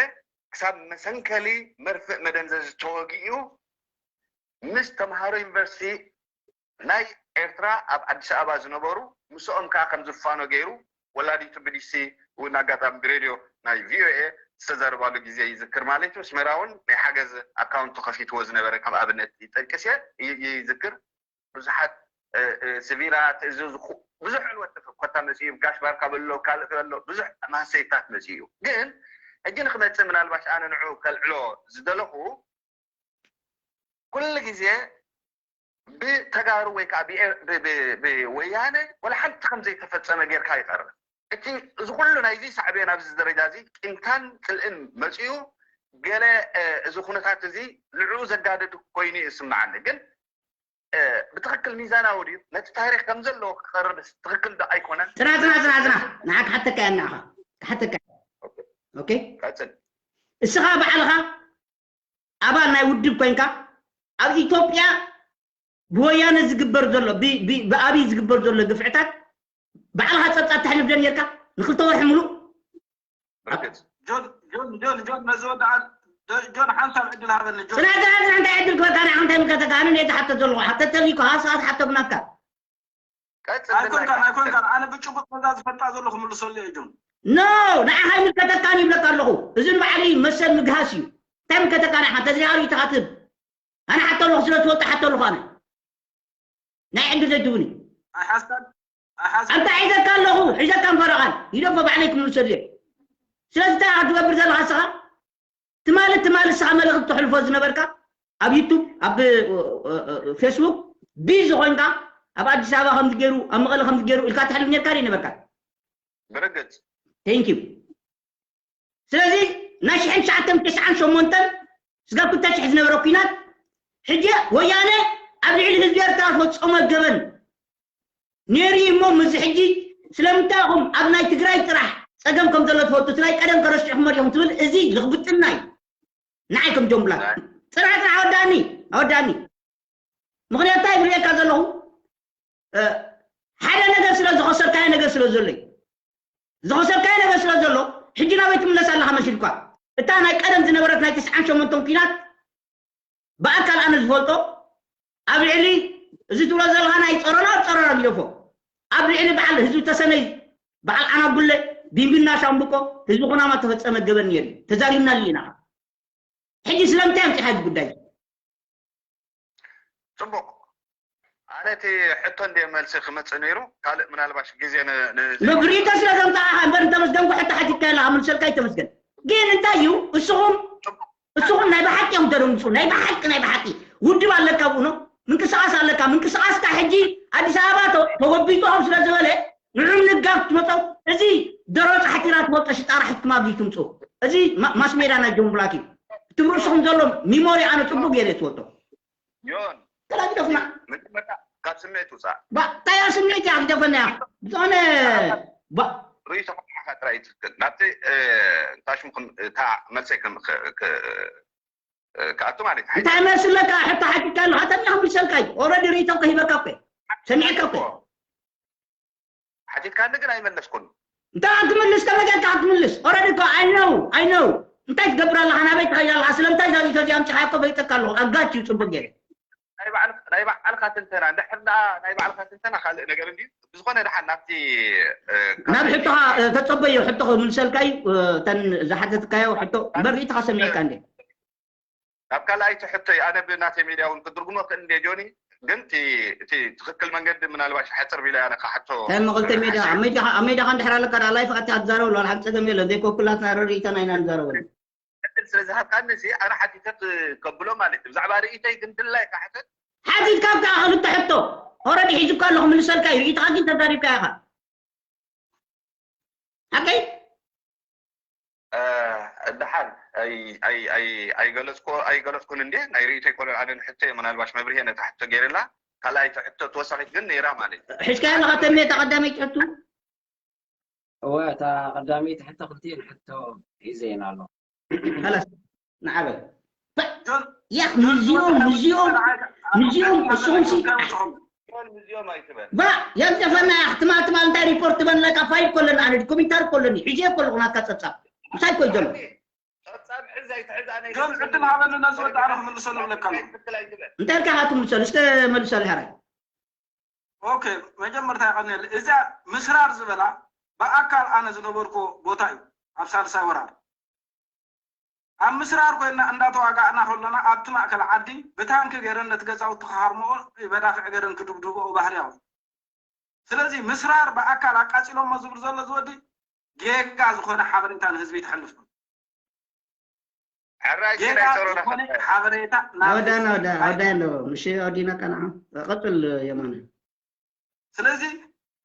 ክሳብ መሰንከሊ መርፍእ መደንዘዚ ተወጊኡ ምስ ተምሃሮ ዩኒቨርሲቲ ናይ ኤርትራ ኣብ ኣዲስ ኣበባ ዝነበሩ ምስኦም ከዓ ከም ዝፋኖ ገይሩ ወላዲቱ ብዲሲ እውን ኣጋጣሚ ብሬድዮ ናይ ቪኦኤ ዝተዘረባሉ ግዜ ይዝክር ማለት እዩ። ኣስመራ እውን ናይ ሓገዝ ኣካውንት ከፊትዎ ዝነበረ ከም ኣብነት ይጠቅስ እየ ይዝክር። ብዙሓት ስቪላት እዚ ብዙሕ ዕልወት ኮታ መፅኡ ጋሽ ባርካ በሎ ካልእ በሎ ብዙሕ ማሰይታት መፅኡ ግን ሕጂ ንክመፅእ ምናልባሽ ኣነ ንዑ ከልዕሎ ዝደለኹ ኩሉ ግዜ ብተጋሩ ወይ ከዓ ብወያነ ወላ ሓንቲ ከም ዘይተፈፀመ ጌርካ ይቐርብ። እቲ እዚ ኩሉ ናይዚ ሳዕቤን ኣብዚ ደረጃ እዚ ቂምታን ፅልእን መፅኡ ገለ እዚ ኩነታት እዚ ንዕኡ ዘጋደድ ኮይኑ እዩ ዝስምዓኒ። ግን ብትኽክል ሚዛናዊ ድዩ? ነቲ ታሪኽ ከም ዘለዎ ክቐርብ ትኽክል ዶ ኣይኮነን? ፅና ፅና ፅና ፅና ንዓ ክሓተካ እያ እናኻ ክሓተካ ኦኬ ቀፅል። እስኻ ባዕልኻ ኣባል ናይ ውድብ ኮይንካ ኣብ ኢትዮጵያ ብወያነ ዝግበር ዘሎ ብኣብይ ዝግበር ዘሎ ግፍዕታት ባዕልኻ ፀብፃብ ተሕልፍ ዶ ነርካ ንክልተ ወርሒ ሙሉእ ብርግፅ ጆን ጆን ጆን ጆን ነዚ ወዲ ዓ- ጆ- ጆን ሓንሳብ ዕድል ሃበኒ ጆን ስናተ እንታይ ዕድል ክበካ ንዓ እንታይ ምልከተካ ኣነ ነዚ ሓተት ዘለኹ ሓተተልዩ ከ ሃሳት ሓተብናካ ቀፅል ኣይኮንካን ዝናይ ኣይኮንካን ኣነ ብጭቡጥ ነዛ ዝፈልጣ ዘለኹ ምልሰሉ እየ ጆን ኖ ንዓኻ ይምልከተካን ይብለካ ኣለኹ እዚ ንባዕሊ መሰል ምግሃስ እዩ እንታይ ምልከተካ ንዓኻ እንተዝሪኣሉ ኢኻ ክትብ ኣነ ሓተልኹ ስለ ትፈልጦ ሓተልኹ ኣነ ናይ ዕድል ዘይትብኒ ኣይሓስካን ኣይሓስካን ኣንታ ሒዘካ ኣለኹ ሒዘካን ፈረቓን ሂደፎ ባዕለይ ክምልሰሉ እየ ስለዚ እንታይ ኢኻ ትገብር ዘለኻ እስኻ ትማሊ ትማሊ እስኻ መልእኽቲ ተሕልፎ ዝነበርካ ኣብ ዩቱብ ኣብ ፌስቡክ ቢዚ ኮይንካ ኣብ ኣዲስ ኣበባ ከምዚ ገይሩ ኣብ መቐለ ከምዚ ገይሩ ኢልካ ተሕልፍ ነርካ ዶ ይነበርካ ብርግፅ thank you ስለዚ ናይ ሽሕን ትሽዓተን ተስዓን ሸሞንተን ስጋብ ክልተ ሽሕ ዝነበረ ኩናት ሕጂ ወያነ ኣብ ልዕሊ ህዝቢ ኤርትራ ፈፀሞ ገበን ነይሩ እዩ እሞ ምዚ ሕጂ ስለምንታይ ኢኹም ኣብ ናይ ትግራይ ጥራሕ ፀገም ከም ዘሎ ትፈልጡ እቲ ናይ ቀደም ተረሲዕኹሞ ዲኹም ትብል እዚ ልኽብጥና እዩ ንዓይ ከም ጆምብላ ፅናሕ ፅናሕ ኣወዳኒ ኣወዳኒ ምኽንያት እንታይ ዝብለካ ዘለኹ ሓደ ነገር ስለ ዝኸሰርካዮ ነገር ስለ ዘሎ እዩ ዝኸሰርካዮ ነገር ስለ ዘሎ ሕጂ ናበይ ትምለስ ኣለኻ መሲልኳ እታ ናይ ቀደም ዝነበረት ናይ ተስዓን ሸሞንተን ኩናት ብኣካል ኣነ ዝፈልጦ ኣብ ልዕሊ እዚ ትብሎ ዘለኻ ናይ ፀረራ ኣብ ፀረራ ግደፎ ኣብ ልዕሊ በዓል ህዝቢ ተሰነይ በዓል ዓናጉለ ቢንቢና ሻምብቆ ህዝቢ ኩናማ ተፈፀመ ገበን ነይሩ እዩ ተዛሪብናሉ ኢና ሕጂ ስለምንታይ ኣምፂኻ እዚ ጉዳይ ፅቡቅ ኣነ እቲ ሕቶ እንደ መልሲ ክመፅእ ነይሩ ካልእ ምናልባሽ ግዜ ን- ን- ርኢቶ ስለ ዘምፃእኻ እምበር እንተመስገንኩ ሕቶ ሓቲትካ ኣለኻ ምልሰልካ ይተመስገን ግን እንታይ እዩ እስኹም እስኹም ናይ ብሓቂ እዮም ተደምፁ ናይ ብሓቂ ናይ ብሓቂ ውድብ ኣለካ ብኡኖ ምንቅስቃስ ኣለካ ምንቅስቃስካ ሕጂ ኣዲስ ኣበባ ተ- ተወቢጡ ኣብ ስለ ዝበለ ንዑም ንጋብ ትመፀው እዚ ደሮ ፃሕቲራ ትመፀ ሽጣራ ሕትማ ኣብዚ ትምፁ እዚ ማ- ማስ ሜዳ ናይ ጆን ብላክ እዩ ትብሉ እስኹም ዘሎ ሚሞሪ ኣነ ፅቡቅ ገይረ ትወዶ ዮን ተላጊደፍና መጀመርታ ካብ ስምዒት ውፃእ እንታይ እያ ስምዒት እያ ግደፈና እያ ዝኾነ ባ- ርእይቶ ከማዕካ ጥራይ እዩ ትክክል ናብቲ እንታይ ሽሙ ክም- እታ መልሰይ ከም ክ- ክ- ክኣቱ ማለት እዩ እንታይ መስለካ ሕቶ ሓቲትካ ኣለካ ተሚኹም ይሰልካ እዩ ኦረዲ ርእይቶ ከሂበካ እኮ ሰሚዕካ እኮ ሓቲትካኒ ግን ኣይመለስኩን እንታይ ክትምልስ ከመይ ጌርካ ክትምልስ ኦረዲ እኮ ኣይነው ኣይነው እንታይ ትገብር ኣለካ ናበይ ትኸይድ ኣለካ ስለምንታይ እዛ ርእይቶ እዚኣ ኣምፅኻ እኮ ፈሊጠካ ኣለኹ ኣጋች እዩ ፅቡቅ ገይረ ናይ ባዕል- ናይ ባዕልካ ትንተና እንድሕር ደኣ ናይ ባዕልካ ትንተና ካልእ ነገር እንድዩ ብዝኾነ ደሓን ናብቲ እ፣ ናብ ካልእ- ሕቶኻ እ፣ ተፀበዮ ሕቶ ክምልሰልካ እዩ እ፣ እተን ዝሓተትካዮ ሕቶ እምበር ርእይትኻ ሰሚዕካ እንደ ናብ ካልኣይቲ ሕቶይ ኣነ ብናተይ ሚድያ እውን ክድርጉሞ ክእል እንደ ጆኒ ግን እቲ እቲ ትኽክል መንገዲ ምናልባሽ ሕፅር ቢላ ያነ ካሕቶ እንታይ መቐልተ ሜዳ ኣብ ሜዳ ኣብ ሜዳ ከንድሕር ኣለካ ዳ ላይፍ ኣቲ ኣትዛረበሉ ዋላ ሓንቲ ፀገም የለን ዘይኮኩላትና ርርኢታና ኢና ንዛረበሉ ዕድል ስለ ዝሃብካኒ ሲ ኣነ ሓቲተ ከብሎ ማለት እዩ። ብዛዕባ ርእይተይ ግን ድላይ ካሕተት ሓቲትካ ብከዓ ክልተ ሕቶ ኦረዲ ሒዙካ ኣለኹ ምልሰልካ እዩ ርእይትኻ ግን ተዛሪብካ ኢኻ ሓቀይ ደሓን ኣይገለፅኩን እንዴ ናይ ርእይቶ ይኮነ ኣነ ንሕቶ እየ ምናልባሽ መብርሄ ነታ ሕቶ ገይርላ ካልኣይቲ ሕቶ ተወሳኺት ግን ነይራ ማለት እዩ ሒዝካያ ኣለኻ ተሜ እታ ቀዳመይቲ ሕቶ እወ እታ ቀዳመይቲ ሕቶ ክልቲኤን ሕቶ ሒዘየን ኣሎ خلاص ንዓበ ያክ ንዚኦም ንዚኦም ንዚኦም እሱኹም ሲ ባ የግደፈና ያክ ትማል ትማል እንታይ ሪፖርት ትበለካ ፋይል ኮለኒ ኣነ ኮሚንታር ኮለኒ ሒዜ ኮለኹ ናትካ ፀብፃብ ምሳይ ኮይ ዘሎ ጆን ዕድል ሃበኒ ነዚ ወዲ ኣነ ክምልሰሉ ብለካ ኣሎ እንታይ ኢልካ ኢኻ ትምልሰሉ እስከ መልሰሉ ሕራይ ኦኬ መጀመርታ የቐንየል እዚኣ ምስራር ዝበላ ብኣካል ኣነ ዝነበርኩ ቦታ እዩ ኣብ ሳልሳይ ወራር ኣብ ምስራር ኮይና እንዳተዋጋእና ከለና ኣብቲ ማእከል ዓዲ ብታንኪ ገይረን ነቲ ገዛውቲ ክሃርምኦ በዳፍዕ ገይረን ክድብድብኦ ባህርያዊ ስለዚ ምስራር ብኣካል ኣቃፂሎሞ ዝብል ዘሎ ዝወዲ ጌጋ ዝኾነ ሓበሬታ ንህዝቢ ተሕልፍ ሕራይ ጌጋ ሲራይ ሶሮራ ዝኾነ ሓበሬታ ናብ ወዳና ህዝቢ ወዳ ኣይ- ወዳ ኣሎ ምሽ ወዲና ቀናዓ ቀፅል የማነ ስለዚ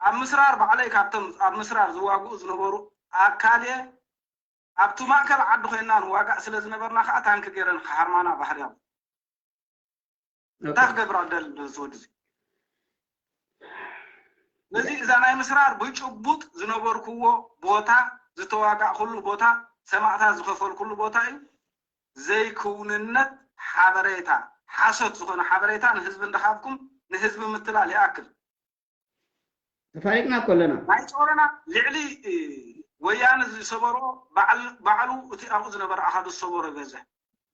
ኣብ ምስራር ባዕለይ ካብቶም ኣብ ምስራር ዝዋግኡ ዝነበሩ ኣካል እየ ኣብቲ ማእከል ዓዲ ኮይና ንዋጋእ ስለ ዝነበርና ከዓ ታንኪ ገይረን ክሃርማና ባህርያዊ እንታይ ክገብር ኣደል ዝወዲ እዚ ነዚ እዛ ናይ ምስራር ብጭቡጥ ዝነበርክዎ ቦታ ዝተዋጋእኩሉ ቦታ ሰማእታት ዝኸፈልኩሉ ቦታ እዩ ዘይክውንነት ሓበሬታ ሓሶት ዝኾነ ሓበሬታ ንህዝቢ እንዳሃብኩም ንህዝቢ ምትላል ይኣክል ተፋሊጥና እኮ ኣለና ናይ ጾረና ልዕሊ ወያነ ዝሰበሮ ባዕሉ እቲ ኣብኡ ዝነበረ ኣሃዱ ዝሰበሮ ይበዝሕ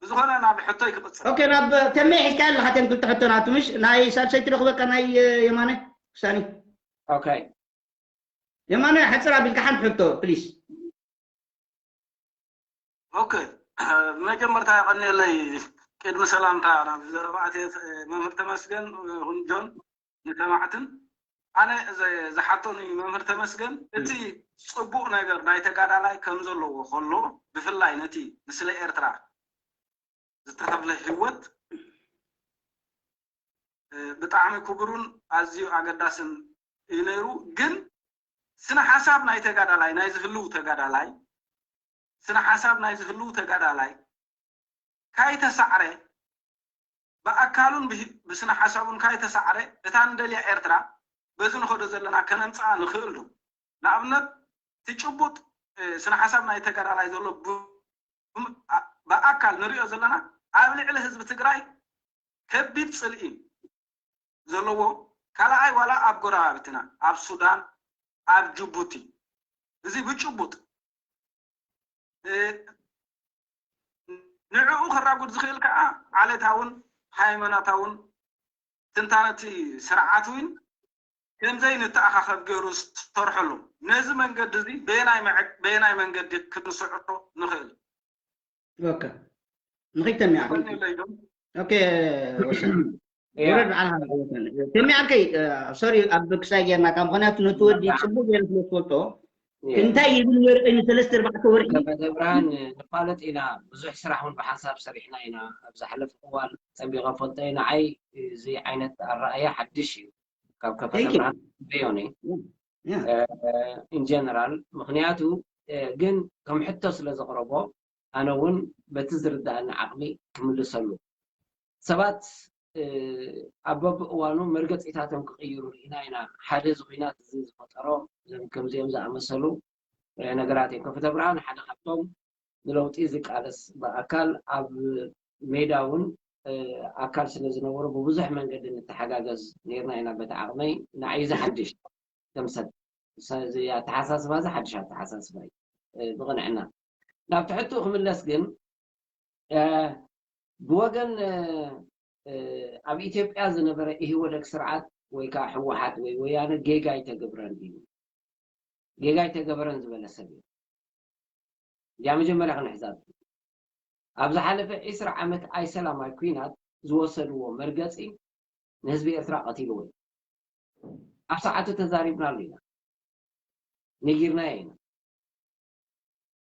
ብዝኾነ ናብ ሕቶይ ክቕፅል ኦኬ ናብ ተመይ ሒዝካ ኣለካ ተን ክልተ ሕቶ ናቱ ምሽ ናይ ሳልሰይቲ ረኽበካ ናይ የማነ ውሳኔ okay የማነ ሕፅር ኣቢልካ ሓንቲ ሕቶ ፕሊስ okay መጀመርታ የቐንየለይ ቅድሚ ሰላምታ ናብ ዘረባ ኣትየ መምህር ተመስገን ይኹን ጆን ንሰማዕትን ኣነ ዝሓቶኒ መምህር ተመስገን እቲ ፅቡቕ ነገር ናይ ተጋዳላይ ከም ዘለዎ ከሎ ብፍላይ ነቲ ንስለ ኤርትራ ዝተኸፍለ ህይወት ብጣዕሚ ክቡርን ኣዝዩ ኣገዳስን እዩ ነይሩ ግን ስነ ሓሳብ ናይ ተጋዳላይ ናይ ዝህልው ተጋዳላይ ስነ ሓሳብ ናይ ዝህልው ተጋዳላይ ካይተሳዕረ ብኣካሉን ብስነ ሓሳቡን ካይተሳዕረ እታ ንደልያ ኤርትራ በዚ ንኸዶ ዘለና ከነምፅኣ ንኽእል ዶ ንኣብነት እቲ ጭቡጥ ስነ ሓሳብ ናይ ተጋዳላይ ዘሎ ብኣካል ንሪኦ ዘለና ኣብ ልዕሊ ህዝቢ ትግራይ ከቢድ ፅልኢ ዘለዎ ካልኣይ ዋላ ኣብ ጎረባብትና ኣብ ሱዳን ኣብ ጅቡቲ እዚ ብጭቡጥ ንዕኡ ከራጉድ ዝኽእል ከዓ ዓሌታውን ሃይማኖታውን ትንታነቲ ስርዓት እውን ከምዘይ ንተኣኻኸብ ገይሩ ዝሰርሐሉ ነዚ መንገዲ እዚ በየናይ መንገዲ ክንስዕሮ ንኽእል ኦከ ንኺድ ተሚዓ ኦከ ወሰን ውረድ በዓል ሃላ ወሰን ተሚዓከይ ሶሪ ኣብ ክሳይ ጌርናካ ምክንያቱ ነቲ ወዲ ፅቡቅ ገይሩ ስለ ትፈልጦ እንታይ ይብል ወርቂ ንሰለስተ ኣርባዕተ ወርሒ ከመደብራን ንፋለጥ ኢና ብዙሕ ስራሕ እውን ብሓንሳብ ሰሪሕና ኢና ኣብ ዝሓለፈ እዋን ፀቢቐ ፈልጦ ንዓይ እዚ ዓይነት ኣረኣያ ሓድሽ እዩ ካብ ከፈተብርሃን በዮኒ in general ምክንያቱ ግን ከም ሕቶ ስለ ዘቕረቦ ኣነ እውን በቲ ዝርዳእኒ ዓቕሚ ክምልሰሉ ሰባት ኣብ በብእዋኑ መርገፂታቶም ክቕይሩ ርኢና ኢና ሓደ እዚ ኩናት እዚ ዝፈጠሮ ከምዚኦም ዝኣመሰሉ ነገራት እዮም ከፍተ ብርሃን ሓደ ካብቶም ንለውጢ ዝቃለስ ብኣካል ኣብ ሜዳ እውን ኣካል ስለ ዝነበሩ ብብዙሕ መንገዲ ንተሓጋገዝ ነርና ኢና በቲ ዓቕመይ ንዓይ ዝሓድሽ ከም ሰብ ኣተሓሳስባ እዚ ሓድሽ ኣተሓሳስባ እዩ ብቕንዕና ናብ ትሕትኡ ክምለስ ግን ብወገን ኣብ ኢትዮጵያ ዝነበረ ኢህወደግ ስርዓት ወይ ከዓ ህወሓት ወይ ወያነ ጌጋ ኣይተገብረን እዩ ጌጋ ኣይተገበረን ዝበለ ሰብ እዩ እዚኣ መጀመርያ ክንሕዛብ ኣብ ዝሓለፈ ዒስራ ዓመት ኣይሰላማይ ኩናት ዝወሰድዎ መርገፂ ንህዝቢ ኤርትራ ቀቲልዎ እዩ። ኣብ ሰዓቱ ተዛሪብናሉ ኢና፣ ነጊርናዮ ኢና።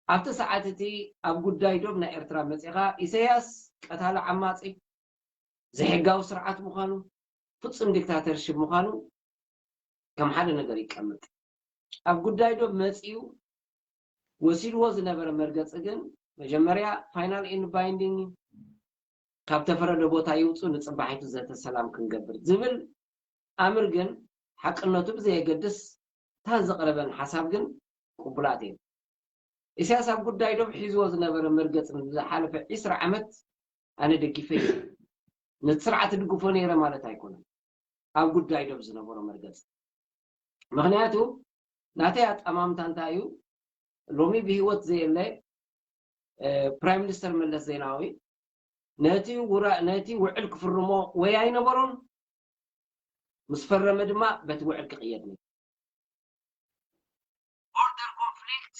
ኣብቲ ሰዓት እቲ ኣብ ጉዳይ ዶብ ናይ ኤርትራ መጺኻ፣ ኢሳያስ ቀታሊ ዓማጺ፣ ዘይሕጋዊ ስርዓት ምዃኑ፣ ፍጹም ዲክታተርሽፕ ምዃኑ ከም ሓደ ነገር ይቀመጥ። ኣብ ጉዳይ ዶብ መጺኡ ወሲድዎ ዝነበረ መርገጺ ግን መጀመርያ ፋይናል ኤንድ ባይንዲንግ ካብ ተፈረደ ቦታ ይውጹ፣ ንጽባሒቱ ዘተ ሰላም ክንገብር ዝብል ኣምር ግን ሓቅነቱ ብዘየገድስ እታ ዘቕረበን ሓሳብ ግን ቅቡላት እየን። ኢሳያስ ኣብ ጉዳይ ዶብ ሒዝዎ ዝነበረ መርገጽ ንዝሓለፈ ዒስራ ዓመት ኣነ ደጊፈ እየ። ነቲ ስርዓት እድግፎ ነይረ ማለት ኣይኮነን። ኣብ ጉዳይ ዶብ ዝነበሮ መርገጽ ምኽንያቱ ናተይ ኣጠማምታ እንታይ እዩ? ሎሚ ብህይወት ዘየለ ፕራይም ሚኒስተር መለስ ዜናዊ ነቲ ውዕል ክፍርሞ ወይ ኣይነበሮን፣ ምስ ፈረመ ድማ በቲ ውዕል ክቕየድ ነይሩ። ቦርደር ኮንፍሊክት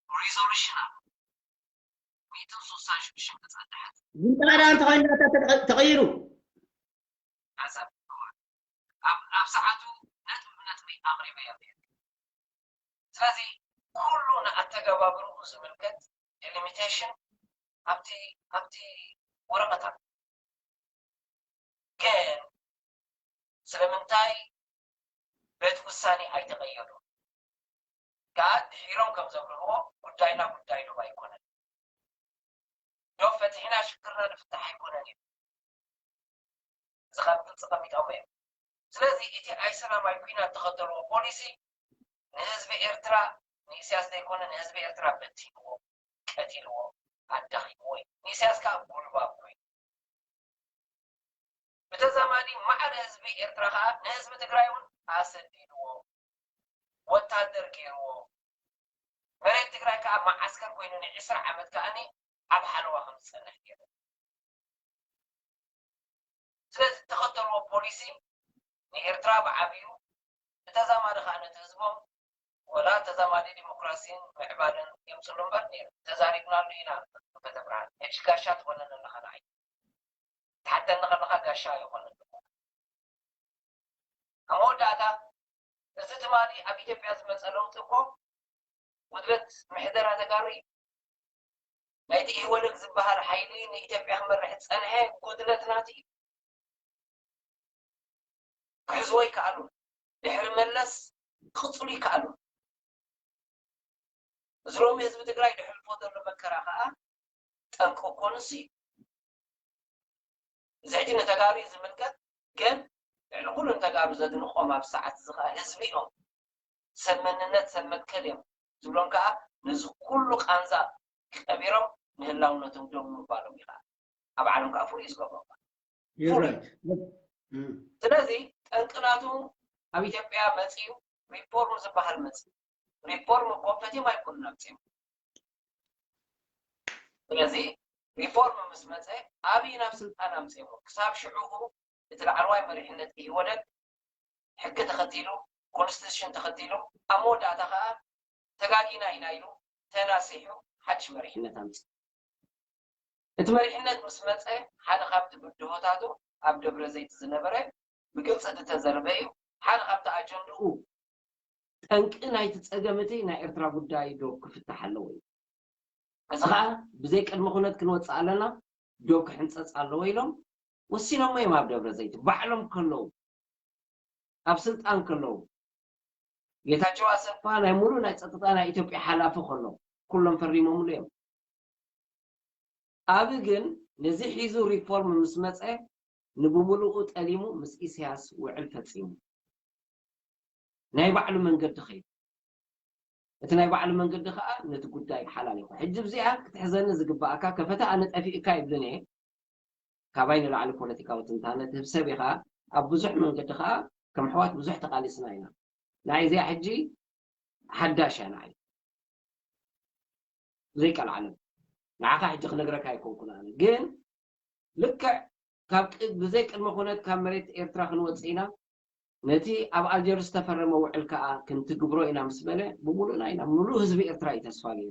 ሪዞሉሽን ኣብ ሚእትን ስሳን ሽዱሽተን ተጸድሐት። ግን ጻዕዳ እንተኾይኑ ተቐይሩ። ኣብ ሰዓቱ ነጥቢ ብነጥቢ ኣቕሪበ እየ። ስለዚ ኩሉ ንኣተገባብርኡ ዝምልከት ሊሚቴሽን ኣብቲ ኣብቲ ወረቐት ኣሎ። ግን ስለምንታይ በቲ ውሳኔ ኣይተቐየዱ? ከኣ ድሒሮም ከም ዘብርህዎ ጉዳይና ጉዳይ ዶብ ኣይኮነን። ዶብ ፈቲሕና ሽግርና ንፍታሕ ኣይኮነን እዩ። እዚ ካብ ግልፂ ቀሚጦም እዮም። ስለዚ እቲ ኣይሰላማይ ኩናት ተኸተልዎ ፖሊሲ ንህዝቢ ኤርትራ ንኢሳያስ ዘይኮነ ንህዝቢ ኤርትራ በቲንዎ፣ ቀቲልዎ፣ ኣዳኺምዎ እዩ። ንኢሳያስ ከዓ ጉልባብ ኮይኑ ብተዛማዲ ማዕረ ህዝቢ ኤርትራ ከዓ ንህዝቢ ትግራይ እውን ኣሰዲድዎ፣ ወታደር ገይርዎ፣ መሬት ትግራይ ከዓ መዓስከር ኮይኑ ንዒስራ ዓመት ከዓኒ ኣብ ሓለዋ ከም ዝፀንሕ ገይሩ። ስለዚ ተኸተልዎ ፖሊሲ ንኤርትራ ብዓብዩ ብተዛማዲ ከዓ ነቲ ህዝቦም ወላ ተዛማዲ ዲሞክራሲን ምዕባለን የምፅሉ እምበር ነይሩ። ተዛሪብናሉ ኢና። ከተብርሃን ሕጂ ጋሻ ትኾነኒ ኣለኻ ንዓይ። ትሓተኒ ከለኻ ጋሻ ይኾነኒ። ኣብ መወዳእታ እዚ ትማሊ ኣብ ኢትዮጵያ ዝመፀ ለውጢ እኮ ጉድለት ምሕደራ ተጋሩ እዩ። ናይቲ ኢህወደግ ዝበሃል ሓይሊ ንኢትዮጵያ ክመርሕ ዝፀንሐ ጉድለት ናቱ እዩ። ክሕዝዎ ይከኣሉ። ድሕሪ መለስ ክቕፅሉ ይከኣሉ። እዚ ሎሚ ህዝቢ ትግራይ ዘሕልፎ ዘሎ መከራ ከዓ ጠንቂ እኮ ንሱ እዩ። እዚ ሕጂ ንተጋሩ እዩ ዝምልከት፣ ግን ልዕሊ ኩሉ ንተጋሩ ዘድንቖም ኣብ ሰዓት እዚ ከዓ ህዝቢ እዮም። ሰብ መንነት ሰብ መትከል እዮም ዝብሎም ከዓ ነዚ ኩሉ ቃንዛ ቀቢሮም ንህላውነቶም ደው ምባሎም እዩ ከዓ ኣብ ዓለም ከዓ ፍሉይ ዝገብሮም። ስለዚ ጠንቅናቱ ኣብ ኢትዮጵያ መፅዩ ሪፎርም ዝበሃል መፅዩ። ሪፎርም እኮ ፈትዮም ኣይኮኑን ኣምፅዮም። ስለዚ ሪፎርም ምስ መፀ ኣብይ ናብ ስልጣን ኣምፅሞ ክሳብ ሽዑ እቲ ላዕለዋይ መሪሕነት ኢህወደግ ሕጊ ተኸቲሉ ኮንስቲቱሽን ተኸቲሉ ኣብ መወዳእታ ከዓ ተጋጊና ኢና ኢሉ ተናሲሑ ሓድሽ መሪሕነት ኣምፅእ። እቲ መሪሕነት ምስ መፀ ሓደ ካብቲ ብድሆታቱ ኣብ ደብረ ዘይት ዝነበረ ብግልፂ ዝተዘርበ እዩ። ሓደ ካብቲ ኣጀንድኡ ጠንቂ ናይቲ ፀገም እቲ ናይ ኤርትራ ጉዳይ ዶ ክፍታሕ ኣለዎ እዩ። እዚ ከዓ ብዘይ ቅድሚ ኩነት ክንወፅእ ኣለና፣ ዶብ ክሕንፀፅ ኣለዎ ኢሎም ወሲኖሞ እዮም። ኣብ ደብረ ዘይት ባዕሎም ከለዉ ኣብ ስልጣን ከለዉ ጌታቸው ኣሰፋ ናይ ሙሉእ ናይ ፀጥታ ናይ ኢትዮጵያ ሓላፊ ከሎ ኩሎም ፈሪሞምሉ እዮም። ኣብ ግን ነዚ ሒዙ ሪፎርም ምስ መፀ ንብሙሉኡ ጠሊሙ ምስ ኢሳያስ ውዕል ፈፂሙ ናይ ባዕሉ መንገዲ ኸይዱ። እቲ ናይ ባዕሉ መንገዲ ከዓ ነቲ ጉዳይ ሓላሊኹ። ሕጂ ብዚኣ ክትሕዘኒ ዝግባኣካ ከፈተ ኣነ ጠፊእካ ይብልን እየ። ካባይ ንላዕሊ ፖለቲካዊ ትንታነ ትህብ ሰብ ኢኻ። ኣብ ብዙሕ መንገዲ ከዓ ከም ኣሕዋት ብዙሕ ተቓሊስና ኢና። ንዓይ እዚኣ ሕጂ ሓዳሽ እያ ንዓይ። ዘይቀልዓለም ንዓኻ ሕጂ ክነግረካ ኣይኮንኩን ኣነ ግን ልክዕ ካብ ብዘይ ቅድመ ኩነት ካብ መሬት ኤርትራ ክንወፅእ ኢና ነቲ ኣብ ኣልጀርስ ዝተፈረመ ውዕል ከዓ ክንትግብሮ ኢና ምስ በለ ብሙሉእና ኢና ሙሉእ ህዝቢ ኤርትራ እዩ ተስፋ ገይሩ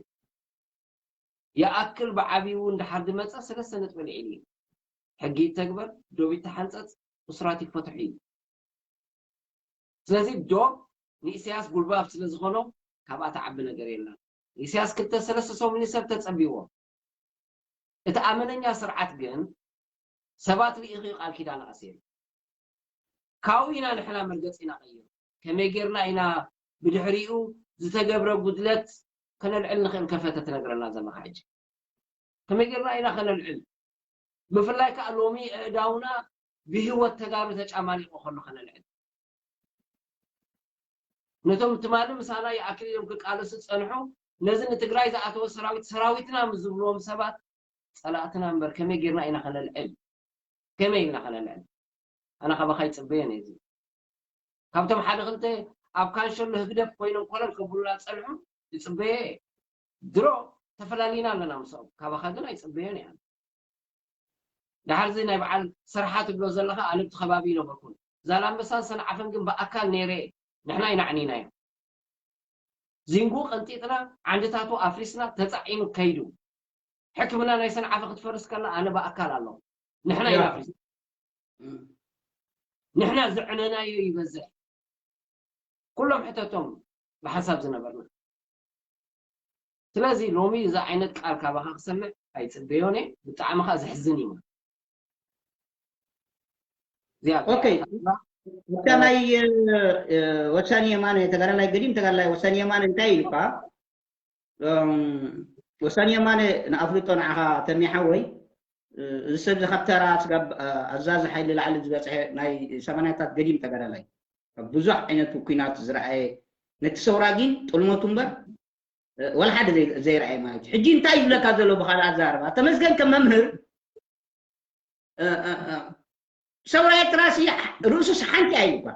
ይኣክል ብዓብዩ እውን ድሓር ዝመፀ ሰለስተ ነጥቢ ልዒሉ እዩ ሕጊ ይተግበር ዶብ ይተሓንፀፅ ብስራት ይፈትሑ እዩ። ስለዚ ዶብ ንኢሳያስ ጉልባብ ስለ ዝኾኖ ካብኣ ትዓቢ ነገር የላን። ኢሳያስ ክልተ ሰለስተ ሰሙን ሰብ ተጸቢዎ። እቲ ኣመነኛ ስርዓት ግን ሰባት ልኢኹ እዩ ቃል ኪዳን ኣእሲሩ። ካብኡ ኢና ንሕና መርገጺና ቀይሩ። ከመይ ጌርና ኢና ብድሕሪኡ ዝተገብረ ጉድለት ከነልዕል ንኽእል ከፈተ ትነግረና ዘለኻ ሕጂ? ከመይ ጌርና ኢና ከነልዕል? ብፍላይ ከኣ ሎሚ ኣእዳውና ብህይወት ተጋሩ ተጫማሊቑ ከሎ ከነልዕል። ነቶም ትማሊ ምሳና ይኣክል ኢሎም ክቃለሱ ዝጸንሑ፣ ነዚ ንትግራይ ዝኣተወ ሰራዊት ሰራዊትና ምስ ዝብልዎም ሰባት ጸላእትና እምበር ከመይ ጌርና ኢና ከነልዕል? ከመይ ኢልና ከነልዕል? ኣነ ካባኻ ይጽበዮ ነዚ። ካብቶም ሓደ ክልተ ኣብ ካንሸሎ ህግደፍ ኮይኖም ኮለል ከብሉና ዝጸንሑ ይጽበዮ እየ። ድሮ ተፈላሊና ኣለና ምስኦም። ካባኻ ግን ኣይጽበዮን እየ። ደሓር እዚ ናይ በዓል ሰርሓ ትብሎ ዘለኻ ኣነ ኣብቲ ከባቢ ይነበርኩን። ዛላምበሳን ሰንዓፈን ግን ብኣካል ነይረ እየ። ንሕና ኢና ኣዕኒናዮ። ዚንጉ ቀንጢጥና፣ ዓንድታቱ ኣፍሪስና፣ ተጻዒኑ ከይዱ። ሕክምና ናይ ሰንዓፈ ክትፈርስ ከላ ኣነ ብኣካል ኣለኹ። ንሕና ኢና ኣፍሪስና። ንሕና ዘዕነናዮ ይበዝሕ። ኩሎም ሕተቶም ብሓንሳብ ዝነበርና። ስለዚ ሎሚ እዚ ዓይነት ቃል ካባኻ ክሰምዕ ኣይጽበዮን እየ። ብጣዕሚ ኸኣ ዘሕዝን እዩ። እዚኣ ኦኬ። እታ ናይ፣ እ፣ ወሳኒ የማነ ተጋዳላይ፣ ገዲም ተጋዳላይ ወሳኒ የማነ እንታይ ኢልካ? እም፣ ወሳኒ የማነ ንኣፍልጦ ንዓኻ ተሜ ሓወይ፣ እ፣ እዚ ሰብ እዚ ካብ ተራ ስጋብ፣ እ፣ ኣዛዚ ሓይሊ ላዕሊ ዝበጽሐ ናይ ሰማንያታት ገዲም ተጋዳላይ፣ ኣብ ብዙሕ ዓይነት ኩናት ዝረኣየ፣ ነቲ ሰውራ ግን ጥልመቱ እምበር፣ እ፣ ወላ ሓደ ዘይ-፣ ዘይረኣየ ማለት እዩ። ሕጂ እንታይ ይብለካ ዘሎ ብኻልእ ኣዛረባ? ተመስገን ከም መምህር፣ እ፣ እ፣ እ፣ ሰውራ ኤርትራ ሲ ርእሱስ ሓንቲ እያ ኢሉ እኳ።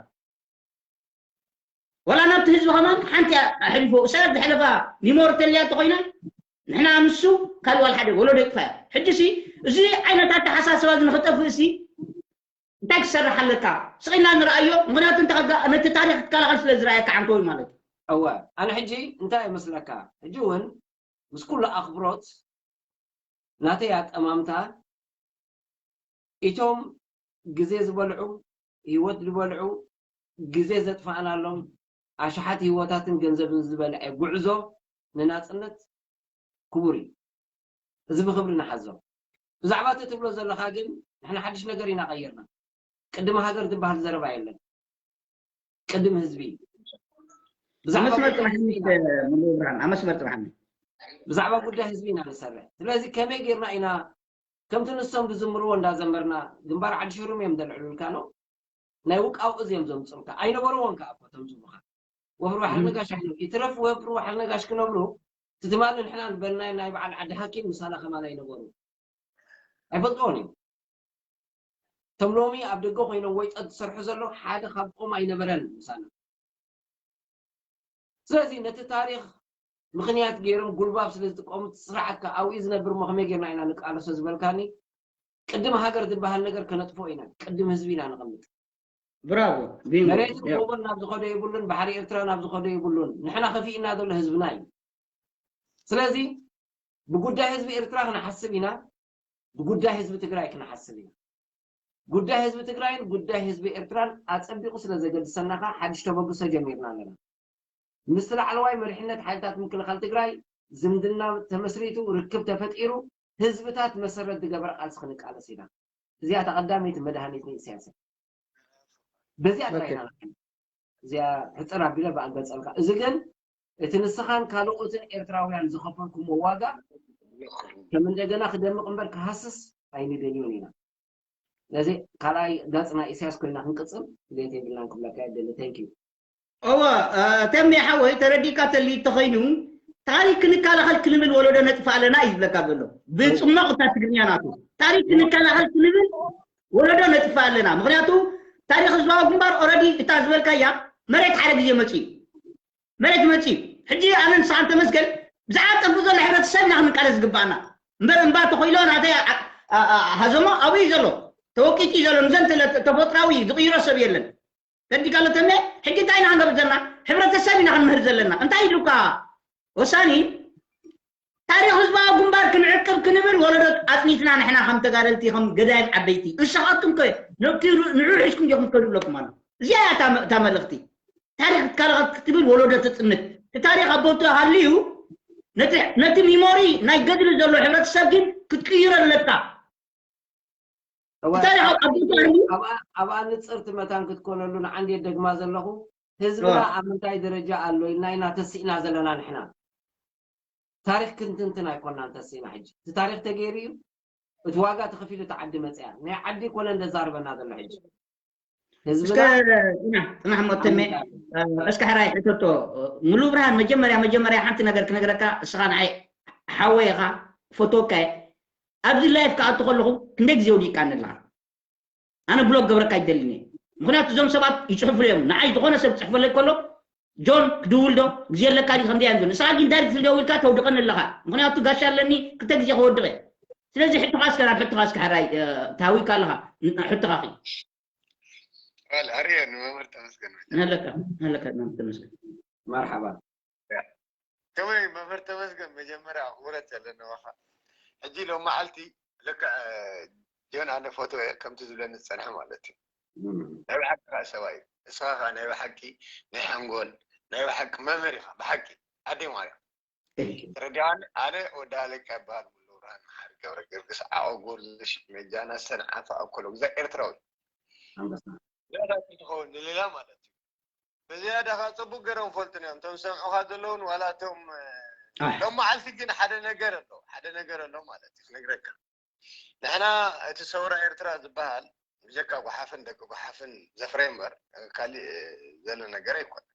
ወላ ናብቲ ህዝቢ ከማን ሓንቲ እያ ኣሕሊፎ። እሳት ዝሕለፋ ሚሞሪ ተልያ እንተኾይና፣ ንሕና ንሱ ካልእ ዋላ ሓደ ወለዶ ይጥፋ እያ። ሕጂ ሲ እዚ ዓይነት ኣተሓሳስባ እዚ ንኽጠፍእ ሲ እንታይ ክሰርሕ ኣለካ? ስቕ ኢልና ንርኣዮ። ምኽንያቱ እንታይ ከጋ-፣ ነቲ ታሪኽ ክትከላኸል ስለ ዝረኣየካ ዓንተወይ ማለት እዩ። እወ፣ ኣነ ሕጂ እንታይ ይመስለካ? ሕጂ እውን ምስ ኩሉ ኣኽብሮት ናተይ ኣጠማምታ፣ እቶም ግዜ ዝበልዑ፣ ህይወት ዝበልዑ፣ ግዜ ዘጥፋእናሎም፣ ኣሽሓት ህይወታትን ገንዘብን ዝበልዐ ጉዕዞ ንናጽነት ክቡር እዩ። እዚ ብኽብሪ ንሓዞ። ብዛዕባ እቲ ትብሎ ዘለኻ ግን ንሕና ሓድሽ ነገር ኢና ቀይርና። ቅድሚ ሃገር ዝበሃል ዘረባ የለን። ቅድም ህዝቢ። ብዛዕባ ኣመስመር ጉዳይ ህዝቢ ጥራሕ ኢና፣ መምህር ብርሃን፣ ኣመስመር ጥራሕ። ብዛዕባ ጉዳይ ህዝቢ ኢና ንሰርሕ። ስለዚ ከመይ ጌርና ኢና ከምቲ ንሶም ዝዝምርዎ እንዳዘመርና ግንባር ዓዲ ሽሩም እዮም ዘልዕሉልካ ነው። ናይ ውቃው እዝ እዮም ዘምፅሩልካ። ኣይነበርዎን ከዓ እኮ እቶም ዝብሉኻ። ወፍሪ ዋሕል እም። ነጋሽ ኣይነ-፣ ይትረፍ ወፍሪ ዋሕል ነጋሽ ክነብሩ፣ እቲ ትማሊ ንሕና ዝበልናዮ ናይ በዓል ዓዲ ሓኪም ምሳና ከማን ኣይነበሩ። ኣይፈልጥዎን እዮም። እቶም ሎሚ ኣብ ደገ ኮይኖም ወይጠ ዝሰርሑ ዘለዉ ሓደ ካብኦም ኣይነበረን ምሳና። ስለዚ ነቲ ታሪኽ ምኽንያት ገይሮም ጉልባብ ስለ ዝጥቀሙ እቲ ስርዓት ከኣ ኣብኡ ዝነብር እሞ ከመይ ጌርና ኢና ንቃለሶ ዝበልካኒ፣ ቅድም ሃገር ዝበሃል ነገር ከነጥፍኦ ኢና፣ ቅድም ህዝቢ ኢና ነቐምጥ። ብራቮ፣ ቢንጎ። መሬትን ያ። ጎቦን ናብ ዝኸዶ የብሉን፣ ባሕሪ ኤርትራ ናብ ዝኸዶ የብሉን። ንሕና ከፊእና ዘሎ ህዝብና እዩ። ስለዚ ብጉዳይ ህዝቢ ኤርትራ ክንሓስብ ኢና፣ ብጉዳይ ህዝቢ ትግራይ ክንሓስብ ኢና። ጉዳይ ህዝቢ ትግራይን ጉዳይ ህዝቢ ኤርትራን ኣጸቢቑ ስለ ዘገድሰና ኸኣ ሓድሽ ተበግሶ ጀሚርና ኣለና። ምስቲ ላዕለዋይ መሪሕነት ሓይልታት ምክልኻል ትግራይ ዝምድና ተመስሪቱ፣ ርክብ ተፈጢሩ፣ ህዝብታት መሰረት ዝገበረ ቃልሲ ክንቃለስ ኢና። እዚኣ እታ ቀዳመይቲ መድሃኒት ንኢሳያስ እያ። በዚኣ ጥራይ ኦኬ። ኢና ንዓኒ። እዚኣ ሕጽር ኣቢለ ብኣገጸልካ። እዚ ግን እቲ ንስኻን ካልኦትን ኤርትራውያን ዝኸፈልኩሞ ዋጋ ከም እንደገና ክደምቕ እምበር ክሃስስ ኣይንደልዮን ኢና። ስለዚ ካልኣይ ገጽ ናይ ኢሳያስ ኮይና ክንቅጽል ድሌት የብልናን ክብለካ እየ ደሊ። Thank you። እወ፣ እ፣ ተሜ ሓወይ፣ ተረዲእካ ተልዩ እንተኾይኑ፣ ታሪክ ክንከላኸል ክንብል ወለዶ ነጥፍእ ኣለና እዩ ዝብለካ ዘሎ። ብጽሞቕ እታ ትግርኛ ናቱ። ታሪክ ክንከላኸል ክንብል ወለዶ ነጥፍእ ኣለና። ምኽንያቱ ታሪኽ ህዝባዊ ግንባር ኦረዲ እታ ዝበልካያ መሬት ሓደ ግዜ መጽዩ። መሬት መጽዩ። ሕጂ ኣነ ንስኻን ተመስገን ብዛዕባ ጠፍኡ ዘሎ ሕብረተሰብ ኢና ክንቃለስ ዝግባኣና። እምበር እምባ ተኾይሎ ናተይ ኣ-፣ ኣ-፣ ኣ-፣ ሃዘሞ ኣብኡ እዩ ዘሎ። ተወቂጡ እዩ ዘሎ። ንዘን ተለ-፣ ተፈጥራዊ ዝቕይሮ ሰብ የለን። ተረዲእካ ኣሎ ተሜ? ሕጂ እንታይ ኢና ክንገብር ዘለና? ሕብረተሰብ ኢና ክንምህር ዘለና። እንታይ ኢሉካ? ወሳኒ ታሪኽ ህዝባዊ ግንባር ክንዕቅብ ክንብል ወለዶ ኣጽኒትና ንሕና ከም ተጋደልቲ፣ ከም ገዳይም ዓበይቲ። ንስኻትኩም ከ ነኪሩ ንዑ ሒዝኩም ዲኹም ትከዱ ኣለኩም ኣሎ። እዚኣ እያ እታ መ-፣ እታ መልእኽቲ። ታሪኽ ትካልኸት ክትብል ወለዶ ትጽንት። እቲ ታሪኽ ኣቦቱ ሃልዩ ነቲ፣ ነቲ ሚሞሪ ናይ ገድሊ ዘሎ ሕብረተሰብ ግን ክትቅይሮ ኣለካ። እወ፣ እቲ ታሪኽ ኣብ ኣቦቱ ሃልዩ ኣብኣ፣ ኣብኣ ንጽርቲ መታን ክትኮነሉ ንዓንዴት ደግማ ዘለኹ፣ ህዝብና እወ። ኣብ ምንታይ ደረጃ ኣሎ ኢልና ኢና ተሲእና ዘለና ንሕና። ታሪኽ ክንትንትን ኣይኮናን ተሲእና ሕጂ። እቲ ታሪኽ ተገይሩ እዩ። እቲ ዋጋ ተኸፊሉ እቲ ዓዲ መጽያ። ናይ ዓዲ ኮነ እንደዛርበና ዘሎ ሕጂ። እስከ ህዝብና ጽናሕ፣ ጽናሕ ሞተሜ፣ ኣሜን። እ፣ እስከ ሕራይ ሕተቶ፣ ሙሉ ብርሃን፣ መጀመርያ፣ መጀመርያ ሓንቲ ነገር ክነግረካ፣ እስኻ ንዓይ ሓወይ ኢኻ፣ ክፈትወካ እየ። ኣብዚ ላይፍ ክኣቱ ከለኹ ክንደይ ግዜ ወዲቃኒ ኣለኻ? ኣነ ብሎክ ገብረካ ኣይደልን እየ። ምኽንያቱ እዞም ሰባት ይጽሕፉ እዮም። ንዓይ ዝኾነ ሰብ ክጽሕፈለይ ከሎ፣ ጆን ክድውል ዶ? ግዜ ኣለካ ድዩ? ከምዚ እዮም ዝብሉ። ንስኻ ግን ዳይሬክት ደዊልካ ተውድቐኒ ኣለኻ። ምኽንያቱ ጋሻ ኣለኒ፣ ክልተ ግዜ ከወድቕ እየ። ስለዚ ሕቶኻ እስከ፣ ናብ ሕቶኻ እስከ ሕራይ፣ እ፣ ተሃዊካ ኣለኻ። ን-፣ ሕቶኻ ኺ። ዋል፣ ኣርየ ንመምህር ተመስገን መጀመርያ። ኣለካ፣ ኣለካ፣ መምህር ተመስገን። መርሓባ። ያ። ከመይ መምህር ተመስገን፣ መጀመርያ ኣኽብሮት ኣለኒ ናባኻ። ሕጂ ሎም መዓልቲ ልክዕ፣ እ፣ ጆን ኣነ ፎቶ እየ ከምቲ ዝብለኒ ዝጸንሐ ማለት እዩ። እም። ናይ ብሓቂ ከኣ ሰብኣይ እዩ። ንስኻ ከኣ ናይ ብሓቂ ናይ ሓንጎል፣ ናይ ብሓቂ መምህር ኢኻ፣ ብሓቂ። ኣደይ ማርያም። Thank you። ተረዲኣኒ? ኣነ ወዲ ኣለቃ ይበሃል፣ ሙሉ ብርሃን መሓሪ ገብረ ጊዮርጊስ፣ ዓቐብ ጎርዞ፣ ሽመጃና፣ ሰንዓፈ፣ ኣኮሎ ግዛ ኤርትራዊ። ኣንበሳ። ሌላ ትኸውን ንሌላ ማለት እዩ። ብዝያዳ ኸዓ ጽቡቅ ገይሮም ፈልጡን እዮም። እቶም ዝሰምዑኻ ዘለውን ዋላ እቶም፣ ኣይ። ሎም መዓልቲ ግን ሓደ ነገር ኣሎ፣ ሓደ ነገር ኣሎ ማለት እዩ ክነግረካ። ንሕና እቲ ሰውራ ኤርትራ ዝበሃል ብጀካ ጓሓፍን ደቂ ጓሓፍን ዘፍረየ እምበር ካሊእ ዘሎ ነገር ኣይኮነን።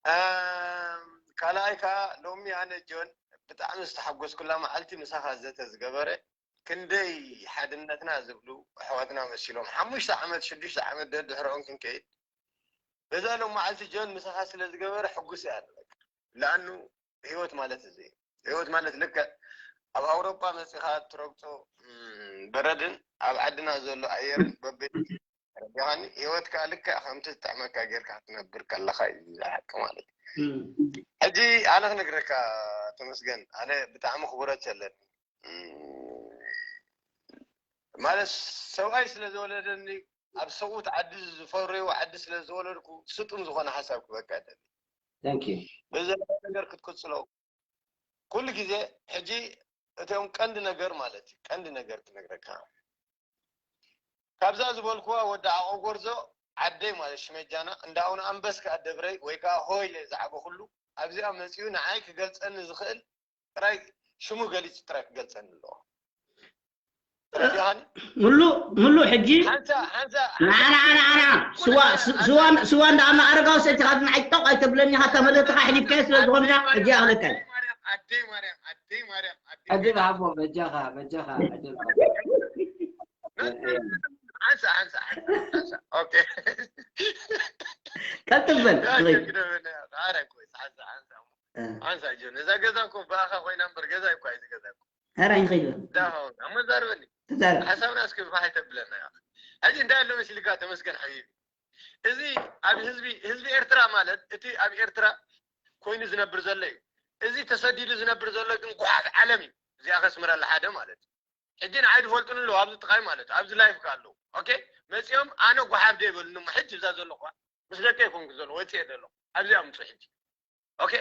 ኣም፣ ካልኣይ ከኣ ሎሚ ኣነ ጆን ብጣዕሚ ዝተሓጎስኩላ መዓልቲ ምሳኻ ዘተ ዝገበረ ክንደይ ሓድነትና ዝብሉ ኣሕዋትና መሲሎም ሓሙሽተ ዓመት ሽዱሽተ ዓመት ደድሕሮኦም ክንከይድ በዛ ሎም መዓልቲ ጆን ምሳኻ ስለ ዝገበረ ሕጉስ እየ ኣነ በቃ። ለኣኑ ህይወት ማለት እዚ እዩ። ህይወት ማለት ልክዕ ኣብ ኣውሮጳ መጺኻ ትረግጾ፣ እም፣ በረድን ኣብ ዓድና ዘሎ ኣየርን በበይኑ ተረዲኻኒ? ህይወት ከኣ ልክዕ ከምቲ ዝጥዕመካ ጌርካ ክትነብር ከለኻ እዩ እዚ ሓቂ ማለት እዩ። እም። ሕጂ ኣነ ክነግረካ ተመስገን፣ ኣነ ብጣዕሚ ክቡረት የለኒ። እም፣ ማለት ሰብኣይ ስለ ዝወለደኒ ኣብ ሰብኡት ዓዲ ዝፈረዩ ዓዲ ስለ ዝወለድኩ ስጡም ዝኾነ ሓሳብ ክበካ ደሊ። Thank you። በዚ ነገር ክትቅጽሎ ኩሉ ግዜ ሕጂ እቶም ቀንዲ ነገር ማለት እዩ፣ ቀንዲ ነገር ክነግረካ። ካብዛ ዝበልኩዋ ወዲ ዓቐብ ጎርዞ ዓደይ ማለት ሽመጃና፣ እንዳ ኣቡነ ኣንበስ ከኣ ደብረይ ወይ ከኣ ሆይለ ዝዓበኹሉ ኣብዚኣ መጺኡ ንዓይ ክገልጸኒ ዝኽእል ጥራይ ሽሙ ገሊጹ ጥራይ ክገልጸኒ ኣለዎ። ተረዲኣኒ? ሙሉ፣ ሙሉ ሕጂ ሓንሳ፣ ሓንሳ፣ ንዓ፣ ንዓ፣ ንዓ፣ ንዓ። ስዋ፣ ስ-፣ ስዋ፣ ስዋ እንዳ ኣማ ኣረጋዊ ሰቲኻ ንዓይ ጦቕ ኣይተብለኒ ኢኻ፣ ተመለጥኻ ሕሊፍካዮ ስለ ዝኾንካ፣ ሕጂ ኣኽለካ እዩ። ኣደይ ማርያም፣ ኣደይ ማርያም፣ ኣደይ ማርያም፣ ኣደይ ዕድል ሃቦ፣ በጃኻ፣ በጃኻ፣ ዕድል ሃቦ። ሓንሳ፣ ሓንሳ፣ ሓንሳ፣ ሓንሳ። ኦኬ። ቀልጥፍ በል፣ ያ፣ ወይ። ችግር የለን። ኧረ፣ ቆይ፣ ሓንሳ፣ ሓንሳ። እ። ሓንሳ፣ ጆን፣ እዛ ገዛ እኮ ብኣኻ ኮይና እምበር ገዛ እኮ ኣይዚ ገዛ እኮ። ኧረ፣ ኣይንኸይድ በል። ዳኻ፣ እሞ ዛርበኒ። ተዛረብ። ሓሳብና እስኪ ፋሕ ተብለና፣ ያ። ሕጂ እንታይ ኣሎ መሲልካ፣ ተመስገን ሓቢቢ? እዚ ኣብ ህዝቢ፣ ህዝቢ ኤርትራ ማለት፣ እቲ ኣብ ኤርትራ ኮይኑ ዝነብር ዘሎ እዩ። እዚ ተሰዲዱ ዝነብር ዘሎ ግን ጓሓፍ ዓለም እዩ። እዚኣ ከስምረላ ሓደ ማለት እዩ። ሕጂ ንዓይ ዝፈልጡኒ ኣለዉ፣ ኣብዚ ጥቓይ ማለት እዩ። ኣብዚ ላይፍ ከኣ ኣለዉ። ኦኬ? መጺኦም ኣነ ጓሓፍ ዶ ይበሉኒ እሞ፣ ሕጂ እዛ ዘለኹዋ ምስ ደቀይ ኮንኩ ዘለኹ፣ ወጺኤ ዘለኹ። ኣብዚ ኣምጹ ሕጂ። ኦኬ?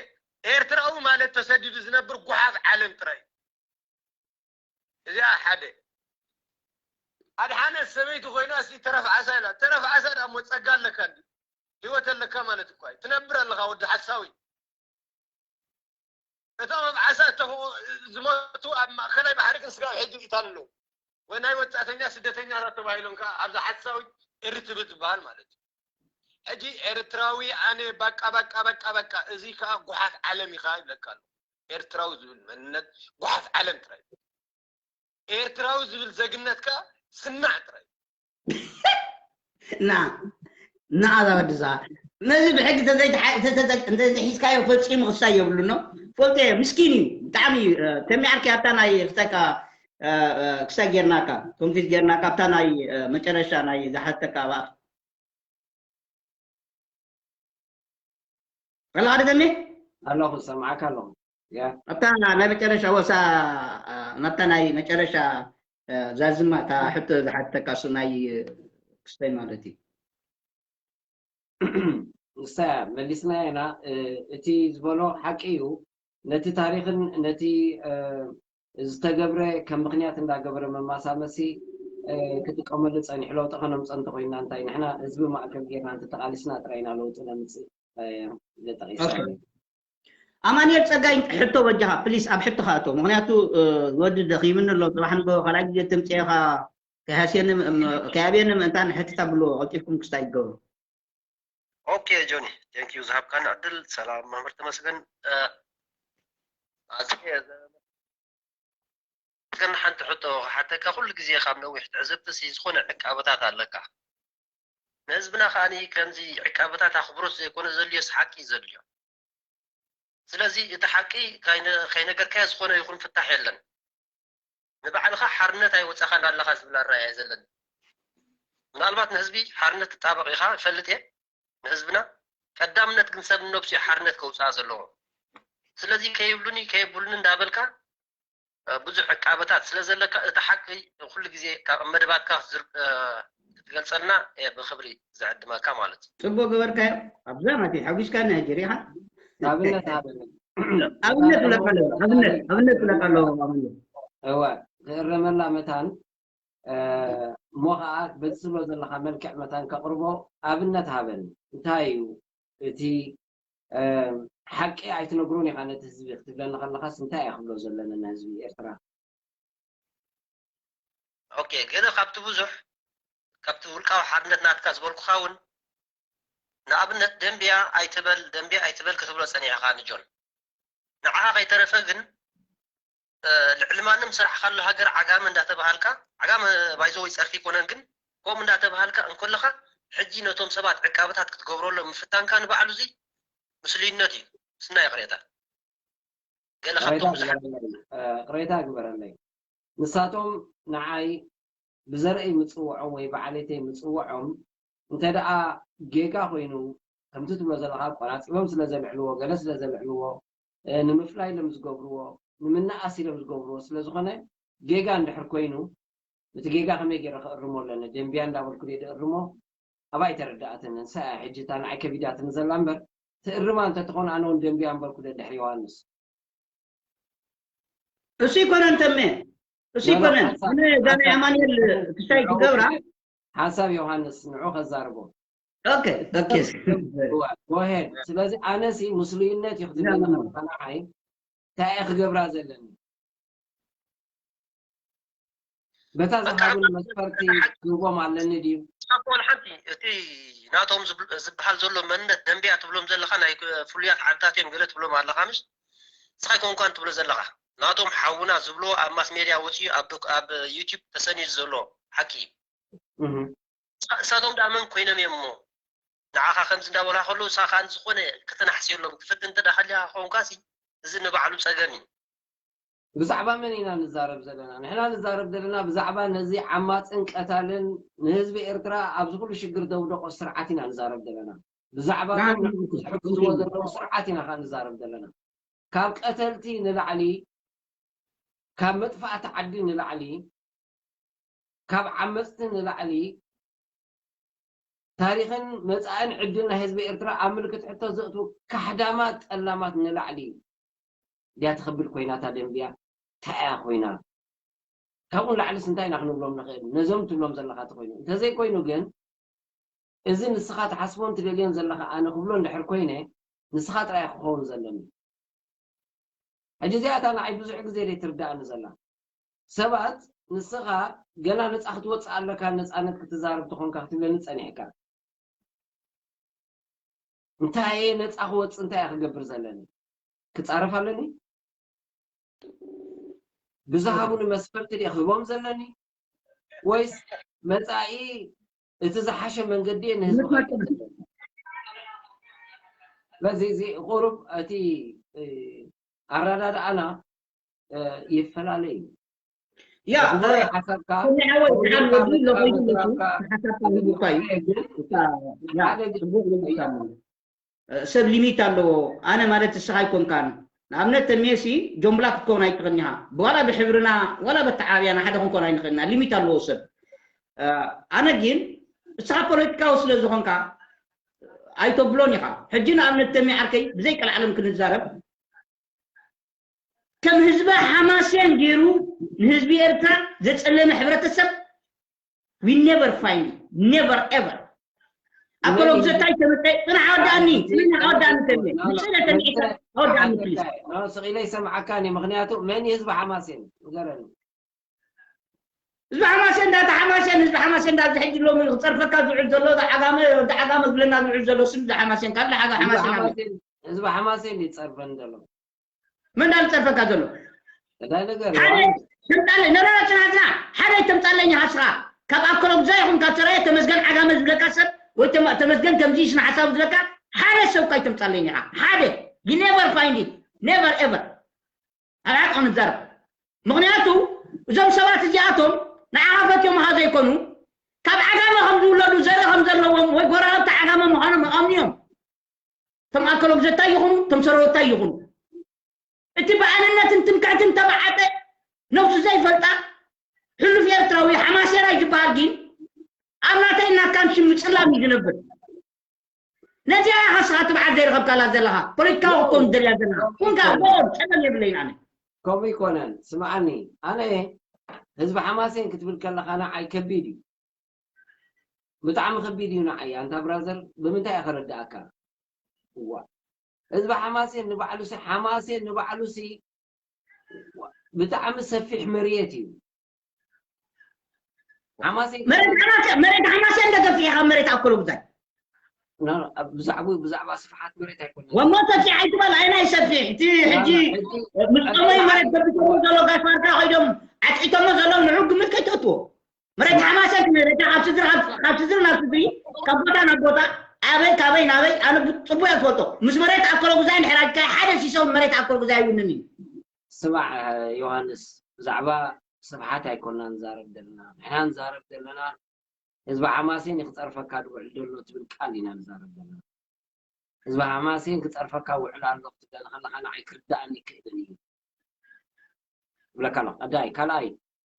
ኤርትራዊ ማለት ተሰዲዱ ዝነብር ጓሓፍ ዓለም ጥራይ እዩ። እዚኣ ሓደ። ኣድሓነት ሰበይቲ ኮይና፣ "እስቲ ተረፍ ዓሳ" ኢላ። ተረፍ ዓሳ ደኣ እሞ ጸጋ ኣለካ እንዲ? ህይወት ኣለካ ማለት እኳ እዩ። ትነብር ኣለኻ ወዲ ሓሳዊ። እቶም ኣብ ዓሳ እተፈ-፣ ዝሞቱ ኣብ ማእከላይ ባሕሪ ግን ስጋብ ሕጂ ይታን ኣለዉ። ወይ ናይ ወጻእተኛ ስደተኛታት ተባሂሎም ከኣ ኣብዛ ሓሳዊት ኤርትብት ዝበሃል ማለት እዩ። ሕጂ ኤርትራዊ ኣነ ባቃ፣ ባቃ፣ ባቃ፣ ባቃ፣ እዚ ከኣ ጓሓፍ ዓለም ኢኻ ይብለካ ኣሎ። ኤርትራዊ ዝብል መንነት ጓሓፍ ዓለም ጥራይ። ኤርትራዊ ዝብል ዘግነት ከኣ ስናዕ ጥራይ። ና፣ ና፣ ኣዛ ወዲ እዛ። ነዚ ብሕጊ ተዘይተሓ-፣ ተዘ-፣ እንተዘይሒዝካዮ ፈጺሙ ክሳይ የብሉን ነው። ፈልጦ እየ፣ ምስኪን እዩ፣ ብጣዕሚ እዩ፣ እ፣ ተሚዓርኪ ኣብታ ናይ ክሳይካ፣ እ፣ እ፣ ክሳይ ጌርናካ፣ ኮንፊዝ ጌርናካ፣ ኣብታ ናይ፣ እ፣ መጨረሻ ናይ ዝሓተካ ኣብኣ። ኣለኻ ዶ ተሜ? ኣለኹ፣ ሰምዓካ ኣለኹ። ኣታ ናይ መጨረሻ ወሳ ናብታ ናይ መጨረሻ ዛዝማ እታ ሕቶ ዝሓተካ እሱ ናይ ክስተይ ማለት እዩ። ንሳ መሊስና ኢና። እቲ ዝበሎ ሓቂ እዩ። ነቲ ታሪኽን ነቲ ዝተገብረ ከም ምኽንያት እንዳገበረ መማሳመሲ ክጥቀመሉ ፀኒሑ። ለውጢ ከነምፀ እንተኮይና እንታይ ንሕና ህዝቢ ማእከል ጌርና እንተተቃሊስና ጥራይ ኢና ለውጢ ነምፅእ። ዘጠቂሳ ኣማንኤል ጸጋይ ሕቶ በጃኻ ፕሊስ ኣብ ሕቶ ካእቶ ምክንያቱ ወዲ ደኺምኒ ኣሎ። ጽባሕ ንጎ ካልኣይ ግዜ ትምፅኤኻ ከይሃስየኒ ከያብየኒ ምእንታን ሕትታ ብልዎ ቀልጢፍኩም ክስታይ ይገብሩ። ኦኬ ጆኒ፣ ቴንክ ዩ ዝሃብካና ዕድል። ሰላም መምህር ተመስገን። ኣዝየ ግን ሓንቲ ሕቶ ክሓተካ፣ ኩሉ ግዜ ካብ ነዊሕ ትዕዝብትሲ ዝኾነ ዕቃበታት ኣለካ። ንህዝብና ከኣ ከምዚ ዕቃበታት ኣኽብሮት ዘይኮነ ዘድልዮስ ሓቂ እዩ ዘድልዮ። ስለዚ እቲ ሓቂ ከይነገርካዮ ዝኾነ ይኹን ፍታሕ የለን። ንባዕልኻ ሓርነት ኣይወፃኻን ኣለኻ ዝብል ኣረኣእያ ዘለኒ። ምናልባት ንህዝቢ ሓርነት ትጣበቕ ኢኻ ይፈልጥ እየ። ንህዝብና ቀዳምነት ግን ሰብ ንነብሱ እዩ ሓርነት ከውፅኣ ዘለዎ። ስለዚ ከይብሉኒ ከየብሉኒ እንዳበልካ ብዙሕ ዕቃበታት ስለ ዘለካ እቲ ሓቂ ኩሉ ግዜ ካብ መደባትካ ክትገልፀልና ብክብሪ ዝዕድመካ ማለት እዩ። ፅቡቅ ገበርካዮ። ኣብዛ ናተይ ሓጒስካኒ ሕጂ ሪኢኻ። ኣብነት ሃበኒ። ኣብነት ብለካ ኣለዎ። ኣብነት ኣብነት ብለካ ኣለዎ። ኣብነት እወ ክእረመላ መታን እሞ ከዓ በዚ ትብሎ ዘለካ መልክዕ መታን ከቅርቦ ኣብነት ሃበኒ። እንታይ እዩ እቲ ሓቂ ኣይትነግሮን ኢኻ ነቲ ህዝቢ ክትብለኒ ከለኻስ እንታይ እየ ክብሎ ዘለኒ ንህዝቢ ኤርትራ? ኦኬ፣ ገለ ካብቲ ብዙሕ ካብቲ ውልቃዊ ሓርነት ናትካ ዝበልኩኻ እውን ንኣብነት ደንብያ ኣይትበል ደንብያ ኣይትበል ክትብሎ ጸኒሕኻ ንጆን። ንዓኻ ከይተረፈ ግን ልዕሊ ማንም ሰራሕካሉ ሃገር ዓጋመ እንዳተባሃልካ፣ ዓጋመ ባይዘወይ ጸርፊ ኣይኮነን ግን ከምኡ እንዳተባሃልካ እንከለኻ ሕጂ ነቶም ሰባት ዕቃበታት ክትገብረሎም ምፍታንካ ንባዕሉ እዚ ምስሉይነት እዩ። ስና ይቕሬታ። ገለ ካብቶም ብዙሓት ቅሬታ ግበረለይ። ንሳቶም ንዓይ ብዘርእይ ምፅውዖም ወይ ብዓሌተይ ምፅውዖም እንተ ደኣ ጌጋ ኮይኑ ከምቲ ትብሎ ዘለኻ ቆራፂቦም ስለ ዘልዕልዎ ገለ ስለ ዘልዕልዎ ንምፍላይ ኢሎም ዝገብርዎ ንምንኣስ ኢሎም ዝገብርዎ ስለ ዝኾነ ጌጋ እንድሕር ኮይኑ እቲ ጌጋ ከመይ ገይረ ክእርሞ ኣለኒ ደንብያ እንዳበልኩ ድየ ዝእርሞ ኣባይ ተረዳኣትኒ ንሳ እያ ሕጂ እታ ንዓይ ከቢዳትኒ ዘላ እምበር ትእርማ እንተትኾን ኣነ እውን ደንብያ ምበልኩ ደድሕሪ ዮሃንስ እሱ ይኮነን ተሜ እሱ ይኮነን ኣነ እዛ ናይ ኣማኑኤል ክስታይ ክገብራ ሓሳብ ዮሃንስ ንዑ ከዛርቦ ኦኬ ኦኬ ጎሄድ ስለዚ ኣነሲ ምስሉይነት እዩ ክትብለኒ ንዓይ እንታይ እየ ክገብራ ዘለኒ በታ ዝሃቡኒ መስፈርቲ ክህቦም ኣለኒ ድዩ ሳኮል ሓንቲ እቲ ናቶም ዝበሃል ዘሎ መንነት ደንብያ ትብሎም ዘለካ ናይ ፍሉያት ዓድታት እዮም ገለ ትብሎም ኣለካ ምሽ ንስኻ ኣይኮንኳን ትብሎ ዘለኻ ናቶም ሓውና ዝብሎ ኣብ ማስ ሜድያ ወፂኡ ኣብ ዩቲብ ተሰኒዱ ዘሎ ሓቂ እዩ እሳቶም ደኣ መን ኮይኖም እዮም እሞ ንዓኻ ከምዚ እንዳበላ ከለዉ እሳ ከዓ ዝኾነ ክትናሕስየሎም ትፈቲ እንተ ደኣ ሃልያ ከኾንካ ሲ እዚ ንባዕሉ ጸገም እዩ ብዛዕባ መን ኢና ንዛረብ ዘለና ንሕና ንዛረብ ዘለና ብዛዕባ ነዚ ዓማፅን ቀታልን ንህዝቢ ኤርትራ ኣብዚ ኩሉ ሽግር ዘውደቆ ስርዓት ኢና ንዛረብ ዘለና ብዛዕባ ዝሕግዝዎ ዘለዉ ስርዓት ኢና ከዓ ንዛረብ ዘለና ካብ ቀተልቲ ንላዕሊ ካብ መጥፋእቲ ዓዲ ንላዕሊ ካብ ዓመፅቲ ንላዕሊ ታሪኽን መፃእን ዕድል ናይ ህዝቢ ኤርትራ ኣብ ምልክት ሕቶ ዘእትዉ ካሕዳማት ጠላማት ንላዕሊ ድያ ትኸብል ኮይና እታ ደንብያ እንታይ እያ ኮይና ካብኡ ንላዕልስ እንታይ ኢና ክንብሎም ንኽእል ነዞም ትብሎም ዘለኻ ተኮይኑ እንተዘይኮይኑ ግን እዚ ንስኻ ትሓስቦን ትደልዮን ዘለኻ ኣነ ክብሎ እንድሕር ኮይነ ንስኻ ጥራይ ክኸውን ዘለኒ ሕጂ እዚኣታ ንዓይ ብዙሕ ግዜ ደይ ትርዳእኒ ዘላ ሰባት ንስኻ ገና ነፃ ክትወፅእ ኣለካ ነፃነት ክትዛረብ ተኾንካ ክትብለኒ ፀኒሕካ እንታይ እየ ነፃ ክወፅእ እንታይ እየ ክገብር ዘለኒ ክፃረፍ ኣለኒ ብዝሃቡኒ መስፈርቲ ድየ ክህቦም ዘለኒ ወይስ መፃኢ እቲ ዝሓሸ መንገዲ እየ ንህዝቢ ስለዚ እዚ ቁሩብ እቲ ኣረዳድኣና ይፈላለ እዩ ያ ብዝበለ ሓሳብካ ወዲ ሓሳብ ሂቡካ እዩ ሓደ ግን ሓደ ግን ሓደ ግን ሰብ ሊሚት ኣለዎ ኣነ ማለት እስኻ ኣይኮንካን ንኣብነት ተሜሲ ጆምብላ ክትከውን ኣይትኽእልን ኢኻ። ዋላ ብሕብርና ዋላ በተዓብያና ሓደ ክንኮን ኣይንኽእልና። ሊሚት ኣለዎ ሰብ። ኣነ ግን እስኻ ፖለቲካዊ ስለ ዝኾንካ ኣይተብሎን ኢኻ። ሕጂ ንኣብነት ተሜ ዓርከይ ብዘይ ቀልዓለም ክንዛረብ ከም ህዝቢ ሓማሴን ገይሩ ንህዝቢ ኤርትራ ዘጸለመ ሕብረተሰብ we never find it, never ever ኣኮሎ ግዘታይ ተመጠ ጽናሕ ኣወዳእኒ ጽናሕ ኣወዳእኒ ተሜ ብስእለ ተሚዕካ ኣወዳእኒ ፕሊስ ስቕ ኢለ ይሰምዓካኒ። ምክንያቱ መን እዩ ህዝቢ ሓማሴን ንገረኒ። ህዝቢ ሓማሴን እንዳታ ሓማሴን ህዝቢ ሓማሴን እንዳዚ ሕጂ ሎሚ ክፀርፈካ ዝውዕል ዘሎ ዳዓጋመ ዳዓጋመ ዝብለና ዝውዕል ዘሎ ስም ዝሓማሴን ካብ ዳዓጋ ሓማሴን ኣለ ህዝቢ ሓማሴን ይፀርፈን ዘሎ መን እንዳዝፀርፈካ ዘሎ እንታይ ነገር ሓደ ተምፃለይ ነረራችን ሃዝና ሓደ ተምፃለኝ ሃስኻ ካብ ኣኮሎ ግዛ ይኹን ካብ ሰራየ ተመስገን ዓጋመ ዝብለካ ሰብ ወይ ተመስገን ከምዚ ስነ ሓሳብ ዝብለካ ሓደ ሰብ ካይ ተምፃለኝ ኢኻ ሓደ you never find it never ever ኣብ ሓቂ ንዛረብ ምኽንያቱ እዞም ሰባት እዚኣቶም ንዓኻ ፈትዮምኻ ዘይኮኑ ካብ ዓጋመ ከም ዝውለዱ ዘርኢ ከም ዘለዎም ወይ ጎረባብቲ ዓጋመ ምዃኖም ይኣምኑ እዮም እቶም ኣከሎም ዘታይ ይኹኑ እቶም ሰረወታይ ይኹኑ እቲ ብኣንነትን ትምክሕትን ተባዓጠ ነብሱ ዘይፈልጣ ሕሉፍ ኤርትራዊ ሓማሴራይ ዝበሃል ግን ኣብ ናተይ ናትካን ሽም ምፅላም እዩ ዝነብር ነዚኣ ኢኻ ስኻ ትብዓት ዘይረኸብካላ ዘለኻ ፖለቲካዊ ክትኮን ዝደልያ ዘለኻ ኩንካ ጎኦም ፀገም የብለይን ኣነ ከምኡ ይኮነን ስምዓኒ ኣነ ህዝቢ ሓማሴን ክትብል ከለኻ ንዓይ ከቢድ እዩ ብጣዕሚ ከቢድ እዩ ንዓይ ኣንታ ብራዘር ብምንታይ እየ ከረድኣካ እዋ ህዝቢ ሓማሴን ንባዕሉ ሲ ሓማሴን ንባዕሉ ሲ ብጣዕሚ ሰፊሕ መርየት እዩ ሓማሴን መሬት ሓማሴን መሬት ሓማሴን ደገፊ ኢኻ መሬት ኣኮሎ ጉዛይ ብዛዕባ ብዛዕባ ስፍሓት መሬት ኣይኮነ ወሞ ሰፊሕ ኣይትበል ኣይናይ ሰፊሕ እቲ ሕጂ ምስጠመይ መሬት ገቢቶሞ ዘሎ ጋሽ ማርካ ኮይዶም ዓጢቶሞ ዘሎ ንዑ ግምት ከይትእትዎ መሬት ሓማሴን ክመሬታ ካብ ስድሪ ካብ ስድሪ ናብ ስድሪ ካብ ቦታ ናብ ቦታ ኣበይ ካበይ ናበይ ኣነ ብፅቡቅ እየ ዝፈልጦ ምስ መሬት ኣኮሎ ጉዛይ ንሕራጅካ ሓደ ሲሰው መሬት ኣኮሎ ጉዛይ ይውንን እዩ ስማዕ ዮሃንስ ብዛዕባ ስፍሓት ኣይኮና ንዛረብ ዘለና ንሕና ንዛረብ ዘለና ህዝቢ ሓማሴን እዩ ክፀርፈካ ዝውዕል ዘሎ ትብል ቃል ኢና ንዛረብ ዘለና ህዝቢ ሓማሴን ክፀርፈካ ውዕል ኣሎ ክትብለኒ ከለካ ንዓይ ክርዳእኒ ይክእልን እዩ ይብለካ ኣለኩ ቀዳይ ካልኣይ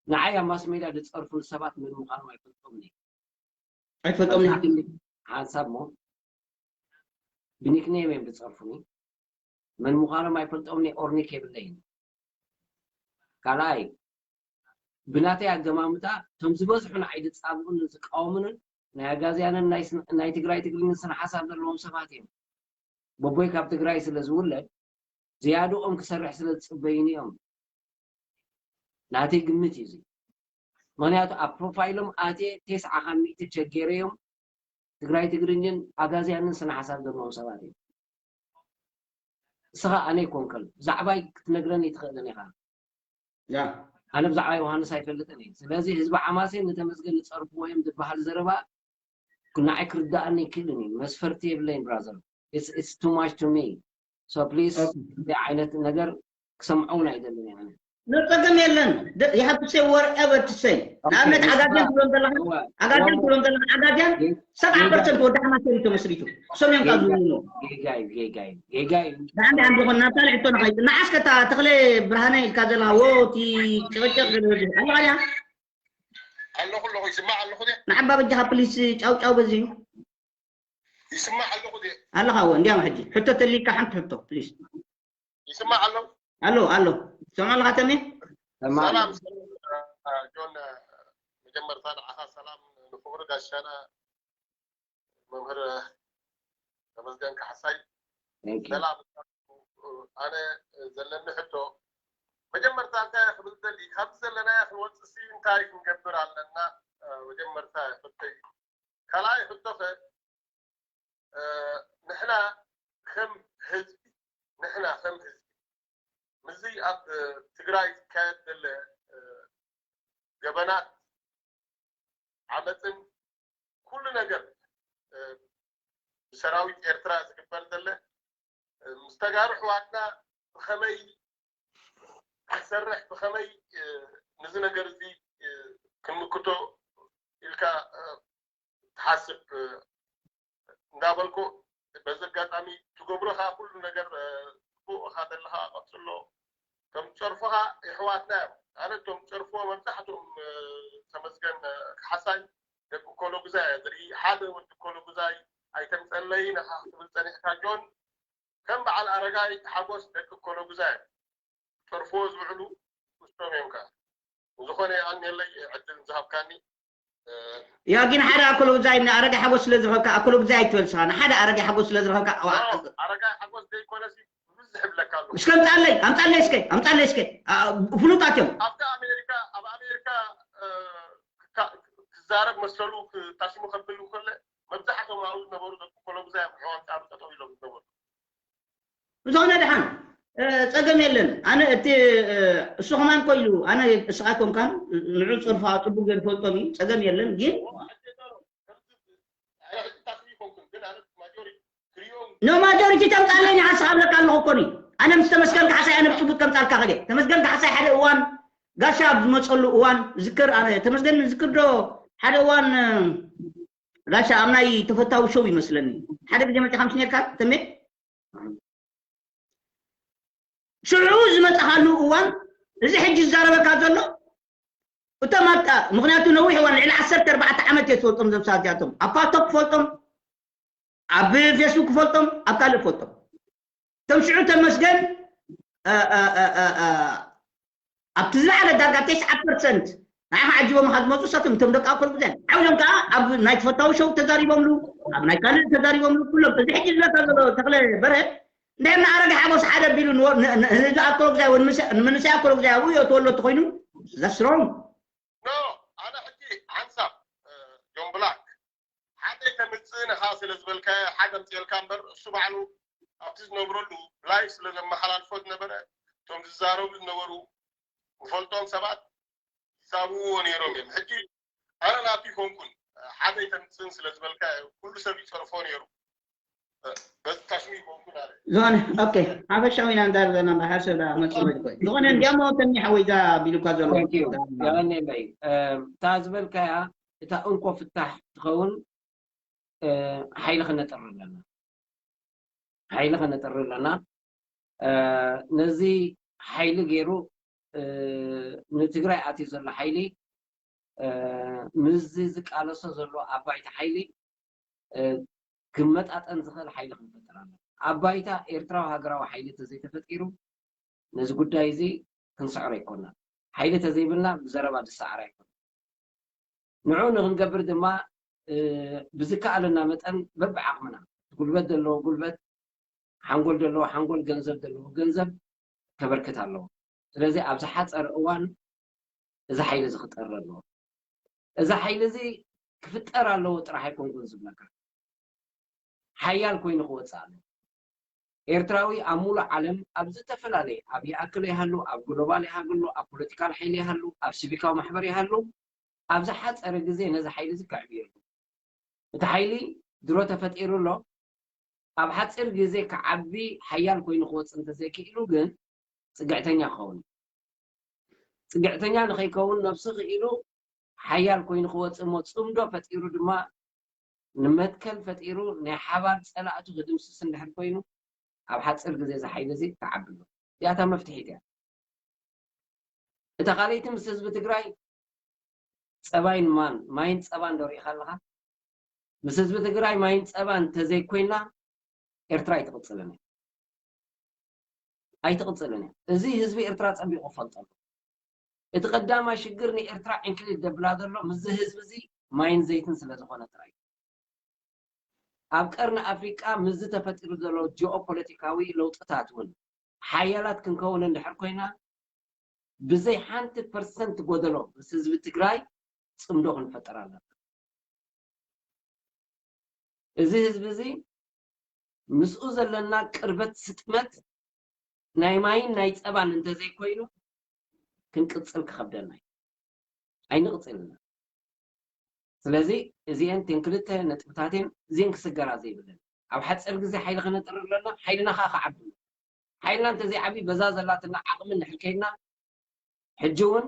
ንዓይ ኣብ ማስ ሜድያ ዝፀርፉ ሰባት መን ምኳኖም ኣይፈልጦምን እየ ኣይፈልጦምን ሓንሳብ ሞ ብኒክኔም እዮም ዝፀርፉኒ መን ምዃኖም ኣይፈልጦምን እየ ኦርኒክ የብለይን ካልኣይ ብናተይ ኣገማምታ እቶም ዝበዝሑ ንዓይ ዝፃብኡንን ዝቃወሙንን ናይ ኣጋዝያንን ናይ ትግራይ ትግርኝን ስነ ሓሳብ ዘለዎም ሰባት እዮም በቦይ ካብ ትግራይ ስለ ዝውለድ ዝያድኦም ክሰርሕ ስለ ዝፅበዩኒ እዮም ናተይ ግምት እዩ ምክንያቱ ኣብ ፕሮፋይሎም ኣትየ ቴስዓ ካብ ሚእቲ ቸጌረዮም ትግራይ ትግርኝን ኣጋዝያንን ስነ ሓሳብ ዘለዎም ሰባት እዮም እስኻ ኣነ ይኮንከል ብዛዕባይ ክትነግረኒ ትኽእልን ኢኻ ኣነ ብዛዕባ ዮሃንስ ኣይፈልጥን እየ ስለዚ ህዝቢ ሓማሴን ንተመስገን ዝፀርፍዎ እዮም ዝበሃል ዘረባ ንዓይ ክርዳእኒ ይክእልን እዩ መስፈርቲ የብለይን brother it's too much to me so please እዚ ዓይነት ነገር ክሰምዖ እውን ኣይደልን እየ ኣነ No problem የለን። You have to say whatever to say. ንኣብነት ዓጋዜን ትብሎም ዘለኻ ዓጋዜን ትብሎም ዘለኻ ዓጋዜን ሰብዓ ፐርሰንት ወዲ ሓማሴን እዩ ተመስሪቱ። እሶም እዮም ካብ ዝውንኑ። ጌጋ እዩ ጌጋ እዩ ጌጋ እዩ። ደሓን ደሓን ዝኾን ናብታ ንሕቶ ንኸይድ። ንዓስከ እታ ተኽለ ብርሃነ ኢልካ ዘለኻ ወ እቲ ጭቕጭቕ ኣለኻ ድያ? ኣለኹ ኣለኹ ይስማዕ ኣለኹ ድየ? ንዓባ በጃኻ ፕሊስ ጫው ጫው በዚ እዩ። ይስማዕ ኣለኹ ድየ? ኣለኻ ወ እንዲያም ሕጂ ሕቶ ተሊካ ሓንቲ ሕቶ ፕሊስ። ይስማዕ ኣሎ? ኣሎ ኣሎ። ትሰምዖ ኣለኻ ተሜ? ሰላም ጆን፣ መጀመርታ ንዓኻ ሰላም ንክቡር ጋሻና መምህር ተመስገን ካሕሳይ ሰላም ኣነ ዘለኒ ሕቶ መጀመርታ እንታይ ክብል ደሊ ካብዚ ዘለናዮ ክንወፅእ ሲ እንታይ ክንገብር ኣለና መጀመርታ ሕቶይ ካልኣይ ሕቶኸ ንሕና ከም ህዝቢ ንሕና ከም ህዝቢ ምዚ ኣብ ትግራይ ዝካየድ ዘለ ገበናት ዓመፅን ኩሉ ነገር ብሰራዊት ኤርትራ ዝግበር ዘለ ምስ ተጋሩ ኣሕዋትና ብኸመይ ክሰርሕ ብኸመይ ንዚ ነገር እዚ ክንምክቶ ኢልካ ትሓስብ እንዳበልኩ በዚ ኣጋጣሚ ትገብሮ ከዓ ኩሉ ነገር ፅቡቅ ዘለኻ ቀጽሎ። ከም ጨርፎኻ የሕዋትና እዮም። ኣነ እቶም ጨርፎ መብዛሕትኦም ተመስገን ካሕሳይ ደቂ ኮሎጉዛይ እየ ዝርኢ። ሓደ ወዲ ኮሎጉዛይ ኣይተምፀለይ ነኻ ክትብል ፀኒሕካ ጆን። ከም በዓል ኣረጋይ ሓጎስ ደቂ ኮሎጉዛይ እዮም። ጨርፎ ዝውዕሉ ውስቶም እዮም ከ ዝኾነ የቐንየለይ ዕድል ዝሃብካኒ። ያ ግን ሓደ ኣኮሎጉዛይ ንኣረጋይ ሓጎስ ስለ ዝረኸብካ ኣኮሎጉዛይ ኣይትበል ስኻ ንሓደ ኣረጋይ ሓጎስ ስለ ዝረኸብካ ኣረጋይ ሓጎስ ዘይኮነሲ ብብዝሕ ይብለካ ኣሎ። እስከ ኣምጣለይ ኣምጣለይ እስከ ኣምጣለይ እስከ ፍሉጣት እዮም። ኣብቲ ኣሜሪካ ኣብ ኣሜሪካ ክዛረብ መሰሉ ታሽሙ ከብል ከለ መብዛሕቶም ኣብኡ ዝነበሩ ደቂ ኮሎጉዛይ እዮም ሕዋን ጣሩ ጠጠው ኢሎም ዝነበሩ። ብዝኾነ ደሓን ጸገም የለን። ኣነ እቲ እሱ ከማን ኮይሉ ኣነ እስኻ ኮንካን ንዑ ጽርፋ ጽቡቅ ገይሩ ፈልጦም እዩ ጸገም የለን። ግን no majority ተምጻለይ ንሓስኻ ኣለካ ኣለኹ እኮ ኣነ ምስ ተመስገን ካሕሳይ ኣነ ብጽቡቅ ከምጻልካ ከደ ተመስገን ካሕሳይ ሓደ እዋን ጋሻ ኣብ ዝመጸሉ እዋን ዝክር ኣነ ተመስገን ዝክር ዶ ሓደ እዋን ጋሻ ኣብ ናይ ተፈታዊ ሾው ይመስለኒ ሓደ ግዜ መጺኻ ምስ ነርካ ተሜ ሽዑ ዝመጻኻሉ እዋን እዚ ሕጂ ዝዛረበካ ዘሎ እቶም ኣብታ ምክንያቱ ነዊሕ እዋን ልዕሊ ዓሰርተ ኣርባዕተ ዓመት እየ ዝፈልጦም ዘም ሰባት እዚኣቶም ኣብ ፓልቶክ ክፈልጦም ኣብ ፌስቡክ ክፈልጦም ኣብ ካልእ ክፈልጦም እቶም ሽዑ ተመስገን ኣብቲ ዝለዓለ ዳርጋ ተስዓ ፐርሰንት ንዓኻ ዓጂቦምኻ ዝመፁ እሳቶም እቶም ደቂ ኣኮል ጉዛይ ዓብዶም ከዓ ኣብ ናይ ተፈታዊ ሸው ተዛሪቦምሉ ኣብ ናይ ካልእ ተዛሪቦምሉ ኩሎም እዚ ሕጂ ዝለካ ዘሎ ተክለ በርሀ እንድሕር ንኣረገ ሓጎስ ሓደ ኣቢሉ ንህዝቢ ኣኮል ጉዛይ ወይ ንምንሳይ ኣኮል ጉዛይ ኣብኡ እዮ ተወለድቲ ኮይኑ that's wrong no ኣነ ሕጂ ሓንሳብ ጆን ብላክ ሓደ ተምፅእ ንኻ ስለ ዝበልካዮ ሓደ ኣምፅኤልካ እምበር እሱ ባዕሉ ኣብቲ ዝነብረሉ ላይፍ ስለ ዘመሓላልፎ ዝነበረ እቶም ዝዛረቡ ዝነበሩ ዝፈልጦም ሰባት ይሳብዎ ነይሮም እዮም። ሕጂ ኣነ ናቱ ይኮንኩን ሓደ ኣይተምፅእን ስለ ዝበልካ ኩሉ ሰብ ይፀርፎ ነይሩ። በዚ ታሽሙ ይኮንኩን ኣለ። ዝኾነ ኦኬ ሓፈሻዊ ኢና ንዛረብ ዘለና እምበር ሓደ ሰብ ዳ መፅእ ወይ ዝኾነ እንዲያሞ ተኒ ሓወይ እዛ ቢሉካ ዘሎ የቐኔለይ እታ ዝበልካያ እታ እንኮ ፍታሕ ትኸውን ሓይሊ ክነጥሪ ኣለና። ሓይሊ ከነጥሪ ኣለና። ነዚ ሓይሊ ገይሩ ንትግራይ ኣትዩ ዘሎ ሓይሊ ምስዚ ዝቃለሶ ዘሎ ኣባይቲ ሓይሊ ክመጣጠን ዝኽእል ሓይሊ ክንፈጥር ኣለና። ኣባይታ ኤርትራዊ ሃገራዊ ሓይሊ ተዘይተፈጢሩ ነዚ ጉዳይ እዚ ክንስዕሮ ኣይኮናን። ሓይሊ ተዘይብልና ብዘረባ ዝሰዓር ኣይኮነን። ንዑ ንክንገብር ድማ ብዝከኣለና መጠን በብዓቕምና እቲ ጉልበት ዘለዎ ጉልበት፣ ሓንጎል ዘለዎ ሓንጎል፣ ገንዘብ ዘለዎ ገንዘብ ከበርክት ኣለዎ። ስለዚ ኣብ ዝሓፀረ እዋን እዚ ሓይሊ እዚ ክጠሪ ኣለዎ። እዚ ሓይሊ እዚ ክፍጠር ኣለዎ ጥራሕ ኣይኮንኩን ዝብለካ፣ ሓያል ኮይኑ ክወፅእ ኣለዎ። ኤርትራዊ ኣብ ሙሉእ ዓለም ኣብ ዝተፈላለየ ኣብ ይኣክል ይሃሉ ኣብ ግሎባል ይሃሉ ኣብ ፖለቲካል ሓይሊ ይሃሉ ኣብ ሲቪካዊ ማሕበር ይሃሉ ኣብ ዝሓፀረ ግዜ ነዚ ሓይሊ እዚ ከዕብየሉ እቲ ሓይሊ ድሮ ተፈጢሩ ኣሎ ኣብ ሓፂር ግዜ ክዓቢ ሓያል ኮይኑ ክወፅእ እንተዘይክኢሉ ግን ፅግዕተኛ ክኸውን ፅግዕተኛ ንኸይከውን ነብሱ ክኢሉ ሓያል ኮይኑ ክወፅእ እሞ ፅምዶ ፈጢሩ ድማ ንመትከል ፈጢሩ ናይ ሓባር ፀላእቱ ክድምስስ እንድሕር ኮይኑ ኣብ ሓፂር ግዜ እዚ ሓይሊ እዚ ክዓቢ ኣሎ እዚኣታ መፍትሒት እያ እታ ካልኣይቲ ምስ ህዝቢ ትግራይ ፀባይን ማን ማይን ፀባን ዶ ሪኢኻ ኣለኻ ምስ ህዝቢ ትግራይ ማይን ፀባን እንተዘይኮይና ኤርትራ ኣይትቕፅልን እያ ኣይትቕፅልን እያ እዚ ህዝቢ ኤርትራ ፀቢቑ ፈልጠሉ እቲ ቀዳማይ ሽግር ንኤርትራ ዕንክሊል ደብላ ዘሎ ምስዚ ህዝቢ እዚ ማይን ዘይትን ስለ ዝኾነ ጥራይ ኣብ ቀርኒ ኣፍሪቃ ምስዚ ተፈጢሩ ዘሎ ጂኦፖለቲካዊ ለውጥታት እውን ሓያላት ክንከውን እንድሕር ኮይና ብዘይ ሓንቲ ፐርሰንት ጎደሎ ምስ ህዝቢ ትግራይ ፅምዶ ክንፈጥር ኣለና እዚ ህዝቢ እዚ ምስኡ ዘለና ቅርበት ስጥመት ናይ ማይን ናይ ፀባን እንተዘይኮይኑ ክንቅፅል ክኸብደና እዩ ኣይንቕፅልና ስለዚ እዚአን ቴን ክልተ ነጥብታትን እዚአን ክስገራ ዘይብለን ኣብ ሓፂር ግዜ ሓይሊ ከነጥሪ ኣለና ሓይልና ከዓ ክዓቢ ሓይልና እንተዘይዓቢ በዛ ዘላትና ዓቕሚ እንድሕር ከይድና ሕጂ እውን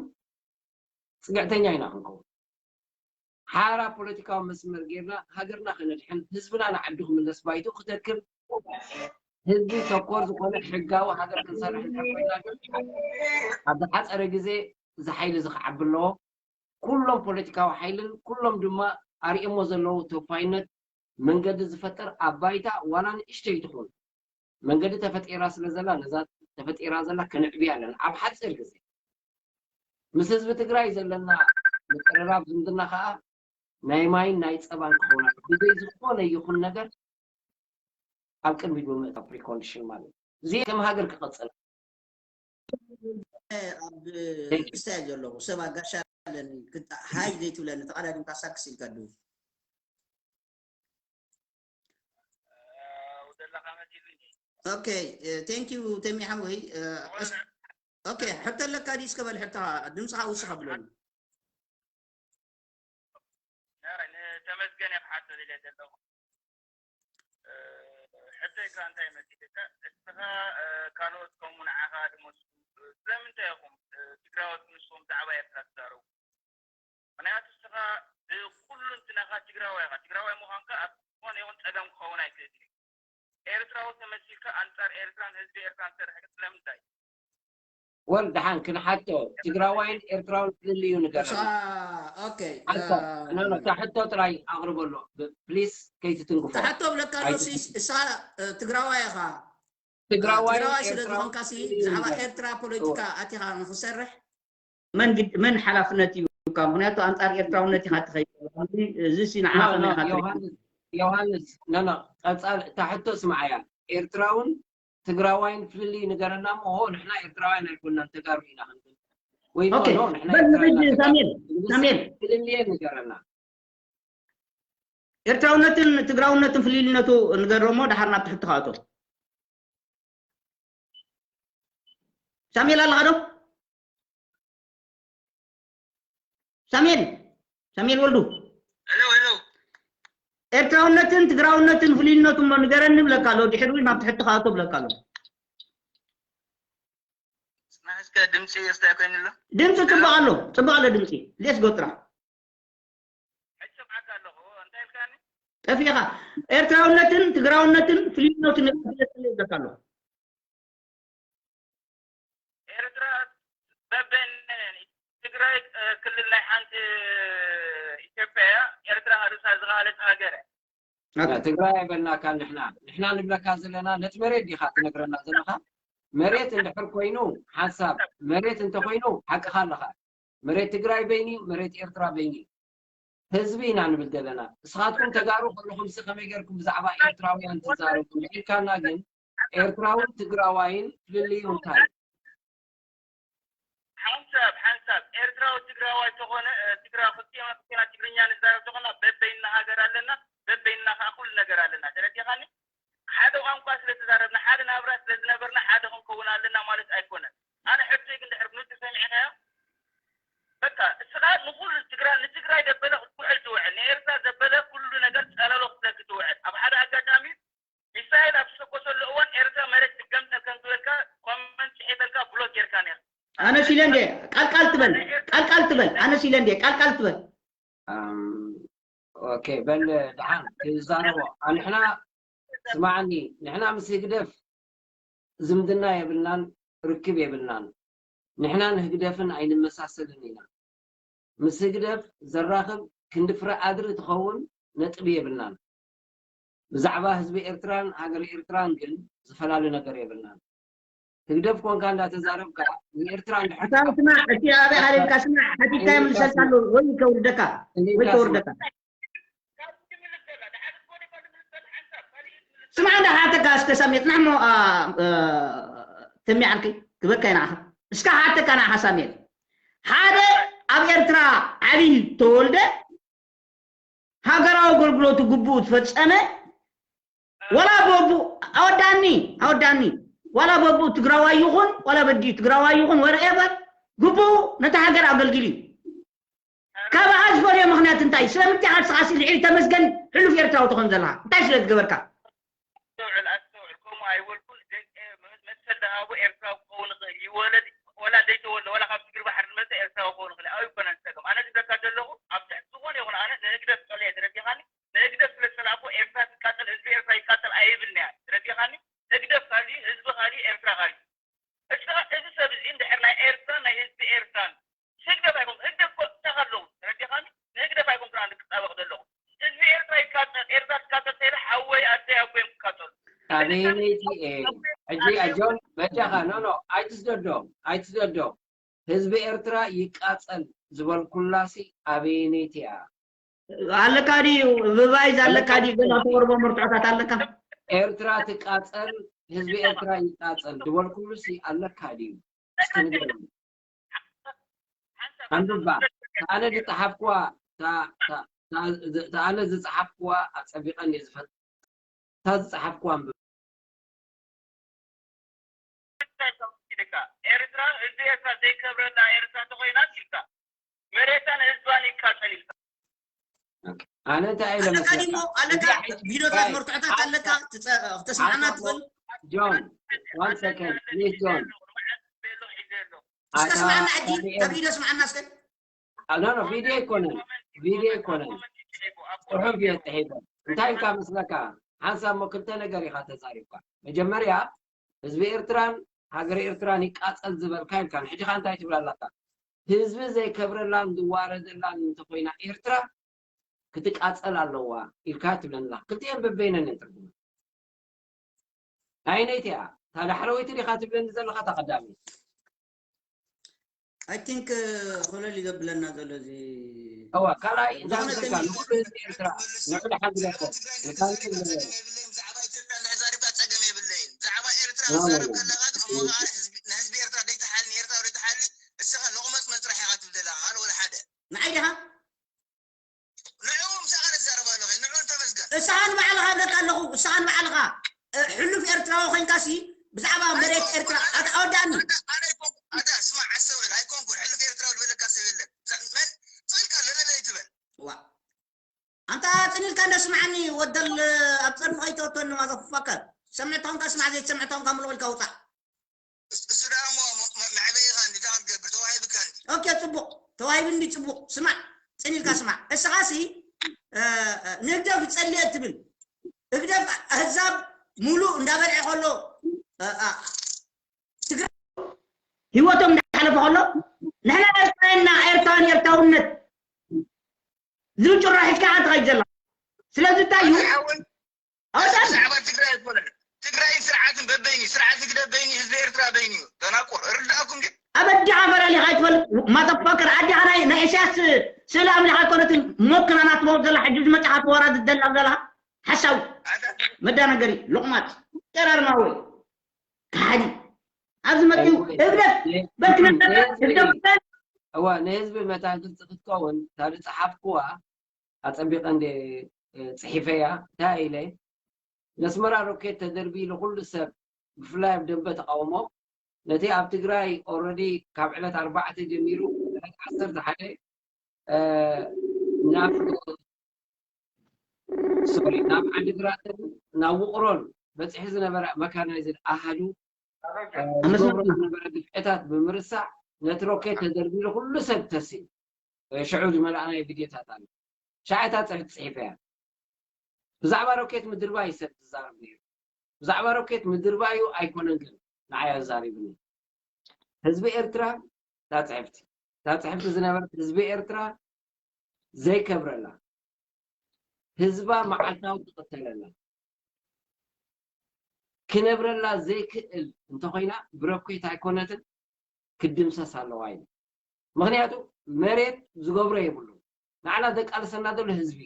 ፅግዕተኛ ኢና ክንከውን ሓራ ፖለቲካዊ መስመር ጌርና ሃገርና ከነድሕን ህዝብና ንዓዱ ክምለስ ባይቱ ክተክል ህዝቢ ተኮር ዝኾነ ሕጋዊ ሃገር ክንሰርሕ እንድሕር ኮይና ግን፣ ኣብ ዝሓፀረ ግዜ እዚ ሓይሊ እዚ ክዓቢ ኣለዎ። ኩሎም ፖለቲካዊ ሓይልን ኩሎም ድማ ኣርእየሞ ዘለዉ ተወፋይነት መንገዲ ዝፈጥር ኣብ ባይታ ዋላ ንእሽተይ ትኹን መንገዲ ተፈጢራ ስለ ዘላ፣ ነዛ ተፈጢራ ዘላ ከነዕብያ ኣለና ኣብ ሓፂር ግዜ። ምስ ህዝቢ ትግራይ ዘለና ምቅርራብ ዝምድና ከዓ ናይ ማይን ናይ ፀባን ክኸውን ኣለዎ። ብዘይ ዝኾነ ይኹን ነገር ኣብ ቅድሚት ብምእታው ፕሪኮንዲሽን ማለት እዩ። እዚ ከም ሃገር ክቐፅል ኣብ እስታይ ዘለኹ ሰብ ኣጋሻ ኣለኒ። ክጣ-፣ ሃይ ዘይትብለኒ፣ ተቐዳዲምካ ሳክስ ኢልካ ድው። ኦኬ፣ ቴንክ ዩ ተሚ ሓወይ። ኦኬ፣ ሕቶ ኣለካ ድዩ? እስከ በል ሕቶኻ፣ ድምፅኻ ውስኽ ኣብለኒ። ንተመስገን እየ ክሓቶ ደልየ ዘለኹ። ሕቶይ ከ እንታይ መሲልካ? እስኻ ካልኦት ከምኡ ንዓኻ ድመስሉ ስለምንታይ ኢኹም ትግራዎት ንስኹም ብዛዕባ ኤርትራ ትዛረቡ? ምክንያቱ እስኻ ብኩሉ እንትናኻ ትግራዋይ ኢኻ። ትግራዋይ ምዃንካ ኣብ ዝኾነ ይኹን ፀገም ክኸውን ኣይክእልን እዩ። ኤርትራዊ ተመሲልካ ኣንፃር ኤርትራን ህዝቢ ኤርትራን ትሰርሕ ግን ስለምንታይ? ወል ደሓን ክንሓቶ ትግራዋይን ኤርትራውን ፍልልዩ ንገረና። ኦኬ ሓንሳብ ኖ ኖ እታ ሕቶ ጥራይ ኣቕርበሎ ፕሊስ ከይትትንክፎ። ተሓቶ ብለካ ኣሎ ሲ እሳ ትግራዋይ ኢኻ። ትግራዋይን ትግራዋይ ስለ ኤርትራውን ዝኾንካ ሲ ፍልልዩ ብዛዕባ ንገረና። ኤርትራ ፖለቲካ ኣቲኻ ንክሰርሕ መን ግድ- መን ሓላፍነት እዩ ካብ ምክንያቱ ኣንጻር ኤርትራውነት ኢኻ ትኸይድ። እዚ ሲ ንዓኻ ኖ፣ ኖ፣ ከመይ ኢኻ ትሪኦ? ዮሃንስ ዮሃንስ ኖ ኖ ቀጻል እታ ሕቶ ስምዓያ። ኤርትራውን ትግራዋይን ፍልልይ ንገረና እሞ ሆ ንሕና ኤርትራውያን ኣይኮናን ተጋሩ ኢና ክንብል ወይ ኖ ኦኬ ኖ ንሕና በል ኤርትራውያን ንሕጂ ኣይኮናን ሳሙኤል ተጋሩ ሳሙኤል ፍልልየ ንገረና። ኤርትራውነትን ትግራውነትን ፍልልነቱ ንገረሞ ደሓር ናብቲ ሕቶ ክኣቶ። ሳሙኤል ኣለኻ ዶ? ሳሙኤል ሳሙኤል ወልዱ ሄሎ ሄሎ ኤርትራውነትን ትግራውነትን ፍልልነቱ እሞ ንገረኒ ብለካ ኣሎ። ድሕሪ ናብቲ ሕቶ ክኣቶ ብለካ ኣሎ። እስከ ድምፂ እስታይ ኮይኑ ኣሎ። ድምፂ ፅቡቅ ኣሎ፣ ፅቡቅ ኣሎ ድምፂ። ሌስ ጎ ጥራሕ ሕጂ ሰምዓካ ኣለኹ። እንታይ ኢልካኒ? ጠፊእኻ። ኤርትራውነትን ትግራውነትን ፍልልነቱ ንገረኒ ብለካ ኣሎ። ኤርትራ በበይነን እየን። ትግራይ እ፣ ክልል ናይ ሓንቲ ኢትዮጵያ እያ። ኤርትራ ርእሳ ዝኸኣለት ሃገር እያ። ትግራይ ኣይበልናካን ንሕና። ንሕና ንብለካ ዘለና ነቲ መሬት ዲኻ ትነግረና ዘለኻ? መሬት እንድሕር ኮይኑ ሓንሳብ፣ መሬት እንተኮይኑ ሓቅኻ ኣለኻ። መሬት ትግራይ በይኒ፣ መሬት ኤርትራ በይኒ። ህዝቢ ኢና ንብል ዘለና። እስኻትኩም ተጋሩ ከለኹም ሲ ከመይ ገርኩም ብዛዕባ ኤርትራውያን ትዛረቡ ኢልካና ግን ኤርትራውን ትግራዋይን ፍልልዩ እንታይ? ሓንሳብ ሓንሳብ ኤርትራዊ ትግራዋይ ተኾነ እ፣ ትግራ ክልቲኦም ክልቴና ትግርኛ ንዛረብ ተኾና በበይንና ሃገር ኣለና፣ በበይንና ከዓ ኩሉ ነገር ኣለና። ተረዲኻኒ? ሓደ ቋንቋ ስለ ተዛረብና ሓደ ናብራ ስለ ዝነበርና ሓደ ክንከውን ኣለና ማለት ኣይኮነን። ኣነ ሕቶይ ግን ድሕር ብንቱ ሰሚዕናዮ በቃ እስኻ ንኹሉ ትግራ ንትግራይ ዘበለ ክትውዕል ትውዕል ንኤርትራ ዘበለ ኩሉ ነገር ጸለሎ ክትለክ ትውዕል ኣብ ሓደ ኣጋጣሚ ሚሳይል ኣብ ዝሰኮሰሉ እዋን ኤርትራ መሬት ትገምጠል ከም ዝበልካ ኮመንት ጽሒፈልካ ብሎክ ጌርካ ነርካ። ኣነ ሲለ እንዴ ቃልቃል ትበል ቃልቃል ትበል ኣነ ሲለ እንዴ ቃልቃል ትበል። ኦኬ በል ደሓን ክዛረቦ። ንሕና ስማዕኒ ንሕና ምስ ህግደፍ ዝምድና የብልናን ርክብ የብልናን። ንሕናን ህግደፍን ኣይንመሳሰልን ኢና። ምስ ህግደፍ ዘራኽብ ክንዲ ፍረ ኣድሪ ትኸውን ነጥቢ የብልናን። ብዛዕባ ህዝቢ ኤርትራን ሃገር ኤርትራን ግን ዝፈላለ ነገር የብልናን። ህግደፍ ኮንካ እንዳተዛረብካ ንኤርትራ እንድሕር ኣታ ስማዕ እቲ ኣበይ ሃሪምካ ስማዕ ሓቲትካ ይምልሰልካ ኣሎ ወይ ከውርደካ ወይ ከውርደካ ስማዕ እንዳ ሓተካ እስከ ሳሜት ናሞ ተሚ ዓርከይ ክበካ ኢና እስካ ሓተካ ንዓኻ ሳሜት ሓደ ኣብ ኤርትራ ዓብይ ተወልደ ሃገራዊ ኣገልግሎቱ ግቡኡ ዝፈጸመ ዋላ በቡ ኣወዳኒ ኣወዳኒ ዋላ በቡ ትግራዋይ ይኹን ዋላ በዲ ትግራዋይ ይኹን ወረኤበር ግቡኡ ነታ ሃገር ኣገልግል እዩ። ካብ ዝፈልዮ ምኽንያት እንታይ? ስለምንታይ ንስኻሲ ልዕሊ ተመስገን ሕሉፍ ኤርትራዊ ትኾን ዘለኻ እንታይ ስለ ዝገበርካ? ኣስተውዕል ኣስተውዕል ከምኡ ኣይበልኩን። መሰል ዝሃቦ ኤርትራዊ ክኸውን ይኽእል ይወለድ ወላ ዘይተወልደ ወላ ካብ ሽግር ባሕሪ ዝመፀ ኤርትራዊ ክኸውን ይኽእል እዩ። ኣይኮነን ፀገም። ኣነ ዝብለካ ዘለኹ ኣብ ትሕቲ ዝኾነ ይኹን ኣነ ንህግደፍ ፀልኦ እየ ተረዲኻኒ? ንህግደፍ ስለ ዝፀላእኩ ኤርትራ ትቃፀል ህዝቢ ኤርትራ ይቃፀል ኣይብልን እየ ተረዲኻኒ? ህግደፍ ኣበየነይቲ እየ? ሕጂ ኣጆን በጃኻ፣ ኖ፣ ኖ፣ ኣይትስደዶም፣ ኣይትስደዶም። ህዝቢ ኤርትራ ይቃጸል ዝበልኩላሲ ኣበየነይቲ እያ? ኣለካ ድዩ? ብባይዝ ኣለካ ድዩ? ገና ተወርቦ መርትዖታት ኣለካ? ኤርትራ ትቃጸል፣ ህዝቢ ኤርትራ ይቃጸል ዝበልኩሉሲ ኣለካ ድዩ? እስኪ ንገረኒ። ኣንብባ። ኣነ ዝጸሓፍኩዋ፣ እታ፣ እታ፣ እታ፣ እታ ኣነ ዝጸሓፍኩዋ ኣጸቢቐ እንድየ ዝፈልጥ። እታ ዝጸሓፍኩዋ ኣንብባ። ኤርትራ፣ ህዝቢ ኤርትራ ዘይከብረላ ኤርትራ ተኾይና ኢልካ፣ መሬታን ህዝባን ይቃጸል ኢልካ። ኣነ እንታይ ኢለ ኣለካ መስለካ? ዲሞ ኣለካ? ቪዲዮታት መርትዖታት ኣለካ? ትጸ- ተስማዕና ትብል? ጆን፣ one second, please, ጆን። እስከ ስማዕና ሕጂ፣ ካብ ቪዲዮ ስማዕና እስከ። ኖ፣ ኖ፣ ቪድዮ ኣይኮነን፣ ቪድዮ ኣይኮነን፣ ጽሑፍ እየ ጽሒፈ። እንታይ ኢልካ መስለካ? ሓንሳብ እሞ ክልተ ነገር ኢኻ ተዛሪብካ። መጀመርያ ህዝቢ ኤርትራን ሃገረ ኤርትራን ይቃጸል ዝበልካ ኢልካ፣ ንሕጂ ኸኣ እንታይ ትብል ኣለካ? ህዝቢ ዘይከብረላን ዝዋረደላን እንተኾይና ኤርትራ ክትቃጸል ኣለዋ ኢልካ ትብለኒ ኣለኻ። ክልቲኤን በበይነን እየን ትርጉመን። ኣየነይቲ እያ? እታ ዳሕረወይቲ ዲኻ ትብለኒ ዘለኻ እታ ቀዳመይቲ? I think ኮለል ይገብለና ዘሎ እዚ እዋ ካልኣይ እንታይ መስለካ ንኩሉ ህዝቢ ኤርትራ ንዑ ደሓን ግደፎ። መታንትን ብዛዕባ ኢትዮጵያ እንድሕር ዛሪብካ ፀገም የብለይን። ብዛዕባ ኤርትራ ኖ፣ ኖ፣ ዝዛረብ ኖ። ከለካ ግን እሞ ከዓ ህዝቢ- ንህዝቢ ኤርትራ ደይትሓሊ ንኤርትራ ደይትሓሊ እስኻ ሎቕመፅ መፅራሕ ኢኻ ትብል ዘለኻ ካልእ ወላ ሓደ ንዓይ ዲኻ? ንዑ ምሳኻ ዝዛረብ ኣለኹ ንዑ እንተመስገን እስኻ ንባዕልኻ እብለካ ኣለኹ እስኻ ንባዕልኻ እ፣ ሕሉፍ ኤርትራዊ ኮይንካሲ ብዛዕባ መሬት ኤርትራ ኣታ ኣወዳእኒ ኣነ ኣይኮንኩ ኣታ ስማዕ ኣስተውዕል ኣይኮንኩን ሕሉፍ ኤርትራዊ ዝበለካ ሰብ የለን መን ፃልካ ለለለ ይትበል ዋ ኣንታ ፅን ኢልካ እንደ ስምዓኒ ወደል ኣብ ፀርፊ ከይተወተኒ ማዘፈከር ሰምዕታውንካ ስማዕ ዘይትሰምዕታውንካ ምልቕ ኢልካ ውፃእ እሱ ደኣ እሞ መዕበይኻ እንዲ እንታይ ክትገብር ተዋሂብካ እንዲ ኦኬ ፅቡቕ ተዋሂብኒ ፅቡቕ ስማዕ ፅን ኢልካ ስማዕ እስኻሲ እ፣ እ፣ ንህግደፍ ይፀልየ እትብል ህግደፍ ኣህዛብ ሙሉእ እንዳበልዐ ከሎ እ፣ እ፣ ትግራይ ህይወቶም እንዳሓለፈ ከሎ ንሕና ኤርትራና ኤርትራን ኤርትራውነት ዝብል ጭራ ሒዝካ ኢኻ ትኸይድ ዘለኻ ስለዚ እንታይ እዩ ኣወዳት ብዛዕባ ትግራይ ኣይኮነን ትግራይ ስርዓትን በበይኒ ስርዓት ህግደፍ በይኒ ህዝቢ ኤርትራ በይኒ እዩ ደናቁር እርዳእኩም ግን ኣብ ኣዲኻ ፈላሊኻ ኣይትፈልጥ ማተፋከር ኣዲኻ ናይ ናይ ኢሳያስ ስእሊ ኣምሊኻ ኣይኮነትን ሞክና ናትመውት ዘላ ሕጂ ዝመፅኻ ተወራድድ ዘላ ዘላ ሓሳዊ መዳናገሪ ሉቕማት ጨራርማዊ ካሓዲ ኣብዚ መፅኡ እብደት በክነታ እብደት እዋ ንህዝቢ መታን ግልፂ ክትከውን እታ ዝፀሓፍኩዋ ኣፀቢቐ እንደ ፅሒፈያ እንታይ ኢለ ነስመራ ሮኬት ተደርቢ ኢሉ ኩሉ ሰብ ብፍላይ ኣብ ደንበ ተቃውሞ ነቲ ኣብ ትግራይ ኦረዲ ካብ ዕለት ኣርባዕተ ጀሚሩ ዕለት ዓሰርተ ሓደ ናብ ሶሪ ናብ ዓዲግራትን ናብ ውቅሮን በፂሒ ዝነበረ መካናይዝድ ኣሃዱ ዝገብሮ ዝነበረ ግፍዕታት ብምርሳዕ ነቲ ሮኬት ተደርቢሉ ኩሉ ሰብ ተሲ ሽዑ ዝመላእናዮ ቪድዮታት ኣሎ ሻዕታ ፅሕፍ ፅሒፈ እያ ብዛዕባ ሮኬት ምድርባይ ሰብ ዝዛረብ ነይሩ ብዛዕባ ሮኬት ምድርባዩ ኣይኮነን ግን ንዓይ ኣዛሪብኒ ህዝቢ ኤርትራ እታ ፅሕፍቲ እታ ፅሕፍቲ ዝነበረት ህዝቢ ኤርትራ ዘይከብረላ ህዝባ መዓልታዊ ትቕተለላ ክነብረላ ዘይክእል እንተኾይና ብረኩት ኣይኮነትን ክድምሰስ ኣለዋ ኢሉ ምክንያቱ መሬት ዝገብሮ የብሉ ንዓና ዘቃልሰና ዘሎ ህዝቢ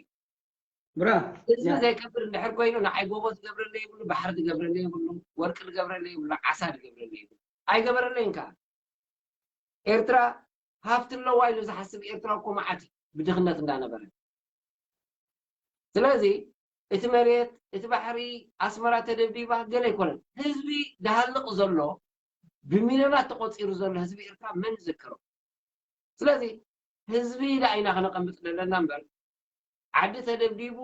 ብራ ህዝቢ ዘይከብር እንድሕር ኮይኑ ንዓይ ጎቦ ዝገብረለ የብሉ ባሕሪ ዝገብረለ የብሉ ወርቂ ዝገብረለ የብሉ ዓሳ ዝገብረለ የብሉ ኣይገበረለይን ከዓ ኤርትራ ሃፍቲ ኣለዋ ኢሉ ዝሓስብ ኤርትራ እኮ መዓት እዩ ብድኽነት እንዳነበረ ስለዚ እቲ መሬት እቲ ባሕሪ ኣስመራ ተደብዲባ ገለ ኣይኮነን ህዝቢ ዝሃልቕ ዘሎ ብሚልዮናት ተቆፂሩ ዘሎ ህዝቢ ኤርትራ መን ይዝክሮ ስለዚ ህዝቢ ኢላ ኢና ከነቐምጥ ዘለና እምበር ዓዲ ተደብዲቡ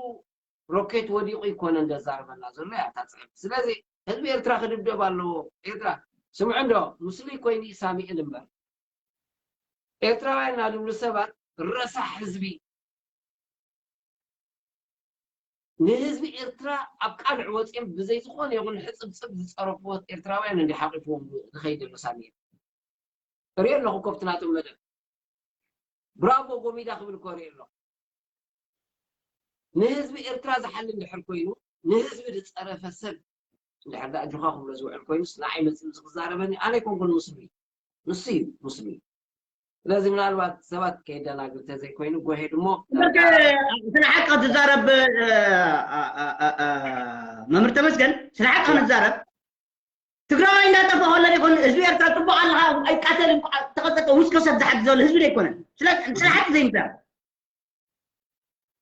ሮኬት ወዲቑ ይኮነን ዘዛርበና ዘሎ እያ እታ ፅሕፍቲ ስለዚ ህዝቢ ኤርትራ ክድብደብ ኣለዎ ኤርትራ ስምዑ እንዶ ሙስሊም ኮይኑ ሳሚኤል እምበር ኤርትራውያን እናድብሉ ሰባት ረሳሕ ህዝቢ ንህዝቢ ኤርትራ ኣብ ቃልዕ ወፅኦም ብዘይ ዝኾነ ይኹን ሕፅብፅብ ዝፀረፍዎ ኤርትራውያን እንዲ ሓቂፍዎም ዝኸይድ ዘሎ ሳሚኤል ርኢ ኣለኹ ኮብቲ ናቶም መደብ ብራቮ ጎሚዳ ክብል እኮ ርኢ ኣለኹ ንህዝቢ ኤርትራ ዝሓሊ እንድሕር ኮይኑ ንህዝቢ ዝፀረፈ ሰብ እንድሕር ደኣ ጁኻ ክብሎ ዝውዕል ኮይኑስ ንዓይ መፂኡ ዝክዛረበኒ ኣነ ኣይኮንኩን ሙስሊም፣ ንሱ እዩ ሙስሊም። ስለዚ ምናልባት ሰባት ከየደናግር ተዘይኮይኑ ጎሄድ እሞ ስለ ሓቂ ትዛረብ መምህር ተመስገን፣ ስለ ሓቂ ንዛረብ። ትግራዋይ እንዳጠፍኦ ከሎ ይኹን ህዝቢ ኤርትራ ጽቡቕ ኣለኻ፣ ኣይቃተልን፣ ተቐጠቀ ውስከ ሰብ ዝሓት ዘሎ ህዝቢ ዘይኮነን። ስለ ሓቂ ዘይምዛር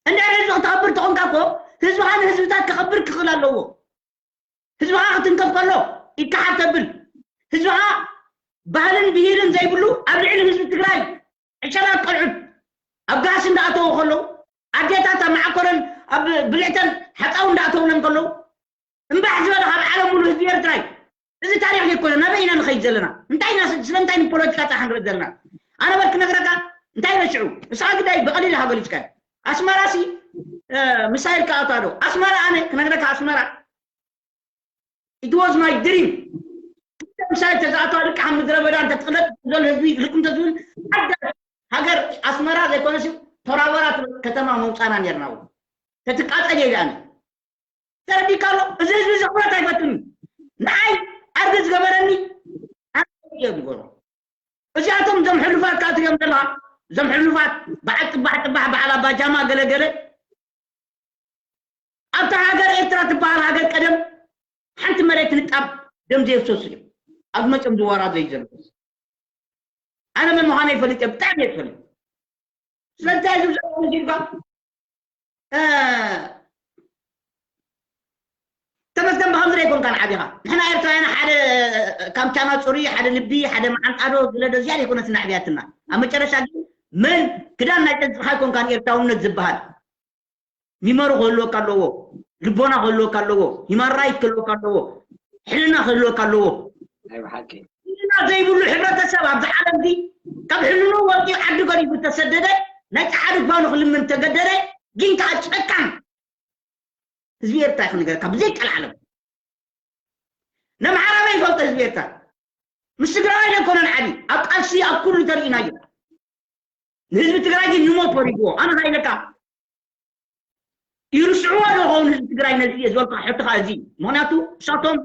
እንድሕር ህዝቢ ክተኽብር ተኾንካ እኮ ህዝብኻ ንህዝብታት ከኽብር ክኽእል ኣለዎ። ህዝብኻ ክትንከፍ ከሎ ይከሓብ ተብል። ህዝብኻ ባህልን ብሂልን ዘይብሉ ኣብ ልዕሊ ህዝቢ ትግራይ ዕሸላት ቆልዑት ኣብ ጋስ እንዳኣተዉ ከለዉ ኣዴታት ኣብ መዓኮረን ኣብ ብልዕተን ሓፃው እንዳኣተውለን ከለዉ እምባሕ ዝበለ ካብ ዓለም ሙሉ ህዝቢ ኤርትራ እዩ። እዚ ታሪኽ ዘይኮነ ናበይ ኢና ንኸይድ ዘለና? እንታይ ኢና ስለምንታይ ንፖለቲካ ጥራሕ ንርኢ ዘለና? ኣነ በል ክነግረካ እንታይ ኢለ ሽዑ ንስኻ ግዳይ ብቐሊል ኢኻ ገሊፅካዮ። ኣስመራ ሲ ምሳይል ከኣታ ዶ ኣስመራ ኣነ ክነግረካ ኣስመራ it was my dream። ምሳሌ ተዛእተዋ ደቂ ሓ ምድረ በዳ እንተትቕለጥ ዘሎ ህዝቢ ልኩም ተዝብል ሓደ ሃገር ኣስመራ ዘይኮነስ ተራበራ ከተማ መውፃና ነርና። ተትቃፀል የጋነ ተረዲካ ኣሎ። እዚ ህዝቢ እዚ ክብረት ኣይፈትን። ንዓይ ኣርግ ዝገበረኒ ዝገበሮ እዚኣቶም እዞም ሕሉፋት ካትሪኦም ዘለካ እዞም ሕሉፋት በዓል ፅባሕ ፅባሕ በዓል ኣባጃማ ገለገለ ኣብታ ሃገር ኤርትራ ትበሃል ሃገር ቀደም ሓንቲ መሬት ንጣብ ደም ዘየፍሰሱ እዮም። ኣብ መፅኦም ዝዋራዘዩ ዘለስ ኣነ መን ምዃነ ይፈልጥ እየ፣ ብጣዕሚ እየ ዝፈልጥ። ስለዚ እንታይ ዝብሎ ጅልባ ተመስገን ብከምዚ ዘይኮንካ ንዓቢኻ ንሕና ኤርትራውያን ሓደ ካምቻና ፅሩይ ሓደ ልቢ ሓደ መዓንጣዶ ዝለዶ ዝያዳ ይኮነትና ዕብያትና ኣብ መጨረሻ ግን መን ክዳን ናይ ጠንፅኻ ይኮንካ ንኤርትራውነት ዝበሃል ሚመሩ ክህልወካ ኣለዎ፣ ልቦና ክህልወካ ኣለዎ፣ ሂማን ራይት ክህልወካ ኣለዎ፣ ሕልና ክህልወካ ኣለዎ። ናይ ብሓቂ ሕልና ዘይብሉ ሕብረተሰብ ኣብዚ ዓለም እዚ ካብ ሕልኑ ወፂኡ ዓዲ ገዲፉ ተሰደደ፣ ናይ ፃዕዱ ባኑ ክልምን ተገደደ፣ ግን ከዓ ጨካን ህዝቢ ኤርትራ ይኽንገረካ ብዘይ ቀልዓለም ነምሓራበ ይፈልጦ ህዝቢ ኤርትራ ምስ ትግራዋይ ዘይኮነን ዓብዩ ኣብ ቃልሲ ኣብ ኩሉ ተሪኢናዮ። ንህዝቢ ትግራይ ግን ንሞት ወሪድዎ ኣነ ሃይለካ ይርስዕዎ ዶ ኸውን ህዝቢ ትግራይ ነዚ እየ ዝበልካ ሕትኻ እዚ ምክንያቱ እሳቶም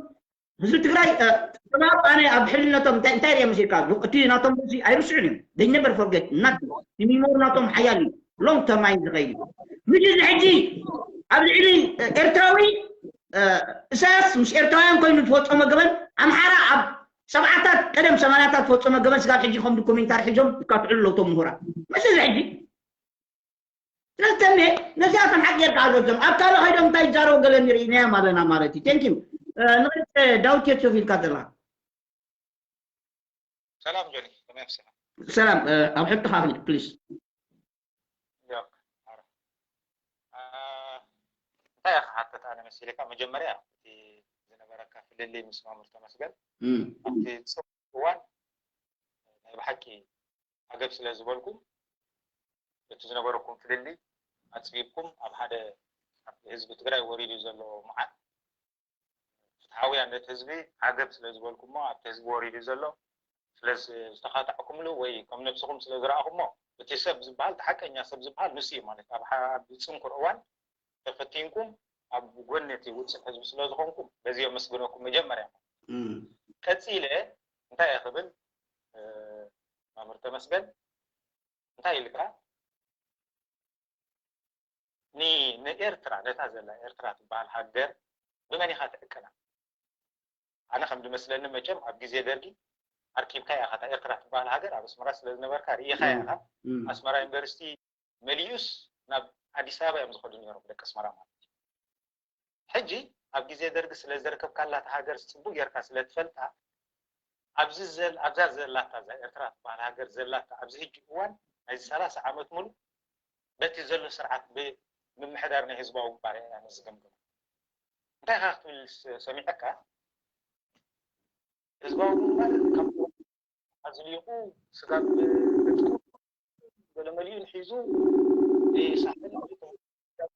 ህዝቢ ትግራይ ጥባብ ኣነ ኣብ ሕልነቶም እንታይ እንታይ ሪኦም ሲልካ እቲ ናቶም ርእሲ ኣይርስዑን እዮም they never forget ናት ሚሞሪ ናቶም ሓያል እዩ long term ኣይ ዝኸይድ ምሽ እዚ ሕጂ ኣብ ልዕሊ ኤርትራዊ እሳያስ ምስ ኤርትራውያን ኮይኑ ዝፈፀሞ ገበን ኣምሓራ ኣብ ሰብዓታት ቀደም ሰማንያታት ዝፈፀሞ ገበን ስጋብ ሕጂ ከም ዶኩሜንታሪ ሒዞም ይካትዑ ኣለውቶም ምሁራት ምስ እዚ ሕጂ ስለተሜ ነዚኣቶም ሓቂ ጌርካ ኣዘዞም ኣብ ካልእ ከይዶም እንታይ ይዛረቡ ገለ ንርኢናዮም ኣለና ማለት እዩ thank you ንቕጽ ዳዊት የት ሶፍ ኢልካ ዘለካ ሰላም ጆኒ ከመይ ኣምሲኻ ሰላም ኣብ ሕቶኻ ፕሊስ እንታይ ኢኻ ሓተት ኣነ መሲለካ መጀመርያ እቲ ዝነበረካ ፍልልይ ምስ ማሙር ተመስገን ኣብቲ እዋን ናይ ብሓቂ ዓገብ ስለ ዝበልኩም እቲ ዝነበረኩም ፍልልይ ኣፅቢብኩም ኣብ ሓደ ኣብቲ ህዝቢ ትግራይ ወሪዱ ዘሎ መዓት ፍትሓውያን ነቲ ህዝቢ ዓገብ ስለ ዝበልኩሞ ኣብቲ ህዝቢ ወሪዱ ዘሎ ስለ ዝተኻታዕኩምሉ ወይ ከም ነብስኹም ስለ ዝረኣኹሞ እቲ ሰብ ዝበሃል እቲ ሓቀኛ ሰብ ዝበሃል ንሱ እዩ ማለት ኣብ ኣብ ፅንኩር እዋን ተፈቲንኩም ኣብ ጎኒ እቲ ውፅዕ ህዝቢ ስለ ዝኾንኩም በዚ የመስግነኩም መጀመርያ ቀፂለ እንታይ እየ ክብል መምህር ተመስገን እንታይ ኢልካ ንኤርትራ ነታ ዘላ ኤርትራ ትበሃል ሃገር ብመን ኢኻ ትዕቅና ኣነ ከም ዝመስለኒ መቸም ኣብ ግዜ ደርጊ ኣርኪብካ ኢኻ እታ ኤርትራ ትበሃል ሃገር ኣብ ኣስመራ ስለ ዝነበርካ ርኢኻ ኢኻ ኣስመራ ዩኒቨርሲቲ መሊኡስ ናብ ኣዲስ ኣበባ እዮም ዝኸዱ ነይሮም ደቂ ኣስመራ ማለት እዩ ሕጂ ኣብ ግዜ ደርጊ ስለ ዘርከብካላ እታ ሃገር ፅቡቅ ጌርካ ስለ ትፈልጣ ኣብዚ ዘል ኣብዛ ዘላታ እዛ ኤርትራ ትበሃል ሃገር ዘላታ ኣብዚ ሕጂ እዋን ናይዚ ሰላሳ ዓመት ሙሉ በቲ ዘሎ ስርዓት ብምምሕዳር ናይ ህዝባዊ ግንባር እያ ኣነ ዝገምግማ እንታይ ካ ክትብል ሰሚዐካ ህዝባዊ ግንባር ካብ ኣዝሊቑ ስጋብ ገለ መሊኡ ሒዙ ሳሕል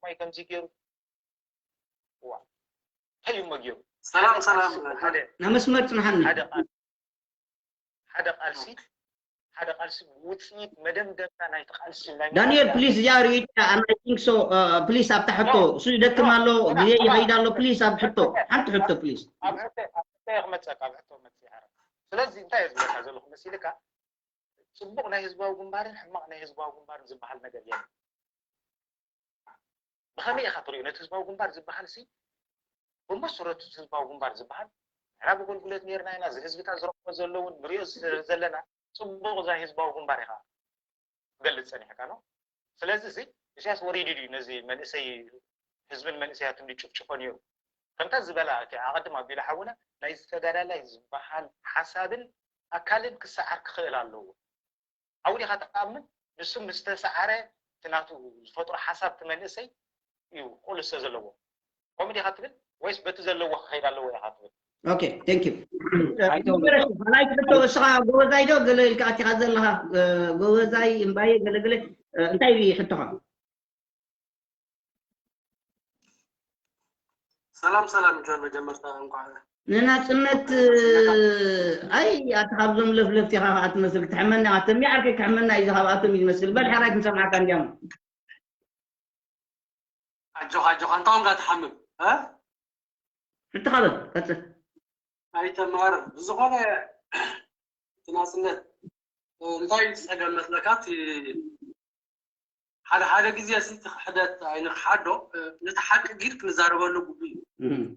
ማይ ከምዚ ገይሩ ዋ እንታይ እዩ መጊሩ ሰላም ሰላም ናብ መስመር ፅንሓኒ ሓደ ቃልሲ ሓደ ቃልሲ ውፅኢት መደምደምታ ናይቲ ቃልሲ ናይ ዳንኤል ፕሊስ እዚኣ ርእይታ ኣን ኣይ ቲንክ ሶ ፕሊስ ኣብታ ሕቶ እሱ ይደክም ኣሎ ግዜ ይኸይድ ኣሎ ፕሊስ ኣብ ሕቶ ሓንቲ ሕቶ ፕሊስ ኣብ ሕቶ ኣብ ሕቶ ክመፀካ ኣብ ሕቶ መፅእ ስለዚ እንታይ እየ ዝብለካ ዘለኹ መሲልካ ፅቡቕ ናይ ህዝባዊ ግንባርን ሕማቕ ናይ ህዝባዊ ግንባርን ዝበሃል ነገር የለን ብኸመይ ኢኻ ትሪኦ ነቲ ህዝባዊ ግንባር ዝበሃል ሲ ብመሰረቱ ህዝባዊ ግንባር ዝበሃል ንሕና ብጎልጉለት ነርና ኢና እዚ ህዝብታት ዝረኽቦ ዘለውን ንሪኦ ዘለና ፅቡቕ እዛ ህዝባዊ ግንባር ኢኻ ትገልፅ ፀኒሕካ ነው ስለዚ እዚ ኢሳያስ ወሪዱ ድዩ ነዚ መንእሰይ ህዝብን መንእሰያትን ድጭፍጭፎ ነይሩ ከምታ ዝበላ እቲ ኣቐድም ኣቢሉ ሓውና ናይ ዝተጋዳላይ ዝበሃል ሓሳብን ኣካልን ክሰዓር ክኽእል ኣለዎ ዓውዲ ኢኻ ትኣምን ንሱ ምስ ተሰዓረ እቲ ናቱ ዝፈጥሮ ሓሳብ እቲ መንእሰይ እዩ ክቕልሶ ዘለዎ ከምኡ ዲኻ ትብል ወይስ በቲ ዘለዎ ክኸይድ ኣለዎ ኢኻ ትብል Okay, thank you. ናይ ትሕቶ እስኻ ጎበዛይ ዶ ገለ ኢልካ ኣቲኻ ዘለኻ ጎበዛይ እምባየ ገለገለ እንታይ እዩ ሕቶኻ? ሰላም ሰላም ጆን መጀመርታ እንኳዕ ንናፅነት ኣይ ኣቲ ካብዞም ለፍለፍቲ ኢኻ ከዓ ትመስል ክትሕመና ተሚዓርከ ክሕመና እዩ ካብኣቶም እዩ ዝመስል በል ሓራይ ክንሰምዓካ እንዲያም ኣጆኻ ኣጆኻ እንታይ ኮንካ ትሓምም እ? ሕቶ ካልእ ቀፅል ኣይተማር ብዝኾነ እቲ ናፅነት እንታይ እዩ ዝፀገም መስለካ እቲ ሓደ ሓደ ግዜ ሲ እቲ ክሕደት ኣይንክሓዶ ነቲ ሓቂ ጊድ ክንዛረበሉ ግቡ እዩ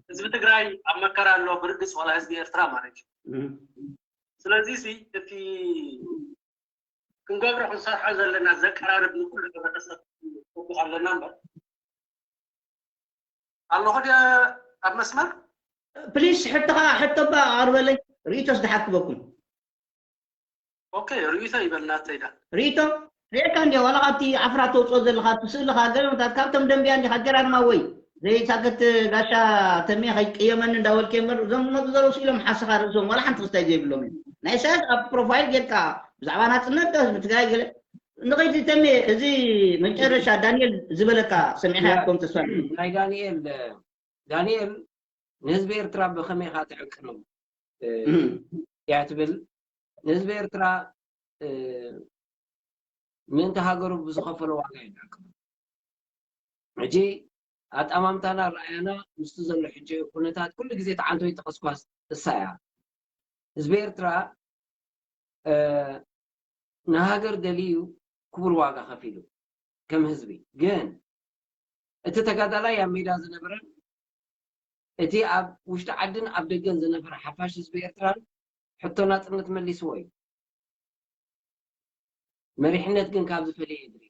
ህዝቢ ትግራይ ኣብ መከራ ኣሎ ብርግፅ ዋላ ህዝቢ ኤርትራ ማለት እዩ ስለዚ ሲ እቲ ክንገብሮ ክንሰርሖ ዘለና ዘቀራርብ ንኩሉ ሕብረተሰብ ክቡቅ ኣለና እምበር ኣለኹ ድየ ኣብ መስመር ፕሊስ ሕቶኻ ሕቶ ባ ኣቅርበለይ ርእይቶስ ድሓክበኩም ኦኬ ርእይቶ ይበልና ተይዳ ርእይቶ ርእየካ እንዲ ዋላ ካብቲ ዓፍራ ተውፅኦ ዘለካ እቲ ስእልካ ገለታት ካብቶም ደንብያ እንዲካ ጀራርማ ወይ ዘይሳክት ጋሻ ተሜ ከይቅየመኒ እንዳበልከ እምበር እዞም ዝመፁ ዘለዉ ስኢሎም ሓሰኻ ርእሶም ዋላ ሓንቲ ክስታይ ዘይብሎም እዮም ናይ ኢሳያስ ኣብ ፕሮፋይል ጌርካ ብዛዕባ ናፅነት ዶ ህዝቢ ትግራይ ገለ ንኸይድ ተሜ እዚ መጨረሻ ዳንኤል ዝበለካ ሰሚዕካ ያትኮም ተስፋ ናይ ዳንኤል ዳንኤል ንህዝቢ ኤርትራ ብኸመይ ኢኻ ትዕቅኖም እያ ትብል ንህዝቢ ኤርትራ ምእንቲ ሃገሩ ብዝኸፈሎ ዋጋ እዩ ዝዕቅኖም ሕጂ ኣጣማምታና ረኣያና ምስቲ ዘሎ ሕጂ ኩነታት ኩሉ ግዜ ተዓንቶ ይጠቐስኳ እሳ እያ ህዝቢ ኤርትራ ንሃገር ደልዩ ክቡር ዋጋ ከፊሉ ከም ህዝቢ ግን እቲ ተጋዳላይ ኣብ ሜዳ ዝነበረን እቲ ኣብ ውሽጢ ዓድን ኣብ ደገን ዝነበረ ሓፋሽ ህዝቢ ኤርትራን ሕቶ ናፅነት መሊስዎ እዩ መሪሕነት ግን ካብ ዝፈለየ ይድሪ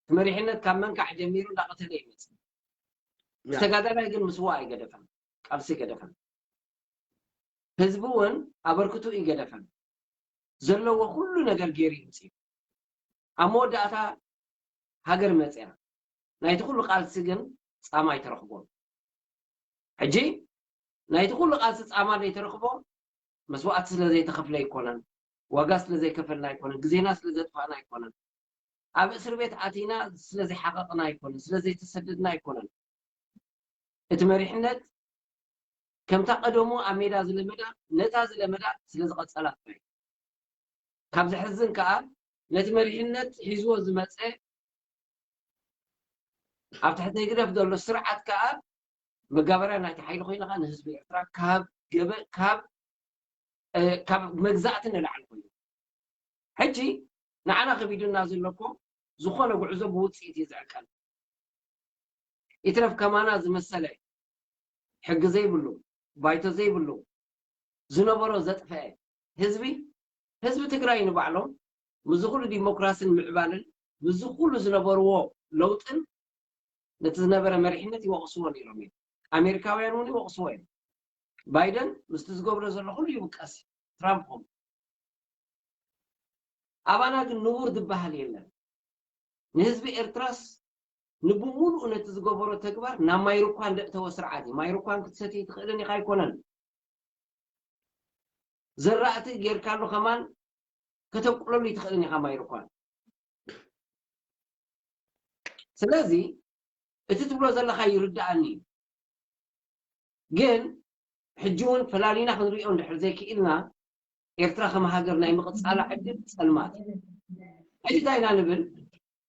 እቲ መሪሕነት ካብ መንካዕ ጀሚሩ እንዳቐተለ ይመፅእ ተጋዳላይ ግን ምስዋ ኣይገደፈን ቃልሲ ገደፈን ህዝቢ እውን ኣበርክቱ ይገደፈን ዘለዎ ኩሉ ነገር ገይሩ ይምፅእ ኣብ መወዳእታ ሃገር መፅያ ናይቲ ኩሉ ቃልሲ ግን ፃማ ኣይተረኽቦን ሕጂ ናይቲ ኩሉ ቃልሲ ፃማ ዘይተረኽቦ መስዋእቲ ስለ ዘይተኸፍለ ኣይኮነን ዋጋ ስለ ዘይከፈልና ኣይኮነን ግዜና ስለ ዘጥፋእና ኣይኮነን ኣብ እስር ቤት ኣቲና ስለ ዘይሓቐቕና ኣይኮነን ስለ ዘይተሰደድና ኣይኮነን እቲ መሪሕነት ከምታ ቀደሙ ኣብ ሜዳ ዝለመዳ ነታ ዝለመዳ ስለ ዝቐጸላ ጥራይ ካብ ዘሕዝን ከኣ ነቲ መሪሕነት ሒዝዎ ዝመጸ ኣብ ትሕቲ ህግደፍ ዘሎ ስርዓት ከኣ መጋበርያ ናይቲ ሓይሊ ኮይኑ ከኣ ንህዝቢ ኤርትራ ካብ ገበ ካብ ካብ መግዛእቲ ንላዕሊ ኮይኑ ሕጂ ንዓና ከቢዱና ዘሎ እኮ ዝኾነ ጉዕዞ ብውፅኢት እዩ ዝዕቀን ይትረፍ ከማና ዝመሰለ ሕጊ ዘይብሉ ባይቶ ዘይብሉ ዝነበሮ ዘጥፈአ ህዝቢ ህዝቢ ትግራይ ንባዕሎም ምስዚ ኩሉ ዲሞክራስን ምዕባልን ምስዚ ኩሉ ዝነበርዎ ለውጥን ነቲ ዝነበረ መሪሕነት ይወቕስዎ ነይሮም እዮም ኣሜሪካውያን እውን ይወቕስዎ እዮም ባይደን ምስቲ ዝገብሮ ዘሎ ኩሉ ይውቀስ ትራምፕ ኹም ኣባና ግን ንቡር ዝበሃል የለን ንህዝቢ ኤርትራስ ንብሙሉኡ ነቲ ዝገበሮ ተግባር ናብ ማይሩኳን ደእተወ ስርዓት እዩ ማይሩኳን ክትሰትይ ትኽእልን ኢኻ ኣይኮነን ዘራእቲ ጌርካሉ ከማን ከተብቁለሉ ይትኽእልን ኢኻ ማይሩኳን ስለዚ እቲ ትብሎ ዘለኻ ይርድኣኒ እዩ ግን ሕጂ እውን ፈላሊና ክንሪኦ እንድሕር ዘይክኢልና ኤርትራ ከም ሃገር ናይ ምቕጻላ ዕድል ጸልማት እዩ። ሕጂ እንታይ ኢና ንብል?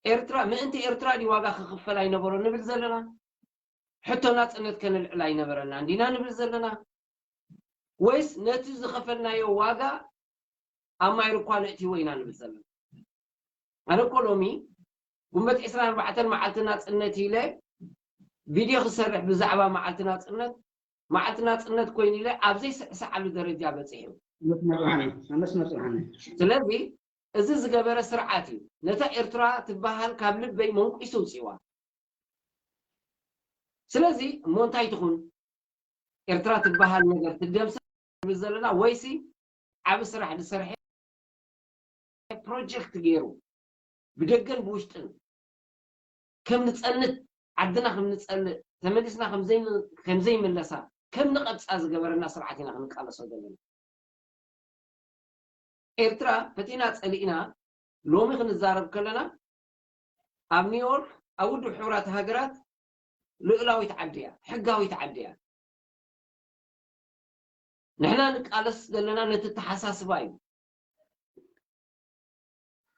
ኤርትራ፣ ምእንቲ ኤርትራ ድዩ ዋጋ ክኽፈል ኣይነበሮ ንብል ዘለና? ሕቶ ናጽነት ከነልዕል ኣይነበረናን ዲና ንብል ዘለና? ወይስ ነቲ ዝኸፈልናዮ ዋጋ ኣብ ማይ ርኳ ነእትይዎ ኢና ንብል ዘለና? ኣነ እኮ ሎሚ ጉንበት ዕስራን ኣርባዕተን መዓልቲ ናጽነት ኢለ ቪድዮ ክሰርሕ ብዛዕባ መዓልቲ ናጽነት፣ መዓልቲ ናጽነት ኮይኑ ኢለ ኣብ ዘይስዕስዓሉ ደረጃ በጺሑ። መስመር ጽንሓኒ፣ መስመር ጽንሓኒ። ስለዚ እዚ ዝገበረ ስርዓት እዩ። ነታ ኤርትራ ትበሃል ካብ ልበይ መንቂሱ ውጽዋ። ስለዚ እሞ እንታይ ትኹን ኤርትራ ትበሃል ነገር ትደምሰስ ንብል ዘለና ወይሲ ዓቢ ስራሕ ዝሰርሐ ፕሮጀክት ገይሩ ብደገን ብውሽጥን ከም ንጸንት ዓድና ከም ንጸልእ ተመሊስና ከም ዘይን- ከም ዘይምለሳ ከም ንቐብጻ ዝገበረና ስርዓት ኢና ክንቃለሶ ዘለና። ኤርትራ ፈቲና ጸሊእና ሎሚ ክንዛረብ ከለና ኣብ ኒውዮርክ ኣብ ውድብ ሕቡራት ሃገራት ልኡላዊት ዓዲ እያ፣ ሕጋዊት ዓዲ እያ። ንሕና ንቃለስ ዘለና ነቲ ተሓሳስባ እዩ።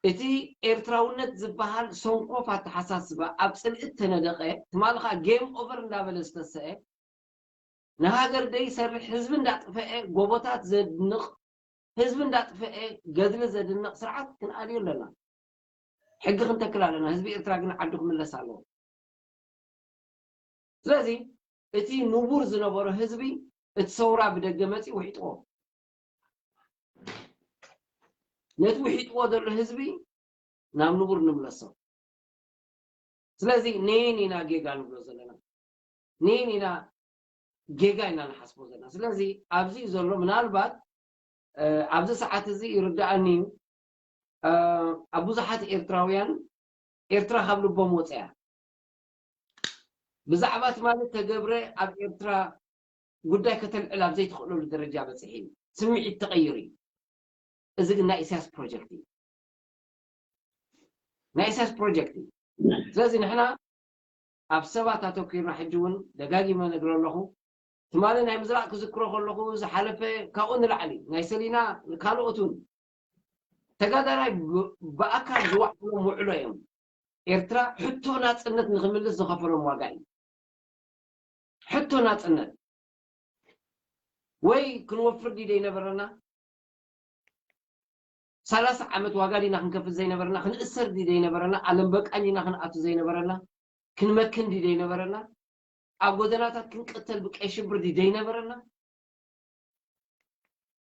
እቲ ኤርትራውነት ዝበሃል ሰንኮፍ ኣተሓሳስባ ኣብ ጽልኢ እተነደቐ ትማሊ ኸኣ ጌም ኦቨር እንዳበለ ዝተሰአ ንሃገር ደይሰርሕ ህዝቢ እንዳጥፈአ ጎቦታት ዘድንቕ ህዝቢ እንዳጥፈአ ገድሊ ዘድንቕ ስርዓት ክንኣልዮ ኣለና። ሕጊ ክንተክል ኣለና። ህዝቢ ኤርትራ ግን ዓዱ ክምለስ ኣለዎ። ስለዚ እቲ ንቡር ዝነበሮ ህዝቢ እቲ ሰውራ ብደገ መፂኡ ውሒጥዎ። ነቲ ውሒጥዎ ዘሎ ህዝቢ ናብ ንቡር ንምለሶ። ስለዚ ኔን ኢና ጌጋ ንብሎ ዘለና፣ ኔን ኢና ጌጋ ኢና ንሓስቦ ዘለና። ስለዚ ኣብዚ እዩ ዘሎ ምናልባት ኣብዚ ሰዓት እዚ ይርዳኣኒ እዩ ኣብ ብዙሓት ኤርትራውያን ኤርትራ ካብ ልቦም ወፅያ ብዛዕባ ትማሊ ተገብረ ኣብ ኤርትራ ጉዳይ ከተልዕል ኣብ ዘይትኽእለሉ ደረጃ በፂሒ እዩ። ስምዒት ተቐይሩ እዩ። እዚ ግን ናይ ኢሳያስ ፕሮጀክት እዩ። ናይ ኢሳያስ ፕሮጀክት እዩ። ስለዚ ንሕና ኣብ ሰባት ኣተኪርና ሕጂ እውን ደጋጊመ ነግረ ኣለኹ። ትማሊ ናይ ምዝራቕ ክዝክሮ ከለኹ ዝሓለፈ ካብኡ ንላዕሊ ናይ ሰሊና ካልኦት እውን ተጋዳላይ ብኣካል ዝዋዕሎም ውዕሎ እዮም። ኤርትራ ሕቶ ናጽነት ንክምልስ ዝኸፈሎም ዋጋ እዩ። ሕቶ ናጽነት ወይ ክንወፍር ድዩ ዘይነበረና? ሰላሳ ዓመት ዋጋ ዲና ክንከፍል ዘይነበረና? ክንእሰር ድዩ ዘይነበረና? ኣለም በቃኝ ዲና ክንኣቱ ዘይነበረና? ክንመክን ድዩ ዘይነበረና? ኣብ ጎደናታት ክንቅተል ብቀይ ሽብር ድዩ ዘይነበረና?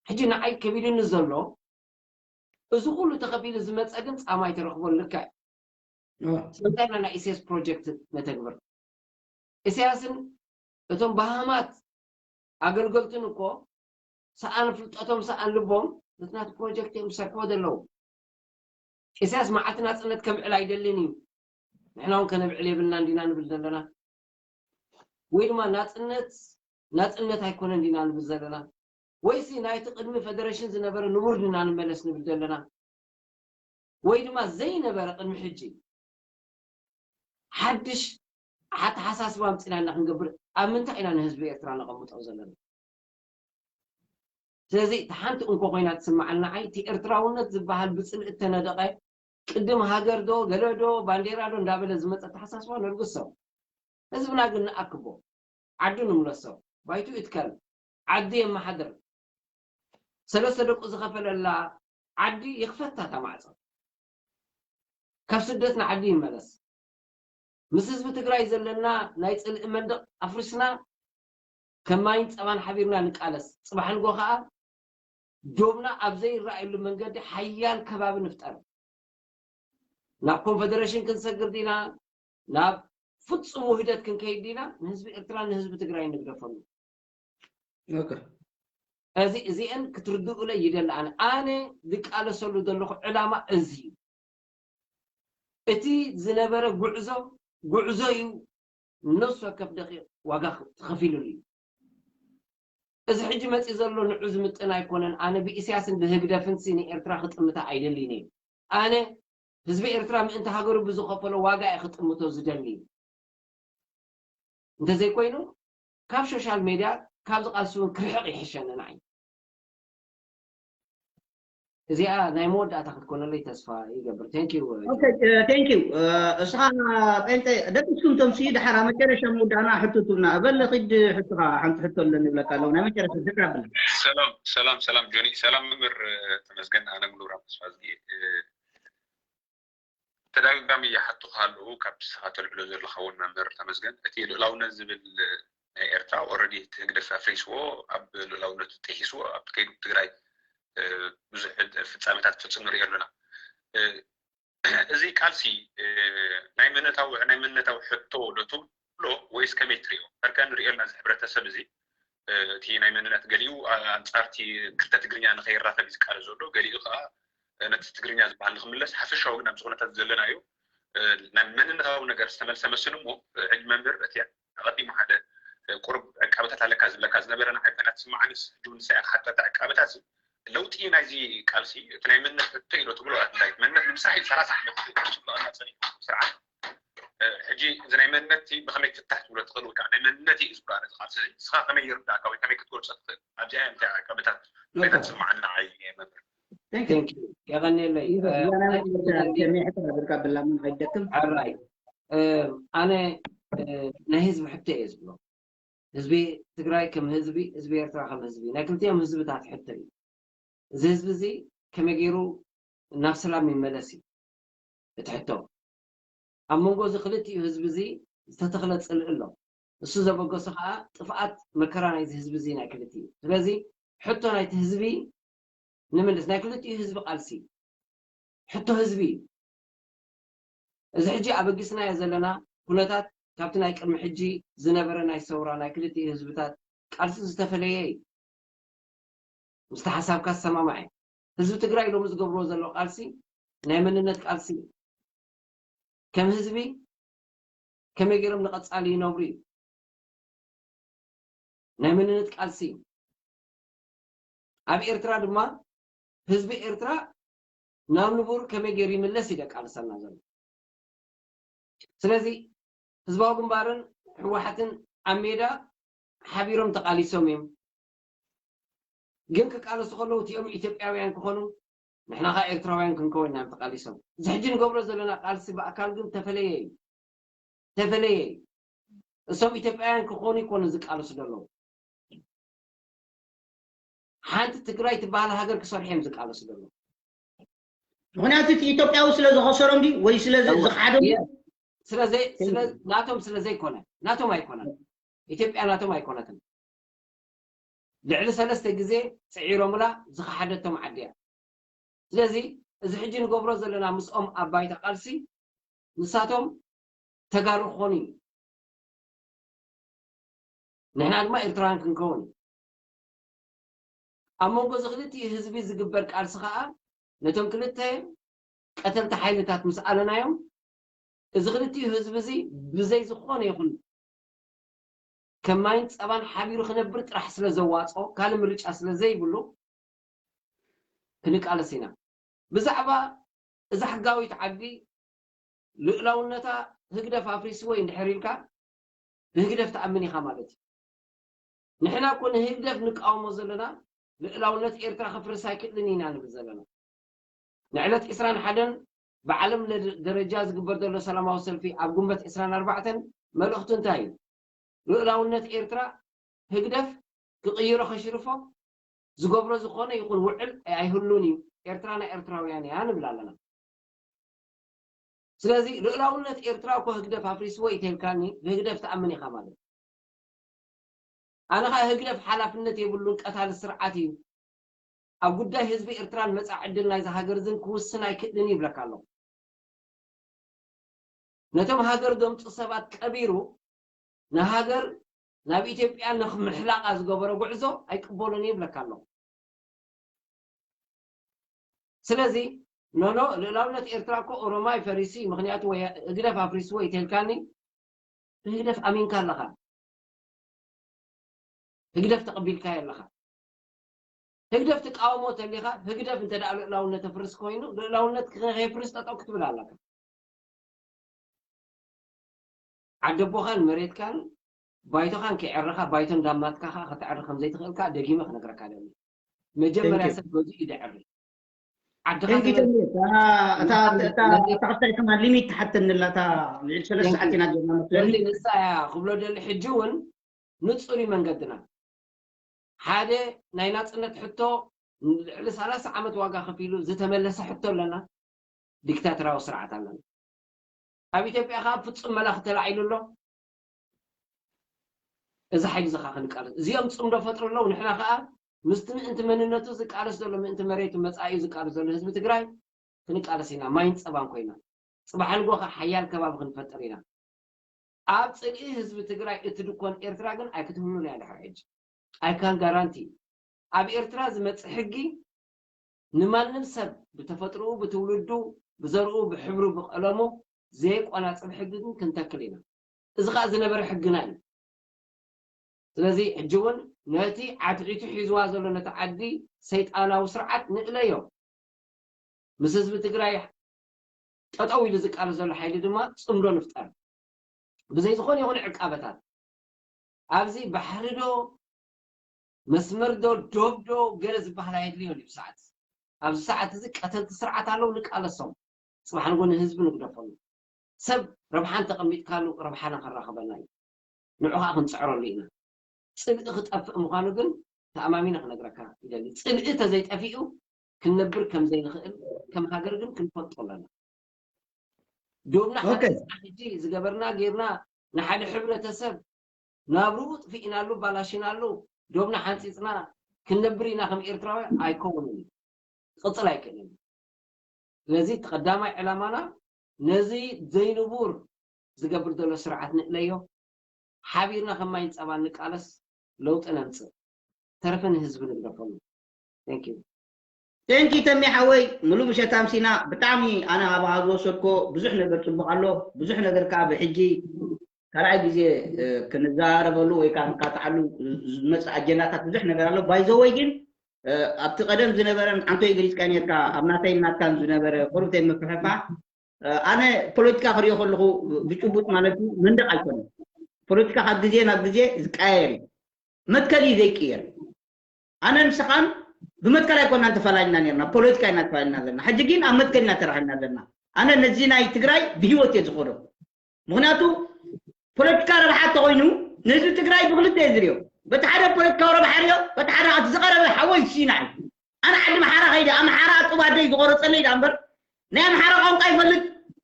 ሕጂ ንዓይ ከቢድኒ ዘሎ እዚ ኩሉ ተኸፊሉ ዝመፀ ግን ፃማ ኣይተረኽቦን። ልክዕ ስለምንታይ ኢና ናይ ኢሳያስ ፕሮጀክት ነተግብር? ኢሳያስን እቶም ባሃማት ኣገልገልትን እኮ ሰኣን ፍልጠቶም ሰኣን ልቦም ነቲ ናቲ ፕሮጀክት እዮም ዝሰርሕዎ ዘለዉ። ኢሳያስ መዓልቲ ናፅነት ከምዕል ኣይደልን እዩ። ንሕና እውን ከነብዕል የብልና እንዲና ንብል ዘለና ወይ ድማ ናፅነት ናፅነት ኣይኮነን እንዲና ንብል ዘለና ወይሲ ናይቲ ቅድሚ ፈደረሽን ዝነበረ ንቡር ድና ንመለስ ንብል ዘለና ወይ ድማ ዘይነበረ ቅድሚ ሕጂ ሓድሽ ኣተሓሳስባ ኣምፂና ኢና ክንገብር ኣብ ምንታይ ኢና ንህዝቢ ኤርትራ ነቐምጦ ዘለና? ስለዚ እቲ ሓንቲ እንኮ ኮይና ትስምዓኒ ንዓይ እቲ ኤርትራውነት ዝበሃል ብፅልኢ እተነደቐ ቅድም ሃገር ዶ ገለ ዶ ባንዴራ ዶ እንዳበለ ዝመፀ ኣተሓሳስባ ነልግሶ። ህዝብና ግን ንኣክቦ፣ ዓዱ ንምለሶ፣ ባይቱ ይትከል፣ ዓዲ የመሓድር። ሰለስተ ደቁ ዝኸፈለላ ዓዲ ይኽፈታ እታ ማዕፆ። ካብ ስደት ንዓዲ ይመለስ። ምስ ህዝቢ ትግራይ ዘለና ናይ ፅልኢ መንደቕ ኣፍሪስና ከም ማይን ፀባን ሓቢርና ንቃለስ። ፅባሕ ንጎ ከዓ ዶብና ኣብ ዘይረኣየሉ መንገዲ ሓያል ከባቢ ንፍጠር። ናብ ኮንፈደሬሽን ክንሰግር ዲና ናብ ፍፁም ውህደት ክንከይድ ዲና ንህዝቢ ኤርትራ ንህዝቢ ትግራይ ንግደፈሉ። እዚ እዚአን ክትርድኡለይ ይደሊ ኣነ ኣነ ዝቃለሰሉ ዘለኹ ዕላማ እዚ እዩ። እቲ ዝነበረ ጉዕዞ ጉዕዞ እዩ። ነፍሲ ወከፍ ደቂቕ ዋጋ ተኸፊሉሉ እዩ። እዚ ሕጂ መፂ ዘሎ ንዑ ዝምጥን ኣይኮነን። ኣነ ብኢሳያስን ብህግደፍንሲ ንኤርትራ ክጥምታ ኣይደልይን እየ። ኣነ ህዝቢ ኤርትራ ምእንቲ ሃገሩ ብዝኸፈሎ ዋጋ እየ ክጥምቶ ዝደሊ። እንተዘይኮይኑ ካብ ሶሻል ሜድያ ካብ ዝቃልሱ እውን ክርሕቕ ይሕሸኒ ንዓይ። እዚኣ ናይ መወዳእታ ክትኮነለይ ተስፋ ይገብር። Thank you። Okay, thank you። እስኻ ጴንጤ ደቂስኩም ተምሲ ድሓር ኣብ መጨረሻ ምውዳእና ሕቶ ትብና። በል ኺድ ሕቶኻ ሓንቲ ሕቶ ኣለኒ ይብለካ ኣለዉ። ናይ መጨረሻ ደቂ ኣብልና። ሰላም ሰላም ሰላም ጆኒ፣ ሰላም መምህር ተመስገን። ኣነ ሙሉብራም ተስፋ ዝጊ ተደጋጋሚ ይሓቱ ካሉ ካብ ስኻ ተልዕሎ ዘለኻ እውን መምህር ተመስገን፣ እቲ ልእላውነት ዝብል ናይ ኤርትራ already እቲ ህግደፍ ኣፍሪስዎ፣ ኣብ ልእላውነቱ ጥሒስዎ ኣብ ከይዱ ትግራይ ብዙሕ ፍፃሜታት ክፍፅም ንሪኦ ኣለና። እዚ ቃልሲ ናይ መንነታዊ ናይ መንነታዊ ሕቶ ዶ ትብሎ ወይስ ከመይ ትሪኦ? ከርከ ንሪኦ ኣለና እዚ ሕብረተሰብ እዚ እቲ ናይ መንነት ገሊኡ ኣንፃርቲ ክልተ ትግርኛ ንኸይራኸብ እዩ ዝቃለስ ዘሎ፣ ገሊኡ ከዓ ነቲ ትግርኛ ዝበሃል ንክምለስ ሓፈሻዊ ግን ኣብዚ ኩነታት ዘለና እዩ። ናይ መንነታዊ ነገር ዝተመልሰ መስል እሞ ሕጂ መምህር እቲ ኣቐዲሙ ሓደ ቁሩብ ዕቃበታት ኣለካ ዝብለካ ዝነበረ ንዓይ ኮይና ትስምዓንስ ሕጂ እውን ንሳይ ክሓተካ ዕቃበታት ለውጢ ናይዚ ቃልሲ እቲ ናይ መንነት ሕቶ ኢሎ ትብሎ ኣድላይ መንነት ንምስራሕ እዩ ሰላሳ ዓመት ዝብለና ፀኒሑ ስርዓት ሕጂ እዚ ናይ መንነት ብከመይ ትፍታሕ ትብሎ ትኽእል ወይ ከዓ ናይ መንነት እዩ ዝብሎ ነዚ ቃልሲ እዚ ንስኻ ከመይ ይርዳእካ ወይ ከመይ ክትገልፆ ትኽእል ኣብዚኣ እንታይ ዕቃበታት ኮይና ትስምዓኒ ንዓይ መምህር የቐንየለይ ብላምን ኣይደክም ሕራይ ኣነ ናይ ህዝቢ ሕቶ እየ ዝብሎ ህዝቢ ትግራይ ከም ህዝቢ ህዝቢ ኤርትራ ከም ህዝቢ ናይ ክልቲኦም ህዝብታት ሕቶ እዩ እዚ ህዝቢ እዚ ከመይ ገይሩ ናብ ሰላም ይመለስ እዩ እቲ ሕቶ ኣብ መንጎ እዚ ክልቲኡ ህዝቢ እዚ ዝተተኽለ ፅልኢ ኣሎ እሱ ዘበገሶ ከዓ ጥፍኣት መከራ ናይዚ ህዝቢ እዚ ናይ ክልቲኡ ስለዚ ሕቶ ናይቲ ህዝቢ ንምልስ ናይ ክልቲኡ ህዝቢ ቃልሲ ሕቶ ህዝቢ እዩ እዚ ሕጂ ኣበጊስናዮ ዘለና ኩነታት ካብቲ ናይ ቅድሚ ሕጂ ዝነበረ ናይ ሰውራ ናይ ክልቲኡ ህዝብታት ቃልሲ ዝተፈለየ እዩ ምስቲ ሓሳብካ ዝሰማማዕ እዩ ህዝቢ ትግራይ ሎሚ ዝገብርዎ ዘሎ ቃልሲ ናይ መንነት ቃልሲ እዩ ከም ህዝቢ ከመይ ገይሮም ንቐፃሊ ይነብሩ እዩ ናይ መንነት ቃልሲ እዩ ኣብ ኤርትራ ድማ ህዝቢ ኤርትራ ናብ ንቡር ከመይ ገይሩ ይምለስ እዩ ደቃልሰና ዘሎ ስለዚ ህዝባዊ ግንባርን ህወሓትን ኣብ ሜዳ ሓቢሮም ተቃሊሶም እዮም ግን ክቃለሱ ከለዉ እቲኦም ኢትዮጵያውያን ክኾኑ ንሕና ካ ኤርትራውያን ክንከውን ኢና ተቃሊሶም እዚ ሕጂ ንገብሮ ዘለና ቃልሲ ብኣካል ግን ተፈለየ እዩ ተፈለየ እዩ እሶም ኢትዮጵያውያን ክኾኑ ይኮኑ ዝቃለሱ ዘለዉ ሓንቲ ትግራይ ትበሃል ሃገር ክሰርሑ እዮም ዝቃለሱ ዘለዉ ምክንያቱ እቲ ኢትዮጵያዊ ስለ ዝኸሰሮም ድዩ ወይ ስለ ዝሓደም ስለዘይ ናቶም ስለ ዘይኮነ ናቶም ኣይኮነን ኢትዮጵያ ናቶም ኣይኮነትን ልዕሊ ሰለስተ ግዜ ፅዒሮምላ ዝኸሓደቶም ዓዲ እያ ስለዚ እዚ ሕጂ ንገብሮ ዘለና ምስኦም ኣብ ባይታ ቃልሲ ንሳቶም ተጋሩ ክኾኑ እዩ ንሕና ድማ ኤርትራውያን ክንከውን እዩ ኣብ መንጎ እዚ ክልቲኡ ህዝቢ ዝግበር ቃልሲ ከዓ ነቶም ክልተ ቀተልቲ ሓይልታት ምስ ኣለናዮም እዚ ክልቲኡ ህዝቢ እዚ ብዘይ ዝኾነ ይኹን ከም ማይን ፀባን ሓቢሩ ክነብር ጥራሕ ስለ ዘዋፅኦ ካልእ ምርጫ ስለ ዘይብሉ ክንቃለስ ኢና ብዛዕባ እዛ ሕጋዊት ዓዲ ልእላውነታ ህግደፍ ኣፍሪስዎ እንድሕር ኢልካ ብህግደፍ ትኣምን ኢኻ ማለት እዩ ንሕና እኮ ንህግደፍ ንቃወሞ ዘለና ልእላውነት ኤርትራ ክፍርስ ኣይክእልን ኢና ንብል ዘለና ንዕለት ዕስራን ሓደን ብዓለም ደረጃ ዝግበር ዘሎ ሰላማዊ ሰልፊ ኣብ ጉንበት ዕስራን ኣርባዕተን መልእኽቱ እንታይ እዩ ልእላውነት ኤርትራ ህግደፍ ክቕይሮ ከሽርፎ ዝገብሮ ዝኾነ ይኹን ውዕል ኣይህሉን እዩ ኤርትራ ናይ ኤርትራውያን እያ ንብል ኣለና ስለዚ ልእላውነት ኤርትራ እኮ ህግደፍ ኣፍሪስዎ ይተልካኒ ብህግደፍ ትኣምን ኢኻ ማለት ኣነ ኸዓ ህግደፍ ሓላፍነት የብሉን ቀታሊ ስርዓት እዩ ኣብ ጉዳይ ህዝቢ ኤርትራን መጻኢ ዕድል ናይዚ ሃገር ዝን ክውስን ኣይክእልን ይብለካ ኣለኹ ነቶም ሃገር ዘምፁ ሰባት ቀቢሩ ንሃገር ናብ ኢትዮጵያ ንምሕላቓ ዝገበሮ ጉዕዞ ኣይቅበሉን ይብለካ ኣለኹ ስለዚ ኖኖ ልእላውነት ኤርትራ እኮ ኦሮማይ ፈሪሲ ምክንያቱ ወይ ህግደፍ ኣፍሪስዎ ይተልካኒ ብህግደፍ ኣሚንካ ኣለኻ ህግደፍ ተቐቢልካዮ ኣለኻ ህግደፍ ትቃወሞ ተሊኻ ህግደፍ እንተ ደኣ ልእላውነት ተፍርስ ኮይኑ ልእላውነት ከየፍርስ ጠጠው ክትብል ኣለካ ዓደቦኻን መሬትካን ባይቶኻን ከይዕረኻ ባይቶ እንዳማትካ ከዓ ከተዕሪ ከም ዘይትኽእል ከዓ ደጊመ ክነግረካ ደሊ መጀመርያ ሰብ ገዚኡ ደዕሪ ዓድኻ ሕጂ ተመልስ። ተምሬ፣ እታ እታ እታ እታ ቀጣይ ከማን ሊሚት ትሓተኒ ኣላ፣ እታ ልዕሊ ሰለስተ ሰዓት ኢና ጀና መስለኒ። ንሳ እያ ክብሎ ደሊ። ሕጂ እውን ንጹር እዩ መንገድና። ሓደ ናይ ናጽነት ሕቶ፣ ልዕሊ ሰላሳ ዓመት ዋጋ ከፊሉ ዝተመለሰ ሕቶ ኣለና። ዲክታተራዊ ስርዓት ኣለና። ኣብ ኢትዮጵያ ከዓ ፍጹም መላኺ ተላዒሉ ኣሎ። እዚ ሓይሊ እዚ ከዓ ክንቃለስ፣ እዚኦም ጽምዶ ፈጥሩ ኣለዉ። ንሕና ከዓ ምስቲ ምእንቲ መንነቱ ዝቃለስ ዘሎ፣ ምእንቲ መሬቱ መጻኢኡ ዝቃለስ ዘሎ ህዝቢ ትግራይ ክንቃለስ ኢና፣ ማይን ጸባን ኮይና። ጽባሕ ንግሆ ከዓ ሓያል ከባቢ ክንፈጥር ኢና። ኣብ ጽልኢ ህዝቢ ትግራይ እትድኮን ኤርትራ ግን ኣይክትህሉን እያ ድሕሪ ሕጂ። I can guarantee። ኣብ ኤርትራ ዝመጽእ ሕጊ ንማንም ሰብ ብተፈጥሮኡ፣ ብትውልዱ፣ ብዘርኡ፣ ብሕብሩ፣ ብቀለሙ ዘየቆናጽብ ሕጊ ግን ክንተክል ኢና። እዚ ከዓ ዝነበረ ሕግና እዩ። ስለዚ ሕጂ እውን ነቲ ዓትዒቱ ሒዝዋ ዘሎ ነቲ ዓዲ ሰይጣናዊ ስርዓት ንእለዮ። ምስ ህዝቢ ትግራይ ጠጠው ኢሉ ዝቃለስ ዘሎ ሓይሊ ድማ ጽምዶ ንፍጠር። ብዘይ ዝኾነ ይኹን ዕቃበታት ኣብዚ ባሕሪ ዶ መስመር ዶ ዶብ ዶ ገለ ዝበሃል ኣየድልዮን እዩ። ሰዓት ኣብዚ ሰዓት እዚ ቀተልቲ ስርዓት ኣለዉ፣ ንቃለሶም። ጽባሕ ንጎ ንህዝቢ ንግደፈሉ። ሰብ ረብሓን ተቐሚጥካሉ ረብሓና ከራኸበልና እዩ። ንዑ ከዓ ክንፅዕረሉ ኢና። ፅልኢ ክጠፍእ ምዃኑ ግን ተኣማሚነ ክነግረካ ይደሊ። ፅልኢ ተዘይጠፊኡ ክንነብር ከም ዘይንኽእል ከም ሃገር ግን ክንፈልጦ ኣለና። ዶብና ኦኬ። ሓንፂፅና ሕጂ ዝገበርና ጌርና ንሓደ ሕብረተሰብ ናብርኡ ጥፊእናሉ ባላሽናሉ ዶብና ሓንፂፅና ክንነብር ኢና ከም ኤርትራዊ ኣይከውንን እዩ። ክቕፅል ኣይክእልን እዩ። ስለዚ እቲ ቀዳማይ ዕላማና ነዚ ዘይንቡር ዝገብር ዘሎ ስርዓት ንእለዮ፣ ሓቢርና ከም ማይን ፀባን ንቃለስ፣ ለውጢ ነምፅእ፣ ተረፈ ንህዝቢ ንግደፈሉ። Thank you። ቴንኪ ተሜ ሓወይ፣ ሙሉ ምሸት ኣምሲና። ብጣዕሚ ኣነ ኣባኻ ዝወሰድኮ ብዙሕ ነገር ጽቡቕ ኣሎ። ብዙሕ ነገር ከዓ ብሕጂ ካልኣይ ግዜ ክንዛረበሉ ወይ ከዓ ንካትዓሉ ዝመፅእ ኣጀንዳታት ብዙሕ ነገር ኣሎ። ባይዘወይ ግን ኣብቲ ቀደም ዝነበረን ዓንቶይ ገሊፅካ ነርካ፣ ኣብ ናተይን ናትካን ዝነበረ ቁሩብተይ ምፍሕፋሕ፣ ኣነ ፖለቲካ ክሪኦ ከለኹ ብጭቡጥ ማለት እዩ መንደቕ ኣይኮነን። ፖለቲካ ካብ ግዜ ናብ ግዜ ዝቀያየር እዩ። መትከል እዩ ዘይቅየር። ኣነ ንስኻን ብመትከል ኣይኮናን ተፈላለና ነርና፣ ፖለቲካ ኢና ተፈላለና ዘለና። ሕጂ ግን ኣብ መትከል ኢና ተራኺብና ዘለና። ኣነ ነዚ ናይ ትግራይ ብህይወት እየ ዝኸዶ። ምክንያቱ ፖለቲካ ረብሓ ተኮይኑ ንህዝቢ ትግራይ ብክልተ እየ ዝሪኦ። በቲ ሓደ ፖለቲካዊ ረብሓ ሪኦ፣ በቲ ሓደ ኣብቲ ዝቀረበ ሓወይ ሲና እዩ። ኣነ ዓዲ ኣምሓራ ከይደ ኣምሓራ ጡብ ኣደይ ዝቆረፀለይ ዳ እምበር ናይ ኣምሓራ ቋንቋ ይፈልጥ፣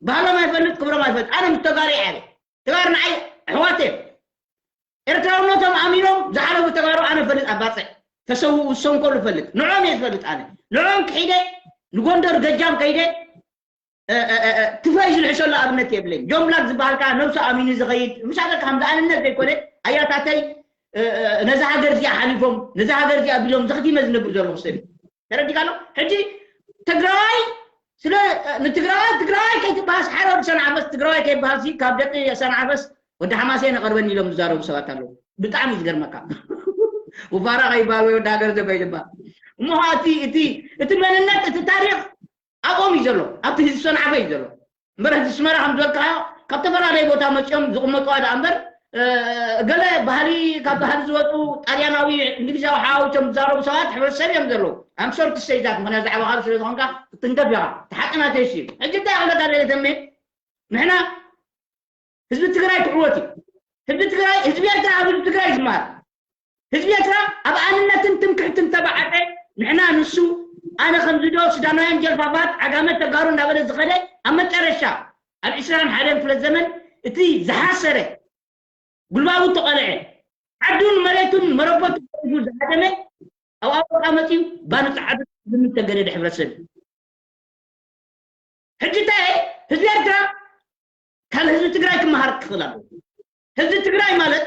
ባህሎም ኣይፈልጥ፣ ክብሮም ኣይፈልጥ። ኣነ ምስ ተጋሩ እየ ዓብየ። ተጋሩ ንዓይ ኣሕዋት እዮም። ኤርትራውነቶም ኣሚኖም ዝሓለፉ ተጋሩ ኣነ ፈልጥ፣ ኣባፅዕ ተሰውኡ ዝሰንከሉ ፈልጥ፣ ንዖም እየ ዝፈልጥ። ኣነ ንዖም ክሒደ ንጎንደር ገጃም ከይደ ትፈይ ዝልሕሸሉ ኣብነት የብለይ። ጆን ብላክ ዝበሃል ከዓ ነብሱ ኣሚኑ ዝኸይድ ምሻለካ ከምዚ ኣንነት ዘይኮነ ኣያታተይ ነዛ ሃገር እዚኣ ሓሊፎም ነዛ ሃገር እዚኣ ቢሎም ዘኽቲመ ዝነብር ዘለኹ ሰብ እዩ። ተረዲካ ኣሎ። ሕጂ ትግራዋይ ስለ ንትግራዋይ ትግራዋይ ከይትበሃስ ሓደ ወዲ ሰንዓፈስ ትግራዋይ ከይበሃስ ካብ ደቂ ሰንዓፈስ ወዲ ሓማሴን ይቐርበኒ ኢሎም ዝዛረቡ ሰባት ኣለዉ። ብጣዕሚ ዝገርመካ ውፋራ ከይበሃል ወይ ወዲ ሃገር ዘበይ ዝበሃል እሞ እቲ እቲ እቲ መንነት እቲ ታሪክ ኣብኦም እዩ ዘሎ፣ ኣብቲ ህዝቢ ሰንዓፈ እዩ ዘሎ። እምበር ህዝቢ ስመራ ከም ዝበልካዮ ካብ ተፈላለየ ቦታ መፅኦም ዝቕመጡ ዳ እምበር ገለ ባህሊ ካብ ባህሊ ዝወፁ ጣልያናዊ እንግሊዛዊ ሓዋዊሶም ዝዛረቡ ሰባት ሕብረተሰብ እዮም ዘለዉ። I'm sorry to say that ምክንያቱ ዛዕባ ካልእ ስለ ዝኾንካ ክትንከፍ ኢኻ። ተሓጥና ተይሲ ሕጂ እንታይ ክብለካ ደለ ተሜ ንሕና ህዝቢ ትግራይ ክዕወት እዩ። ህዝቢ ትግራይ ህዝቢ ኤርትራ ኣብ ህዝቢ ትግራይ ዝመሃር ህዝቢ ኤርትራ ኣብ ኣንነትን ትምክሕትን ተባዓጠ። ንሕና ንሱ ኣነ ከምዚ ዶ ሱዳናውያን ጀልፋፋት ዓጋመ ተጋሩ እንዳበለ ዝኸደ ኣብ መጨረሻ ኣብ ዕስራን ሓደን ክፍለ ዘመን እቲ ዝሓሰረ ጉልባቡ ተቐልዐ ዓዱን መሬቱን መረበቱ ዝሃደመ ኣብ ኣውሮጳ መፅዩ ባንፃ ዓዱ ዝምተገደደ ሕብረተሰብ እዩ። ሕጂ እንታይ ህዝቢ ኤርትራ ካብ ህዝቢ ትግራይ ክመሃር ክኽእል ኣለዎ። ህዝቢ ትግራይ ማለት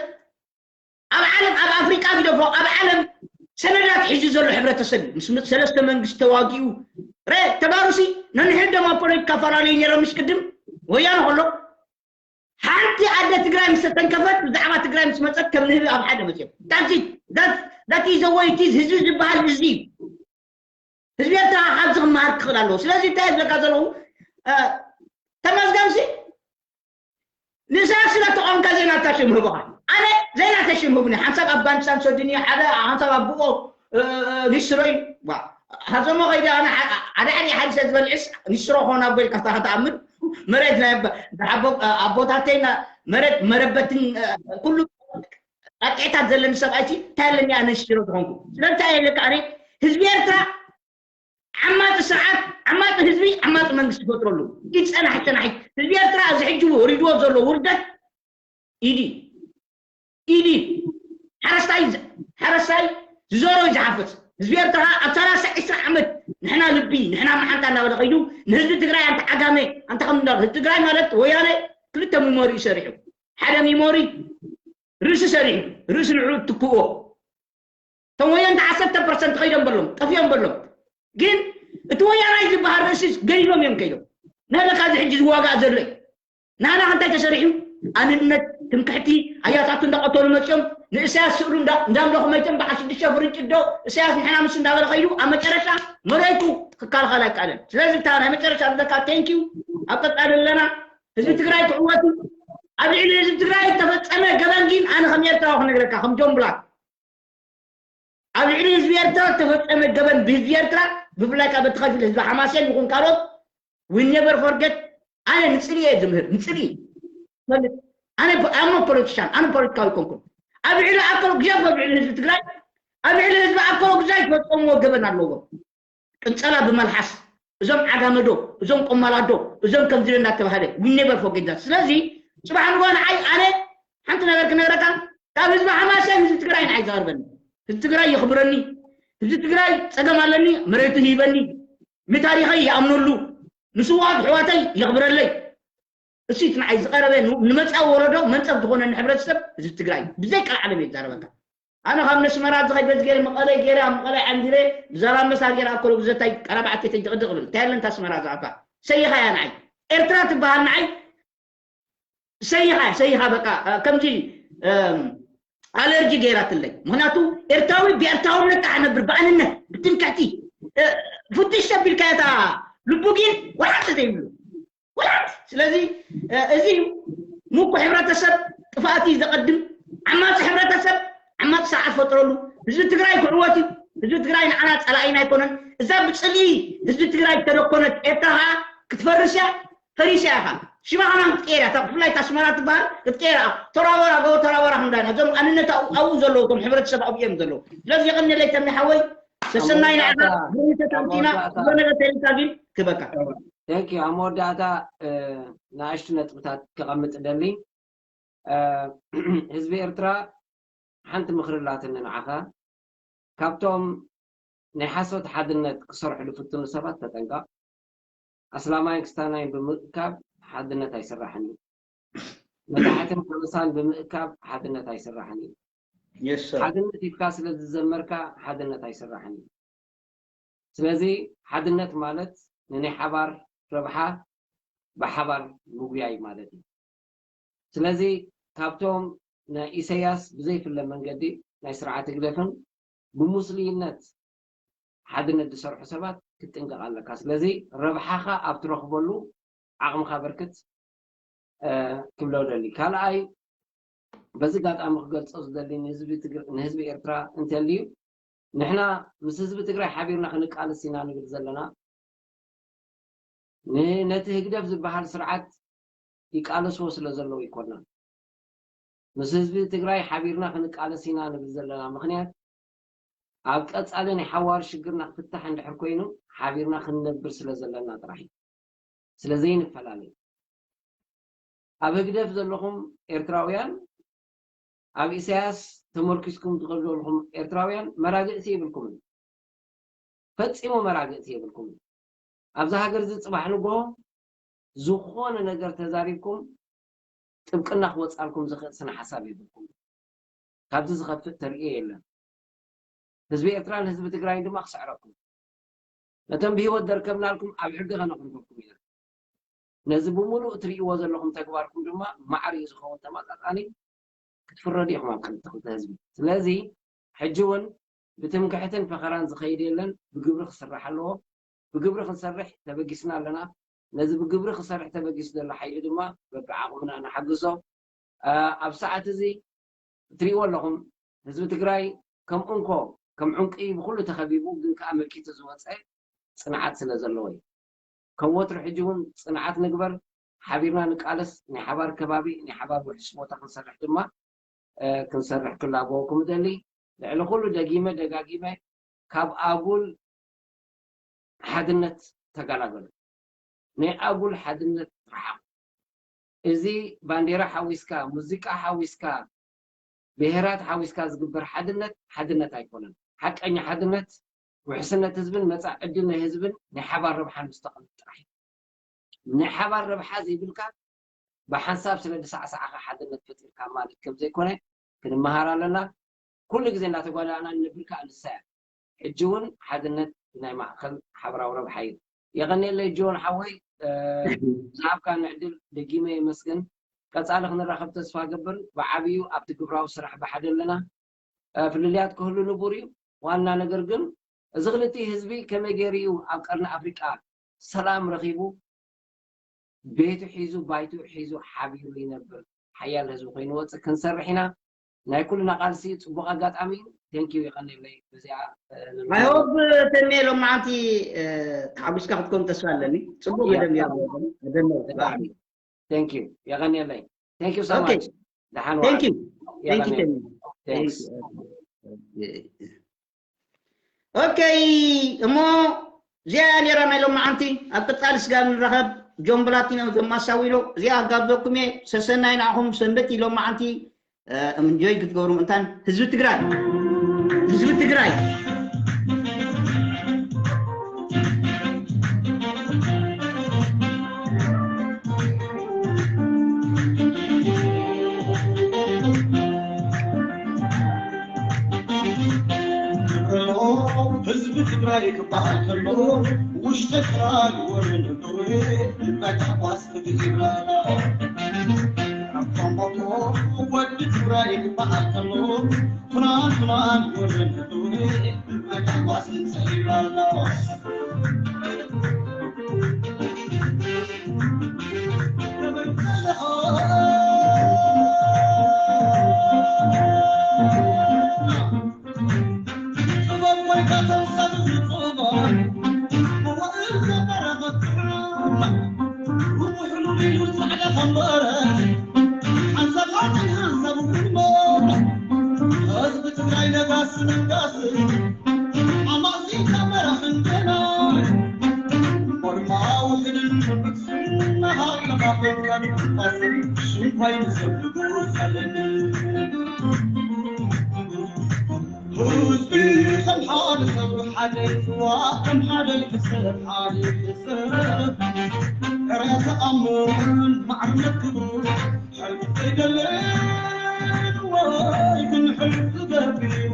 ኣብ ዓለም ኣብ ኣፍሪቃ ግደፎ ኣብ ዓለም ሰነዳት ሒዙ ዘሎ ሕብረተሰብ እዩ። ምስ ሰለስተ መንግስቲ ተዋጊኡ ረ ተጋሩሲ ነንሕድ ደማ ፖለቲካ ፈላለዩ ነይሮም ምስ ቅድም ወያነ ከሎ ሓንቲ ኣደ ትግራይ ምስ ተተንከፈት ብዛዕባ ትግራይ ምስ መፀት ከም ንህቢ ኣብ ሓደ መፅኦም። ዳት ኢዘ ወይ ቲዝ ህዝቢ ዝበሃል እዚ እዩ። ህዝቢ ኤርትራ ካብዚ ክመሃር ክኽእል ኣለዎ። ስለዚ እንታይ ዝብለካ ዘለኹ ተመስገንሲ ንእስራኤል ስለ ተቋምካ ዜና ታሽም ህብኻ ኣነ ዜና ተሽም ህብኒ ሓንሳብ ኣፍጋኒስታን ሰዱኒ ሓደ ሓንሳብ ኣቦኦ ሊስትሮይ ሃዞሞ ከይደ ኣነ ሓዳዕሪ ሓዲሰ ዝበልዕስ ንሽሮ ኾና ቦልካ ታኸተኣምር መሬት ናይ ኣቦታተይና መሬት መረበትን ኩሉ ኣጥዕታት ዘለኒ ሰብኣይሲ እንታይ ኣለኒ ኣነ ሽሮ ዝኾንኩ ስለምንታይ የለካ ኣነ ህዝቢ ኤርትራ ዓማፂ ስርዓት ዓማፂ ህዝቢ ዓማፂ መንግስቲ ፈጥረሉ ይፀናሕ ፀናሕ ህዝቢ ኤርትራ እዚ ሕጂ ወሪድዎ ዘሎ ውርደት ኢዲ ኢዲ ሓረስታይ ሓረስታይ ዝዘሮ እዩ ዝሓፍስ ህዝቢ ኤርትራ ኣብ ሰላሳ ዕስራ ዓመት ንሕና ልቢ ንሕና መሓንታ እናበለ ከይዱ ንህዝቢ ትግራይ ኣንተ ዓጋመ ኣንተ ከም ህዝቢ ትግራይ ማለት ወያነ ክልተ ሚሞሪ እዩ ሰሪሑ ሓደ ሚሞሪ ርእሲ ሰሪሑ ርእሲ ንዑ ትክዎ እቶም ወያንተ ዓሰርተ ፐርሰንት ከይዶም በሎም ጠፊኦም በሎም ግን እቲ ወያናይ ዝበሃል ርእሲ ገሊሎም እዮም ከይዶም ናይ በካ እዚ ሕጂ ዝዋጋእ ዘሎ እዩ ናና እንታይ ተሰሪሑ ኣንነት ትምክሕቲ ኣያታቱ እንዳቀተሉ መፅኦም ንእሳያስ ስእሉ እንዳምለኹ መይቶም በዓል ሽዱሽተ ፍርንጭ ዶ እሳያስ ንሕና ምስ እንዳበለ ከይዱ ኣብ መጨረሻ መሬቱ ክከላኸል ኣይከኣለን ስለዚ እታ ናይ መጨረሻ ዝለካ ቴንኪዩ ኣብ ቀፃሊ ኣለና ህዝቢ ትግራይ ክዕወት ኣብ ልዕሊ ህዝቢ ትግራይ ዝተፈፀመ ገበን ግን ኣነ ከም ኤርትራዊ ክነግረካ ከም ጆን ብላክ ኣብ ልዕሊ ህዝቢ ኤርትራ ዝተፈፀመ ገበን ብህዝቢ ኤርትራ ብፍላይ ካብ በቲ ከፊል ህዝቢ ሓማሴን ይኹን ካልኦት we never forget ኣነ ንፅልኢ እየ ዝምህር ንፅልኢ ፈልጥ ኣነ ኣሞ ፖለቲሻን ኣነ ፖለቲካዊ ኮንኩን ኣብ ልዕሊ ኣከሎ ግዜ ኣብ ልዕሊ ህዝቢ ትግራይ ኣብ ልዕሊ ህዝቢ ኣከሎ ግዜ ዝፈፀምዎ ገበን ኣለዎም ቅንፀላ ብመልሓስ እዞም ዓጋመዶ እዞም ቆማላዶ እዞም ከምዚ እናተባሃለ we never forget that ስለዚ ፅባሕ ንጎ ንዓይ ኣነ ሓንቲ ነገር ክነግረካ ካብ ህዝቢ ሓማሴን ህዝቢ ትግራይ ንዓይ ዘቐርበኒ ህዝቢ ትግራይ የኽብረኒ ህዝቢ ትግራይ ፀገም ኣለኒ መሬቱ ሂበኒ ንታሪኸይ ይኣምነሉ ንስዋት ኣሕዋተይ የኽብረለይ እሱ እቲ ንዓይ ዝቐረበ ንመፃኢ ወለዶ መንፀፍ ዝኾነኒ ሕብረተሰብ ህዝቢ ትግራይ ብዘይ ቀልዓለም እየ ዝዛረበካ ኣነ ካብ ነስመራ ዝኸይድ በዚ ገይረ መቐለ ገይረ ኣብ መቐለ ዓንዲረ ብዛላምበሳ ገይረ ኣብ ኮለጉዘታይ ቀረባዕቴተይ ድቕድቕ ብል እንታይ ኣለንታ ኣስመራ ዝኣካ ሰይኻ እያ ንዓይ ኤርትራ ትበሃል ንዓይ ሰይኻ ሰይኻ በቃ ከምዚ ኣለርጂ ገይራትለይ ምክንያቱ ኤርትራዊ ብኤርትራውነት ከዓ ነብር ብኣንነት ብትምክሕቲ ፍትሽ ተቢልካ እታ ልቡ ግን ወሓት ዘይብሉ ወላት ስለዚ እዚ እዩ ምኩ ሕብረተሰብ ጥፍኣት እዩ ዘቐድም ዓማፂ ሕብረተሰብ ዓማፂ ስርዓት ፈጥረሉ ህዝቢ ትግራይ ክዕወት እዩ ህዝቢ ትግራይ ንዓና ፀላኢና ኣይኮነን እዛ ብፅልኢ ህዝቢ ትግራይ ዝተደኮነት ኤርትራ ከዓ ክትፈርስ እያ ፈሪስ እያ ኢኻ ሽማ ከማን ክትቀየር እያ ብፍላይ ኣስመራ ትበሃል ክትቀየር እያ ተራወራ ጎ ተራወራ ክንዳና እዞም ኣንነት ኣብኡ ዘለዉ እቶም ሕብረተሰብ ኣብኡ እዮም ዘለዉ ስለዚ የቐንየለይ ተምኒ ሓወይ ሰሰናይ ንዓኻ ብሩህ ተታምቲና እዞ ነገር ተሪካ ግን ክበካ ቴንክ ዩ ኣብ መወዳእታ ንኣሽቱ ነጥብታት ክቐምጥ ደሊ ህዝቢ ኤርትራ ሓንቲ ምኽሪ ላትኒ ንዓኻ ካብቶም ናይ ሓሶት ሓድነት ክሰርሑ ዝፍትኑ ሰባት ተጠንቀቕ ኣስላማይን ክስታናይን ብምእካብ ሓድነት ኣይስራሕን እዩ መታሕትን ከበሳን ብምእካብ ሓድነት ኣይስራሕን እዩ ሓድነት ኢልካ ስለ ዝዘመርካ ሓድነት ኣይስራሕን እዩ ስለዚ ሓድነት ማለት ንናይ ሓባር ረብሓ ብሓባር ምጉያይ ማለት እዩ። ስለዚ ካብቶም ናይ ኢሰያስ ብዘይፍለ መንገዲ ናይ ስርዓት ህግደፍን ብሙስሊይነት ሓድነት ዝሰርሑ ሰባት ክትጥንቀቕ ኣለካ። ስለዚ ረብሓኻ ኣብ ትረኽበሉ ዓቕምኻ በርክት ክብሎ ደሊ። ካልኣይ በዚ ኣጋጣሚ ክገልጾ ዝደሊ ንህዝቢ ኤርትራ እንተልዩ ንሕና ምስ ህዝቢ ትግራይ ሓቢርና ክንቃለስ ኢና ንብል ዘለና። ነቲ ህግደፍ ዝበሃል ስርዓት ይቃለስዎ ስለ ዘለዉ ኣይኮናን። ምስ ህዝቢ ትግራይ ሓቢርና ክንቃለስ ኢና ንብል ዘለና ምኽንያት ኣብ ቀፃሊ ናይ ሓዋር ሽግርና ክፍታሕ እንድሕር ኮይኑ ሓቢርና ክንነብር ስለ ዘለና ጥራሕ እዩ። ስለ ዘይንፈላለ እዩ። ኣብ ህግደፍ ዘለኹም ኤርትራውያን ኣብ ኢሳያስ ተመርኪስኩም ትኸዱ ዘለኹም ኤርትራውያን መራግእቲ የብልኩምን። ፈጺሙ መራግእቲ የብልኩምን። ኣብዛ ሃገር እዚ ጽባሕ ንግሆ ዝኾነ ነገር ተዛሪብኩም ጥብቅና ክወጻልኩም ዝኽእል ስነ ሓሳብ የብልኩም። ካብዚ ዝኸፍእ ተርእዮ የለን። ህዝቢ ኤርትራን ህዝቢ ትግራይን ድማ ክስዕረኩም። ነቶም ብህይወት ዘርከብናልኩም ኣብ ሕጊ ከነቕርበኩም ኢና። ነዚ ብምሉእ እትርእይዎ ዘለኹም ተግባርኩም ድማ ማዕር እዩ ዝኸውን ተመጣጣኒ ክትፍረዱ ኢኹም ኣብ ክልተ ክልተ ህዝቢ። ስለዚ ሕጂ እውን ብትምክሕትን ፈኸራን ዝኸይድ የለን፣ ብግብሪ ክስራሕ ኣለዎ። ብግብሪ ክንሰርሕ ተበጊስና ኣለና። ነዚ ብግብሪ ክሰርሕ ተበጊሱ ዘሎ ሓይሊ ድማ በብዓቕምና ንሓግዞ። ኣብ ሰዓት እዚ እትርእይዎ ኣለኹም ህዝቢ ትግራይ ከም እንኮ ከም ዕንቂ ብኹሉ ተኸቢቡ ግን ከዓ መኪቱ ዝወፀ ፅንዓት ስለ ዘለዎ እዩ። ከም ወትሩ ሕጂ እውን ፅንዓት ንግበር፣ ሓቢርና ንቃለስ፣ ናይ ሓባር ከባቢ፣ ናይ ሓባር ውሕስ ቦታ ክንሰርሕ ድማ ክንሰርሕ ክላበወኩም እደሊ። ልዕሊ ኩሉ ደጊመ ደጋጊመ ካብ ኣጉል ሓድነት ተጋላገሉ። ናይ ኣጉል ሓድነት ርሓቕ። እዚ ባንዴራ ሓዊስካ፣ ሙዚቃ ሓዊስካ፣ ብሄራት ሓዊስካ ዝግበር ሓድነት ሓድነት ኣይኮነን። ሓቀኛ ሓድነት ውሕስነት ህዝብን መጻኢ ዕድል ናይ ህዝብን ናይ ሓባር ረብሓን ምስ ተቐምጥ ጥራሕ እዩ። ናይ ሓባር ረብሓ ዘይብልካ ብሓንሳብ ስለ ዝሰዕሰዕካ ሓድነት ፈጢርካ ማለት ከም ዘይኮነ ክንመሃር ኣለና። ኩሉ ግዜ እናተጓዳእና ንነብር ከኣ ንሳ እያ። ሕጂ እውን ሓድነት ናይ ማእከል ሓበራዊ ረብሓ እዩ። የቐንየለይ ጆን ሓወይ፣ ዝሃብካኒ ዕድል ደጊመ የመስግን። ቀጻሊ ክንራኸብ ተስፋ ገብር። ብዓብዩ ኣብቲ ግብራዊ ስራሕ ብሓደ ኣለና። ፍልልያት ክህሉ ንቡር እዩ። ዋና ነገር ግን እዚ ክልቲኡ ህዝቢ ከመይ ገይሩ እዩ ኣብ ቀርኒ ኣፍሪቃ ሰላም ረኺቡ ቤቱ ሒዙ ባይቱ ሒዙ ሓቢሩ ይነብር ሓያል ህዝቢ ኮይኑ ወፅእ ክንሰርሕ ኢና። ናይ ኩልና ቃልሲ ፅቡቅ ኣጋጣሚ እዩ። ቴንኪዩ ይቀኒለይ። በዚኣ ኣይሆብ ተሜ ሎማዓንቲ ተሓጒስካ ክትከውን ተስፋ ኣለኒ። ፅቡቅ መደብ እዩ። ቴንኪዩ የቀኒለይ። ቴንኪዩ so much። ደሓን ቴንኪዩ። ኦኬ እሞ እዚኣ እያ ነይራ ናይ ሎማዓንቲ። ኣብ ቀፃሊ ስጋ ንራኸብ። ጆን ብላቲኖ ዘማሳዊሎ እዚኣ ጋብዘኩም እየ። ሰሰናይ ንዓኹም። ሰንበት እዩ ሎማዓንቲ። እንጆይ ክትገብሩ ምእንታን ህዝቢ ትግራይ ህዝቢ ትግራይ ህዝቢ ትግራይ ክበሃል ከሎ ውሽጢ ትግራይ ወረ ንብሪ እንታይ ታሕጓስ ክትብል ኣምቦቶ ወዲ ትግራይ ክበሃል ከሎ ፍናን ፍናን ወረ ንብሪ እንታይ ታሕጓስ ትብል ህዝቢ ከም ሓደ ሰብ ሓደ ይፅዋዕ ከም ሓደ ይሕሰብ ሓደ ይሕሰብ ረ ተኣምርን ማዕርነት ክብሩ ሕልፊ ዘይደልን ወይ ግን ሕልፊ ዝገብር እዩ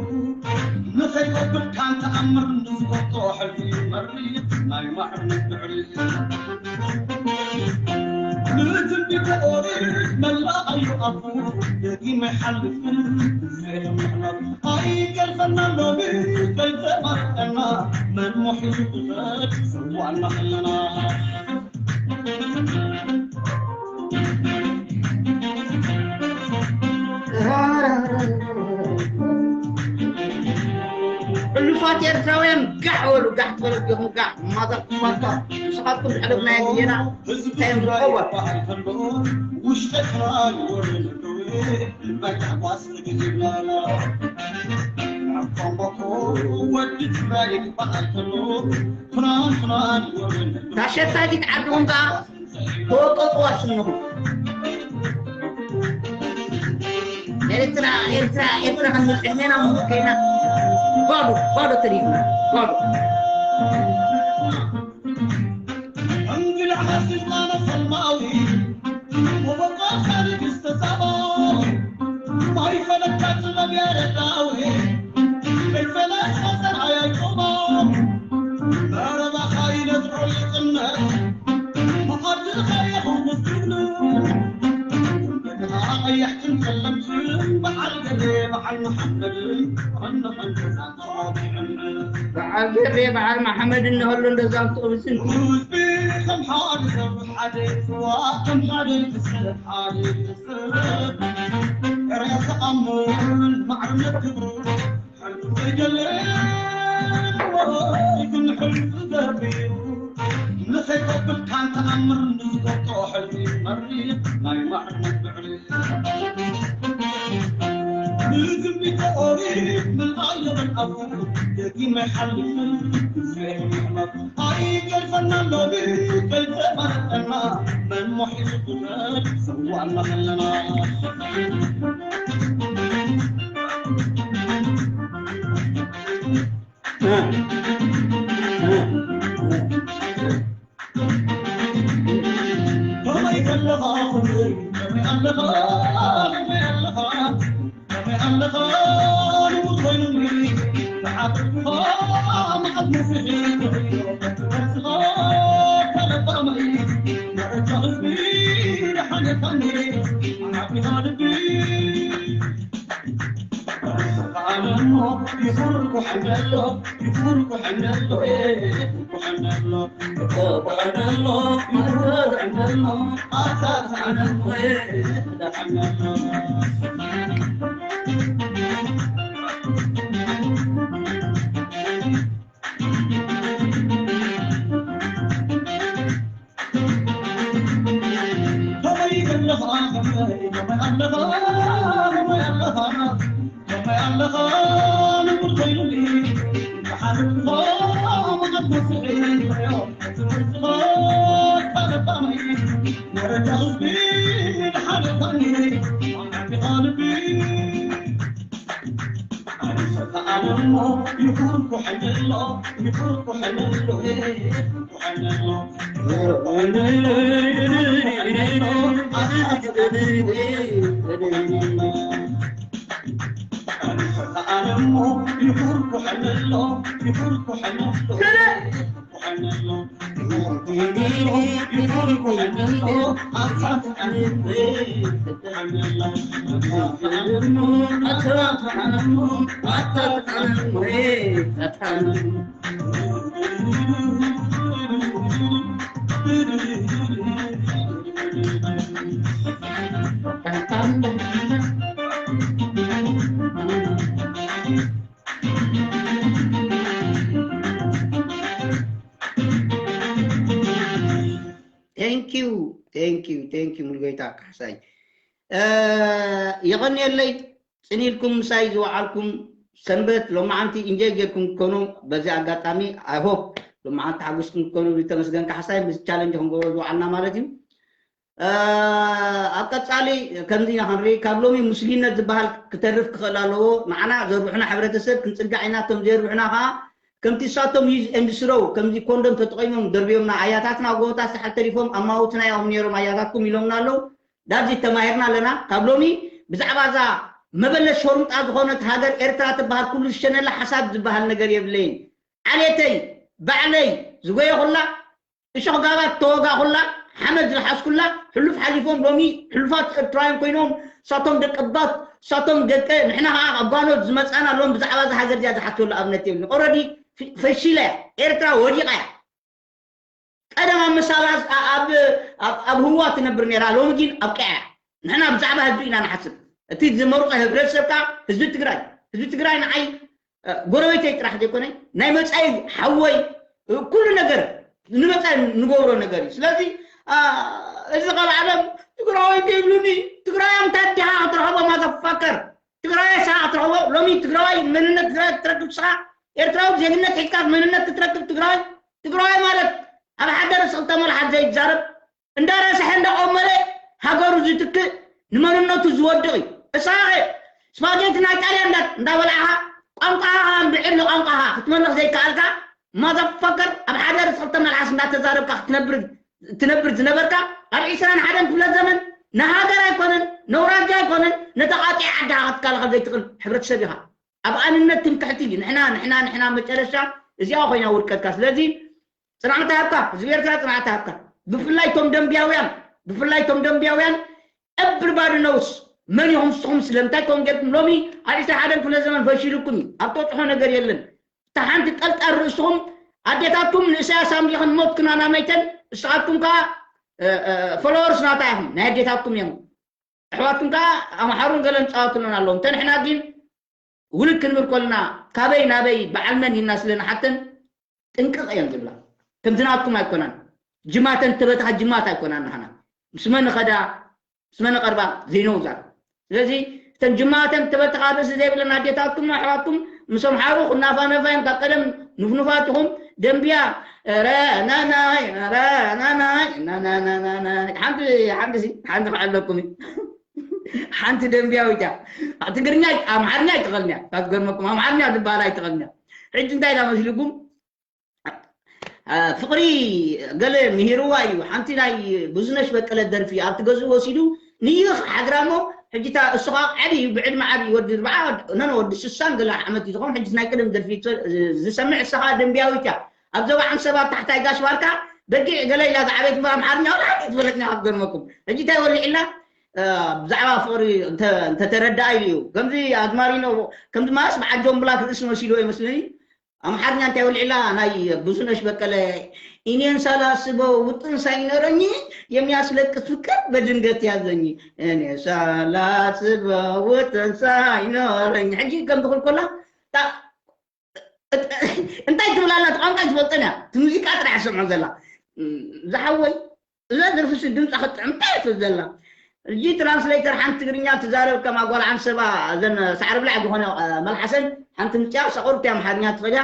ንኸይወድቕ ካን ተኣምር ንዝወጦ ሕልፊ መርት ናይ ማዕርነት ብዕሪ ንትንቢተ ኦሪት መላእ ኣዩ ኣፉ ደጊመ ይሓልፍ ኣይገልጸና ሎሚ ከይተማርጠና መን ሙሒዙ ክኸድ ዝዋና ከለና ሕሉፋት ኤርትራውያን ጋሕ በሉ ጋሕ ትበለኩም ጋሕ ማዘር ፋካ ንስኻትኩም ዝሓለፍናዮ ግዜና እንታይ እዮም ዝኸውን ውሽጠ ትራል ወረን መታጓስ ዝብላላ ኣቋምባኮ ወዲ ትግራይ ክበሃል ከሎ ፍናን ፍናን ወረን ታሸታጊት ዓድኹም ከዓ ተወቀጥዋ ስምኹም ኤርትራ ኤርትራ ኤርትራ ክንብል ዕድሜና ሙሉእ ከይና ባዶ ባዶ ተሪፍና ባዶ እንግዳ ሓሲብና ነፈልማዊ ወበቃ ንግስተ ሳባ ማይ ፈለካ ጥበብ ያረዳዊ ከይፈለስ መሰን ኣያይቆማ መረባኻ ይነጥሮ ይጥመት መዓድኻ የኽውስ ትብሉ ቀያሕትን ጸለምትን በዓል ገሬ በዓል መሓመድ ኣነኸን ተዛንተዋቢዕን በዓል ገሬ በዓል መሓመድ እነሀሉ እንደዛም ጥቕምስን ህዝቢ ከም ሓደ ሰብ ሓደ ስዋ ከም ሓደ ክስብ ሓደ ክስብ ሬሳ ኣሞን ማዕርነት ክብሩ ኣይደለኹ ኣይክንሕል ዘርብዩ ንኸይቀብል ካን ተኣምር ንዝገብጦ ሕልሚ መሪቕ ናይ ማዕርነት ብዕሪ ንትንቢተ ኦሪት ምልኣዮ መልኣኹ ደጊመ ይሓልፍ ዘይሕመቕ ኣይገድፈና ሎሚ ከይተመረጠና መን ሞሒዙ ክበል ሰዋእና ከለና ከመይ ከለኻ ከመይ ከመይ ኣለኻ ከመይ ኣለኻ ከመይ ኣለኻ ንሙት ኮይኑኒ ዝሓተትኩኻ መዓት መሲሒ ትርእዮ በቲ ወርስኻ ተለባመይ መረጃ ህዝቢ ደሓነካኒ ዓቢኻ ልቢ Thank you, thank you, thank you ሙሉጌታ ካሕሳይ። የቐንየለይ ጽን ኢልኩም ምሳይ ዝወዓልኩም ሰንበት ሎማዓንቲ ኢንጆይ ጌርኩም ትኮኑ። በዚ ኣጋጣሚ I hope ሎማዓንቲ ሓጉስኩም ትኮኑ። ተመስገን ካሕሳይ ምስ ቻለንጅ ክንገብሮ ዝወዓልና ማለት እዩ። ኣብ ቀጻሊ ከምዚ ኢና ክንርኢ። ካብ ሎሚ ሙስሊምነት ዝበሃል ክተርፍ ክኽእል ኣለዎ። ንዓና ዘርብሑና ሕብረተሰብ ክንጽጋዕ ኢና፣ እቶም ዘየርብሑና ከኣ ከምቲ እሳቶም use and throw ከምዚ ኮንዶም ተጠቒሞም ደርብዮምና። ኣያታትና ጎቦታት ሳሕል ተሪፎም ኣማውትና እዮም ነይሮም ኣያታትኩም ኢሎምና ኣለዉ። ዳዚ ተማሂርና ኣለና። ካብ ሎሚ ብዛዕባ እዛ መበለት ሸሩምጣ ዝኾነት ሃገር ኤርትራ ትበሃል ኩሉ ዝሸነላ ሓሳብ ዝበሃል ነገር የብለይን። ዓሌተይ ባዕለይ ዝጎየኹላ እሾኽ ጋባ ተወጋኹላ ሓመድ ዝለሓስኩላ ሕሉፍ ሓሊፎም ሎሚ ሕሉፋት ኤርትራውያን ኮይኖም ሳቶም ደቂ ኣባት ሳቶም ደቂ ንሕና ከዓ ኣጓኖት ዝመፃና ሎም ብዛዕባ እዛ ሃገር እዚኣ ዝሓትወሉ ኣብነት የብልን። ኦረዲ ፈሺላ እያ ኤርትራ ወዲቃ እያ። ቀደም ኣብ መሳላ ኣብ ህዋ ትነብር ነይራ ሎሚ ግን ኣብቂዓ እያ። ንሕና ብዛዕባ ህዝቢ ኢና ንሓስብ። እቲ ዝመርፆ ህብረተሰብ ከዓ ህዝቢ ትግራይ ህዝቢ ትግራይ ንዓይ ጎረቤተይ ጥራሕ ዘይኮነ ናይ መፃኢ ሓወይ ኩሉ ነገር ንመፃኢ ንገብሮ ነገር እዩ። ስለዚ እዚ ካብ ዓለም ትግራዋይ ከይብሉኒ ትግራይ ኣምታ ድሃ ክትረኸቦ ማዘፋከር ትግራይ ሰ ክትረኸቦ ሎሚ ትግራዋይ መንነት ትግራይ ክትረክብ ስኻ ኤርትራዊ ዜግነት ሒዝካ መንነት ክትረክብ ትግራዋይ ትግራዋይ ማለት ኣብ ሓደ ርእሲ ክልተ መልሓት ዘይዛረብ እንዳረሰሐ እንዳቆመረ ሃገሩ ዝትክእ ንመንነቱ ዝወድቕ እዩ። እስኻ ኸ ስፓጌቲ ናይ ጣልያን እንዳ እንዳበላዕኻ ቋንቋኻ ብዕሊ ቋንቋኻ ክትመልኽ ዘይከኣልካ ማዘፋከር ኣብ ሓደ ርእሲ ክልተ መልሓስ እንዳተዛረብካ ክትነብር ትነብር ዝነበርካ ኣብ ዒስራን ሓደን ክፍለ ዘመን ንሃገር ኣይኮነን ነውራጃ ኣይኮነን ነተቃጢዐ ዓድኻ ክትከላኸል ዘይትኽእል ሕብረተሰብ ኢኻ። ኣብ ኣንነት ትምክሕቲ እዩ ንሕና ንሕና ንሕና መጨረሻ እዚኣ ኮይና ውድቀትካ። ስለዚ ፅንዓት ሃብካ ህዝቢ ኤርትራ ፅንዓት ሃብካ። ብፍላይ ቶም ደንብያውያን ብፍላይ ቶም ደንብያውያን everybody knows መን ኢኹም ንስኹም ስለምንታይ ከም ጌርኩም ሎሚ ኣብ ዕስራ ሓደን ክፍለ ዘመን ፈሺሉኩም እዩ። ኣብ ተብፅሖ ነገር የለን። እታ ሓንቲ ጠልጣል ርእስኹም ኣዴታትኩም ንእሳያስ ኣምሊኸን ሞት ክናናመይተን ንስኻትኩም ከዓ followers ናታ ኢኹም ናይ ኣዴታትኩም እዮም። ኣሕዋትኩም ከዓ ኣምሓሩን ገለን ፃወትለን ኣለዎም። እንተ ንሕና ግን ውልድ ክንብል ከለና ካበይ ናበይ በዓል መን ኢልና ስለ ንሓተን ጥንቅቕ እየን ዝብላ። ከምቲ ናትኩም ኣይኮናን። ጅማተን ተበታኻ ጅማት ኣይኮናን ንሓና። ምስ መን ንኸዳ ምስ መን ንቐርባ ዘይነውዛን። ስለዚ እተን ጅማተን ተበታኻ ርእሲ ዘይብለን ኣዴታትኩም ኣሕዋትኩም ምስ ኣምሓሩ ክናፋነፋ እየን። ካብ ቀደም ንፍኑፋት ኢኹም። ደንብያ ረ ናናይ ረ ናናይ ናናናናናይ ሓንቲ ሓንቲ ሲ ሓንቲ ክዕለኩም እዩ። ሓንቲ ደንብያዊት እያ። ትግርኛ ኣምሓርኛ ኣይትኸልንያ። ካብ ዝገርመኩም ኣምሓርኛ ዝበሃል ኣይትኸልንያ። ሕጂ እንታይ ኢላ መስልኩም? ፍቅሪ ገለ ምሂርዋ እዩ። ሓንቲ ናይ ብዙነሽ በቀለ ደርፊ ኣብቲ ገዝኡ ወሲዱ ንይኽ ሓድራ እሞ ሕጂ እታ እሱ ከዓ ዓብዪ እዩ፣ ብዕድመ ዓብዪ ወዲ ኣርብዓ ነነ ወዲ ስሳን ገለ ዓመት እዩ ዝኸውን። ሕጂ ናይ ቅድም ደርፊ ዝሰምዕ እሳ ከዓ ደንብያዊት እያ። ኣብ ዞባ ዓንሰባ ኣብ ታሕታይ ጋሽ ባርካ በጊዕ ገለ ኢላ ዝዓበየት እምበር ኣምሓርኛ ወላ ሓንቲ ትፈለጥና ካብ ገርመኩም። ሕጂ እንታይ ወሊዕልና ብዛዕባ ፍቅሪ እንተተረዳኣ ኢሉ እዩ። ከምዚ ኣዝማሪኖ ከምዚ ማስ ብዓጆም ብላክ ርእሲ መሲልዎ ይመስለኒ። ኣምሓርኛ እንታይ ወልዕላ ናይ ብዙነሽ በቀለ እኔን ሳላስበው ውጥን ሳይኖረኝ የሚያስለቅስ ፍቅር በድንገት ያዘኝ እኔ ሳላስበው ውጥን ሳይኖረኝ ሕጂ ከም ትኽል ኮላ እንታይ ትብላላ ቋንቋ ትፈልጠን እያ እቲ ሙዚቃ ጥራሕ ሰምዖ ዘላ ዝሓወይ እዛ ደርፊ ሲ ድምፃ ክጥዕም እንታይ ትብል ዘላ እዚ ትራንስሌተር ሓንቲ ትግርኛ ትዛረብ ከማ ጓል ዓንሰባ እዘን ሳዕሪ ብላዕ ዝኾነ መልሓሰን ሓንቲ ምፅያ ሰቑርቲ ኣምሓርኛ ትኽእልያ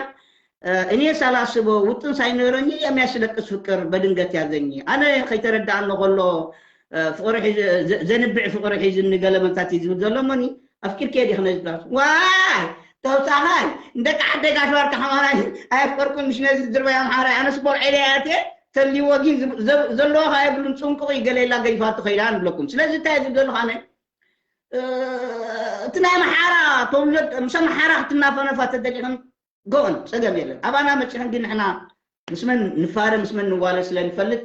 እኔ ሳላስበው ውጥን ሳይኖረኝ የሚያስለቅስ ፍቅር በድንገት ያዘኝ ኣነ ከይተረዳኣኒ ከሎ ፍቅሪ ዘንብዕ ፍቅሪ ሒዝኒ ገለ መንታት እዩ ዝብል ዘሎ እሞኒ ኣፍቂርክየ ዲኺ ነዚ ትራንስ ዋይ ተውፃኻይ ንደቂ ዓደይ ጋሽ ባርካ ሓማራይ ኣየፍቀርኩን ምሽ ነዚ ዝድርበይ ኣምሓራይ ኣነስ ቦልዔ ኢለ እየ ኣትየ ተልይዎ ግን ዘለዋ ከ የብሉን ፅንቁቕ እዩ ገለ ኢላ ገዲፋቶ ከይዳ ንብለኩም ስለዚ እንታይ ዝብል ዘለኹ ኣነ እቲ ናይ ኣምሓራ ተውለድ ምስ ኣምሓራ ክትናፈነፋ ተደሊኽን ጎን ፀገም የለን ኣባና መፂኽን ግን ንሕና ምስ መን ንፋረ ምስ መን ንዋለ ስለ ንፈልጥ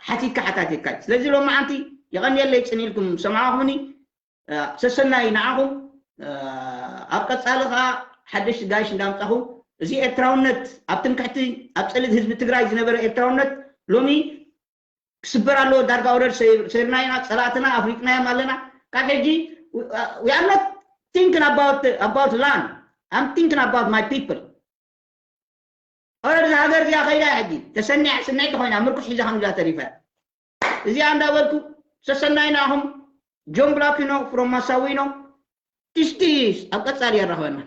ሓቲትካ ሓታቲትካ እዩ ስለዚ ሎማዓንቲ የቐንየለይ ፅን ኢልኩም ሰማዕኹምኒ ሰሰናይ ንዓኹም ኣብ ቀፃሊ ከዓ ሓደሽቲ ጋይሽ እንዳምፃኹም እዚ ኤርትራውነት ኣብ ትምክሕቲ ኣብ ፀሊት ህዝቢ ትግራይ ዝነበረ ኤርትራውነት ሎሚ ክስበር ኣለዎ ዳርጋ ወረድ ሰይርና ኢና ፀላእትና ኣፍሊጥናዮም ኣለና ካብ ሕጂ we are not thinking about about land I'm thinking about my people ኦረድ እዛ ሃገር እዚኣ ከይዳ ሕጂ ተሰኒዓ ስንዕቲ ኮይና ምርኩስ ሒዛ ከም እዛ ተሪፈ እዚኣ እንዳበልኩ ሰሰናይ ንዓኹም ጆን ብላኪኖ from ማሳዊኖ ቲስቲስ ኣብ ቀፃሊ የራኸበና